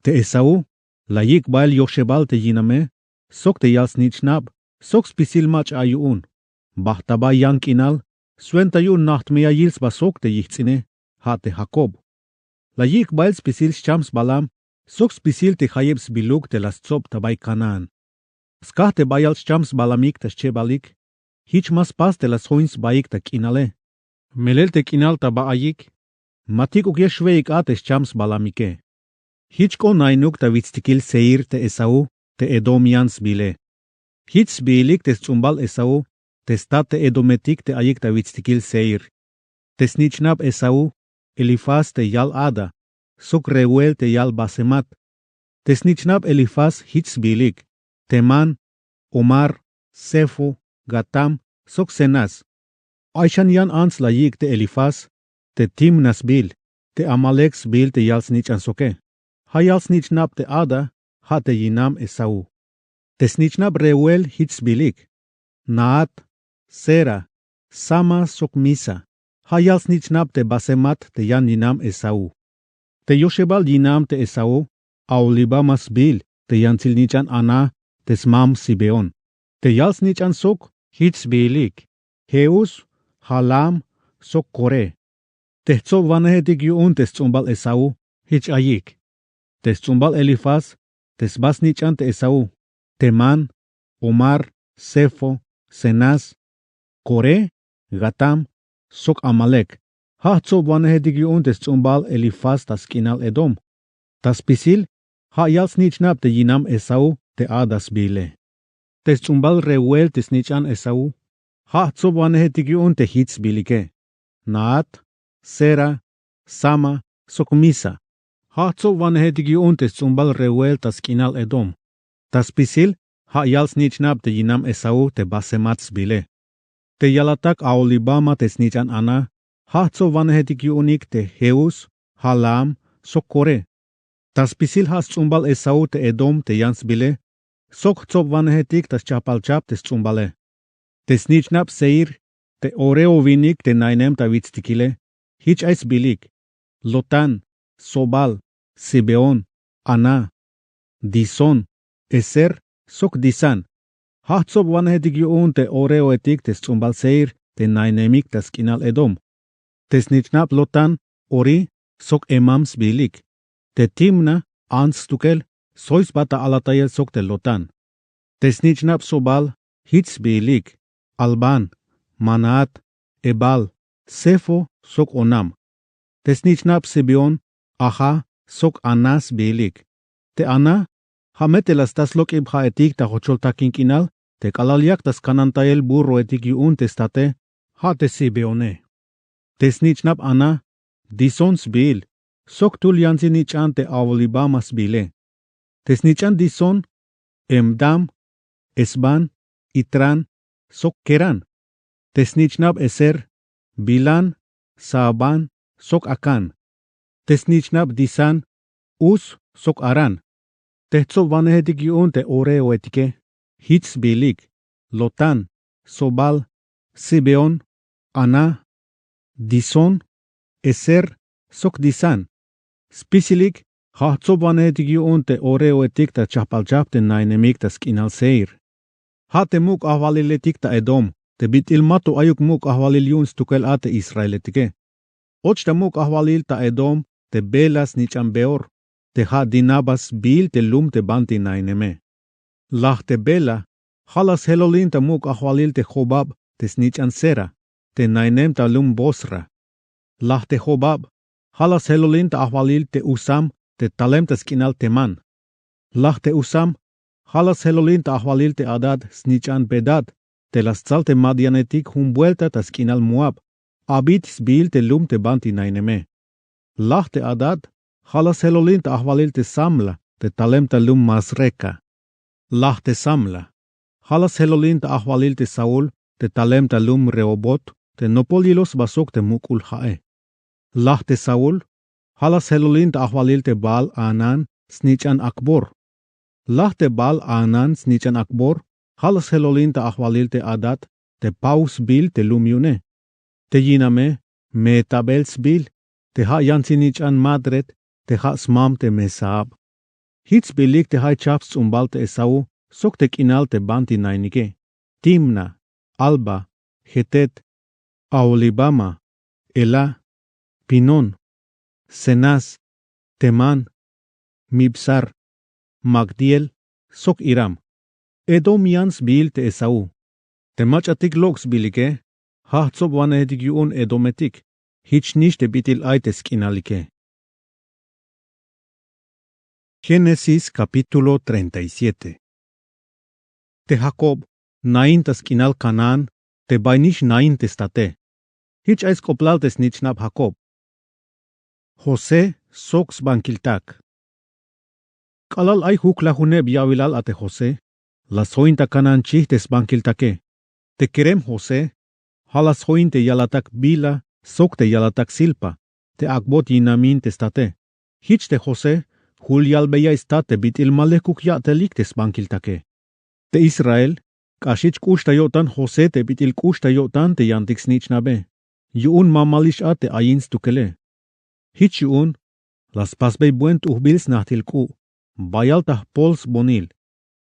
Te esaú la yik' bahel yoxebal te yiname sok te yal snich'nab sok spisil mach'a ay yu'un. Bajt ta ba yan k'inal swenta yu'un najt meyayil sba sok te yijts'ine, ja' te jakob. La yik' bahel spisil scham sbalam sok spisil te jayeb sbiluk te la stsob ta bay kanaán. Skaj te bayal scham sbalamik ta schebalik, jich ma spas te la sjoin sbaik ta k'inale. Melel te k'inal ta ba ayik, ma tik'uk ya xwe'ik a te scham sbalamike. Jich k'o nainuk ta witstikil seir te esaú te edom yan sbile. Jich sbiilik te sts'umbal esaú te stat te edometik te ayik ta witstikil seir. Te snich'nab esaú, elifaz te yal ada, sok reuel te yal basemat. Te snich'nab elifaz jich sbiilik, temán, omar, sefo, gatam, sok cenaz. Ay xan yan ants la yik' te elifaz, te timna sbiil, te amalek sbiil te yal snich'an soke. Ja' yal snich'nab te ada, ja' te yinam esaú. Te snich'nab reuel jich sbiilik, naat, sera, sama sok misa. Ja' yal snich'nab te basemat te yan yinam esaú. Te yoxebal yinam te esaú, aholibama sbiil te yantsil nich'an aná, te smam sibeón. Te yal snich'an sok jich sbiilik, jeús, jalaam, sok kore. Te jtsobwanejetik yu'un te sts'umbal esaú, jich ayik. Te sts'umbal elifaz, te sba snich'an te esaú, temán, omar, sefo, cenaz, kore, gatam, sok amalek. Ja' jtsobwanejetik yu'un te sts'umbal elifaz ta sk'inal edom. Ta spisil, ja' yal snich'nab te yinam esaú te ada sbiile. Te sts'umbal reuel te snich'an esaú, ja' jtsobwanejetik yu'un te jich sbiilike, naat, sera, sama, sok misa. Ja' jtsobwanejetik yu'un te sts'umbal reuel ta sk'inal edom. Ta spisil, ja' yal snich'nab te yinam esaú te basemat sbiile. Te yalatak aholibama te snich'an aná, ja' jtsobwanejetik yu'unik te jeús, jalaam, sok kore. Ta spisil ja' sts'umbal esaú te edom te yan sbiile, sok jtsobwanejetik ta schajpalchajp te sts'umbale. Te snich'nab seir, te horeo winik te nainem ta witstikile, jich ay sbiilik, lotán, sobal, sibeón, aná, disón, eser, sok disán. Ja' jtsobwanejetik yu'un te horeoetik te sts'umbal seir te nainemik ta sk'inal edom. Te snich'nab lotán, horí, sok hemam sbiilik. Te timna, ants stukel, sjoy sba ta alatayel sok te lotán. Te snich'nab sobal, jich sbiilik, albán, manaat, ebal, sefo, sok onam. Te snich'nab sibeón, ajá, sok aná sbiilik. Te aná, ja' me te la sta slok'ib ja'etik ta jochol takin k'inal, te k'alal yak ta skanantayel burroetik yu'un te state, ja' te sibeone. Te snich'nab aná, disón sbiil, sok jtul yantsil nich'an te aholibama sbiile. Te snich'an disón, emdam, esbán, itrán, sok kerán. Te snich'nab eser, bilán, saabán, sok akán. Te snich'nab disán, us, sok arán. Te jtsobwanejetik yu'un te horeoetike, jich sbiilik, lotán, sobal, sibeón, aná, disón, eser, sok disán. Spisilik, ja' jtsobwanejetik yu'un te horeoetik ta chajpalchajp te nainemik ta sk'inal seir. Ja' te muk' ajwaliletik ta edom, te bit'il mato ayuk muk' ajwalil yu'un stukel a te israeletike. Och ta muk' ajwalil ta edom te bela snich'an beor, te ja' dinaba sbiil te lum te banti naineme. Laj te bela, ja' la sjelolin ta muk' ajwalil te jobab te snich'an sera, te nainem ta lum bosra. Laj te jobab, ja' la sjelolin ta ajwalil te husam te talem ta sk'inal temán. Laj te husam, ja' la sjelolin ta ajwalil te hadad snich'an bedad, te la stsal te madianetik jun buelta ta sk'inal moab, abit sbiil te lum te banti naineme. Laj te hadad, ja' la sjelolin ta ajwalil te samla te talem ta lum masreka. Laj te samla, ja' la sjelolin ta ajwalil te saúl te talem ta lum rehobot, te nopol yiloj sba sok te muk'ul ja'e. Laj te saúl, ja' la sjelolin ta ajwalil te baal hanán snich'an akbor. Laj te baal hanán snich'an akbor, ja' la sjelolin ta ajwalil te hadad te paw sbiil te lum yu'une. Te yiname, Meetabel sbiil, te ja' yan tsinich'an madret, te ja' smam te mesaab. Jich sbilik te ja' chajp sts'umbal te esaú sok te k'inal te banti nainike: timna, alba, jetet, aholibama, elá, pinón, cenaz, temán, mibsar, magdiel, sok iram. Edom yan sbiil te esaú. Te mach'atik lok' sbiilike, ja' jtsobwanejetik yu'un edometik. Jich nix te bit'il ay te sk'inalike. Génesis capítulo treinta y siete. Te jakob nain ta sk'inal kanaán, te bay nix nain te state. Jich ay sk'oplal te snich'nab jakob. José sok sbankil tak. K'alal ay juklajuneb ya'wilal a te josé, la sjoin ta kanaán chij te sbankil take. Te kerem josé, ja' la sjoin te yalatak bila sok te yalatak silpa, te ak'bot yinamin te state. Jich te josé, jul yalbey ya'iy stat te bit'il ma lekuk ya'telik te sbankil take. Te israel, k'ax jich k'ux ta yo'tan josé te bit'il k'ux ta yo'tan te yantik snich'nabe, yu'un mamalix a te ayin stukele. Jich yu'un, la spasbey buen t'ujbil snajtil k'u', bayal ta jpol sbonil.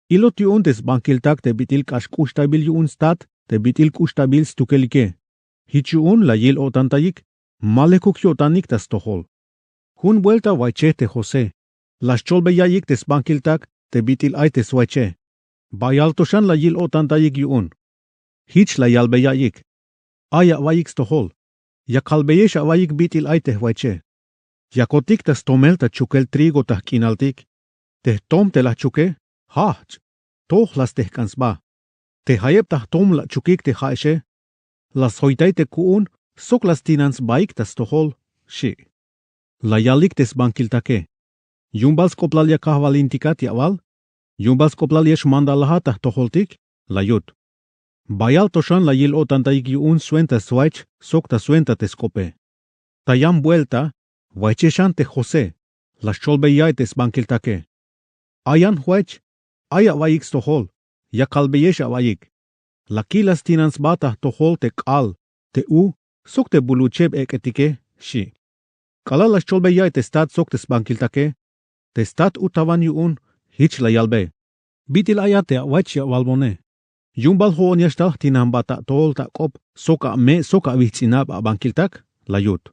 Ilot yu'un te sbankil tak te bit'il k'ax k'uxtaybil yu'un stat te bit'il k'uxtaybil stukelike. Jich yu'un la yil o'tantayik, ma lekuk yo'tanik ta stojol. Jun buelta waychej te josé, la xcholbey ya'iyik te sbankil tak te bit'il ay te swayche. Bayal to xan la yil o'tantayik yu'un. Jich la yalbey ya'iyik: ay awa'iyik stojol, ya kalbeyex awa'iyik bit'il ay te jwayche. Yakotik ta stomel ta chukel trigo ta jk'inaltik. Te jtom te la jchuke, jajch', toj la stejk'an sba. Te jayeb ta jtom la achukik te ja'exe, la sjoytay te ku'un sok la stinan sbaik ta stojol, xi'. La yalik te sbankil take: yu'un bal sk'oplal ya kajwalintikat ya'wal? Yu'un bal sk'oplal ya xmandalajat ta jtojoltik? La yut. Bayal to xan la yil o'tantayik yu'un swenta swaych sok ta swenta te sk'ope. Ta yan buelta, wayche xan te josé, la xcholbey ya'iyik te sbankil take: ay yan jwaych, ay awa'iyik stojol, ya kalbeyex awa'iyik. La kil la stinan sba ta jtojol te k'al, te u sok te bulucheb ek'etike, xi'. K'alal la xcholbey ya'iyik te stat sok te sbankil take, te stat utawan yu'un, jich la yalbe: bit'il ay a te awaych ya'walbone? Yu'un bal jo'on ya xtal jtinanbat atool ta ak'op sok ame' sok awijts'inab abankil tak? La yut.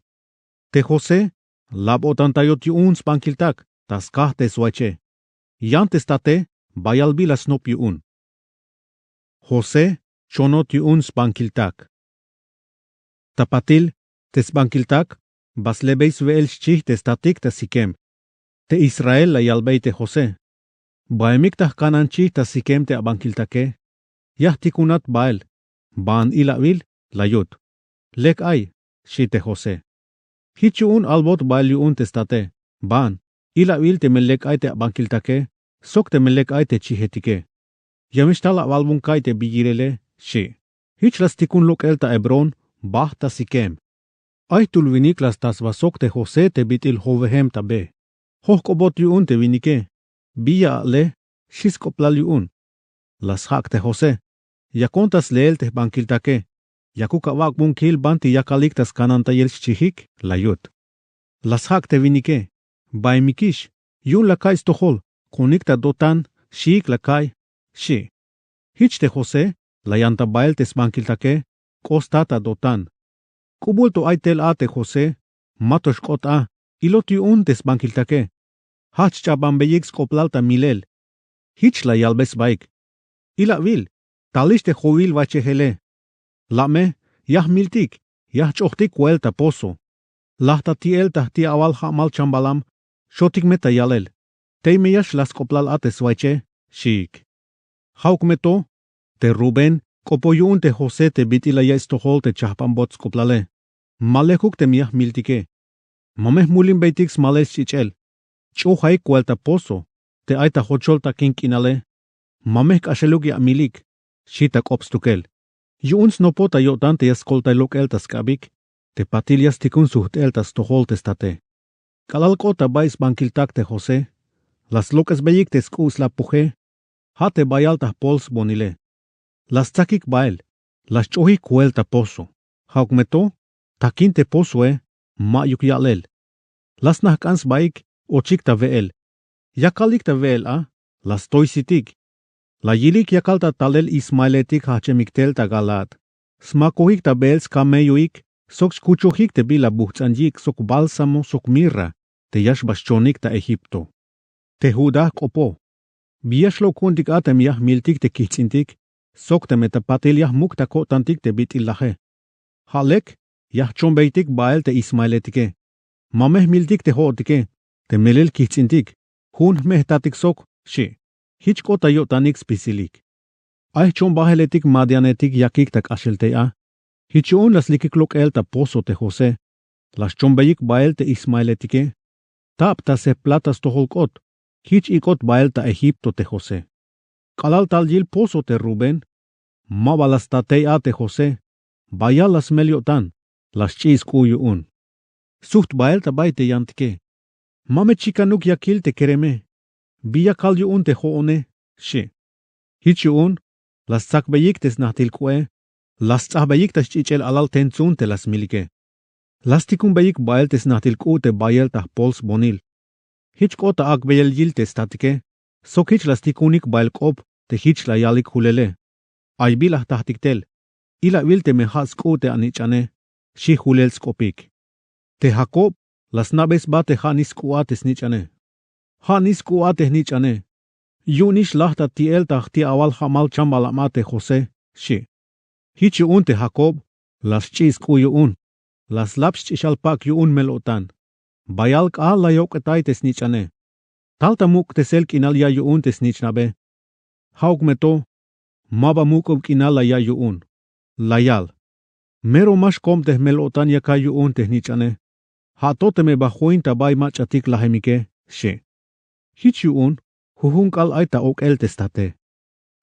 Te josé, lab o'tantayot yu'un sbankil tak ta skaj te swayche. Yan te state, bayal bila snop yu'un. José chonot yu'un sbankil tak. Ta patil, te sbankil tak ba slebey swe'el xchij te statik ta sikem. Te israel la yalbey te josé: baemik ta jkanaán chij ta sikem te abankil take. Ya jtikunat bael. Baan ilawil? La yut. Lek ay, xi' te josé. Jich yu'un albot bael yu'un te state: baan ilawil teme lek ay te abankil take sok teme lek ay te chijetike. Ya me xtal awalbon ka'iy te bi yilele, xi'. Jich la stikun lok'el ta hebrón, bajt ta sikem. Ay jtul winik la sta sba sok te josé te bit'il jowejem ta be. Jojk'obot yu'un te winike: bi ya a'le? Xi' sk'oplal yu'un. La sjak' te josé: yakon ta sleel te jbankil take, yakuk awak'bon kil banti yakalik ta skanantayel xchijik? La yut. La sjak' te winike: baemikix, yu'un la ka'iy stojol, konik ta dotán, xiik la ka'iy, xi'. Jich te josé, la yan ta bael te sbankil take, k'o sta ta dotán. K'ubul to ay tel a te josé, ma to xk'ot a, ilot yu'un te sbankil take. Jajch' ch'abanbeyik sk'oplal ta milel. Jich la yalbe sbaik: ilawil, talix te jowil waychejele. La' me, ya jmiltik, ya jch'ojtik koel ta pozo. Laj ta ti'el ta jti' awal ja'mal chambalam, xotik me ta yalel: tey me ya xlaj sk'oplal a te swayche, xiik. Ja'uk me to, te rubén k'opoj yu'un te josé te bit'il la ya'iyik stojol te chajpanbot sk'oplale. Ma lejuk teme ya jmiltike. Ma me jmulimbeytik smalel sch'ich'el. Ch'ojayik koel ta pozo, te ay ta jochol takin k'inale. Ma me jk'axeluk ya amilik, xi' ta k'op stukel. Yu'un snopoj ta yo'tan te ya skoltay lok'el ta sk'abik, te patil ya stikun sujt'el ta stojol te state. K'alal k'ot ta bay sbankil tak te josé, la slok'esbeyik te sk'u' slapoje, ja' te bayal ta jpol sbonile. La stsakik bael, la sch'ojik koel ta pozo. Ja'uk me to, Takin te pozoe, ma'yuk ya'lel. La snajk'an sbaik ochik ta we'el. Yakalik ta we'el a, la stoysitik. La yilik yakal ta talel ismaeletik jajch'emik tel ta Galaad. Smakojik ta beel skamelloik sok xkuchojik te bila bujts'an yik' sok bálsamo sok mirra te ya xba xchonik ta Egipto. Te Judá jk'opo. Bi ya xlok' ku'untik a teme ya jmiltik te kijts'intik sok teme ta patil ya jmuk ta ko'tantik te bit'il laje. Ja' lek ya jchombeytik bael te ismaeletike. Ma me jmiltik te jo'otike te melel kijts'intik. Jun jme jtatik sok xi'. Jich k'ot ta yo'tanik spisilik. Ay jchombajeletik madianetik yakik ta k'axel tey a. Jich yu'un la slikik lok'el ta pozo te José. La xchombeyik bael te ismaeletike. Tab ta sep plata stojol k'ot. Jich ik'ot bael ta Egipto te José. K'alal tal yil pozo te Rubén. Ma ba la sta tey a te José. Bayal la smel yo'tan. La xch'i' sk'u' yu'un. Sujt bael ta bay te yantike. Ma me chikanuk ya kil te kereme. Bi ya kal yu'un te jo'one xi'. Jich yu'un la stsakbeyik te snajtil k'u'e. La sts'ajbeyik ta xch'ich'el alal tentsun te la smilike. La stikunbeyik bael te snajtil k'u' te bayel ta jpol sbonil. Jich k'ot ta ak'beyel yil te statike. Sok jich la stikunik bael k'op te jich la yalik julele. Ay bi la jtajtik tel. Ilawil teme ja' sk'u' te anich'ane xi' julel sk'opik. Te Jakob la sna'bey sba te ja' nix sk'u' a te snich'ane. Ja' nix sk'u' a te jnich'ane. Yu'un nix laj ta ti'el ta jti'awal ja'mal chambal ama te José xi'. Jich yu'un te Jakob la sch'i' sk'u' yu'un. La slap sch'ixal pak' yu'un mel-o'tan. Bayal k'aal la yawk'etay te snich'ane. Tal ta muk'tesel k'inal ya' yu'un te snich'nabe. Ja'uk me to. Ma ba muk'ub k'inal la ya' yu'un. La yal. Mero ma xkom te jmel-o'tan yakay yu'un te jnich'ane. Ja' to teme ba join ta bay mach'atik lajemike xi'. Jich yu'un jujun k'aal ay ta ok'el te state.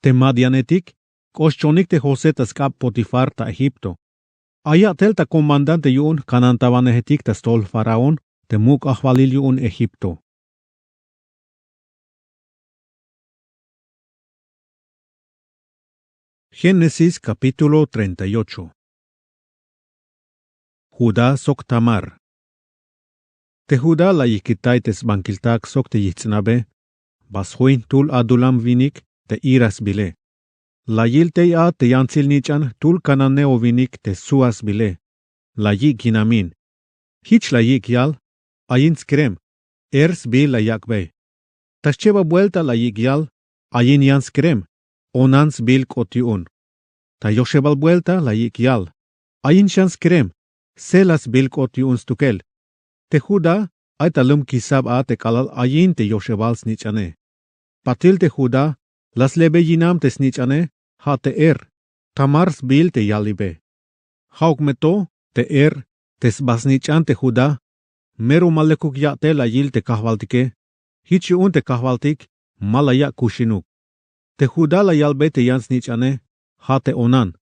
Te madianetik k'ox chonik te José ta sk'ab Potifar ta Egipto. Ay ya'tel ta komandante yu'un jkanantawanejetik ta stojol faraón te muk' ajwalil yu'un Egipto. Génesis capítulo treinta y ocho. Judá sok Tamar. Te Judá la yijkitay te sbankiltak sok te yijts'inabe. Ba sjoin jtul adulam winik te Hira sbile. La yil tey a te yantsil nich'an jtul cananeo winik te Súa sbile. La yik' yinamin. Jich la yik' yal. Ayin skrem Er sbil la yak'bey. Ta xchebal buelta la yik' yal. Ayin yan skrem Onán sbil k'ot yu'un. Ta yoxebal buelta la yik' yal. Ayin xan skrem Sela sbil k'ot yu'un stukel. Te Judá ay ta lum kisab a te k'alal ayin te yoxebal snich'ane. Patil te Judá la slebey yinam te snich'ane. Ja' te Er Tamar sbil te yalibe. Ja'uk me to te Er te sba snich'an te Judá. Mero ma lekuk ya'tel la yil te kajwaltike. Jich yu'un te kajwaltik ma la yak' kuxinuk. Te Judá la yalbey te yan snich'ane. Ja' te Onán.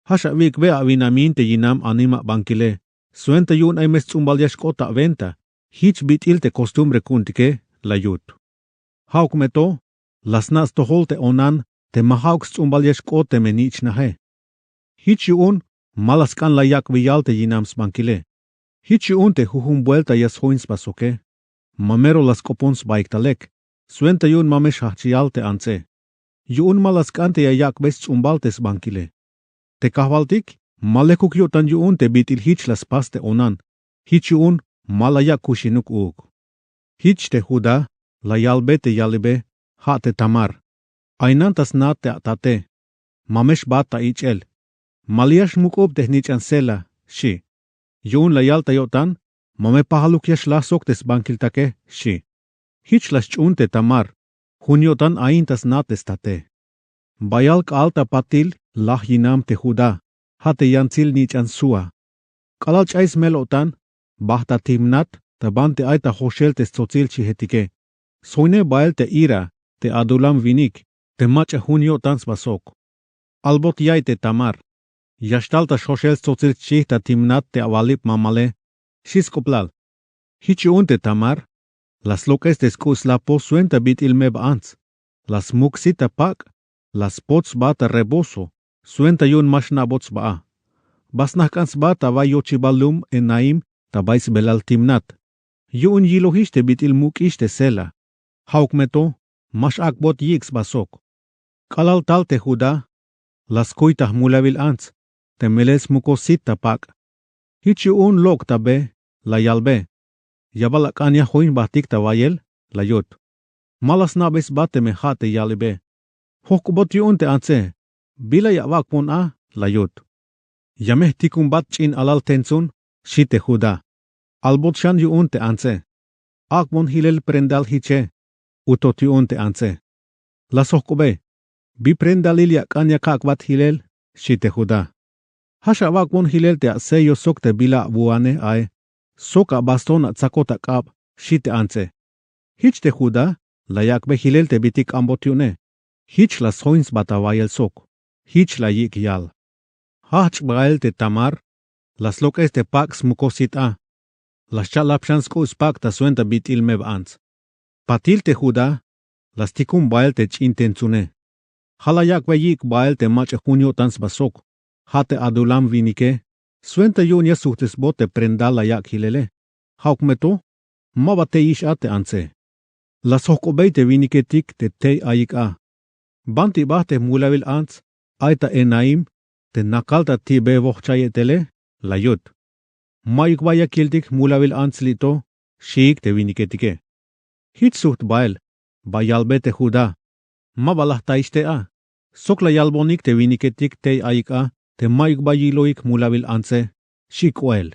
Ja' xawik'bey awinamin te yinam anima bankile. Swenta yu'un ay me sts'umbal ya xk'ot ta wenta. Jich bit'il te kostumbre ku'untike la yut. Ja'uk me to la sna' stojol te Onán te ma ja'uk sts'umbal ya xk'ot teme nich'naje. Jich yu'un ma la sk'an la yak'bey yal te yinam sbankile. Jich yu'un te jujun buelta ya sjoin sba soke. Ma mero la sk'opon sbaik ta lek. Swenta yu'un ma me xjajch yal te ants'e. Yu'un ma la sk'an te ya yak'bey sts'umbal te sbankile. Te kajwaltik ma lekuk yo'tan yu'un te bit'il jich la spas te Onán. Jich yu'un ma la yak' kuxinuk uuk. Jich te Judá la yalbey te yalibe. Ja' te Tamar. Aynan ta sna te atate. Ma me xbat ta ich'el. Ma la ya xmuk'ub te jnich'an Sela xi'. Yu'un la yal ta yo'tan ma me pajaluk ya xlaj sok te sbankiltake xi'. Jich la xch'uun te Tamar. Jun yo'tan ayin ta sna te state. Bayal k'aal ta patil laj yinam te Judá. Ja' te yantsil nich'an Súa. K'alal ch'ay smel-o'tan bajt ta timnat ta banti ay ta joxel te stsotsil chijetike. Sjoine bael te Hira te adulam winik te mach'a jun yo'tan sba sok. Albot ya'iy te Tamar. Ya xtal ta xjoxel stsotsil chij ta timnat te awalib mamale. Xi' sk'oplal. Jich yu'un te Tamar la slok'es te sk'u' slapo swenta bit'il meba ants. La smuksi ta pak'. La spots sba ta rebozo. Swenta yu'un ma xna'bot sba a. ba snajk'an sba ta bay yochibal lum Enaim ta bay sbelal Timnat. Yu'un yilojix te bit'il muk'ix te Sela. Ja'uk me to, ma x-ak'bot yi'ik sba sok. K'alal tal te Judá, la skuy ta jmulawil ants, te melel smukoj sit ta pak'. Jich yu'un lok' ta be, la yalbe: Ya bal ak'an ya join jbatik ta bayel, la yut. Ma la sna'be sba teme ja' te yalibe: Jojk'obot yu'un te antse, bila ya awak'bon a, la yut. Ya me jtikunbat ch'in alal tentsun, xi te Judá. Albot xan yu'un te antse. Ak'bon jilel prendal jiche, utot yu'un te antse. La sjojk'obe: Bi prendalil ya ak'an ya kak'bat jilel, xi te Judá. Ja' x-awak'bon jilel te asello sok te bila awu'anej ae, sok abaston atsakot ak'ab, xi te antse. Jich te Judá la yak'be jilel te bit'il k'ambot yu'une. Jich la sjoin sba ta bayel sok. Jich la yi'ik yal. Jajch' bael te Tamar, la slok'es te pak' smukoj sit a. La xcha'lap xan sk'u' spak' ta swenta bit'il meb ants. Patil te Judá, la stikun bael te ch'in tentsune. Ja' la yak'be yi'ik bael te mach'a jun yo'tan sba sok, ja' te adulam winike, swenta yu'un ya sujt'esbot te prendal la yak' jilele. Ja'uk me to, ma ba teyix a te antse. La sjojk'obey te winiketik te tey ayik a: Banti ba te jmulawil ants ay ta Enaim te nakal ta ti'be wojchayetele, la yut. Ma'yuk ba ya kiltik jmulawil ants li' to, xiik te winiketike. Jich sujt bael, ba yalbe te Judá: Ma ba la jtayix tey a, sok la yalbonik te winiketik tey ayik a te ma'yuk ba yiloik jmulawil antse, xi k'oel.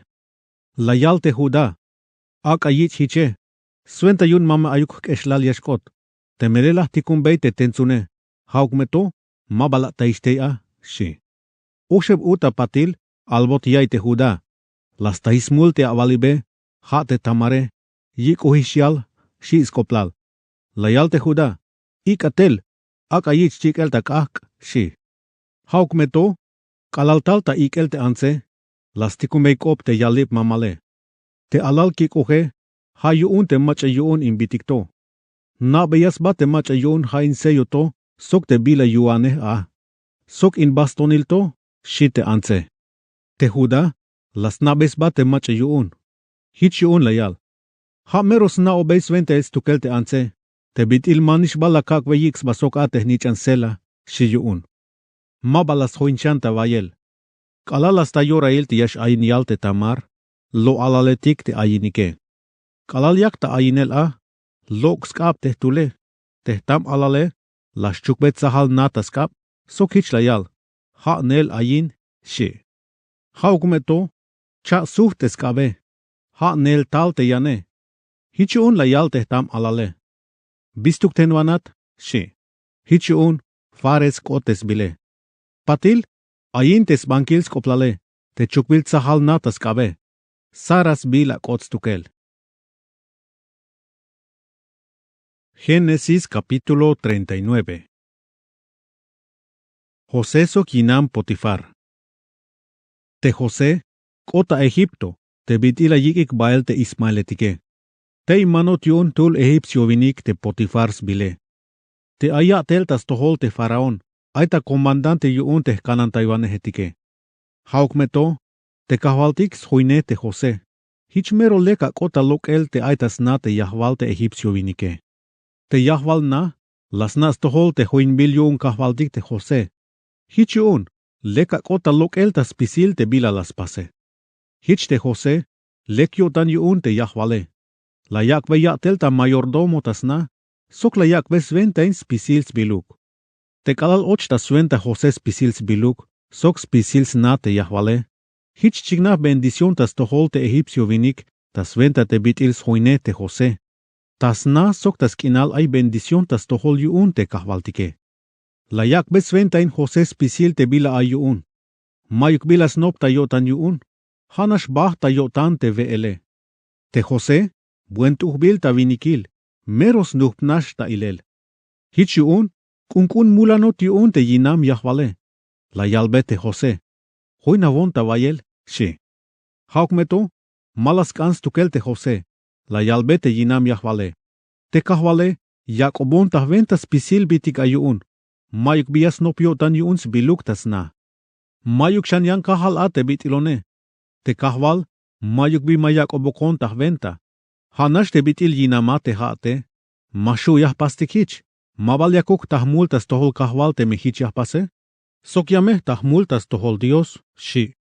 La yal te Judá: Ak'a yich' jiche, swenta yu'un ma me ayuk jk'exlal ya xk'ot. Te melel la jtikunbey te tentsune, ja'uk me to, ma ba la jtayix tey a, xi. Oxeb u ta patil, albot ya'iy te Judá. La stajiy smul te awalibe, ja' te Tamare, yik'ojix yal, xi sk'oplal. La yal te Judá: Ik'a tel, ak'a yich' chik'el ta k'ajk', xi. Ja'uk me to, k'alal tal ta ik'el te antse, la stikunbey k'op te yalib mamale. Te alal kik'oje, ja' yu'un te mach'a yu'un in bitik to. Na'beya sba te mach'a yu'un ja' in sello to sok te bila yu'anej a, sok in bastonil to, xi te antse. Te Judá, la sna'bey sba te mach'a yu'un. Jich yu'un la yal: Ja' mero sna'obey swentail stukel te antse, te bit'il manix ba la kak'bey yi'ik sba sok a te jnich'an Sela, xi yu'un. Ma ba la sjoin xan ta bayel. K'alal la sta yorail te ya x-ayin yal te Tamar, lo' alaletik te ayinike. K'alal yak ta ayinel a, lok' sk'ab te jtule, te jtam alale, la xchukbe tsajal na ta sk'ab, sok jich la yal: Ja' neel ayin, xi. Ja'uk me to, cha' sujt te sk'abe, ja' neel tal te yane. Jich yu'un la yal te jtam alale: Bi stuktenwanat, xi. Jich yu'un Fares k'ot te sbile. Patil, ayin te sbankil sk'oplale, te chukbil tsajal na ta sk'abe. Zara sbi la k'ot stukel. Génesis capítulo treinta y nueve. José sok yinam Potifar. Te José k'ot ta Egipto, te bit'il la yik'ik bael te ismaeletike. Tey manot yu'un jtul egipcio winik te Potifar sbile. Te ay ya'tel ta stojol te faraón, ay ta komandante yu'un te jkanantaywanejetike. Ja'uk me to, te kajwaltik sjoinej te José. Jich mero lek ak'ot ta lok'el te ay ta sna te yajwal te egipcio winike. Te yajwal na, la sna' stojol te joinbil yu'un kajwaltik te José. Jich yu'un, lek ak'ot ta lok'el ta spisil te bila la spase. Jich te José, lek yo'tan yu'un te yajwale. La yak'be ya'tel ta mayordomo ta sna, sok la yak'be swentain spisil sbiluk. Te k'alal och ta swenta José spisil sbiluk, sok spisil sna te yajwale, jich chiknaj bendición ta stojol te egipcio winik, ta swenta te bit'il sjoinej te José. Ta sna sok ta sk'inal ay bendición ta stojol yu'un te kajwaltike. La yak'be swentain José spisil te bila ay yu'un. Ma'yuk bila snop ta yo'tan yu'un. Ja'nax bajt ta yo'tan te we'ele. Te José, buen t'ujbil ta winikil, mero snujp nax ta ilel. Jich yu'un, k'unk'un mulanot yu'un te yinam yajwale. La yalbe te José: Joinawon ta wayel, xi. Ja'uk me to, ma la sk'an stukel te José. La yalbe te yinam yajwale: Te kajwale, yak'obon ta wenta spisil bitik ay yu'un. Ma'yuk bi ya snop yo'tan yu'un sbiluk ta sna. Mayuk xan yan kajal a te bit'ilone. Te kajwal mayuk bi ma yak'obokon ta jwenta. Ja' nax te bit'il yinama te ja'ate. Ma xu' ya jpastik jich. Ma bal yakuk ta jmul ta stojol kajwal teme jich ya jpase. Sok ya me ta jmul ta stojol Dios, xchi'.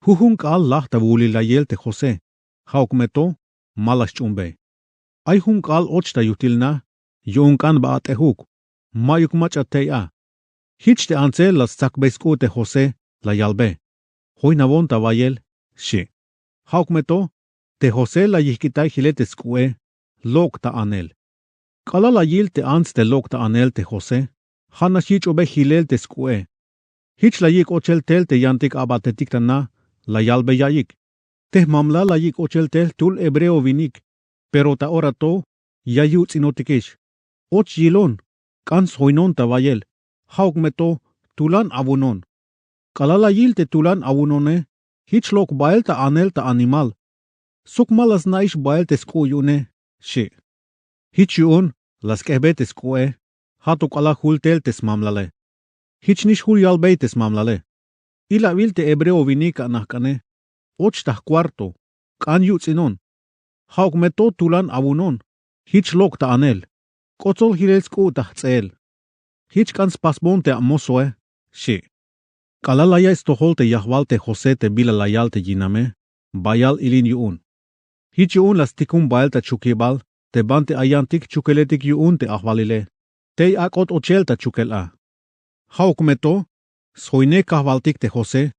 Jujun k'aal laj ta wulilayel te José. Ja'uk me to ma la xch'uunbe. Ay jun k'aal och ta yujtil na. Yu'un k'an ba at'ejuk. Mayuk mach'a tey a. Jich te antse la stsakbey sk'u' te José, la yalbe: Joynawon ta wayel, xchi'. Ja'uk me to te José la yijk'itay jilel te sk'u'e. Lok' ta anel. K'alal la yil te ants te lok' ta anel te José, ja' nax yich'obey jilel te sk'u'e. Jich la yik' ochel tel te yantik abatetik ta na. La yalbey ya'iyik: Te jmamlal la yik' ochel tel tul hebreo winik, pero ta ora to ya yuts'inotikix. Och yilon, k'an sjoynon ta wayel. Ja'uk me to tulan awunon. K'alal la yil te tulan awunone, jich lok' bael ta anel ta animal. Sok ma la sna'ix bael te sk'u' yu'une, xchi'. Jich yu'un la sk'ejbe te sk'u'e. Ja' to k'alal jul tel te smamlale. Jich nix jul yalbey te smamlale: Ilawil te hebreo winik a najk'ane. Och ta jkuarto. K'an yuts'inon. Ja'uk me to tulan awunon. Jich lok' ta anel. K'otsol jilel sk'u' ta jts'eel. Jich k'an spasbon te amosoe, xchi'. K'alal la yaiy stojol te yajwal te José te bila la yal te yiname, bayal ilin yu'un. Jich yu'un la stikun bael ta chukibal te banti ay yantik chukeletik yu'un te ajwalile. Tey ak'ot ochel ta chukel a. Ja'uk me to sjoynej kajwaltik te José.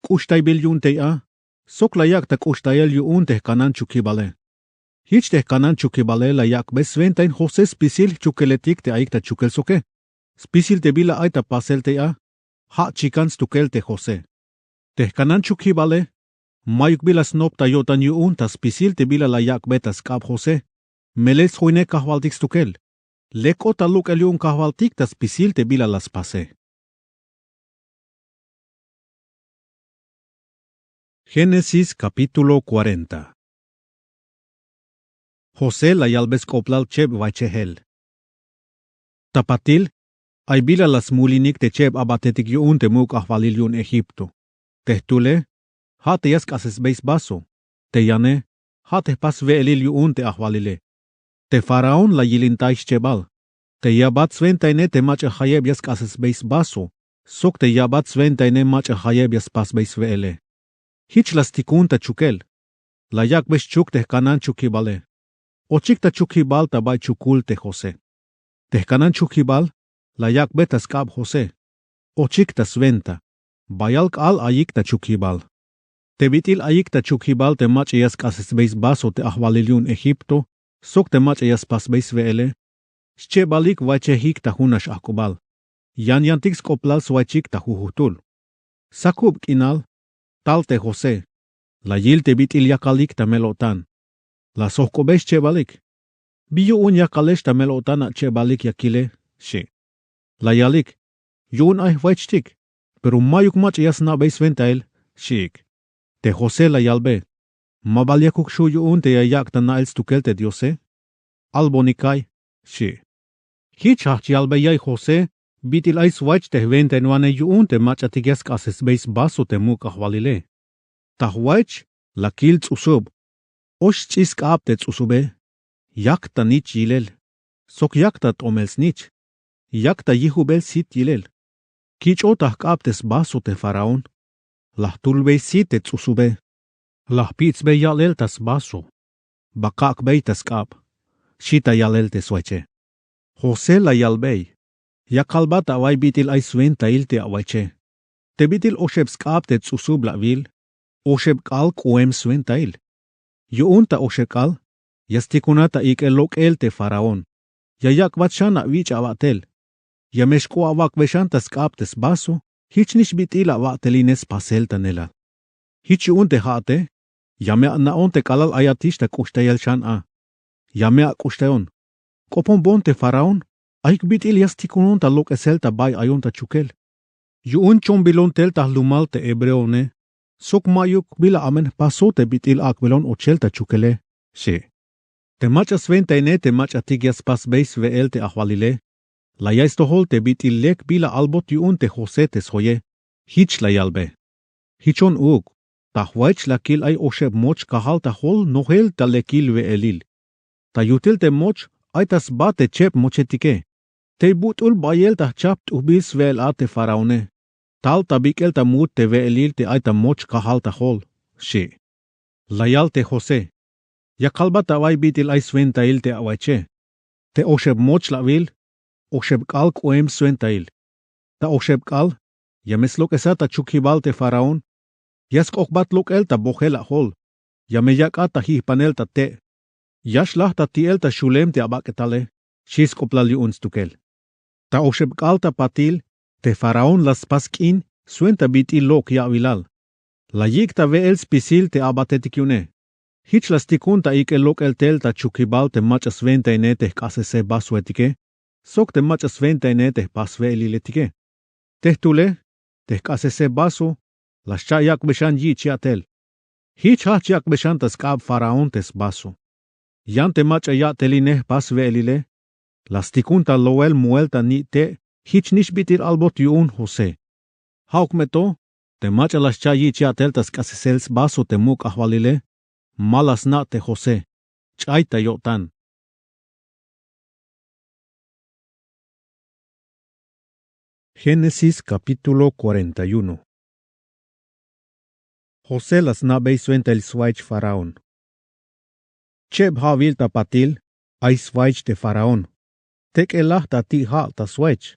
K'uxtaybil yu'un tey a. Sok la yak' ta k'uxtayel yu'un te jkanan chukibale. Jich te jkanan chukibale la yak'be swentail José spisil jchukeletik te ayik ta chukel soke. Spisil te bila ay ta pasel tey a, ja' chikan stukel te José. Te jkanan chukibale mayuk bila snop ta yo'tan yu'un ta spisil te bila la yak'be ta sk'ab José. Melel sjoynej kajwaltik stukel. Lek k'ot ta luk'el yu'un kajwaltik ta spisil te bila la spase. Génesis capítulo cuarenta. José la yalbe sk'oplal cheb waychejel. Ta patil ay bila la smulinik te cheb abatetik yu'un te muk' ajwalil yu'un Egipto. Te jtule ja' te ya sk'asesbey svaso. Te yane ja' te jpas we'elil yu'un te ajwalile. Te faraón la yilintay schebal. Te yabat swentaine te mach'a jayeb ya sk'asesbey svaso sok te yabat swentaine mach'a jayeb ya spasbey swe'ele. Jich la stikun ta chukel. La yak'be schuk te jkanan chukibale. Ochik ta chukibal ta bay chukul te José. Te jkanan chukibal la yak'be ta sk'ab José. Ochik ta swenta. Bayal k'aal ayik ta chukibal. Te bit'il ayik ta chukibal te mach'a ya sk'asesbey svaso te ajwalil yu'un Egipto sok te mach'a ya spasbey swe'ele, schebalik waychejik ta junax ajk'ubal. Yan yantik sk'oplal swaychik ta jujujtul. Sakub k'inal, tal te José, la yil te bit'il yakalik ta mel o'tan. La sjok'obey schebalik. Bi yu'un yakalex ta mel o'tan achebalik ya kile, xchi'. La yalik: Yu'un ay jwaychtik, pero mayuk mach'a ya sna'bey swentail, xi'ik. Te José la yalbe: Ma bal yakuk xju' yu'un te ya yak' ta na'el stukel te Diose. Albonikay, xchi'. Jich jajch yalbey ya'iy José bit'il ay swaych te jwentainwanej yu'un te mach'atik ya sk'asesbey svaso te muk' ajwalile. Ta jwaych la kil ts'usub. Och sch'i sk'ab te ts'usube. Yak ta nich yilel. Sok yak ta t'omel snich. Yak ta yijubel sit yilel. Kich'o ta jk'ab te svaso te faraón. La jtulbey sit te ts'usube. La jpi'tsbey ya'lel ta svaso. Ba kak'bey ta sk'ab, xchi ta yalel te swayche. José la yalbey: Ya kalbat away bit'il ay swentail te awayche. Te bit'il oxeb sk'ab te ts'usub la awil, oxeb k'aal k'oem swentail. Yu'un ta oxeb k'aal ya stikunat ta ik'el lok'el te faraón. Ya yak'bat xan awich'a awa'tel. Ya me xk'o awak'be xan ta sk'ab te svaso. Jich nix bit'il awa'teline spasel ta nelal. Jich yu'un te ja'ate ya me ana'on te k'alal ayatix ta k'uxtayel xan a. Ya me ak'uxtayon. K'oponbon te faraón ayuk bit'il ya stikunon ta lok'esel ta bay ayon ta chukel. Yu'un chombilon tel ta jlumal te hebreone sok mayuk bila amen jpaso te bit'il ak'bilon ochel ta chukele, xchi'. Te mach'a swentaine te mach'atik ya spasbey swe'el te ajwalile la yaiy stojol te bit'il lek bila albot yu'un te José te sjoye. Jich la yalbe: Jichon uuk, ta jwayich la kil ay oxeb moch kajal ta jol nojel ta lekil we'elil. Ta yujt'il te moch ay ta sba te cheb mochetikej. Tey but'ul bayel ta jchajp t'ujbil swe'el a te faraone, tal ta bik'el ta mut te we'elil te ay ta moch kajal ta jol, xchi'. La yal te josé: Ya kalbat away bit'il ay swentail te awayiche. Te oxeb moch la awil, oxeb k'aal k'oem swentail. Ta oxeb k'aal, ya me slok'esat ta chukjibal te faraón. Ya sk'ojbat lok'el ta bojel ajol. Ya me yak'at ta jijpanel ta te'. Ya xlajt ati'el ta xulem te abak'etale, xchi sk'oplal yu'un stukel. Ta oxeb k'aal ta patil, te faraón la spas k'in swenta bit'il lok' ya'wilal. La yik' ta we'el spisil te abatetik yu'une. Jich la stikun ta ik'el lok'el tel ta chukjibal te mach'a swentainej te jk'asesej vasoetike, sok te mach'a swentainej te jpaswe'eliletike. Te jtule, te jk'asesej vaso, la xcha' yak'be xan yich' ya'tel. Jich jajch yak'be xan ta sk'ab faraón te svaso. Yan te mach'a ya'telinej jpaswe'elile, la stikun ta lowel moel ta ni' te' jich nix bit'il albot yu'un josé. Ja'uk me to, te mach'a la xcha' yich' ya'tel ta sk'asesel svaso te muk' ajwalile, ma la sna' te josé. Ch'ay ta yo'tan. Génesis capítulo cuarenta y uno. José la sna'bey swentail swayich faraón. Cheb ja'wil ta patil ay swayich te faraón. Tek'el laj ta ti' ja' ta swayich.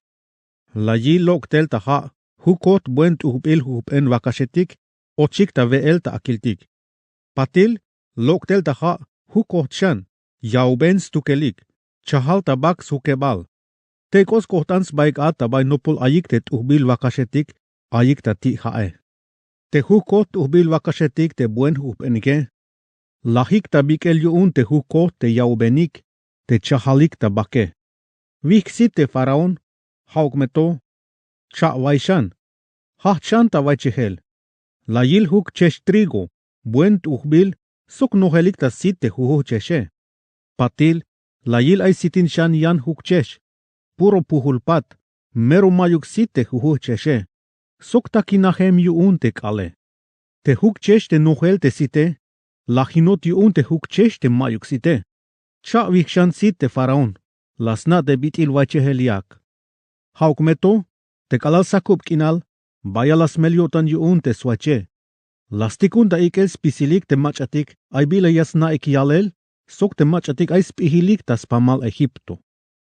La yil lok' tel ta ja' jukojt buen t'ujbil jujp'en wakaxetik ochik ta we'el ta akiltik. Patil lok' tel ta ja' jukojt xan yawben stukelik, chajal ta bak sjukebal. Tey k'ot skojt'an sbaik a ta bay nopol ayik te t'ujbil wakaxetik ayik ta ti' ja'e. Te jukojt t'ujbil wakaxetik te buen jujp'enike, la jik' ta bik'el yu'un te jukojt te yawbenik te chajalik ta bake. Wijk sit te faraón, ja'uk me to, cha' way xan, jajch xan ta waychejel. La yil juk chex trigo buen t'ujbil sok nojelik ta sit te jujuj chexe. Patil la yil ay sitin xan yan juk chex, puro pujul pat, mero ma'yuk sit te jujuj chexe, sok takinajem yu'un te k'aale. Te juk chex te nojel te site la jinot yu'un te juk chex te ma'yuk site. Cha' wijk xan sit te faraón, la sna' te bit'il waychejel yak. Ja'uk me to, te k'alal sakub k'inal, bayal la smel yo'tan yu'un te swayche. La stikun ta ik'el spisilik te mach'atik ay bila ya sna'ik yalel sok te mach'atik ay sp'ijilik ta spamal egipto.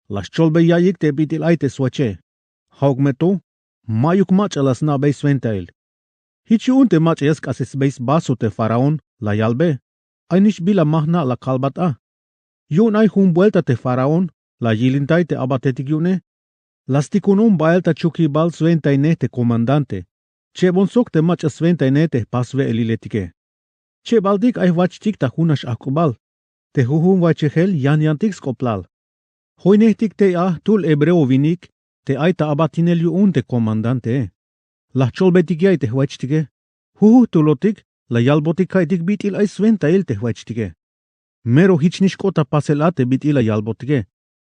La xcholbey ya'iyik te bit'il ay te swayche. Ja'uk me to, ma'yuk mach'a la sna'bey swentail. Jich yu'un te mach'a ya sk'asesbey svaso te faraón la yalbe: Ay nix bila ma jna' la kalbat a. Yu'un ay jun buelta te faraón la yilintay te abatetik yu'une. La stikunon bael ta chukjibal swentainej te komandante, chebon sok te mach'a swentainej te jpaswe'eliletike. Chebaltik ay jwachtik ta junax ajk'ubal. Te jujun waychejel yan yantik sk'oplal. Joinejtik tey a jtul hebreo winik te ay ta abatinel yu'un te komandantee. La jcholbeytik ya'iy te jwayichtike. Jujun jtulotik la yalbotik ka'itik bit'il ay swentail te jwayichtike. Mero jich nix k'ot ta pasel a te bit'il la yalbotike.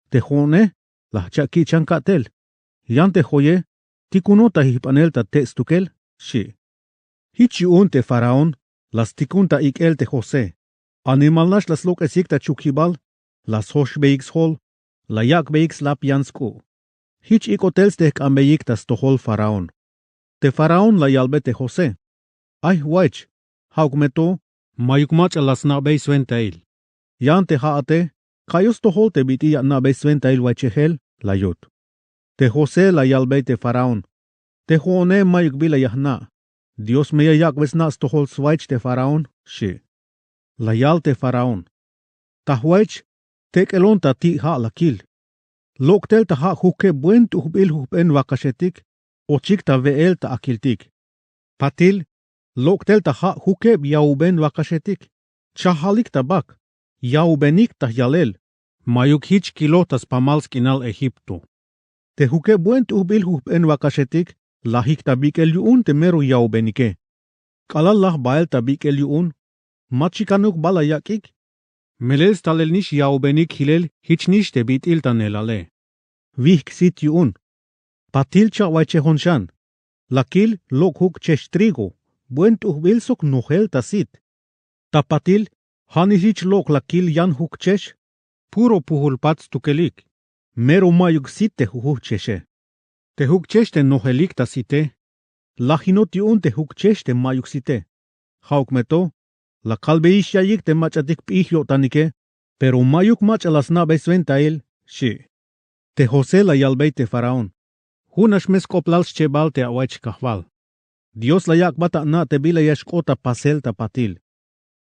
Te jo'one la jcha' kich'an ka'tel. Yan te joye tikunot ta jijpanel ta te' stukel, xchi. Jich yu'un te faraón la stikun ta ik'el te josé. Animal nax la slok'esik ta chukjibal, la sjoxbeyik sjol, la yak'beyik slap yan sk'u'. Jich ik'ot tel stejk'anbeyik ta stojol faraón. Te faraón la yalbe te josé: Ay jwayich, ja'uk me to, ma'yuk mach'a la sna'bey swentail. Yan te ja'ate, ka'yox stojol te bit'il ya ana'bey swentail waychejel, la yut. Te josé la yalbey te faraón: Te jo'one ma'yuk bila ya jna'. Dios me ya yak'be sna' stojol swayich te faraón, xchi. La yal te faraón: Ta jwayich, tek'elon ta ti' ja' la kil. Lok' tel ta ja' jukeb buen t'ujbil jujp'en wakaxetik ochik ta we'el ta akiltik. Patil lok' tel ta ja' jukeb yawben wakaxetik, chajalik ta bak, yawbenik ta yalel. Ma'yuk jich kiloj ta spamal sk'inal egipto. Te jukeb buen t'ujbil jujp'en wakaxetik la jik ta bik'el yu'un te mero yawbenike. K'alal laj bael ta bik'el yu'un, ma chikanuk ba la yak'ik. Melel stalel nix yawbenik jilel jich nix te bit'il ta neelale. Wijk sit yu'un. Patil cha' waychejon xan. La kil lok' jukchex trigo, buen t'ujbil sok nojel ta sit. Ta patil, ha nix hich lok' la kil yan jukchex, puro pujul pat stukelik, mero mayuk sit te jujujchexe. Te jukchex te nojelik ta site, lajinot yu'un te jukchex te mayuk site. Ja'uk me to, la kalbeyix ya'iyik te mach'atik p'ij yo'tanike, pero mayuk mach'a la sna'bey swentail, xchi'. Te josé la yalbey te faraón: Junax me sk'oplal schebal te awech kajwal. Dios la yak'bat ana' te bila ya xk'ot ta pasel ta patil.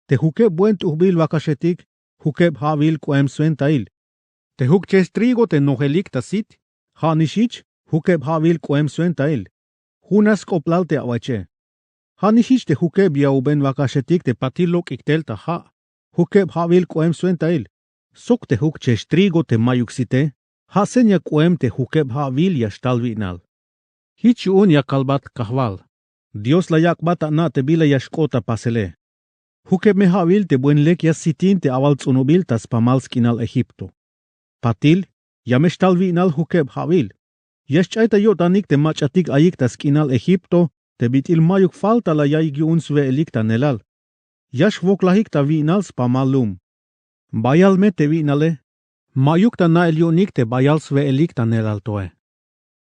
Te jukeb buen t'ujbil wakaxetik, jukeb ha'bil k'ohem swentail. Te jukchex trigo te nojelik ta sit, ha nix hich jukeb ha'bil k'ohem swentail. Junax sk'oplal te aweche. Ha nix hich te jukeb ya'uben wakaxetik te patil lok'ik tel ta ha', jukeb ha'bil k'ohem swentail. Sok te jukchex trigo te mayuk site, ha seña k'ohem te jukeb ha'bil ya xtal wi'nal. Hich yu'un ya kalbat kajwal: Dios la yak'bat ana' te bila ya xk'ot ta pasele. Jukeb me ha'bil te buen lek ya sitin te awal ts'unubil ta spamal sk'inal Egipto. Patil, ya me xtal wi'nal jukeb ha'bil. Ya xch'ay ta yo'tanik te mach'atik ayik ta sk'inal Egipto te bit'il mayuk falta la ya'iyik yu'un swe'elik ta neelal. Ya xwoklajik ta wi'nal spamal lum. Bayal me te wi'nale, mayuk ta na'el yu'unik te bayal swe'elik ta neelal toe.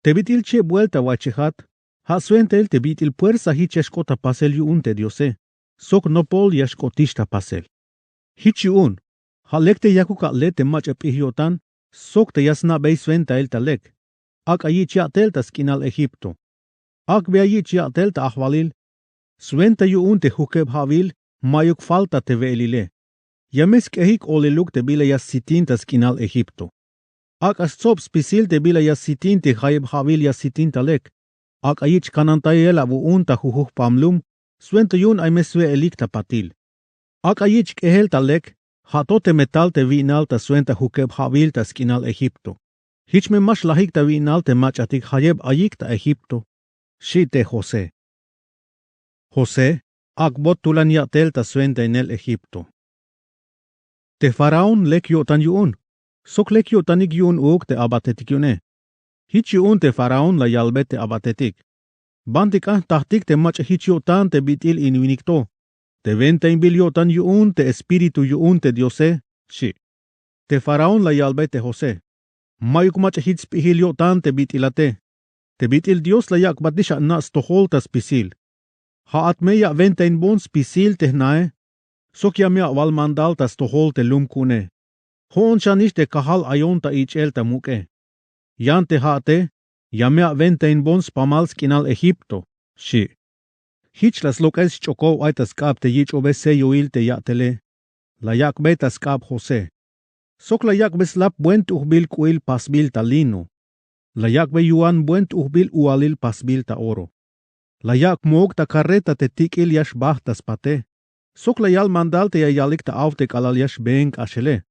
Te bit'il cheb buelta wachejat, ha swentail te bit'il puersa hich ya xk'ot ta pasel yu'un te Diose, sok nopol ya xk'otix ta pasel. Hich yu'un, ha lek te yakuk a'le te mach'a p'ij yo'tan, sok te ya sna'bey swentail ta lek. Ak'a yich' ya'tel ta sk'inal Egipto. Ak'beya yich' ya'tel ta ajwalil. Swenta yu'un te jukeb ha'bil mayuk falta te we'elile. Ya me sk'ejik oleluk te bila ya sitin ta sk'inal Egipto. Ak'a stsob spisil te bila ya sitin te jayeb ha'bil ya sitin ta lek. Ak'a yich' kanantayel awu'un ta jujujpam lum, swenta yu'un ay me swe'elik ta patil. Ak'a yich' k'ejel ta lek, ha to teme tal te wi'nal ta swenta jukeb ha'bil ta sk'inal Egipto. Hich me ma xlajik ta wi'nal te mach'atik jayeb ayik ta Egipto, xchi' te José. José ak'bot tulan ya'tel ta swentainel Egipto. Te faraón lek yo'tan yu'un, sok lek yo'tanik yu'un uuk te abatetik yu'une. Jich yu'un te faraón la yalbe te abatetik: Banti k'an jtajtik te mach'a jich yo'tan te bit'il in winik to, te wentainbil yo'tan yu'un te espíritu yu'un te Diose, xchi'. Te faraón la yalbe te José: Mayuk mach'a jich sp'ijil yo'tan te bit'ilate. Te bit'il Dios la yak'batix ana' stojol ta spisil. Ja'at me ya awentainbon spisil te jnae, sok ya me awal mandal ta stojol te lum ku'une. Jo'on xanix te kajal ayon ta ich'el ta muk'e. Yan te ja'ate ya me awentainbon spamal sk'inal Egipto, xchi'. Jich la slok'el sch'okow ay ta sk'ab te yich'obe selloil te ya'tele. La yak'be ta sk'ab José. Sok la yak'be slap buen t'ujbil k'u'il pasbil ta lino. La yak'be yu'an buen t'ujbil u'alil pasbil ta oro. La yak' mook ta karreta te tik'il ya xbajt ta spate. Sok la yal mandal te ya yalik ta awte k'alal ya xbeen k'axele: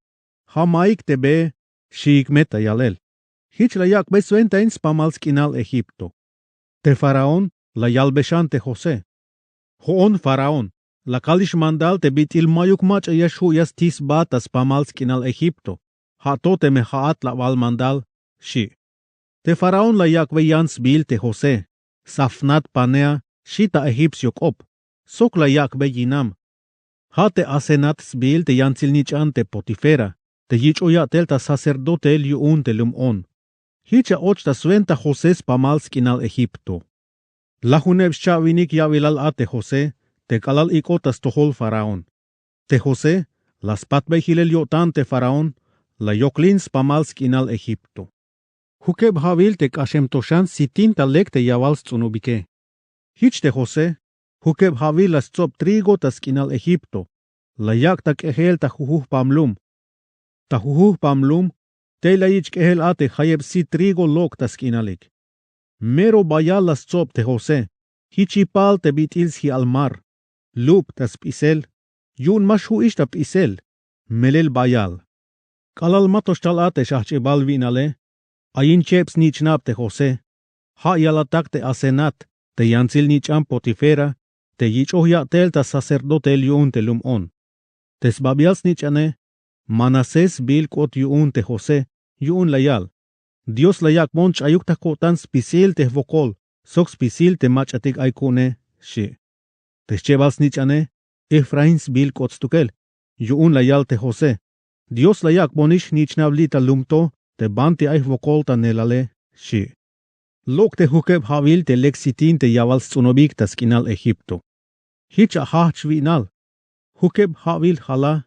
Ja' maik te be, xiik me ta yalel. Jich la yak'be swentain spamal sk'inal Egipto. Te faraón la yalbe xan te José: Jo'on faraón, la kalix mandal te bit'il mayuk mach'a ya xju' ya stij sba ta spamal sk'inal Egipto, ja' to teme ja'at la awal mandal, xchi'. Te faraón la yak'be yan sbiil te José: Safnat-panea, xchi ta egipcio k'op. Sok la yak'be yinam. Ja' te Asenat sbiil te yantsil-nich'an te Potifera, te yich'oj ya'tel ta sacerdoteil yu'un te lum On. Jich ya och ta swenta José spamal sk'inal Egipto. Lajuneb xcha'winik ya'bilal a te José te k'alal ik'ot ta stojol faraón. Te José la spatbey jilel yo'tan te faraón, la yoklin spamal sk'inal Egipto. Jukeb ja'wil te k'axem to xan sitin ta lek te ya wal sts'unubike. Jich te José, jukeb ja'wil la stsob trigo ta sk'inal Egipto, la yak' ta k'ejel ta jujujpam lum. Ta jujujpam lum, tey la yich' k'ejel a te jayeb sit trigo lok' ta sk'inalik. Mero bayal la stsob te José, jich yipal te bit'il sji'al mar, lub ta sp'isel, yu'un ma xju' ix ta p'isel, melel bayal. K'alal ma to xtal a te xajch'ibal wi'nale, ayin cheb snich'nab te José, ja' yalatak te Asenat, te yantsil-nich'an Potifera, te yich'oj ya'tel ta sacerdoteil yu'un te lum On. Te sbabial snich'ane, Manasés sbiil k'ot yu'un te José, yu'un la yal: Dios la yak'bon ch'ayuk ta ko'tan spisil te jwokol, sok spisil te mach'atik ay ku'une, xchi'. Te schebal snich'ane, efraín sbiil k'ot stukel. Yu'un la yal te josé, dios la yak'bonix jnich'nab li' ta lum to te banti ay jwokol ta neelale, xchi'. Lok' te jukeb ja'wil te lek sitin te yawal sts'unobik ta sk'inal egipto. Jich ajajch' wi'nal. Jukeb ja'wil jala.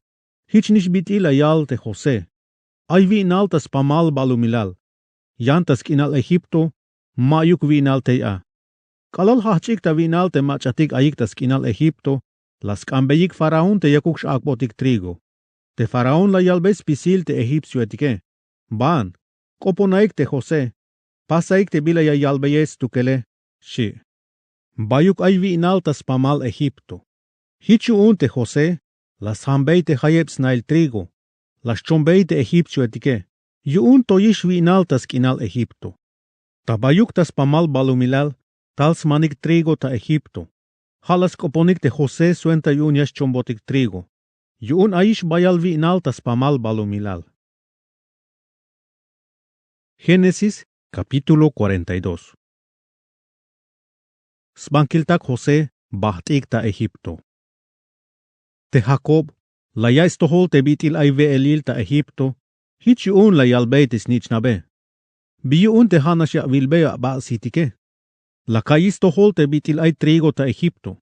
Jich nix bit'il la yal te josé, ay wi'nal ta spamal balumilal. Yan ta sk'inal egipto, ma'yuk wi'nal tey a. K'alal jajch'ik ta wi'nal te mach'atik ayik ta sk'inal egipto, la sk'ambeyik faraón te yakuk x'ak'botik trigo. Te faraón la yalbey spisil te egipcioetike, ban, k'oponaik te josé, pasaik te bila ya yalbeyech stukele, xchi'. Bayuk ay wi'nal ta spamal egipto. Jich yu'un te josé, la sjambey te jayeb sna'il trigo, la xchombey te egipcioetike. Yu'un toyix wi'nal ta sk'inal egipto. Ta bayuk ta spamal balumilal, tal smanik trigo ta egipto. Ja' la sk'oponik te josé swenta yu'un ya xchombotik trigo. Yu'un ayix bayal wi'nal ta spamal balumilal. Génesis, capítulo cuarenta y dos. Sbankiltak josé, bajt'ik ta egipto. Te jakob, la yaiy stojol te bit'il ay we'elil ta egipto. Jich yu'un la yalbey te snich'nabe, bi yu'un te ja' nax ya awilbey aba'sitike. La ka'iy stojol te bit'il ay trigo ta egipto.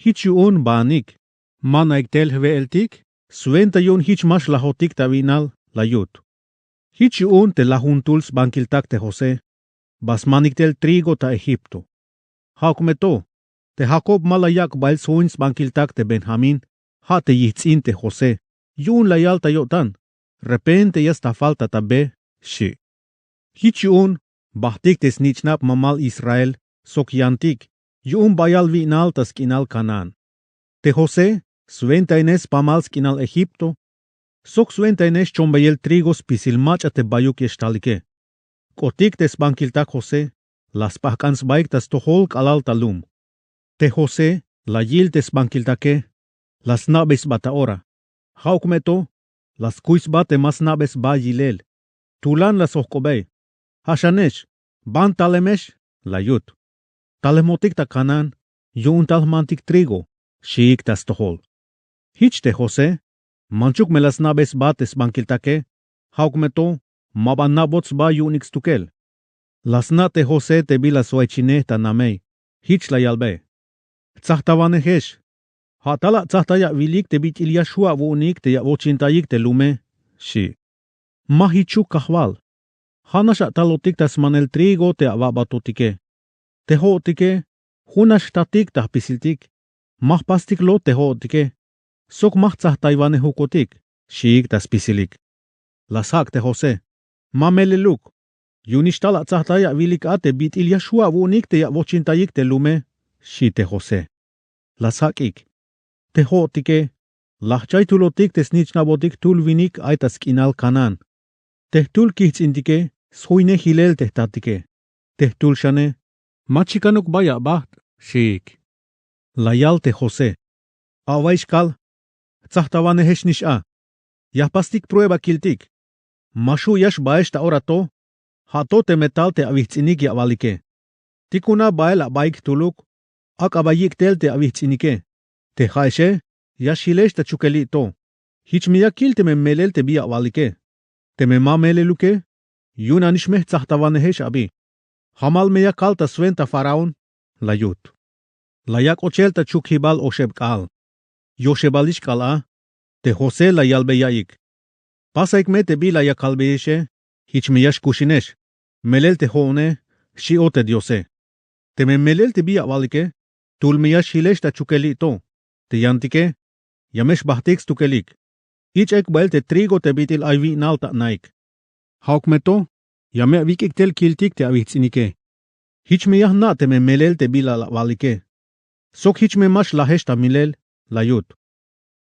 Jich yu'un banik, ma naik tel jwe'eltik, swenta yu'un jich ma xlajotik ta wi'nal, la yut. Jich yu'un te lajuntul sbankiltak te josé, ba smanik tel trigo ta egipto. Ja'uk me to, te jakob ma la yak' bael sjoin sbankiltak te benjamín, ja' te yijts'in te josé, yu'un la yal ta yo'tan, repente ya sta falta ta be, xchi'. Jich yu'un, bajt'ik te snich'nab mamal israel, sok yantik, yu'un bayal wi'nal ta sk'inal kanaan. Te josé, swentainej spamal sk'inal egipto, sok swentainej xchombeyel trigo spisil mach'a te bayuk ya xtalike. K'otik te sbankiltak josé, la sp'ajk'an sbaik ta stojol k'alal ta lum. Te josé, la yil te sbankiltake, la sna'bey sba ta ora. Ja'uk me to, la skuy sba te ma sna'bey sba yilel. Tulan la sjojk'obey. Ja' xanex, ban talemex, la yut. Talejmotik ta kanaan, yu'un tal jmantik trigo, xiik ta stojol. Jich te josé, manchuk me la sna'bey sba te sbankiltake, ja'uk me to, ma ba na'bot sba yu'unik stukel. La sna' te josé te bila swaychinej ta namey, jich la yalbey: Jtsajtawanejex. Ja' tal atsajtay awilik te bit'il ya xju' awu'unik te ya awochintaik te lume, xchi'. Ma jichuk kajwal. Ja' nax atalotik ta smanel trigo te awabatotike. Te jo'otike, jun nax jtatik ta jpisiltik. Ma jpastik lot te jo'otike, sok ma jtsajtaywanejukotik, xiik ta spisilik. La sjak' te josé: Ma meleluk. Yu'unix tal atsajtay awilik a te bit'il ya xju' awu'unik te ya awochintaik te lume, xchi te josé. La sjak'ik. Te jo'otike, la jchaytulotik te snich'nabotik jtul winik ay ta sk'inal kanaan. Te jtul kijts'intike, sjoinej jilel te jtatike. Te jtul xane, ma chikanuk bay abajt', xiik. La yal te josé: Awaix kal, jtsajtawanejex nix a. Ya jpastik prueba kiltik. Ma xju' ya xbaex ta ora to. Ja' to teme tal te awijts'inik ya awalike. Tikuna bael abaik jtuluk, ak'a ba yik' tel te awijts'inike. Te ja'exe, ya xjilex ta chukeli' to. Jich me ya kil teme melel te bi awalike. Teme ma meleluke, yu'un nanix me jtsajtawanejex abi. Jamal me ya kal ta swenta faraón, la yut. La yak' ochel ta chukjibal oxeb k'aal. Yoxebalix k'aal a. Te josé la yalbey ya'iyik: Pasaik me te bila ya kalbeyexe. Jich me ya xkuxinex. Melel te jo'one, xchi o te diose. Teme melel te bi awalike, jtul me ya xjilex ta chukeli' to. Te yantike, ya me xbajtik stukelik. Ich'aik bael te trigo te bit'il ay wi'nal ta anaik. Ja'uk me to, ya me awik'ik tel kiltik te awijts'inike. Jich me ya jna' teme melel te bila la awalike. Sok jich me ma xlajex ta milel, la yut.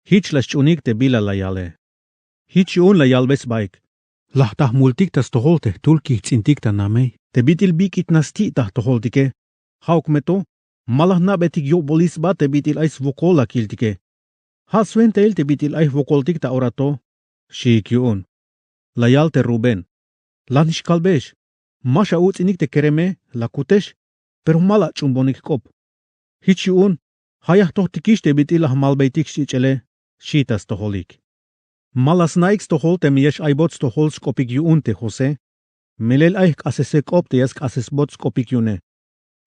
Jich la xch'uunik te bila la yale. Jich yu'un la yalbey sbaik: La jta jmultik ta stojol te jtul kijts'intik ta namey te bit'il bik'itna sti' ta jtojoltike. Ja'uk me to, ma la jna'beytik yo'bolil sba te bit'il ay swokol la kiltike. Ja' swentail te bit'il ay jwokoltik ta ora to, xiik yu'un. La yal te rubén: La nix kalbex. Ma xauts'inik te kereme, la kutex. pero ma la ach'uunbonik jk'op. Jich yu'un ja' ya jtojtikix te bit'il la jmalbeytik xch'ich'ele, xi' ta stojolik. Ma la sna'ik stojol teme ya x'aybot stojol sk'opik yu'un te josé. Melel ay jk'asesel k'op te ya sk'asesbot sk'opik yu'une.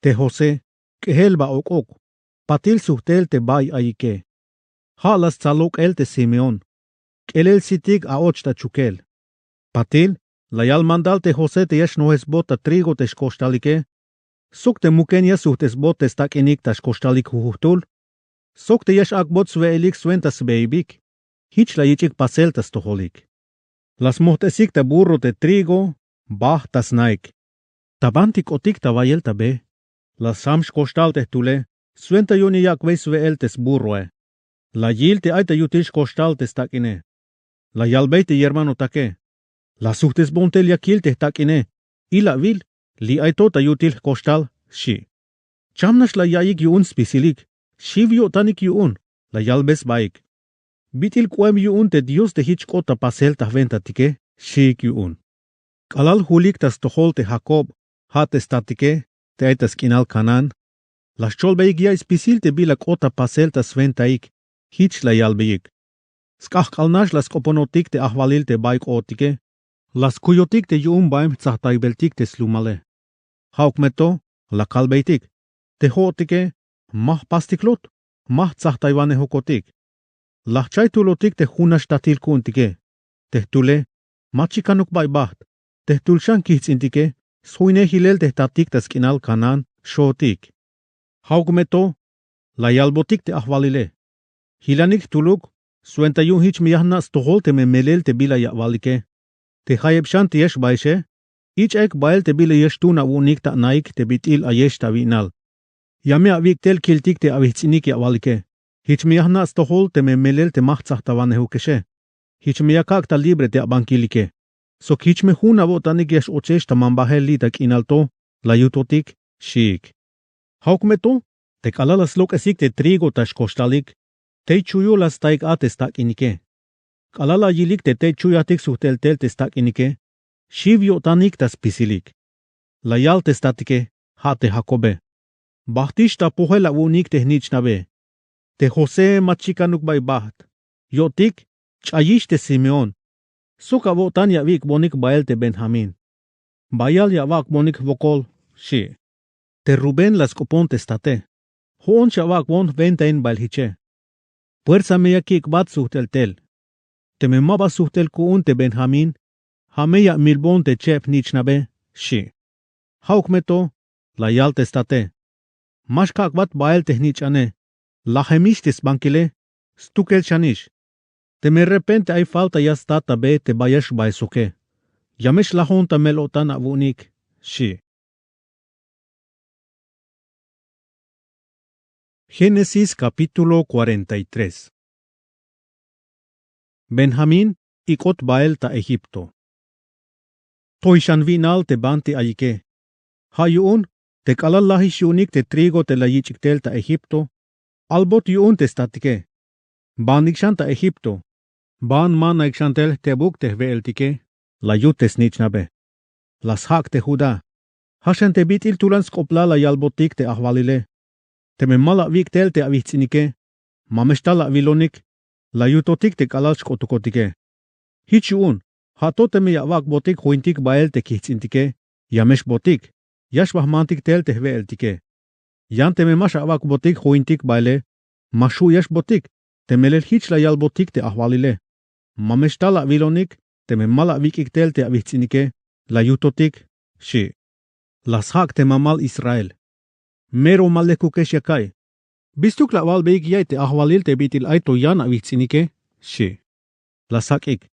Te josé k'ejel ba ok'ok, patil sujtel te bay ayike. Ja' la stsa lok'el te simeón, k'elel sitik a och ta chukel. Patil la yal mandal te josé te ya xnojesbot ta trigo te xkoxtalike, sok te muken ya sujt'esbot te stak'inik ta xkoxtalik jujujtul, sok te ya x'ak'bot swe'elik swenta sbeibik. Jich la yich'ik pasel ta stojolik. La smojt'esik ta burro te trigo, bajt ta sna'ik. Ta banti k'otik ta bayel ta be. La sjam xkoxtal te jtule, swenta yu'un ya yak'bey swe'el te sburroe. La yil te ay ta yutil xkoxtal te stak'ine. La yalbey te yermanotake. La sujt'esbon tel ya kil te jtak'ine. Ilawil, li' ay to ta yutil jkoxtal, xi'. Cham nax la ya'iyik yu'un spisilik, xiw yo'tanik yu'un. La yalbe sbaik. Bit'il k'oem yu'un te dios te jich k'ot ta pasel ta jwentatike, xiik yu'un. K'alal julik ta stojol te jakob, ja' te statike, te ay ta sk'inal kanaan. La xcholbeyik ya'iy spisil te bila k'ot ta pasel ta swentaik. Jich la yalbeyik. Sk'ajk'al nax la sk'oponotik te ajwalil te bay k'ootike. La skuyotik te yu'un baem jtsajtaybeltik te slumale. Ja'uk me to, la kalbeytik, te jo'otike, ma jpastik lot, ma jtsajtaywanejokotik. La jchaytulotik te jun nax tatil ku'untike. Te jtule, ma chikanuk bay bajt. Te jtul xan kijts'intike, sjoynej jilel te jtatik ta sk'inal kanaan, xootik. Ja'uk me to, la yalbotik te ajwalile. Jilanik jtuluk, swenta yu'un jich me ya jna' stojol teme melel te bila ya awalike. Te jayeb xan te ya xbaexe, ich'aik bael te bila ya xtuun awu'unik ta anaik te bit'il ayex ta awi'nal. Ya me awik' tel kiltik te awijts'inik ya awalike. Jich me ya jna' stojol teme melel te ma jtsajtawanejokexe. Jich me ya kak' ta libre te abankilike. Sok jich me jun awo'tanik ya x-ochex ta mambajel li' ta k'inal to, la yutotik, xiik. Ja'uk me to, te k'alal la slok'esik te trigo ta xkoxtalik, tey chuyo la staik a te stak'inike. K'alal la yilik te tey chuyajtik sujt'el tel te stak'inike, xiw yo'tanik ta spisilik. La yal te statike, ja' te jakobe. Bajtix ta pojel awu'unik te jnich'nabe. Te josé ma chikanuk bay bajt. Yo'tik, ch'ayix te simeón. Sok awo'tan ya awik'bonik bael te benjamín. Bayal ya awak'bonik jwokol, xi'. Te rubén la sk'opon te state. Jo'on xawak'bon jwentain bael jiche. Puersa me ya kik'bat sujt'el tel. Teme ma ba sujt'el ku'un te benjamín, ja' me ya amilbon te cheb jnich'nabe, xi'. Ja'uk me to, la yal te state. Ma xkak'bat bael te jnich'ane. Lajemix te sbankile, stukel xanix. Teme repente ay falta ya stat ta be te ba ya xbaesoke, ya me xlajon ta mel-o'tan awu'unik, xi'. Génesis capítulo cuarenta y tres. Benjamín ik'ot bael ta egipto. Toy xan wi'nal te banti ayike. Ja' yu'un te k'alal lajix yu'unik te trigo te la yich'ik tel ta egipto, albot yu'un te statike. Banik xan ta egipto. Ban ma naik xan tel jtebuk te jwe'eltike, la yut te snich'nabe. La sjak' te judá. Ja' xan te bit'il tulan sk'oplal la yalbotik te ajwalile. Teme ma la awik' tel te awijts'inike, ma me xtal awilonik, la yutotik te k'alal xk'otukotike. Jich yu'un, ja' to teme ya awak'botik jointik bael te kijts'intike, ya me xbotik, ya xba jmantik tel te jwe'eltike. Yan teme ma xawak'botik jointik baele, ma xju' ya xbotik, te melel jich la yalbotik te ajwalile. Ma me xtal awilonik, teme ma la awik'ik tel te awijts'inike, la yutotik, xi'. La sjak' te mamal israel. Mero ma lekukex ya ka'iy. Bistuk la awalbeyik ya'iy te ajwalil te bit'il ay to yan awijts'inike, xi'. La sjak'ik.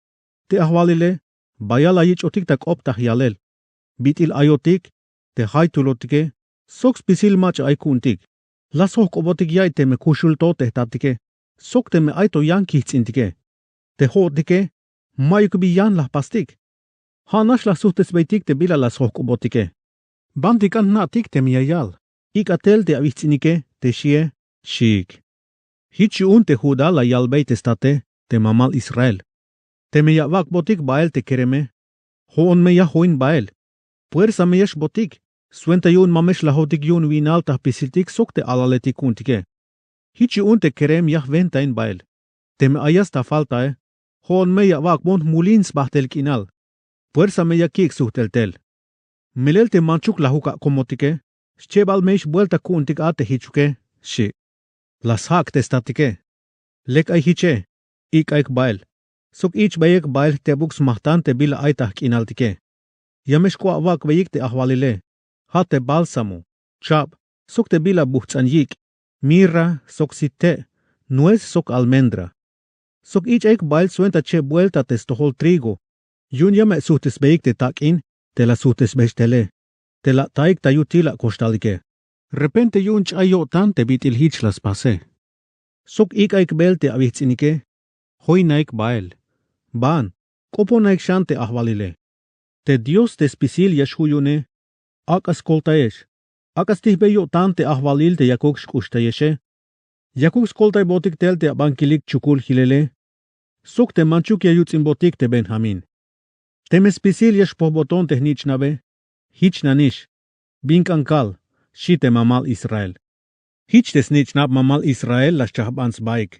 Te ajwalile, bayal la yich'otik ta k'op ta jyalel. Bit'il ayotik, te jaytulotike, sok spisil mach'a ay ku'untik. La sjojk'obotik ya'iy teme kuxul to te jtatike, sok teme ay to yan kijts'intike. Te jo'otike, ma'yuk bi yan la jpastik. Ja' nax la sujt'esbeytik te bila la sjojk'obotike. Banti k'an jna'tik teme ya yal, ik'a tel te awijts'inike te xie, xiik. Jich yu'un te judá la yalbey te state, te mamal israel. Teme ya awak'botik bael te kereme, jo'on me ya join bael. Puersa me ya xbotik, Swenta yu'un ma me xlajotik yu'un winal ta jpisiltik sok te alaletik ku'untike. Jich yu'un te kerem ya jwentain bael. Teme ayas ta faltae, jo'on me ya awak'bon mulin sbajt'el k'inal. Puersa me ya ki'ik sujt'el tel. Melel te manchuk lajuk akomotike, xchebal me ix buelta ku'untik a te jichuke, xchi'. La sjak' te statike. Lek ay jiche, ik'aik bael, sok ich'beyik bael jtebuk smajtan te bila ay ta jk'inaltike. Ya me xk'oa' awak'beyik te ajwalile, ja' te bálsamo, chab, sok te bila bujts'an yik', mirra, sok sit te', nuez sok almendra. Sok ich'aik bael swenta cheb buelta te stojol trigo, yu'un ya me sujt'esbeyik te tak'in te la sujt'esbey xtele, te la ataik ta yutil akoxtalike. Repente yu'un ch'ay yo'tan te bit'il jich la spase. Sok ik'aik beel te awijts'inike, joynaik bael, ban, k'oponaik xan te ajwalile. Te Dios te spisil ya xju' yu'une, ak'a skoltayex, ak'a stijbey yo'tan te ajwalil te yakuk xk'uxtayexe. Yakuk skoltaybotik tel te abankilik chukul jilele, sok te manchuk ya yuts'inbotik te Benjamín. Teme spisil ya xpojboton te jnich'nabe, jich nanix, bin k'an kal, xchi te mamal Israel. Jich te snich'nab mamal Israel la xchajban sbaik.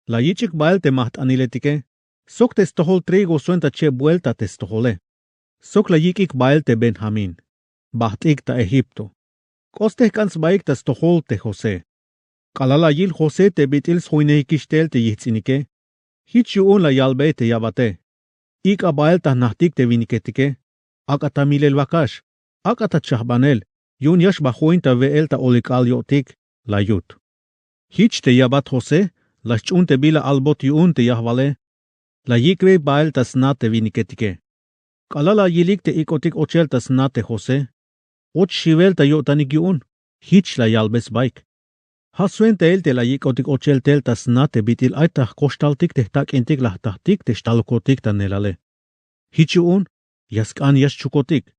La yich'ik bael te majt'aniletike, sok te stojol trigo swenta cheb buelta te stojole. Sok la yik'ik bael te Benjamín, bajt'ik ta Egipto. K'ot stejk'an sbaik ta stojol te José. K'alal la yil José te bit'il sjoynejikix tel te yijts'inike, jich yu'un la yalbey te yabate, ik'a bael ta jnajtik te winiketike, ak'a ta milel wakax, ak'a ta chajbanel, yu'un ya xba join ta we'el ta olik'al yo'tik, la yut. Jich te yabat José la xch'uun te bila albot yu'un te yajwale, la yik'bey bael ta sna te winiketike. K'alal la yilik te ik'otik ochel ta sna te José, och xiwel ta yo'tanik yu'un, jich la yalbe sbaik. Ja' swentail te la yik'otik ochel tel ta sna te bit'il ay ta jkoxtaltik te jtak'intik la jtajtik te xtalukotik ta neelale. Jich yu'un, ya sk'an ya xchukotik,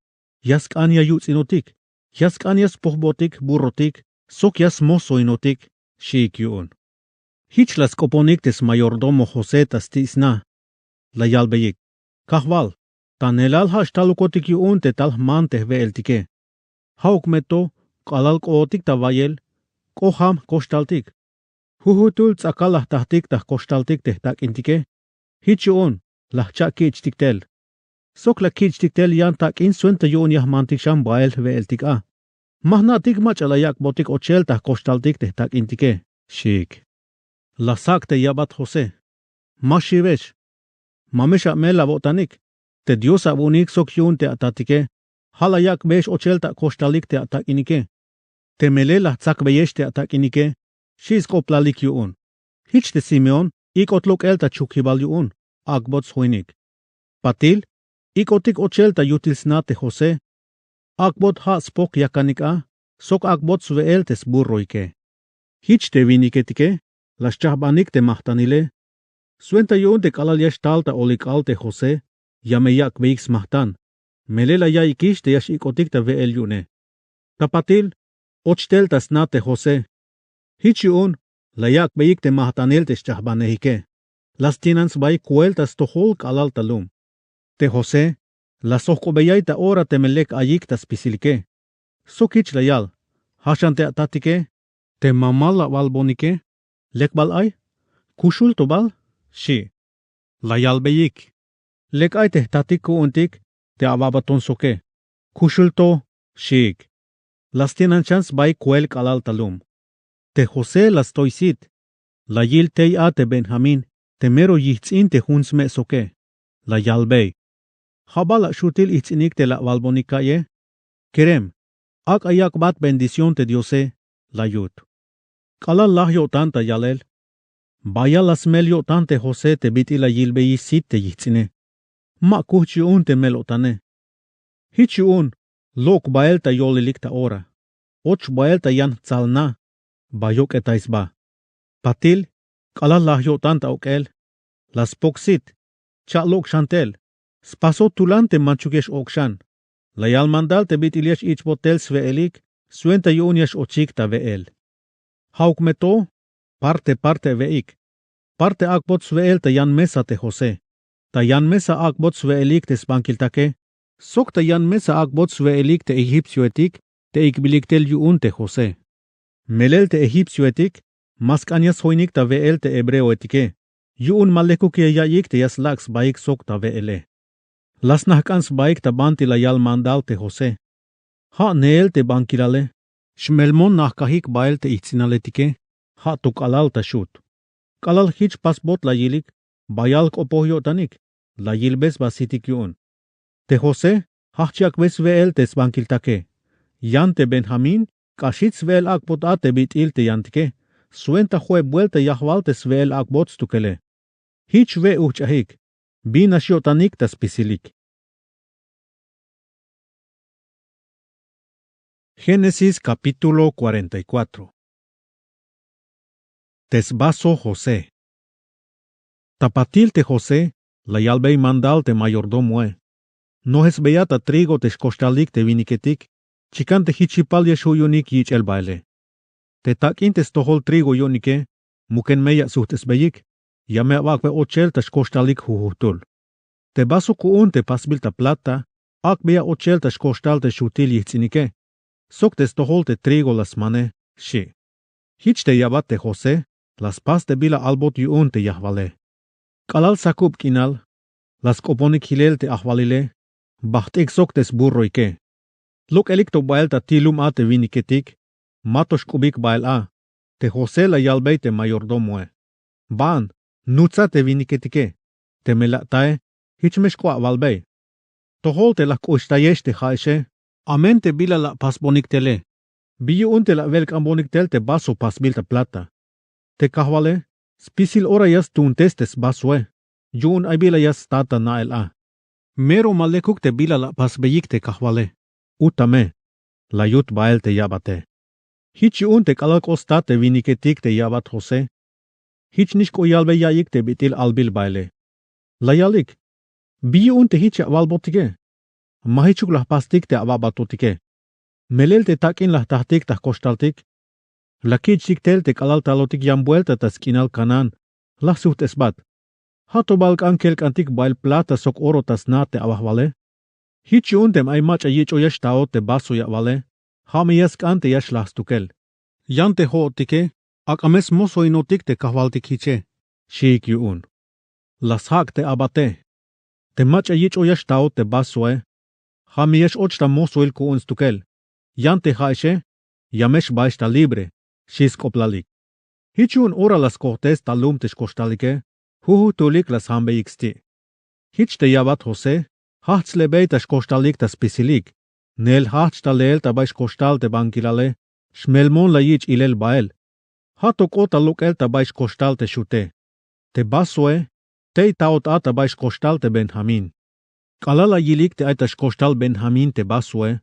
ya sk'an ya yuts'inotik, ya sk'an ya spojbotik burrotik, sok ya smosoinotik, xiik yu'un. Jich la sk'oponik te smayordomo José ta sti' sna. La yalbeyik, Kajwal, ta neelal ja' xtalukotik yu'un te tal jman te jwe'eltike. Ja'uk me to, k'alal k'ootik ta wayel, k'o jam jkoxtaltik. Jujutul ts'akal la jtajtik ta jkoxtaltik te jtak'intike. Jich yu'un, la jcha' kich'tik tel. Sok la kich'tik tel yan tak'in swenta yu'un ya jmantik xan bael jwe'eltik a. Ma jna'tik mach'a la yak'botik ochel ta jkoxtaltik te jtak'intike, xiik. La sjak' te yabat José. Ma xiwex. Ma me xamel awo'tanik. Te Dios awu'unik sok yu'un te atatike, ja' la yak'beyex ochel ta koxtalik te atak'inike. Te melel la jtsakbeyex te atak'inike, xi' sk'oplalik yu'un. Jich te Simeón ik'ot lok'el ta chukibal yu'un, ak'bot sjoinik. Patil, ik'otik ochel ta yutil sna te José, ak'bot ja' spok yakanik a, sok ak'bot swe'el te sburroike. Jich te winiketike la xchajbanik te majtanile, swenta yu'un te k'alal ya xtal ta olik'al te José, ya me yak'beyik smajtan, melel la ya'iyikix te ya x-ik'otik ta we'el yu'une. Ta patil, och tel ta sna te José. Jich yu'un, la yak'beyik te majtanil te xchajbanejike. La stinan sbaik koel ta stojol k'alal ta lum. Te José, la sjojk'obeyay ta ora teme lek ayik ta spisilike. Sok jich la yal, ja' xan te atatike, te mamal awalbonike, lek bal ay, kuxul to bal, xi'. La yalbeyik, lek ay te jtatik ku'untik te awa'baton soke, kuxul to, xiik. La stinan xan sbaik koel k'alal ta lum. Te José la stoy sit, la yil tey a te Benjamín te mero yijts'in te jun sme' soke, la yalbey. Ja' bal la xutil ijts'inik te la awalbonik ka'ye, kerem, ak'a yak'bat bendición te Diose, la yut. K'alal laj yo'tan ta yalel, bayal la smel yo'tan te José te bit'il la yilbeyix sit te yijts'ine. Ma kujch yu'un te mel-o'tane. Jich yu'un, lok' bael ta yolelik ta ora. Och bael ta yan jtsal na, ba yok'etay sba. Patil, k'alal laj yo'tan ta ok'el, la spok sit, cha' lok' xan tel, spaso tulan te manchuk ya x-ok' xan. La yal mandal te bit'il ya x-ich'bot tel swe'elik, swenta yu'un ya x-ochik ta we'el. Ja'uk me to, parte parte awe'ik. Parte ak'bot swe'el ta yan mesa te José. Ta yan mesa ak'bot swe'elik te sbankiltake. sok ta yan mes a ak'bot swe'elik te egipcioetik te ik'bilik tel yu'un te josé. Melel te egipcioetik ma sk'an ya sjoinik ta we'el te hebreoetike, yu'un ma lekuk ya ya'iyik te ya slak' sbaik sok ta we'ele. La snajk'an sbaik ta banti la yal mandal te josé. Ja' neel te bankilale. Xmelmon najkajik bael te ijts'inaletike. Ja' to k'alal ta xut. K'alal jich pasbot la yilik, bayal jk'opoj yo'tanik, la yilbe sba sitik yu'un. Te josé jajch' yak'be swe'el te sbankiltake. Yan te benjamín k'ax jich swe'el ak'bot a te bit'il te yantike. Swenta jo'eb buelta yajwal te swe'el ak'bot stukele. Jich we' ujch'ajik. Bin nax yo'tanik ta spisilik. Génesis capítulo cuarenta y cuatro. Te sbaso josé. Ta patil te josé la yalbey mandal te mayordomoe. Nojesbeya ta trigo te xkoxtalik te winiketik. Chikan te jich yipal ya xju' yu'unik yich'el baele. Te tak'in te stojol trigo yu'unike, muken me ya sujt'esbeyik. Ya me abak'be ochel ta xkoxtalik jujujtul. Te baso ku'un te pasbil ta plata ak'beya ochel ta xkoxtal te xutil yijts'inike. Sok te stojol te trigo la smane, xchi'. Jich te yabat te josé la spas te bila albot yu'un te yajwale. K'alal sakub k'inal, la sk'oponik jilel te ajwalile. Bajt'ik sok te sburroike. Lok'elik to bael ta ti' lum a te winiketik. Ma to xk'ubik bael a. Te josé la yalbey te mayordomoe. Ban, nutsa te winiketike. Teme la atae, jich me xk'o awalbey. Tojol te la jk'uxtayex te ja'exe. Amen te bila la apasbonik tele. Bi yu'un te la awelk'anbonik tel te baso pasbil ta plata. Te kajwale spisil ora ya stuuntes te sbasoe. Yu'un ay bila ya sta ta na'el a. Mero ma lekuk te bila la apasbeyik te kajwale. Uta me. La yut bael te yabate. Jich yu'un te k'alal k'o sta te winiketik te yabat josé. Jich nix k'o yalbey ya'iyik te bit'il albil baele. La yalik. Bi yu'un te jich ya awalbotike. Ma jichuk la jpastik te awabatotike. Melel te tak'in la jtajtik ta jkoxtaltik. La kich'tik tel te k'alal talotik yan buelta ta sk'inal kanán. La jsujt'esbat. Ja' to bal k'an kelk'antik bael plata sok oro ta sna te awajwale. Jich yu'un teme ay mach'a yich'o ya xtaot te baso ya awale. Ja' me ya sk'an te ya xlaj stukel. Yan te jo'otike ak'a me smosoinotik te kajwaltik jiche. Xiik yu'un. La sjak' te abate. Te mach'a yich'o ya xtaot te basoe. Ja' me ya x-och ta mosoil ku'un stukel. Yan te ja'exe ya me xbaex ta libre. Xi sk'oplalik. Jich yu'un ora la skojtes ta lum te xkoxtalike. Jujujtulik la sjambeyik sti'. Jich te yabat josé jajch' slebey ta xkoxtalik ta spisilik. Neel jajch' ta leel ta bay xkoxtal te bankilale. Xmelmon la yich' ilel bael. Ja' to k'ot ta lok'el ta bay xkoxtal te xute. Te basoe tey taot a ta bay xkoxtal te benjamín. K'alal la yilik te ay ta xkoxtal benjamín te basoe,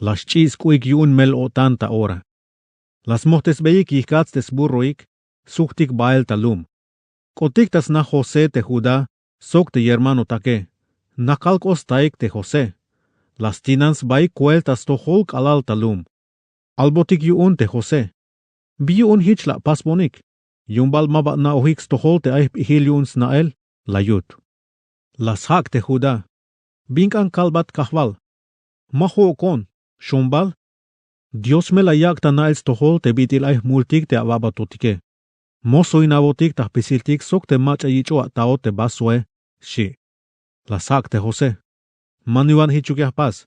la xch'i' sk'u'ik yu'un mel-o'tan ta ora. La smojtesbeyik yijk'ats te sburroik. Sujtik bael ta lum. K'otik ta sna josé te judá sok te yermanotake. Nakal k'o staik te josé. La stinan sbaik koel ta stojol k'alal ta lum. Albotik yu'un te josé. Bi yu'un jich la apasbonik? Yu'un bal ma ba ana'ojik stojol te ay jp'ijil yu'un sna'el. La yut. La sjak' te judá. Bin k'an kalbat kajwal? Ma jo'okon. Xon bal? Dios me la yak' ta na'el stojol te bit'il ay jmultik te awabatotike. Mosoinawotik ta jpisiltik sok te mach'a yich'o ataot te basoe. Xi'. La sjak' te josé. Ma niwan jichuk ya jpas.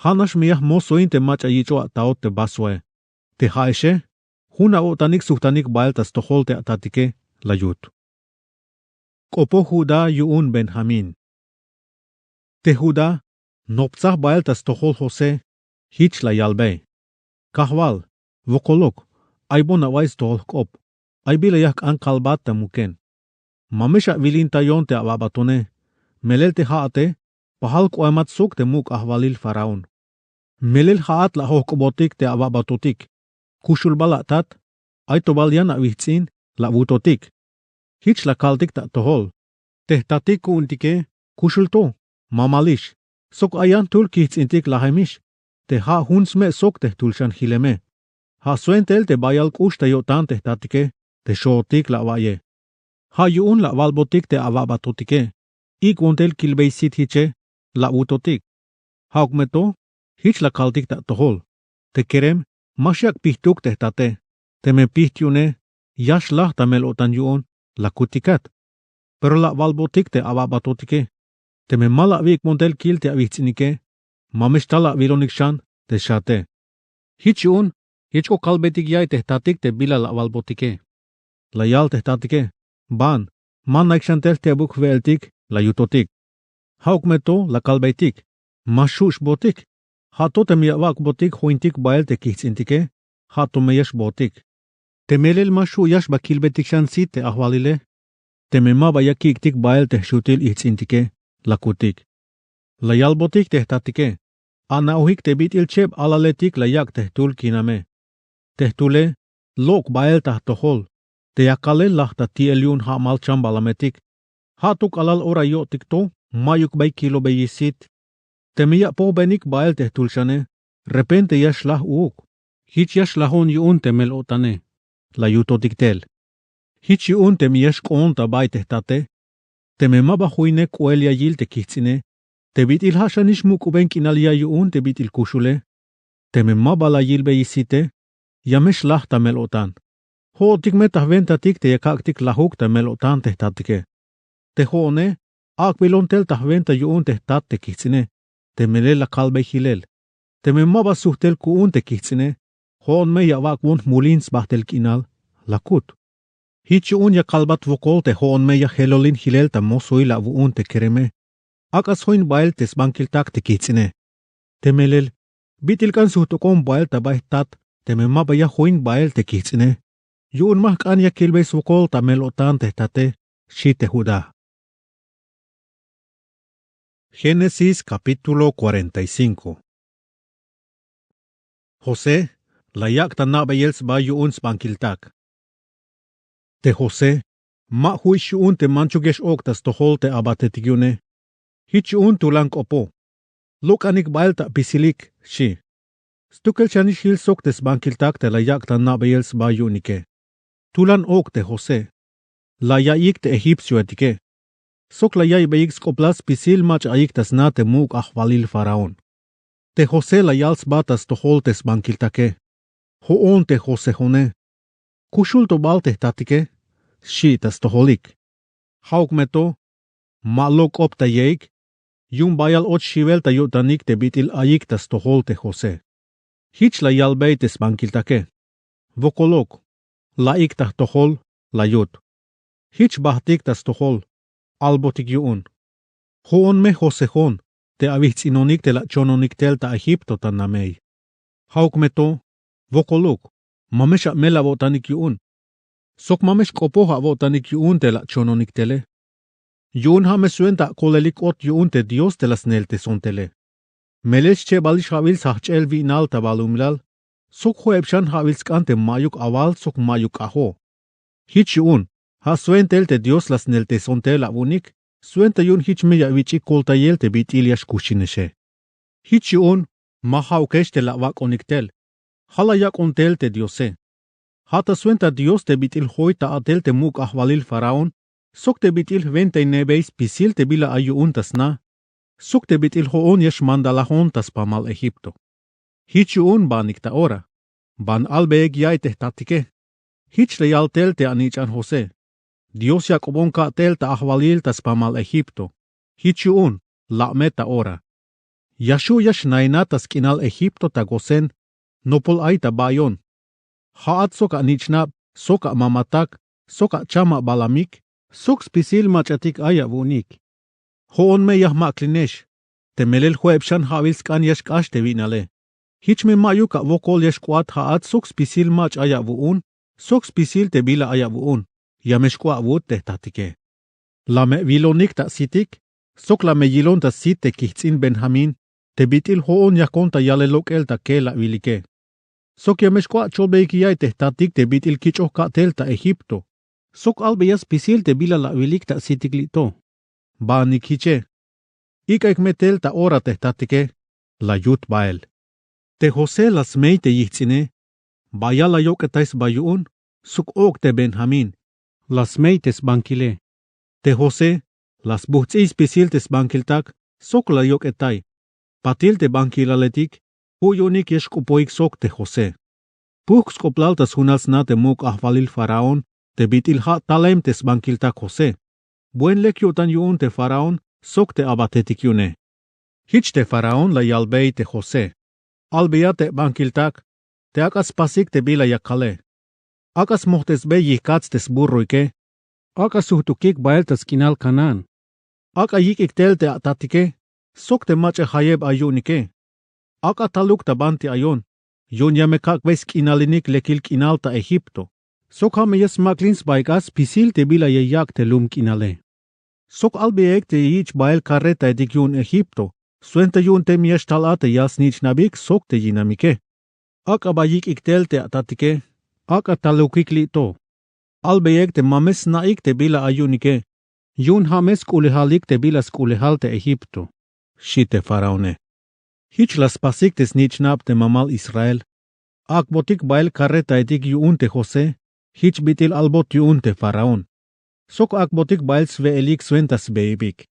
Ja' nax me ya jmosoin te mach'a yich'o ataot te basoe. Te ja'exe jun a-o'tanik sujtanik bael ta stojol te atatike. La yut. K'opoj judá yu'un benjamín. Te judá noptsaj bael ta stojol josé. Jich la yalbey. Kajwal, wokolok. Ay bon away stojol jk'op. Ay bila ya jk'an kalbat ta muken. Ma me xawilintayon te awabatone. Melel te ja'ate pajal jk'oemat sok te muk' ajwalil faraón. Melel ja'at la ajojk'obotik te awabatotik. Kuxul bal atat. Ay to bal yan awijts'in. La awutotik. Jich la kaltik ta atojol. Te jtatik ku'untike kuxul to. Mamalix. Sok ay yan jtul kijts'intik lajemix. Te ja' jun sme' sok te jtul xan jileme. Ja' swenta el te bayal k'ux ta yo'tan te jtatike. Te xootik la awa'iye. Ja' yu'un la awalbotik te awabatotike. Ik'bon tel kilbey sit jiche. La awutotik. Ja'uk me to, jich la kaltik ta atojol. Te kerem ma xyak' pijtuk te jtate. Teme piht yu'une, ya xlaj ta mel-o'tan yu'un, la kutikat. Pero la awalbotik te aba abatotike. Teme ma la awik'bon tel kil te awijts'inike, ma me xtal awilonik xan te xate. Jich yu'un, jich k'o kalbeytik ya'iy te jtatik te bila la awalbotike. La yal te jtatike: Ban, ma naik xan tel jtebuk jwe'eltik, la yutotik. Ja'uk me to, la kalbeytik: Ma xju' xbootik. Ja' to teme ya awak'botik jointik bael te kijts'intike, ja' to me ya xbootik. Te melel ma xju' ya xba kilbeytik xan sit te ajwalile. Teme ma ba ya kik'tik bael te jxutil ijts'intike, la kutik. La yalbotik te jtatike: Ana'ojik te bit'il cheb alaletik la yak' te jtul kiname. Te jtule, lok' bael ta jtojol. Te ya kalel laj ta ti'el yu'un ja'mal chambalametik. Ja' to k'alal ora yo'tik to, ma'yuk bay kilobeyix sit. Teme ya apojbenik bael te jtul xane, repente ya xlaj uuk. Jich ya xlajon yu'un te mel-o'tane, la yutotik tel. Jich yu'un teme ya xk'oon ta bay te jtate. Teme ma ba joinek k'oel ya yil te kijts'ine, te bit'il ja' xanix muk'uben k'inal ya yu'un te bit'il kuxule. Teme ma ba la yilbeyix site, ya me xlaj ta mel-o'tan. Jo'otik me ta jwentatik te ya kak'tik lajuk ta mel-o'tan te jtatike. Te jo'one, ak'bilon tel ta jwenta yu'un te jtat te kijts'ine, te melel la kalbey jilel. Teme ma ba sujtel ku'un te kijts'ine, jo'on me ya awak'bon jmulin sbajtel k'inal, la kut. Jich yu'un ya kalbat wokol te jo'on me ya jelolin jilel ta mosoil awu'un te kereme. Ak'a sjoin bael te sbankiltak te kijts'ine. Te melel, bit'il k'an sujt'ukon bael ta bay jtat teme ma ba ya join bael te kijts'ine. Yu'un ma jk'an ya kilbey swokol ta mel-o'tan te jtate, xi te Judá. Génesis capítulo cuarenta y cinco. José la yak' ta na'beyel sba yu'un sbankiltak. Te José ma ju'ix yu'un te manchuk ya x-ok' ta stojol te abatetik yu'une. Jich yu'un tulan k'opo. Lok'anik bael ta apisilik, xi. Stukel xanix jil sok te sbankiltak te la yak' ta na'beyel sba yu'unike. Tulan ok' te José. La ya'iyik te egipcioetike. Sok la ya'iybeyik sk'oplal spisil mach'a ayik ta sna te muk' ajwalil faraón. Te José la yal sba ta stojol te sbankiltake. Jo'on te Josejo'one. Kuxul to bal te jtatike, xi' ta stojolik. Ja'uk me to, ma lok' k'op ta yeik. Yu'un bayal och xiwel ta yo'tanik te bit'il ayik ta stojol te José. Jich la yalbey te sbankiltake. Wokoluk, la'ik ta jtojol, la yut. Jich bajtik ta stojol, albotik yu'un. Jo'on me Josejo'n te awijts'inonik te la achononik tel ta Egipto ta namey. Ja'uk me to, wokoluk, ma me x-amel awo'tanik yu'un. Sok ma me xk'opoj awo'tanik yu'un te la achononik tele. Yu'un ja' me swenta akolelik k'ot yu'un te Dios te la snelteson tele. Melel xchebalix ja'wil sjajch'el wi'nal ta balumilal, sok jo'eb xan ja'wil sk'an te ma'yuk awal sok ma'yuk k'ajo. Jich yu'un, ja' swenta tel te Dios la sneltesontel awu'unik, swenta yu'un jich me ya awich'ik koltayel te bit'il ya xkuxinexe. Jich yu'un, ma ja'ukex te la awak'onik tel, ja' la yak'on tel te Diose. Ja' ta swenta Dios te bit'il joy ta a'tel te muk' ajwalil faraón, sok te bit'il jwentainebey spisil te bila ay yu'un ta sna, sok te bit'il jo'on ya xmandalajon ta spamal Egipto. Jich yu'un banik ta ora, ban albeyik ya'iy te jtatike. Jich la yal tel te anich'an José: Dios ya ak'ubon ka'tel ta ajwalil ta spamal Egipto. Jich yu'un, la' me ta ora. Ya xju' ya xnainat ta sk'inal Egipto ta Gosén, nopol ay ta bayon. Ja'at sok anich'nab, sok amamatak, sok acham abalamik, sok spisil mach'atik ay awu'unik. Jo'on me ya jmak'linex, te melel jo'eb xan ja'wil sk'an ya xk'ax te wi'nale. Jich me ma'yuk awokol ya xk'oat ja'at sok spisil mach'a ay awu'un, sok spisil te bila ay awu'un, ya me xk'oat awut te jtatike. La me awilonik ta asitik, sok la me yilon ta asit te kijts'in Benjamín, te bit'il jo'on yakon ta yalel lok'el ta kelawilike. Sok ya me xk'oat acholbeyik ya'iy te jtatik te bit'il kich'oj ka'tel ta Egipto, sok albeyat spisil te bila la awilik ta asitik li' to. Banik jiche. Ik'aik me tel ta ora te jtatike, la yut bael. Te José la smey te yijts'ine, bayal la yok'etay sba yu'un, sok ok' te Benjamín, la smey te sbankile. Te José la sbujts'iy spisil te sbankiltak, sok la yok'etay. Patil te bankilaletik ju' yu'unik ya xk'opoik sok te josé. Pujk' sk'oplal ta sjunal sna te muk' ajwalil faraón te bit'il ja' talem te sbankiltak josé. Buen lek yo'tan yu'un te faraón sok te abatetik yu'une. Jich te faraón la yalbey te josé: Albeya te bankiltak te ak'a spasik te bila ya kale. Ak'a smojtesbey yijk'ats te sburroike. Ak'a sujt'ukik bael ta sk'inal kanaán. Ak'a yik'ik tel te atatike sok te mach'a jayeb ay yu'unike. Ak'a taluk ta banti ayon yu'un ya me kak'bey sk'inalinik lekil k'inal ta egipto. Sok ja' me ya smak'lin sbaik a spisil te bila ya yak' te lum k'inale. Sok albeyaik te ya yich' bael karretaetik yu'un egipto swenta yu'un teme ya xtal a te yal snich'nabik sok te yinamike. Ak'a ba yik'ik tel te atatike. Ak'a talukik li' to. Albeyaik te ma me sna'ik te bila ay yu'unike yu'un ja' me sk'ulejalik te bila sk'ulejal te egipto, xi' te faraóne. Jich la spasik te snich'nab te mamal israel. Ak'botik bael karretaetik yu'un te josé. Jich bit'il albot yu'un te faraón. Sok ak'botik bael swe'elik swenta sbeebik.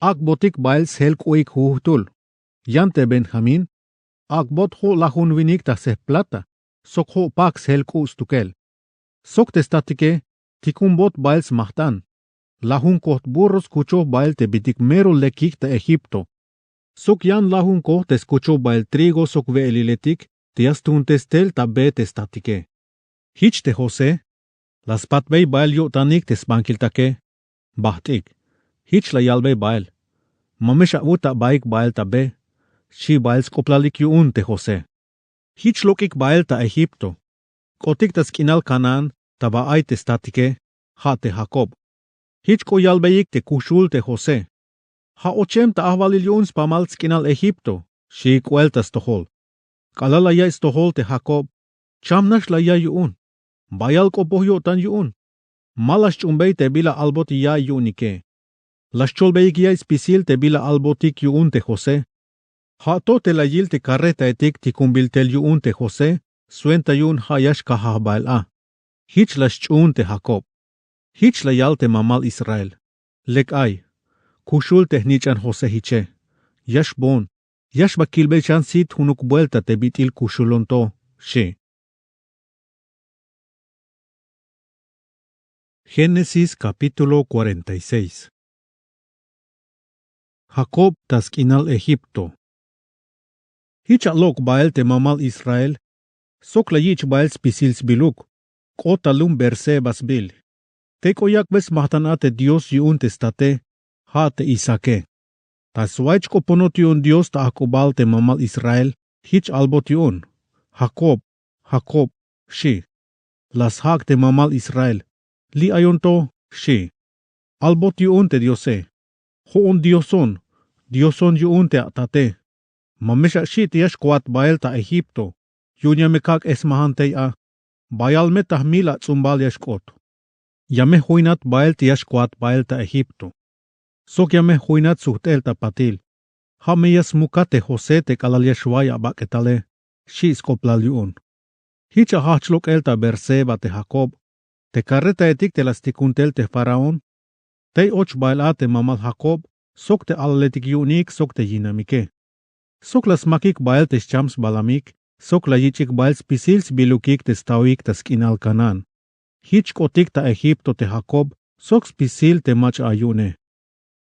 Ak'botik bael sjelk'u'ik jujujtul. Yan te benjamín ak'bot ju' lajun winik ta sejp plata sok ju' pak sjelk'u' stukel. Sok te statike tikunbot bael smajt'an. Lajun kojt burro skuchoj bael te bitik mero lekik ta egipto. Sok yan lajun kojt te skuchoj bael trigo sok we'eliletik te ya stuuntes tel ta be te statike. Jich te josé la spatbey bael yo'tanik te sbankiltake. Bajt'ik. Jich la yalbey bael: Ma me xawut abaik bael ta be, xi' bael sk'oplalik yu'un te josé. Jich lok'ik bael ta egipto. K'otik ta sk'inal kanaán ta ba ay te statike, ja' te jakob. Jich k'o yalbeyik te kuxul te josé: Ja' ochem ta ajwalil yu'un spamal sk'inal egipto, xi' k'oel ta stojol. K'alal la ya'iy stojol te jakob: Cham nax la ya'iy yu'un. Bayal k'opoj yo'tan yu'un. Ma la xch'uunbey te bila albot ya'iy yu'unike. La xcholbeyik ya'iy spisil te bila albotik yu'un te josé. Ja' to te la yil te karretaetik tikunbil tel yu'un te josé swenta yu'un ja' ya xkajaj bael a. Jich la xch'uun te jakob. Jich la yal te mamal israel: Lek ay, kuxul te jnich'an josé jiche. Ya xboon. Ya xba kilbey xan sit junuk buelta te bit'il kuxulon to, xi'. Génesis capítulo cuarenta y seis. Jakob ta sk'inal egipto. Jich alok' bael te mamal israel. Sok la yich' bael spisil sbiluk. K'ot ta lum berseba sbil. Tey k'o yak'bey smajt'an a te dios yu'un te state, ja' te isaake. Ta swa'ich k'oponot yu'un dios ta ajk'ubal te mamal israel. Jich albot yu'un: Jakob, jakob, xi'. La sjak' te mamal israel: Li' ayon to, xi'. Albot yu'un te diose: Jo'on dioson, dioson yu'un te atate. Ma me xaxi' te ya xkoat bael ta egipto yu'un ya me kak' esmajan tey a. Bayal me ta jmil ats'umbal ya xk'ot. Ya me joinat bael te ya xkoat bael ta egipto. Sok ya me joinat sujt'el ta patil. Ja' me ya smukat te josé te k'alal ya xwaiy abak'etale, xi' sk'oplal yu'un. Jich ajajch lok'el ta berseba te jakob. Te karretaetik te la stikun tel te faraón. Tey och bael a te mamal jakob sok te alaletik yu'unik sok te yinamike. Sok la smakik bael te xcham sbalamik. Sok la yich'ik bael spisil sbilukik te staoik ta sk'inal kanaán. Jich k'otik ta egipto te jakob sok spisil te mach'a ay yu'une.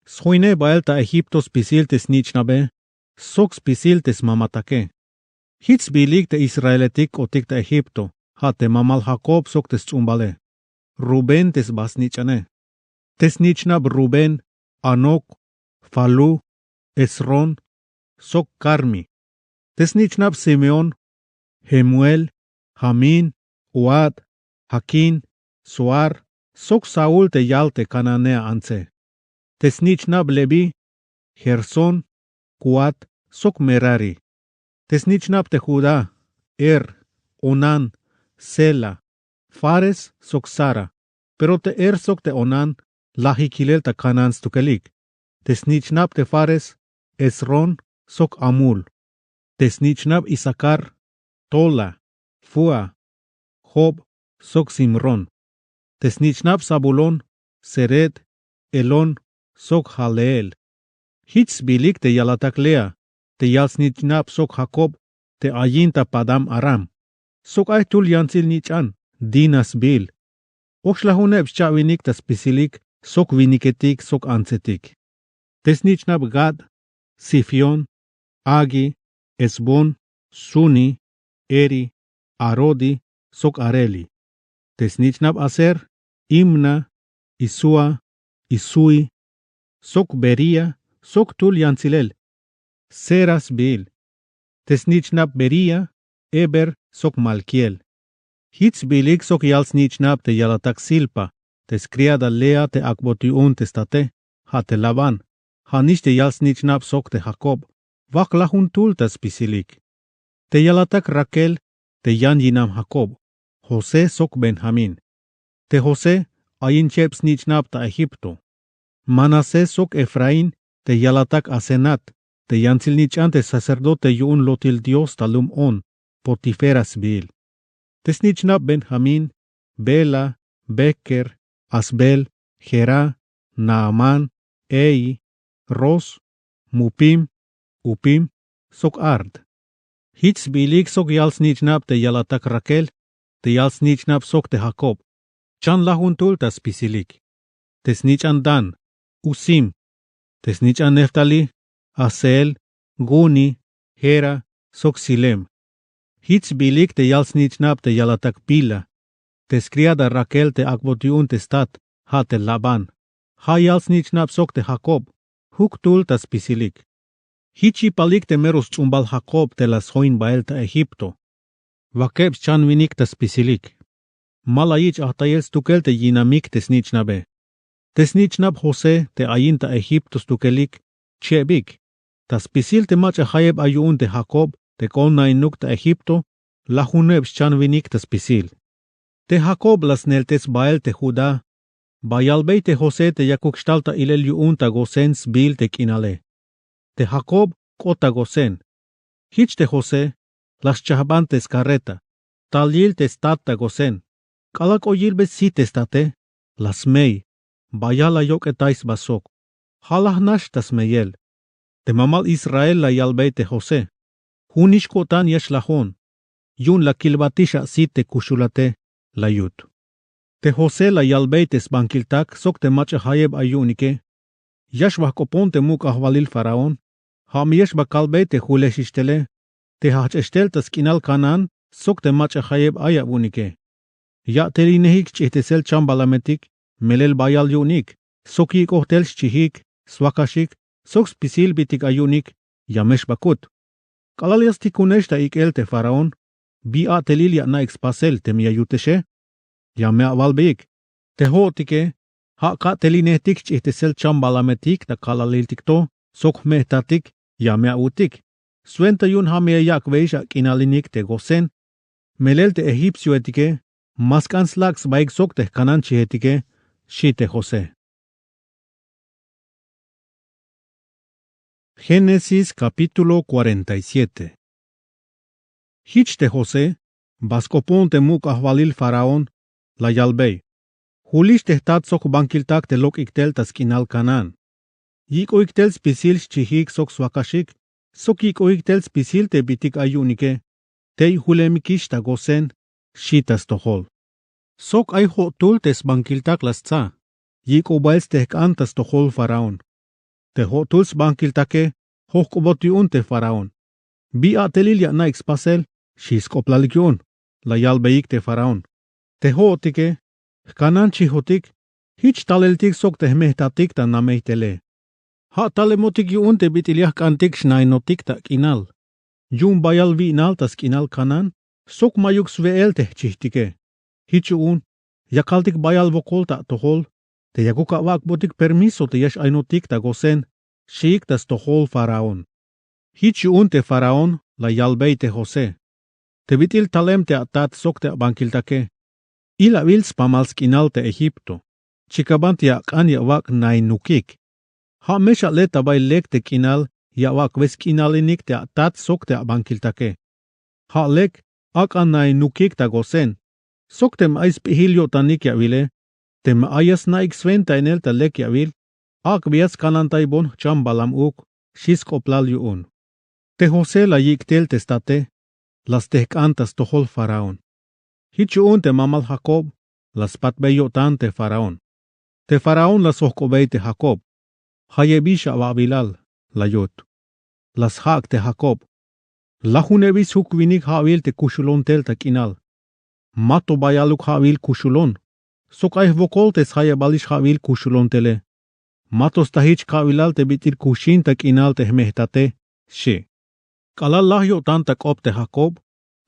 Sjoine bael ta egipto spisil te snich'nabe sok spisil te smamatake. Jich sbilik te israeletik k'otik ta egipto, ja' te mamal jakob sok te sts'umbale. Rubén te sba snich'ane. Te snich'nab rubén: anok, falú, esrón, sok karmi. Te snich'nab simeón: jemuel, jamín, ohad, jaquín, sohar, sok saúl te yal te kananea antse. Te snich'nab leví: gersón, koat, sok merari. Te snich'nab te judá: er, onán, sela, fares, sok zara. Pero te er sok te onán lajik yilel ta kanaán stukelik. Te snich'nab te fares: esrón, sok amul. Te snich'nab isacar: tola, fua, job, sok simrón. Te snich'nab zabulón: sered, elón, sok jahleel. Jich sbilik te yalatak lea. te yal-snich'nab sok jakob te ayin ta padán-aram, sok ay jtul yantsil-snich'an, dina sbiil. Oxlajuneb xcha'winik ta spisilik sok winiketik sok antsetik. Te snich'nab gad, zifión, agi, esbón, suni, eri, arodi, sok areli. Te snich'nab aser, imna, isua, isui, sok beria, sok jtul yantsilel, sera sbiil. Te snich'nab beria, eber, sok malkiel. Jich sbiilik sok yal-snich'nab te yalatak zilpa, te skriada lea te ak'bot yu'un te state, ja' te labán. Ja' nix te yal-snich'nab sok te jakob, wajk lajuntul ta spisilik. Te yalatak rakel, te yan yinam jakob, josé sok benjamín. Te josé, ayin cheb snich'nab ta egipto. Manasés sok efraín, te yalatak asenat, te yantsil-snich'an te sacerdote yu'un lotil dios ta lum-on, potifera sbiil. Te snich'nab benjamín, bela, beker, asbel, jera, naamán, ehi, ros, mupim, upim, sok ard. Jich sbiilik sok yal-snich'nab te yalatak rakel, te yal-snich'nab sok te jakob, chan lajuntul ta spisilik. Te snich'an dan, usim. Te snich'an neftalí, aseel, guni, jera, sok silem. Jich sbiilik te yal-snich'nab te yalatak bila, te skriada rakel te ak'bot yu'un te stat, ja' te labán. Ja' yal-snich'nab sok te jakob, juktul ta spisilik. Jich yipalik te mero sch'umbal jakob te la sjoin bael ta egipto. Wakeb xchanwinik ta spisilik. Ma la yich' ajtayel stukel te yinamik te snich'nabe. Te snich'nab josé te ayin ta egipto stukelik, chebik. Ta spisil te mach'a jayeb ay yu'un te jakob te k'oon nainuk ta egipto, lajuneb xchanwinik ta spisil. Te jakob la sneltes bael te judá. Bayalbey te josé te yakuk xtal ta ilel yu'un ta gosén sbiil te k'inale. Te jakob k'ot ta gosén. Jich te josé, la xchajban te skarreta, tal yil te stat ta gosén. K'alal k'o yilbe sit te state, la smey. Bayal la yok'etay sba sok. Ja' la jnax ta smeyel. Te mamal israel la yalbey te josé, jun nix ko'tan ya xlajon. Yu'un la kilbatix a sit te kuxulate, la yut. Te josé la yalbey te sbankiltak sok te mach'a jayeb ay yu'unike. Ya xba jk'opon te muk' ajwalil faraón. Ja' me ya xba kalbey te julejix tele, te jajch'ex tel ta sk'inal kanaán sok te mach'a jayeb ay awu'unike. Ya'telinejik xch'ijtesel chambalametik, melel bayal yu'unik, sok yik'oj tel xchijik, swakaxik, sok spisil bitik ay yu'unik. Ya me xba kut. K'alal ya stikunex ta ik'el te faraón, bi a'telil ya ana'ik spasel teme ya yutexe? Ya me awalbeyik. Te jo'otike, ja' ka'telinejtik xch'ijtesel chambalametik ta kalaliltik to sok jme'jtatik, ya me awu'utik. Swenta yu'un ja' me ya yak'beyix ak'inalinik te gosén. Melel te egipcioetike, ma sk'an slak' sbaik sok te jkanáanchijetike, xi' te josé. Génesis capítulo cuarenta y siete. Jich te josé, ba sk'opon te muk' ajwalil faraón, la yalbey. Julix te jtat sok jbankiltak te lok'ik tel ta sk'inal kanaán. Yik'oik tel spisil xchijik sok swakaxik, sok yik'oik tel spisil te bitik ay yu'unike. Tey julemikix ta gosén, xi' ta stojol. Sok ay jo'tul te sbankiltak la stsa. Yik'oj bael stejk'an ta stojol faraón. Te jo'tul sbankiltake, jojk'obot yu'un te faraón. Bi a'telil ya ana'ik spasel, xi' sk'oplalik yu'un, la yalbeyik te faraón. Te jo'otike, jkanáanchijotik, jich taleltik sok te jme'jtatik ta namey tele. Ja' talemotik yu'un te bit'il ya jk'antik xnainotik ta k'inal. Yu'un bayal wi'nal ta sk'inal kanaán, sok ma'yuk swe'el te jchijtike. Jich yu'un, ya kaltik bayal wokol ta atojol, te yakuk awak'botik permiso te ya x-ainotik ta gosén, xiik ta stojol faraón. Jich yu'un te faraón la yalbey te josé. Te bit'il talem te atat sok te abankiltake. Il awil spamal sk'inal te egipto. Chika banti ak'an ya awak' nainukik. Ja' me xale ta bay lek te k'inal ya awak'be sk'inalinik te atat sok te abankiltake. Ja' lek, ak'an nainukik ta gosén. Sok teme ay sp'ijil yo'tanik ya awile, teme ay ya sna'ik swentainel ta lek ya awil, ak'beyat skanantaybon jchambalam uuk, xi' sk'oplal yu'un. Te josé la yik' tel te state, la stejk'an ta stojol faraón. Jich yu'un te mamal jakob la spatbey yo'tan te faraón. Te faraón la sjojk'obey te jakob. Jayebix awa'bilal, la yut. La sjak' te jakob. Lajunebix sjuk winik ja'wil te kuxulon tel ta k'inal. Ma to bayaluk ja'wil kuxulon, sok ay jwokol te sjayebalix ja'wil kuxulon tele. Ma to sta jich ka'wilal te bit'il kuxin ta k'inal te jme' jtate, xchi'. K'alal laj yo'tan ta k'op te jakob,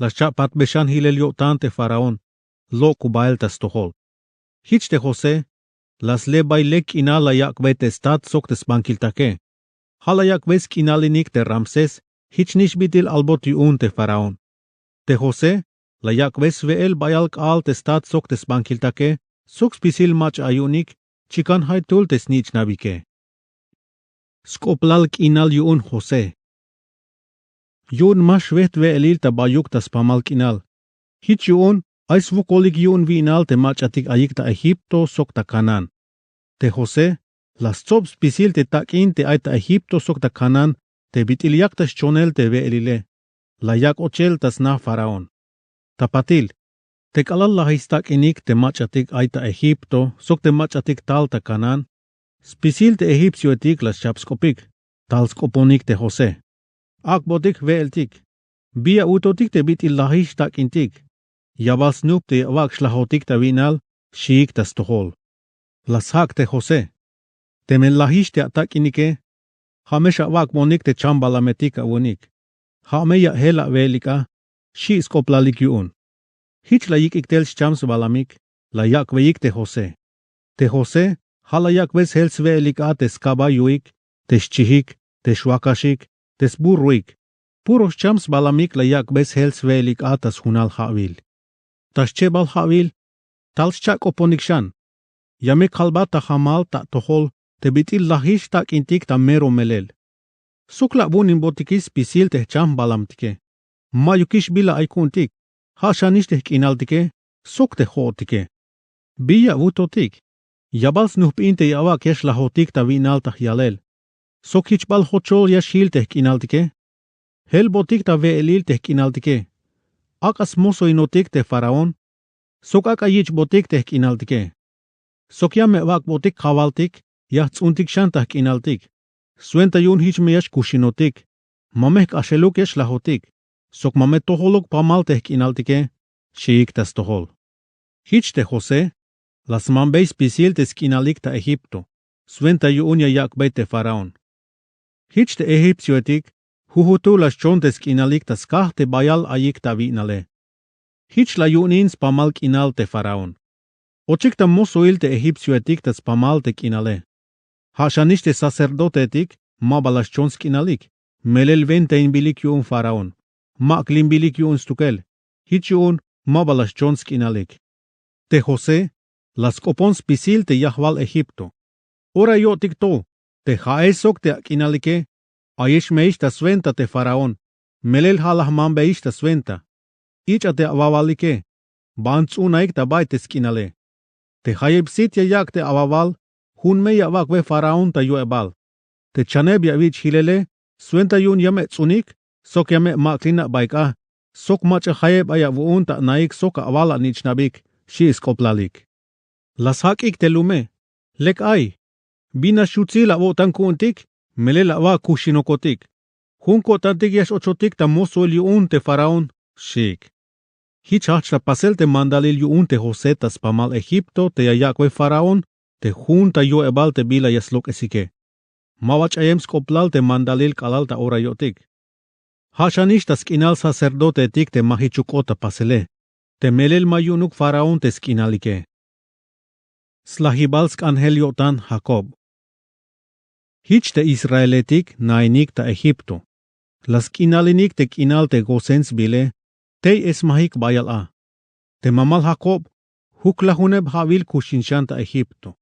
la scha'patbe xan jilel yo'tan te faraón, lok'uk bael ta stojol. Jich te josé la sle bay lek k'inal la yak'bey te stat sok te sbankiltake. Ja' la yak'bey sk'inalinik te ramsés, jich nix bit'il albot yu'un te faraón. Te josé la yak'bey swe'el bayal k'aal te stat sok te sbankiltake, sok spisil mach'a ay yu'unik, chikan jaytul te snich'nabike. Sk'oplal k'inal yu'un josé. Yu'un ma xwejt we'elil ta bayuk ta spamal k'inal. Jich yu'un ay swokolik yu'un wi'nal te mach'atik ayik ta egipto sok ta kanaán. Te josé la stsob spisil te tak'in te ay ta egipto sok ta kanaán, te bit'il yak ta xchonel te we'elile. La yak' ochel ta sna faraón. Ta patil, te k'alal lajix stak'inik te mach'atik ay ta egipto sok te mach'atik tal ta kanaán, spisil te egipcioetik la schap sk'opik. Tal sk'oponik te josé. Ak'botik jwe'eltik. Bi ya awutotik te bit'il lajix xtak'intik. Ya bal snup te ya awak' xlajotik ta wi'nal, xiik ta stojol. La sjak' te josé. Teme lajix te atak'inike, ja' me xawak'bonik te chambalametik awu'unik. Ja' me ya jel awe'elik a, xi' sk'oplalik yu'un. Jich la yik'ik tel scham sbalamik, la yak'beyik te josé. Te josé ja' la yak'bey sjel swe'elik a te skabayuik, te xchijik, te xwakaxik, te sburroik. Puro xcham sbalamik la yak'bey sjel swe'elik a ta sjunal ja'wil. Ta xchebal ja'wil, tal xcha'k'oponik xan. Ya me kalbat ta jamal ta atojol te bit'il lajix xtak'intik ta mero melel. Sok la awu'unimbotikix spisil te jcham jbalamtike. Ma'yukix bila ay ku'untik. Ja' xanix te jk'inaltike sok te jo'otike. Bi ya awutotik. Ya bal snujp'in te ya awak' ya xlajotik ta wi'nal ta jyalel. Sok jich bal jochol ya xjil te jk'inaltike. Jelbotik ta we'elil te jk'inaltike. Ak'a smosoinotik te faraón. Sok ak'a yich'botik te jk'inaltike. Sok ya me awak'botik kawaltik, ya jts'untik xan ta jk'inaltik. Swenta yu'un jich me ya xkuxinotik. Ma me jk'axeluk ya xlajotik. Sok ma me tojoluk pamal te jk'inaltike, xiik ta stojol. Jich te josé la smambey spisil te sk'inalik ta egipto. Swenta yu'un ya yak'bey te faraón. Jich te egipcioetik jujutul la xchon te sk'inalik ta skaj te bayal ayik ta awi'nale. Jich la yu'unin spamal k'inal te faraón. Ochik ta mosoil te egipcioetik ta spamal te k'inale. Ja' xanix te sacerdoteetik ma ba la xchon sk'inalik. Melel wentainbilik yu'un faraón. Mak'linbilik yu'un stukel. Jich yu'un ma ba la xchon sk'inalik. Te josé la sk'opon spisil te yajwal egipto. Ora yo'tik to te ja'ex sok te ak'inalike. Ayex meyix ta swenta te faraón. Melel ja' la jmambeyix ta swenta. Ich'a te awawalike. Ban ts'unaik ta bay te sk'inale. Te jayeb sit ya yak' te awawal. Jun me ya awak'be faraón ta yo'ebal. Te chaneb ya awich' jilele. Swenta yu'un ya me ats'unik sok ya me amak'lin abaik a. Sok mach'a jayeb ay awu'un ta anaik sok awal anich'nabik, xi' sk'oplalik. La sjak'ik te lume. Lek ay. Bin nax yutsil awo'tan ku'untik. Melel awak' kuxinokotik. Jun ko'tantik ya x-ochotik ta mosoil yu'un te faraón, xiik. Jich jajch ta pasel te mandalil yu'un te josé ta spamal egipto te ya yak'bey faraón te jun ta yo'ebal te bila ya slok'esike. Ma ba ch'ayem sk'oplal te mandalil k'alal ta ora yo'tik. Ja' xanix ta sk'inal sacerdoteetik te ma jichuk k'ot ta pasele. Te melel ma yu'unuk faraón te sk'inalike. Slajibal sk'anjel yo'tan jakob. Jich te israeletik nainik ta egipto. La sk'inalinik te k'inal te gosén sbile. Tey esmajik bayal a. Te mamal jakob juk lajuneb ja'wil kuxin xan ta egipto.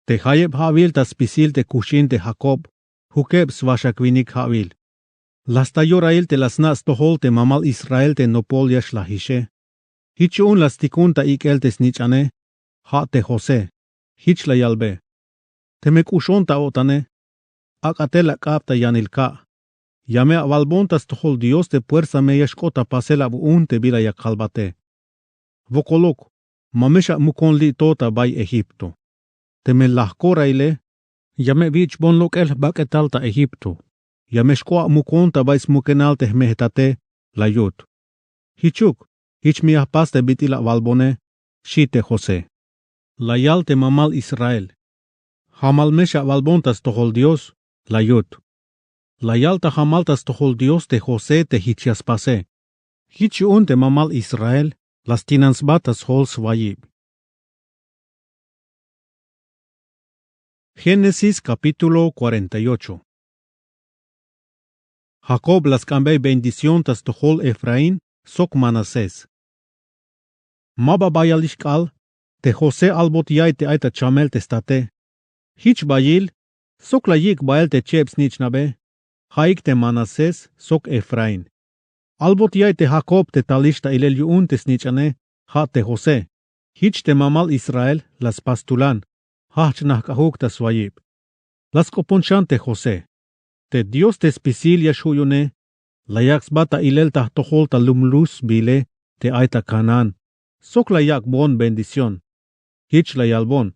Te jayeb ja'wil ta spisil te kuxin te jakob jukeb swaxak winik ja'wil. La sta yorail te la sna' stojol te mamal israel te nopol ya xlajixe. Jich yu'un la stikun ta ik'el te snich'ane. Ja' te josé. Jich la yalbe. Teme k'uxon ta o'tane, ak'a tel ak'ab ta yanil ka'. Ya me awalbon ta stojol Dios te puersa me ya xk'ot ta pasel awu'un te bila ya kalbate. Wokoluk, ma me xamukon li' to ta bay Egipto. Teme la jkoraile, ya me awich'bon lok'el jbak'etal ta Egipto. Ya me xk'ox amukon ta bay smukenal te jme jtate, la yut. Jichuk, jich me ya jpas te bit'il awalbone, xi' te José. La yal te mamal Israel. Jamal me xawalbon ta stojol Dios, la yut. La yal ta jamal ta stojol Dios te José te jich ya spase. Jich yu'un te mamal Israel la stinan sba ta sjol swayib. Génesis capítulo cuarenta y ocho. Jacob la sk'ambey bendición ta stojol Efraín sok Manasés. Ma ba bayalix k'aal te José albot ya'iy te ay ta chamel te state. Jich bayil sok la yik' bael te cheb snich'nabe, ja'ik te Manasés sok Efraín. Albot ya'iy te Jacob te talix ta ilel yu'un te snich'ane, ja' te José. Jich te mamal Israel la spas tulan, jajch' najk'ajuk ta swayib. La sk'opon xan te José. Te Dios te spisil ya xju' yu'une, la yak' sba ta ilel ta jtojol ta lum luz sbile te ay ta Canaán, sok la yak'bon bendición. Jich la yalbon: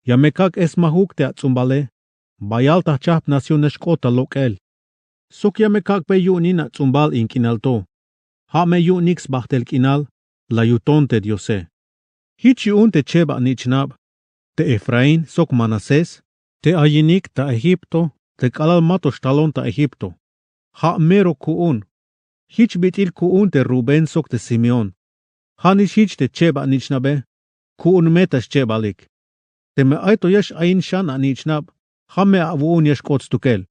Ya me kak' esmajuk te ats'umbale, bayal ta jchajp nación ya xk'ot ta lok'el. Sok ya me kak'bey yu'un in ats'umbal in k'inal to. Ja' me yu'unik sbajtel k'inal, la yuton te Diose. Jich yu'un te cheb anich'nab, te Efraín sok Manasés, te ayinik ta Egipto te k'alal ma to xtalon ta Egipto. Ja' mero ku'un. Jich bit'il ku'un te Rubén sok te Simeón. Ja'nix jich te cheb anich'nabe, ku'un me ta schebalik. Teme ay to ya x-ayin xan anich'nab, ja' me awu'un ya xk'ot stukel.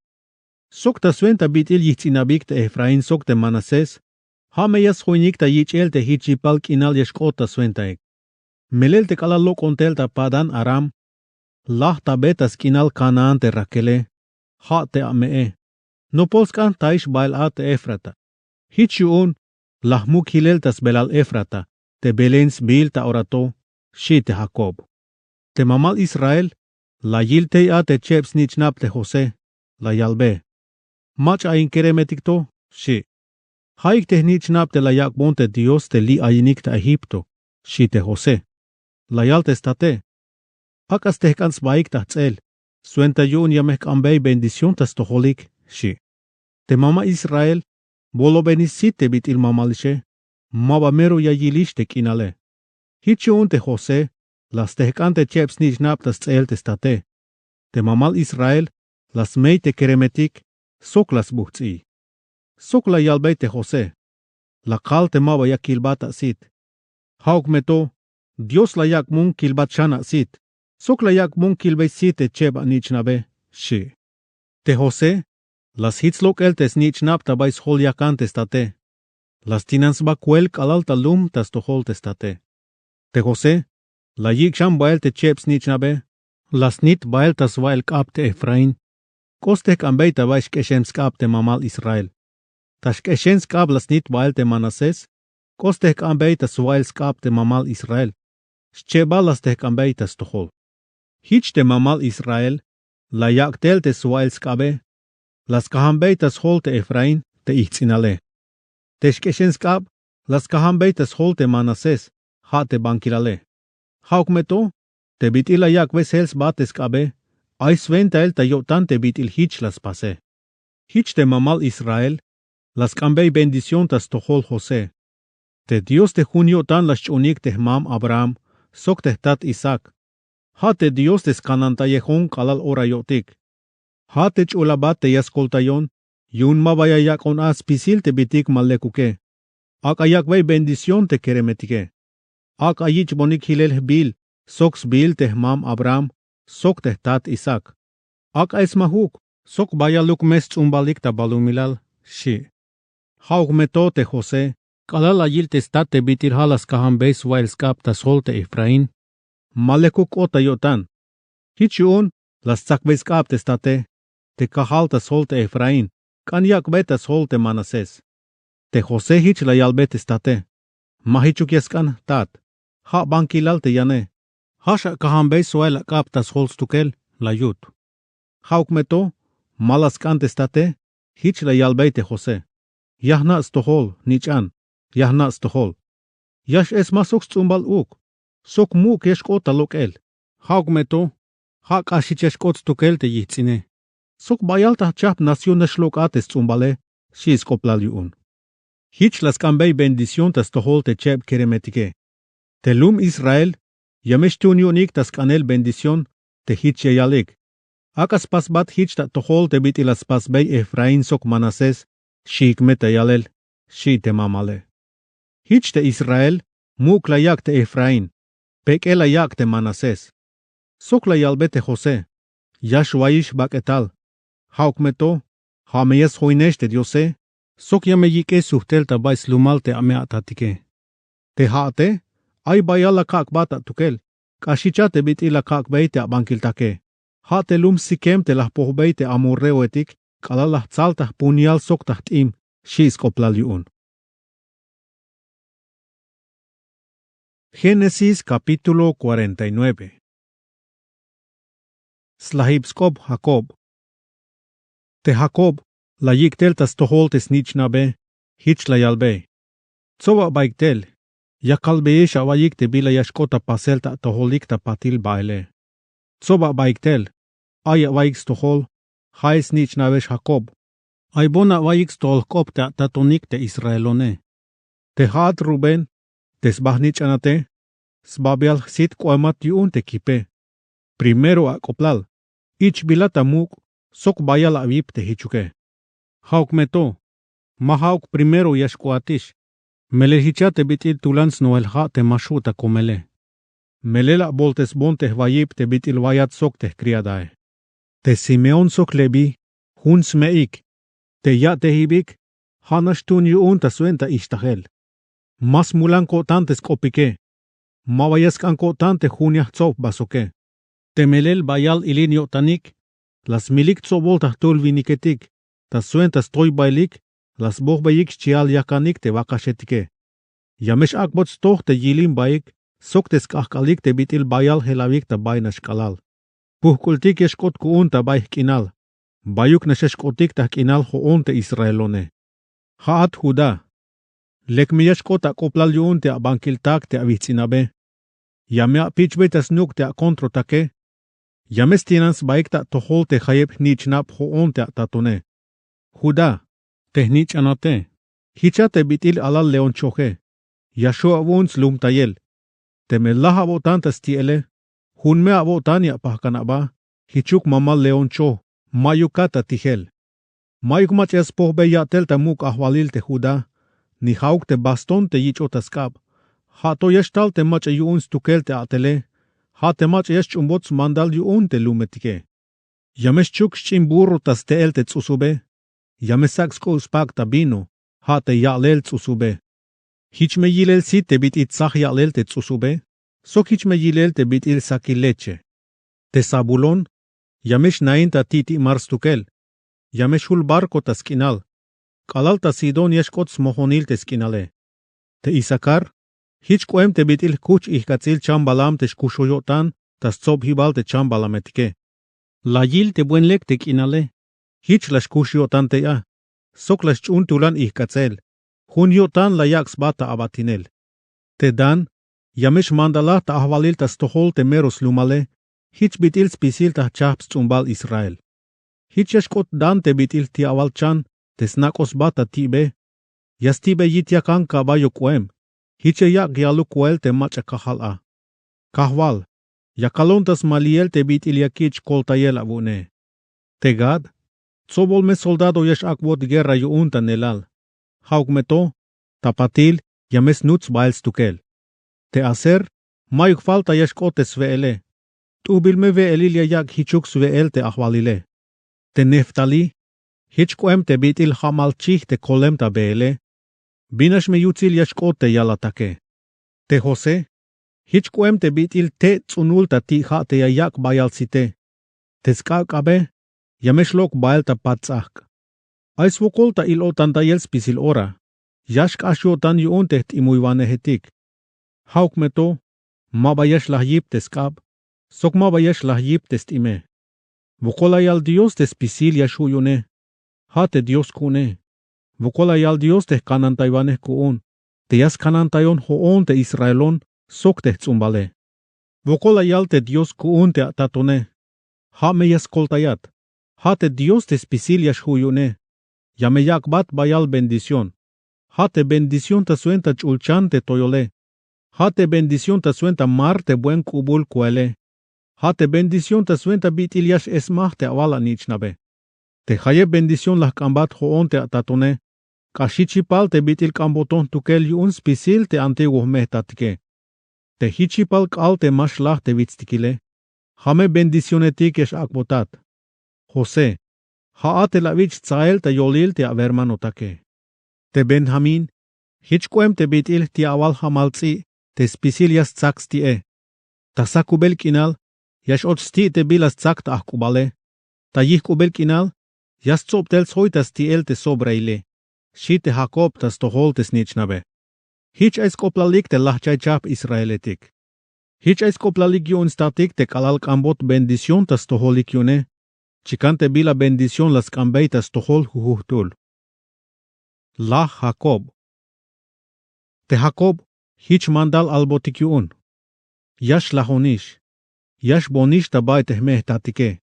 Sok ta swenta bit'il yijts'inabik te Efraín sok te Manasés, ja' me ya sjoinik ta yich'el te jich yipal k'inal ya xk'ot ta swentaik. Melel te k'alal lok'on tel ta Padán-aram, laj ta be ta sk'inal Canaán te Raquele, ja' te ame'e. Nopol sk'an jtaix bael a te Éfrata. Jich yu'un la jmuk jilel ta sbelal Éfrata, te Belén sbiil ta ora to, xi' te Jacob. Te mamal Israel la yil tey a te cheb snich'nab te José, la yalbe: Mach'a in keremetik to, xi'. Ja'ik te jnich'nab te la yak'bon te Dios te li' ayinik ta Egipto, xi' te José. La yal te state: Ak'a stejk'an sbaik ta jts'el, swenta yu'un ya me jk'ambey bendición ta stojolik, xi'. Te mamal Israel, bolobenix sit te bit'il mamalixe, ma ba mero ya yilix te k'inale. Jich yu'un te José la stejk'an te cheb snich'nab ta sts'eel te state. Te mamal Israel la smey te keremetik, sok la sbujts'iy. Sok la yalbey te José: La kal te ma ba ya kilbat asit. Ja'uk me to, Dios la yak'bon kilbat xan asit. Sok la yak'bon kilbey sit te cheb anich'nabe, xi'. Te José la sjits lok'el te snich'nab ta bay sjol yakan te state. La stinan sba kuel k'alal ta lum ta stojol te state. Te José la yik' xan bael te cheb snich'nabe, la snit bael ta swa'el sk'ab te Efraín. K'ot stejk'anbey ta bay xk'exem sk'ab te mamal Israel. Ta xk'exem sk'ab la snit bael te Manasés. K'ot stejk'anbey ta swa'el sk'ab te mamal Israel. Schebal la stejk'anbey ta stojol. Jich te mamal Israel la yak' tel te swa'el sk'abe. La skajanbey ta sjol te Efraín te ijts'inale. Te xk'exem sk'ab la skajanbey ta sjol te Manasés, ja' te bankilale. Ja'uk me to, te bit'il la yak'bey sjel sba te sk'abe, ay swentail ta yo'tan te bit'il jich la spase. Jich te mamal Israel la sk'anbey bendición ta stojol José. Te Dios te jun yo'tan la xch'uunik te jmam Abraham sok te jtat Isaac. Ja' te Dios te skanantayejon k'alal ora yo'tik. Ja' te ch'ul abat te ya skoltayon yu'un ma ba ya yak'on a spisil te bitik ma lekuke. Ak'a yak'bey bendición te keremetike. Ak'a yich'bonik jilel jbil sok sbiil te jmam Abraham sok te jtat Isaac. Ak'a esmajuk sok bayaluk me sts'umbalik ta balumilal, xi'. Ja'uk me to te José, k'alal la yil te stat te bit'il ja' la skajanbey swa'el sk'ab ta sjol te Efraín, ma lekuk k'ot ta yo'tan. Jich yu'un la stsakbey sk'ab te state, te kajal ta sjol te Efraín, k'an yak'bey ta sjol te Manasés. Te José jich la yalbey te state: Ma jichuk ya sk'an, tat. Ja' bankilal te yane. Ja' xakajanbey swa'el ak'ab ta sjol stukel, la yut. Ja'uk me to, ma la sk'an te state, Jich la yalbey te josé. Ya jna' stojol jnich'an. Ya jna' stojol. Ya x'esmaj sok sts'umbal uk. Sok muk' ya xk'ot ta lok'el. Ja'uk me to. Ja' k'axich ya xk'ot stukel te yijts'ine. Sok bayal ta jchajp nación nax lok'a te sts'umbale. Xchi' sk'oplal yu'un. Jich la sk'anbey bendición ta stojol te cheb keremetike. Te lum israel. Ya me xtuun yu'unik ta sk'anel bendición. Te jich ya yalik. Ak'a spasbat jich ta atojol te bit'il la spasbey efraín sok manasés. Xiik me ta yalel. Xchi' te mamale. Jich te israel. Muk' la yak' te efraín. Pek'el la yak' te manasés. Sok la yalbe te josé. Ya xwayix bak'etal. Ja'uk me to. Ja' me ya sjoynex te diose. Sok ya me yik'ex sujt'el ta bay slumal te ame atatike. Te ja'ate. Ay bayal la kak'bat atukel. K'axicha te bit'il la kak'bey te abankiltake. Ja' te lum sikem te la jpojbey te amorreoetik. K'alal la jtsal ta jpunyal sok ta jt'im. Xchi' sk'oplal yu'un. Génesis capítulo cuarenta y nueve. Slajib sk'op jakob. Te jakob la yik' tel ta stojol te snich'nabe. Jich la yalbey. Tsob abaik tel. Ya kalbeyex awaiyik te bila ya xk'ot ta pasel ta atojolik ta patil baele. Tsob abaik tel. Ay awaiyik stojol. Ja'ex snich'nabex jakob. Aybon awaiyik stojol jk'op te atatonik te israelone. Te ja'at rubén. Te sba jnich'anate. Sbabial jsit k'oemat yu'un te kipe. Primero ak'oblal. Ich bila ta muk' sok bayal awip te jichuke. Ja'uk me to. Ma ja'uk primero ya xk'oatix. Melel jicha te bit'il tulan snoel ja' te ma xju' ta komele. Melel aboltesbon te jwayib te bit'il wayat sok te jkriadae. Te simeón sok leví. Jun sme'ik. Te ya'tejibik. Ja' nax tuun yu'un ta swenta ixtajel. Ma smulan ko'tan te sk'opike. Ma ba ya sk'an ko'tan te jun ya jtsob jbasoke. Te melel bayal ilin yo'tanik. La smilik tsobol ta jtul winiketik. Ta swenta stoybailik. La sbojbeyik xchial yakanik te wakaxetike. Ya me x'ak'bot stoj te yilimbaik. Sok te sk'ajk'alik te bit'il bayal jelawik ta bay nax k'alal. Pujk'ultik ya xk'ot ku'un ta bay jk'inal. Bayuk nax ya xk'otik ta jk'inal jo'on te israelone. Ja'at judá. Lek me ya xk'ot ak'oblal yu'un te abankiltak te awijts'inabe. Ya me apichbey ta snuk' te akontrotake. Ya me stinan sbaik ta atojol te jayeb jnich'nab jo'on te atatone. Judá. Te jnich'anate. Jicha te bit'il alal león choje. Ya xju' awu'un slumtayel. Teme laj awo'tan ta sti'ele. Jun me awo'tan ya apajk'an aba. Jichuk mamal león choj. Mayukat atijel. Mayuk mach'a ya spojbe ya'tel ta muk' ajwalil te judá. Ni ja'uk te bastón te yich'ot ta sk'ab. Ja' to ya xtal te mach'a yu'un stukel te a'tele. Ja' te mach'a ya sch'umbot smandal yu'un te lumetike. Ya me xchuk xch'in burro ta ste'el te ts'usube. Ya me sak' sk'u' spak' ta vino. Ja' te ya'lel ts'usube. Jich me yilel sit te bit'il tsaj ya'lel te ts'usube. Sok jich me yilel te bit'il sakil leche. Te zabulón. Ya me xnain ta ti'ti'mar stukel. Ya me xjul barko ta sk'inal. K'alal ta sidón ya xk'ot smojonil te sk'inale. Te isakar. Jich k'oem te bit'il jkuch ijk'atsil chambalam te xkuxoj yo'tan ta sts'objibal te chambalametike. La yil te buen lek te k'inale. Jich la xkux yo'tan tey a. Sok la xch'uun tulan ijk'atsel. Jun yo'tan la yak' sba ta abatinel. Te dan. Ya me xmandalaj ta ajwalil ta stojol te mero slumale. Jich bit'il spisil ta jchajp sts'umbal israel. Jich ya xk'ot dan te bit'il ti'awal chan te snak'oj sba ta ti'be. Ya sti'bey yit yakan kaballo k'oem. Jich ya yak' yaluk koel te mach'a kajal a. Kajwal. Ya kalon ta smaliyel te bit'il ya kich' koltayel awu'une. Te gad. Tsobol me soldado ya x'ak'bot guerra yu'un ta neelal. Ja'uk me to. Ta patil. Ya me snuts sbael stukel. Te aser. Mayuk falta ya xk'ot te swe'ele. T'ujbil me we'elil ya yak' jichuk swe'el te ajwalile. Te neftalí. Jich k'oem te bit'il ja'mal chij te kolem ta beele. Bin nax me yutsil ya xk'ot te yalatake. Te josé. Jich k'oem te bit'il te' ts'unul ta ti' ja' te ya yak' bayal site. Te sk'ak'abe. Ya me xlok' bael ta pat ts'ajk'. Ay swokol ta il-o'tantayel spisil ora. Ya xk'ax yo'tan yu'un te jt'imuywanejetik. Ja'uk me to. Ma ba ya xlaj yip te sk'ab. Sok ma ba ya xlaj yip te st'ime. Wokol la yal dios te spisil ya xju' yu'une. Ja' te Dios ku'une. Wokol la yal Dios te jkanantaywanej ku'un te ya skanantayon jo'on te Israelon sok te jts'umbale. Wokol la yal te Dios ku'un te atatone. Ja' me ya skoltayat. Ja' te Dios te spisil ya xju' yu'une. Ya me yak'bat bayal bendición. Ja' te bendición ta swenta ch'ulchan te toyole. Ja' te bendición ta swenta mar te buen k'ubul kuele. Ja' te bendición ta swenta bit'il ya x-esmaj te awal anich'nabe. Te jayeb bendición la jk'ambat jo'on te atatone. K'ax jich yipal te bit'il k'amboton jtukel yu'un spisil te antiguo jme'jtatike. Te jich yipal k'aal te ma xlaj te witstikile. Ja' me bendicionetik ya x-ak'botat. José, ja'at te la awich' tsael ta yolil te awermanotake. Te Benjamín, jich k'oem te bit'il jti' awal jamal ts'i' te spisil ya stsak sti'e. Ta sakubel k'inal ya x-och sti' te bila stsak ta ajk'ubale. Ta yijk'ubel k'inal ya stsob tel sjoy ta sti'el te sobraile, xi te Jacob ta stojol te snich'nabe. Jich ay sk'oplalik te lajchaychajp Israeletik. Jich ay sk'oplalik yu'un statik te k'alal k'ambot bendición ta stojolik yu'une. Chikan te bila bendición la sk'ambey ta stojol jujujtul. Laj Jacob. Te Jacob jich mandal albotik yu'un. Ya xlajonix. Ya xboonix ta bay te jme'jtatike.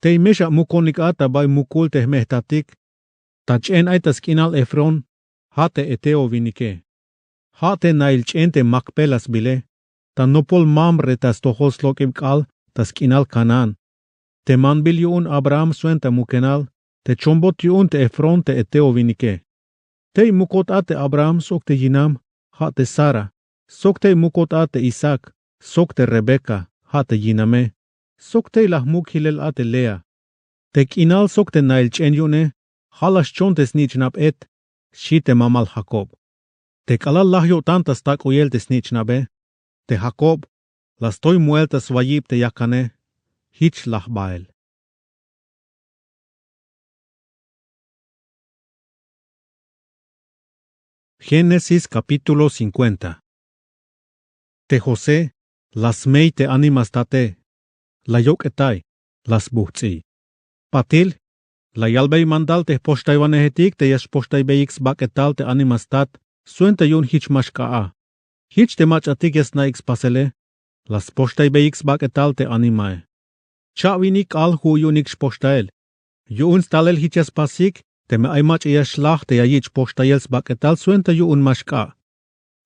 Tey me xamukonik a ta bay mukul te jme'jtatik. Ta ch'en ay ta sk'inal Efrón, ja' te heteo winike. Ja' te nail ch'en te Macpela sbile, ta nopol Mamre ta stojol slok'ib k'aal ta sk'inal Canaán. Te manbil yu'un Abraham swenta mukenal te chombot yu'un te Efrón te heteo winike. Tey mukot a te Abraham sok te yinam, ja' te Sara, sok tey mukot a te Isaac, sok te Rebeca, ja' te yiname, sok tey la jmuk jilel a te Lea. Te k'inal sok te nail ch'en yu'une ja' la xchon te snich'nab Et, xi te mamal Jacob. Te k'alal laj yo'tan ta stak'oyel te snich'nabe, te Jacob la stoy moel ta swayib te yakane. Jich laj bael. Génesis capítulo cincuenta. Te José la smey te anima state, la yok'etay, la sbujts'iy. Patil la yalbey mandal te jpoxtaywanejetik te ya xpoxtaybeyik sbak'etal te anima stat swenta yu'un jich ma xk'a' a. Jich te mach'atik ya sna'ik spasele, la spoxtaybeyik sbak'etal te animae. Cha'winik k'aal ju' yu'unik xpoxtael. Yu'un stalel jich ya spasik teme ay mach'a ya xlaj te ya yich' poxtayel sbak'etal swenta yu'un ma xk'a'.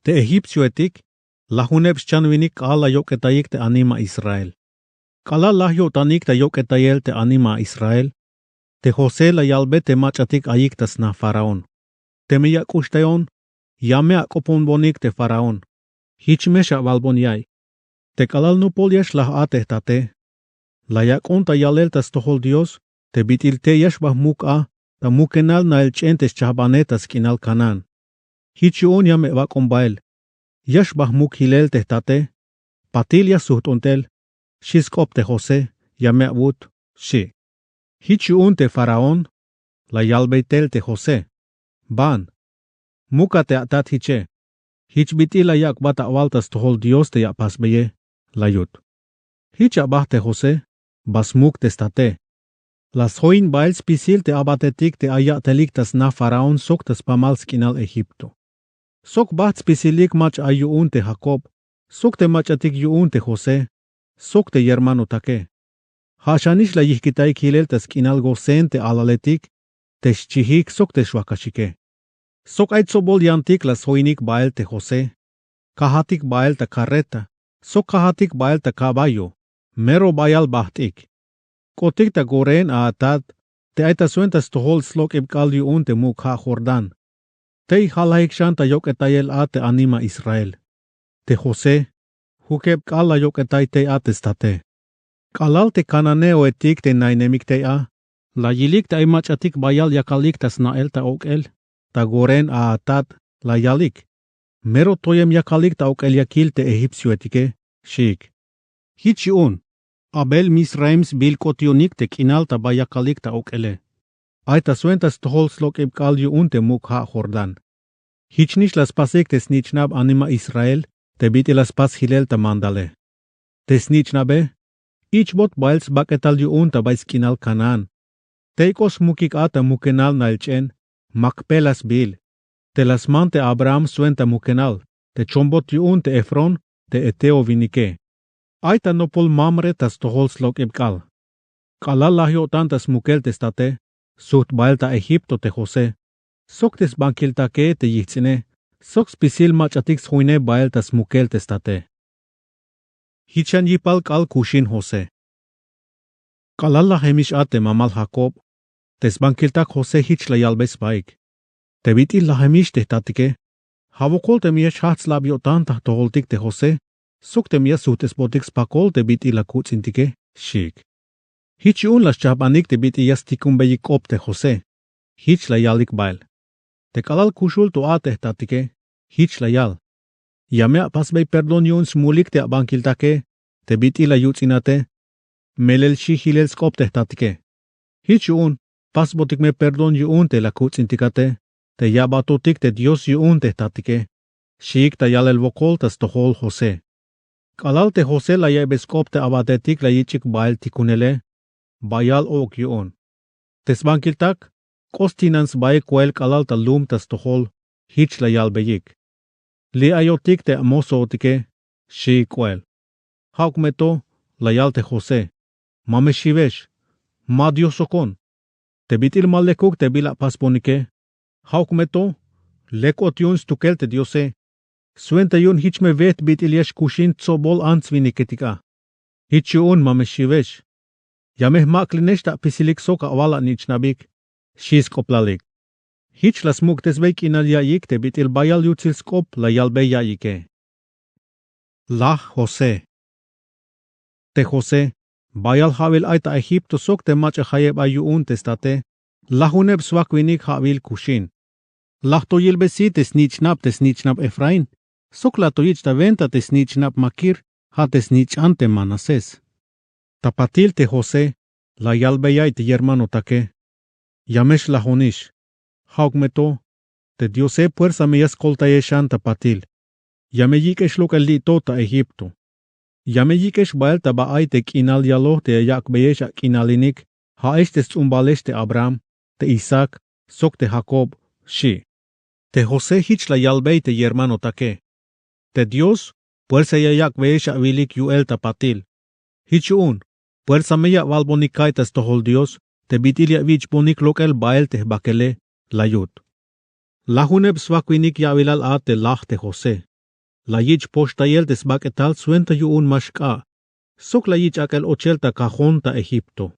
Te egipcioetik lajuneb xchanwinik k'aal la yok'etayik te anima Israel. K'alal laj yo'tanik ta yok'etayel te anima Israel, te José la yalbe te mach'atik ayik ta sna Faraón. Teme ya k'uxtayon, ya me ak'oponbonik te Faraón. Jich me xawalbon ya'iy. Te k'alal nopol ya xlaj a te jtate, la yak'on ta yalel ta stojol Dios te bit'il tey ya xba jmuk a ta mukenal nail ch'en te xchajbane ta sk'inal Canaán. Jich yu'un ya me awak'on bael. Ya xba jmuk jilel te jtate, patil ya sujt'on tel, xi sk'op te José, ya me awut, xi. Jich yu'un te Faraón la yalbey tel te José: Ban, muka te atat jiche. Jich bit'il la yak'bat awal ta stojol Dios te ya apasbeye, la yut. Jich aba te José ba smuk te state. La sjoyin bael spisil te abatetik te ay ya'telik ta sna Faraón sok ta spamal sk'inal Egipto. Sok bajt' spisilik mach'a ay yu'un te Jacob, sok te mach'atik yu'un te José, sok te yermanotake. Ja' xanix la yijk'itayik jilel ta sk'inal Gosén te alaletik, te xchijik sok te xwakaxike. Sok ay tsobol yantik la sjoyinik bael te José, kajatik bael ta carreta, sok kajatik bael ta caballo, mero bayal bajt'ik. K'otik ta Gorén a atat, te ay ta swenta stojol slok'ib k'aal yu'un te muk' ja' Jordán. Tey jalajik xan ta yok'etayel a te anima Israel. Te José, jukeb k'aal la yok'etay tey a te state. K'alal te cananeoetik te nainemik tey a la yilik te ay mach'atik bayal yakalik ta sna'el ta ok'el, ta Gorén a atat, la yalik: Mero toyem yakalik ta ok'el yakil te egipcioetike, xiik. Jich yu'un, abel Misraim sbiil k'ot yu'unik te k'inal ta bay yakalik ta ok'ele. Ay ta swenta stojol slok'ib k'aal yu'un te muk' ja' Jordán. Jichnix la spasik te snich'nab anima Israel te bit'il la spas jilel ta mandale. Te snich'nabe ich'bot bael sbak'etal yu'un ta bay sk'inal Canaán. Tey k'o smukik a ta mukenal nail ch'en, makpela sbihil. Te la sman te abraham swenta mukenal, te chombot yu'un te efrón, te heteo winike. Ay ta nopol mamre ta stojol slok'ib k'aal. K'alal laj yo'tan ta smukel te state, sujt bael ta egipto te josé, sok te sbankiltake te yijts'ine, sok spisil mach'atik sjoine bael ta smukel te state. Jich xan yipal k'aal kuxin josé. K'alal lajemix a te mamal jakob, te sbankiltak josé jich la yalbey sbaik. Te bit'il lajemix te jtatike, ja' wokol teme ya xjajch slab yo'tan ta jtojoltik te josé, sok teme ya sujt'esbotik spakol te bit'il la kuts'intike, xiik. Jich yu'un la schajbanik te bit'il ya stikunbeyik k'op te josé. Jich la yalik bael. Te k'alal kuxul to a te jtatike, jich la yal. Ya me apasbey perdón yu'un smulik te abankiltake, te bit'il la yuts'inate. Melel xi jilel sk'op te jtatike. Jich yu'un, pasbotik me perdón yu'un te la kuts'intikate, te ya batotik te dios yu'un te jtatike. Xiik ta yalel wokol ta stojol josé. K'alal te josé la ya'iybey sk'op te abatetik la yich'ik bael tikunele, bayal o'uk yu'un. Te sbankiltak, k'o stinan sbaik koel k'alal ta lum ta stojol. Jich la yalbeyik. Li' ayotik te amosootike, xiik koel. Ja'uk me to, la yal te josé. Ma me xiwex. Ma diosokon. Te bit'il ma lekuk te bila apasbonike, ja'uk me to, lekot yu'un stukel te diose. Swenta yu'un jich me wejt bit'il ya xkuxin tsobol ants winiketik a. Jich yu'un ma me xiwex. Ya me jmak'linex ta apisilik sok awal anich'nabik. Xi sk'oplalik. Jich la smuk'tesbey k'inal ya'iyik te bit'il bayal yutsil sk'op la yalbey ya'iyike. Laj josé. Te josé, bayal ja'wil ay ta egipto sok te mach'a jayeb ay yu'un te state, lajuneb swak winik ja'wil kuxin. Laj to yilbey si te snich'nab te snich'nab efraín, sok la to yich' ta wenta te snich'nab makir, ja' te snich'an te manasés. Ta patil te josé, la yalbey ay te yermanotake. Ya me xlajonix. Ja'uk me to, te diose puersa me ya skoltayex xan ta patil. Ya me yik'ex lok'el li' to ta egipto. Ya me yik'ex bael ta ba ay te k'inal yaloj te ya yak'beyex ak'inalinik, ja'ex te sts'umbalex te abraham, te isaac, sok te jakob. Xi'. Te josé jich la yalbey te yermanotake. Te dios, puersa ya yak'beyex awilik yu'el ta patil. Jich yu'un, puersa me ya awalbonik kaiy ta stojol dios, te bit'il ya awich'bonik lok'el bael te jbakele. La yut. Lajuneb swak winik ya'wilal a te laj te josé. La yich' poxtayel te sbak'etal swenta yu'un ma xk'a'. Sok la yich' ak'el ochel ta kajon ta egipto.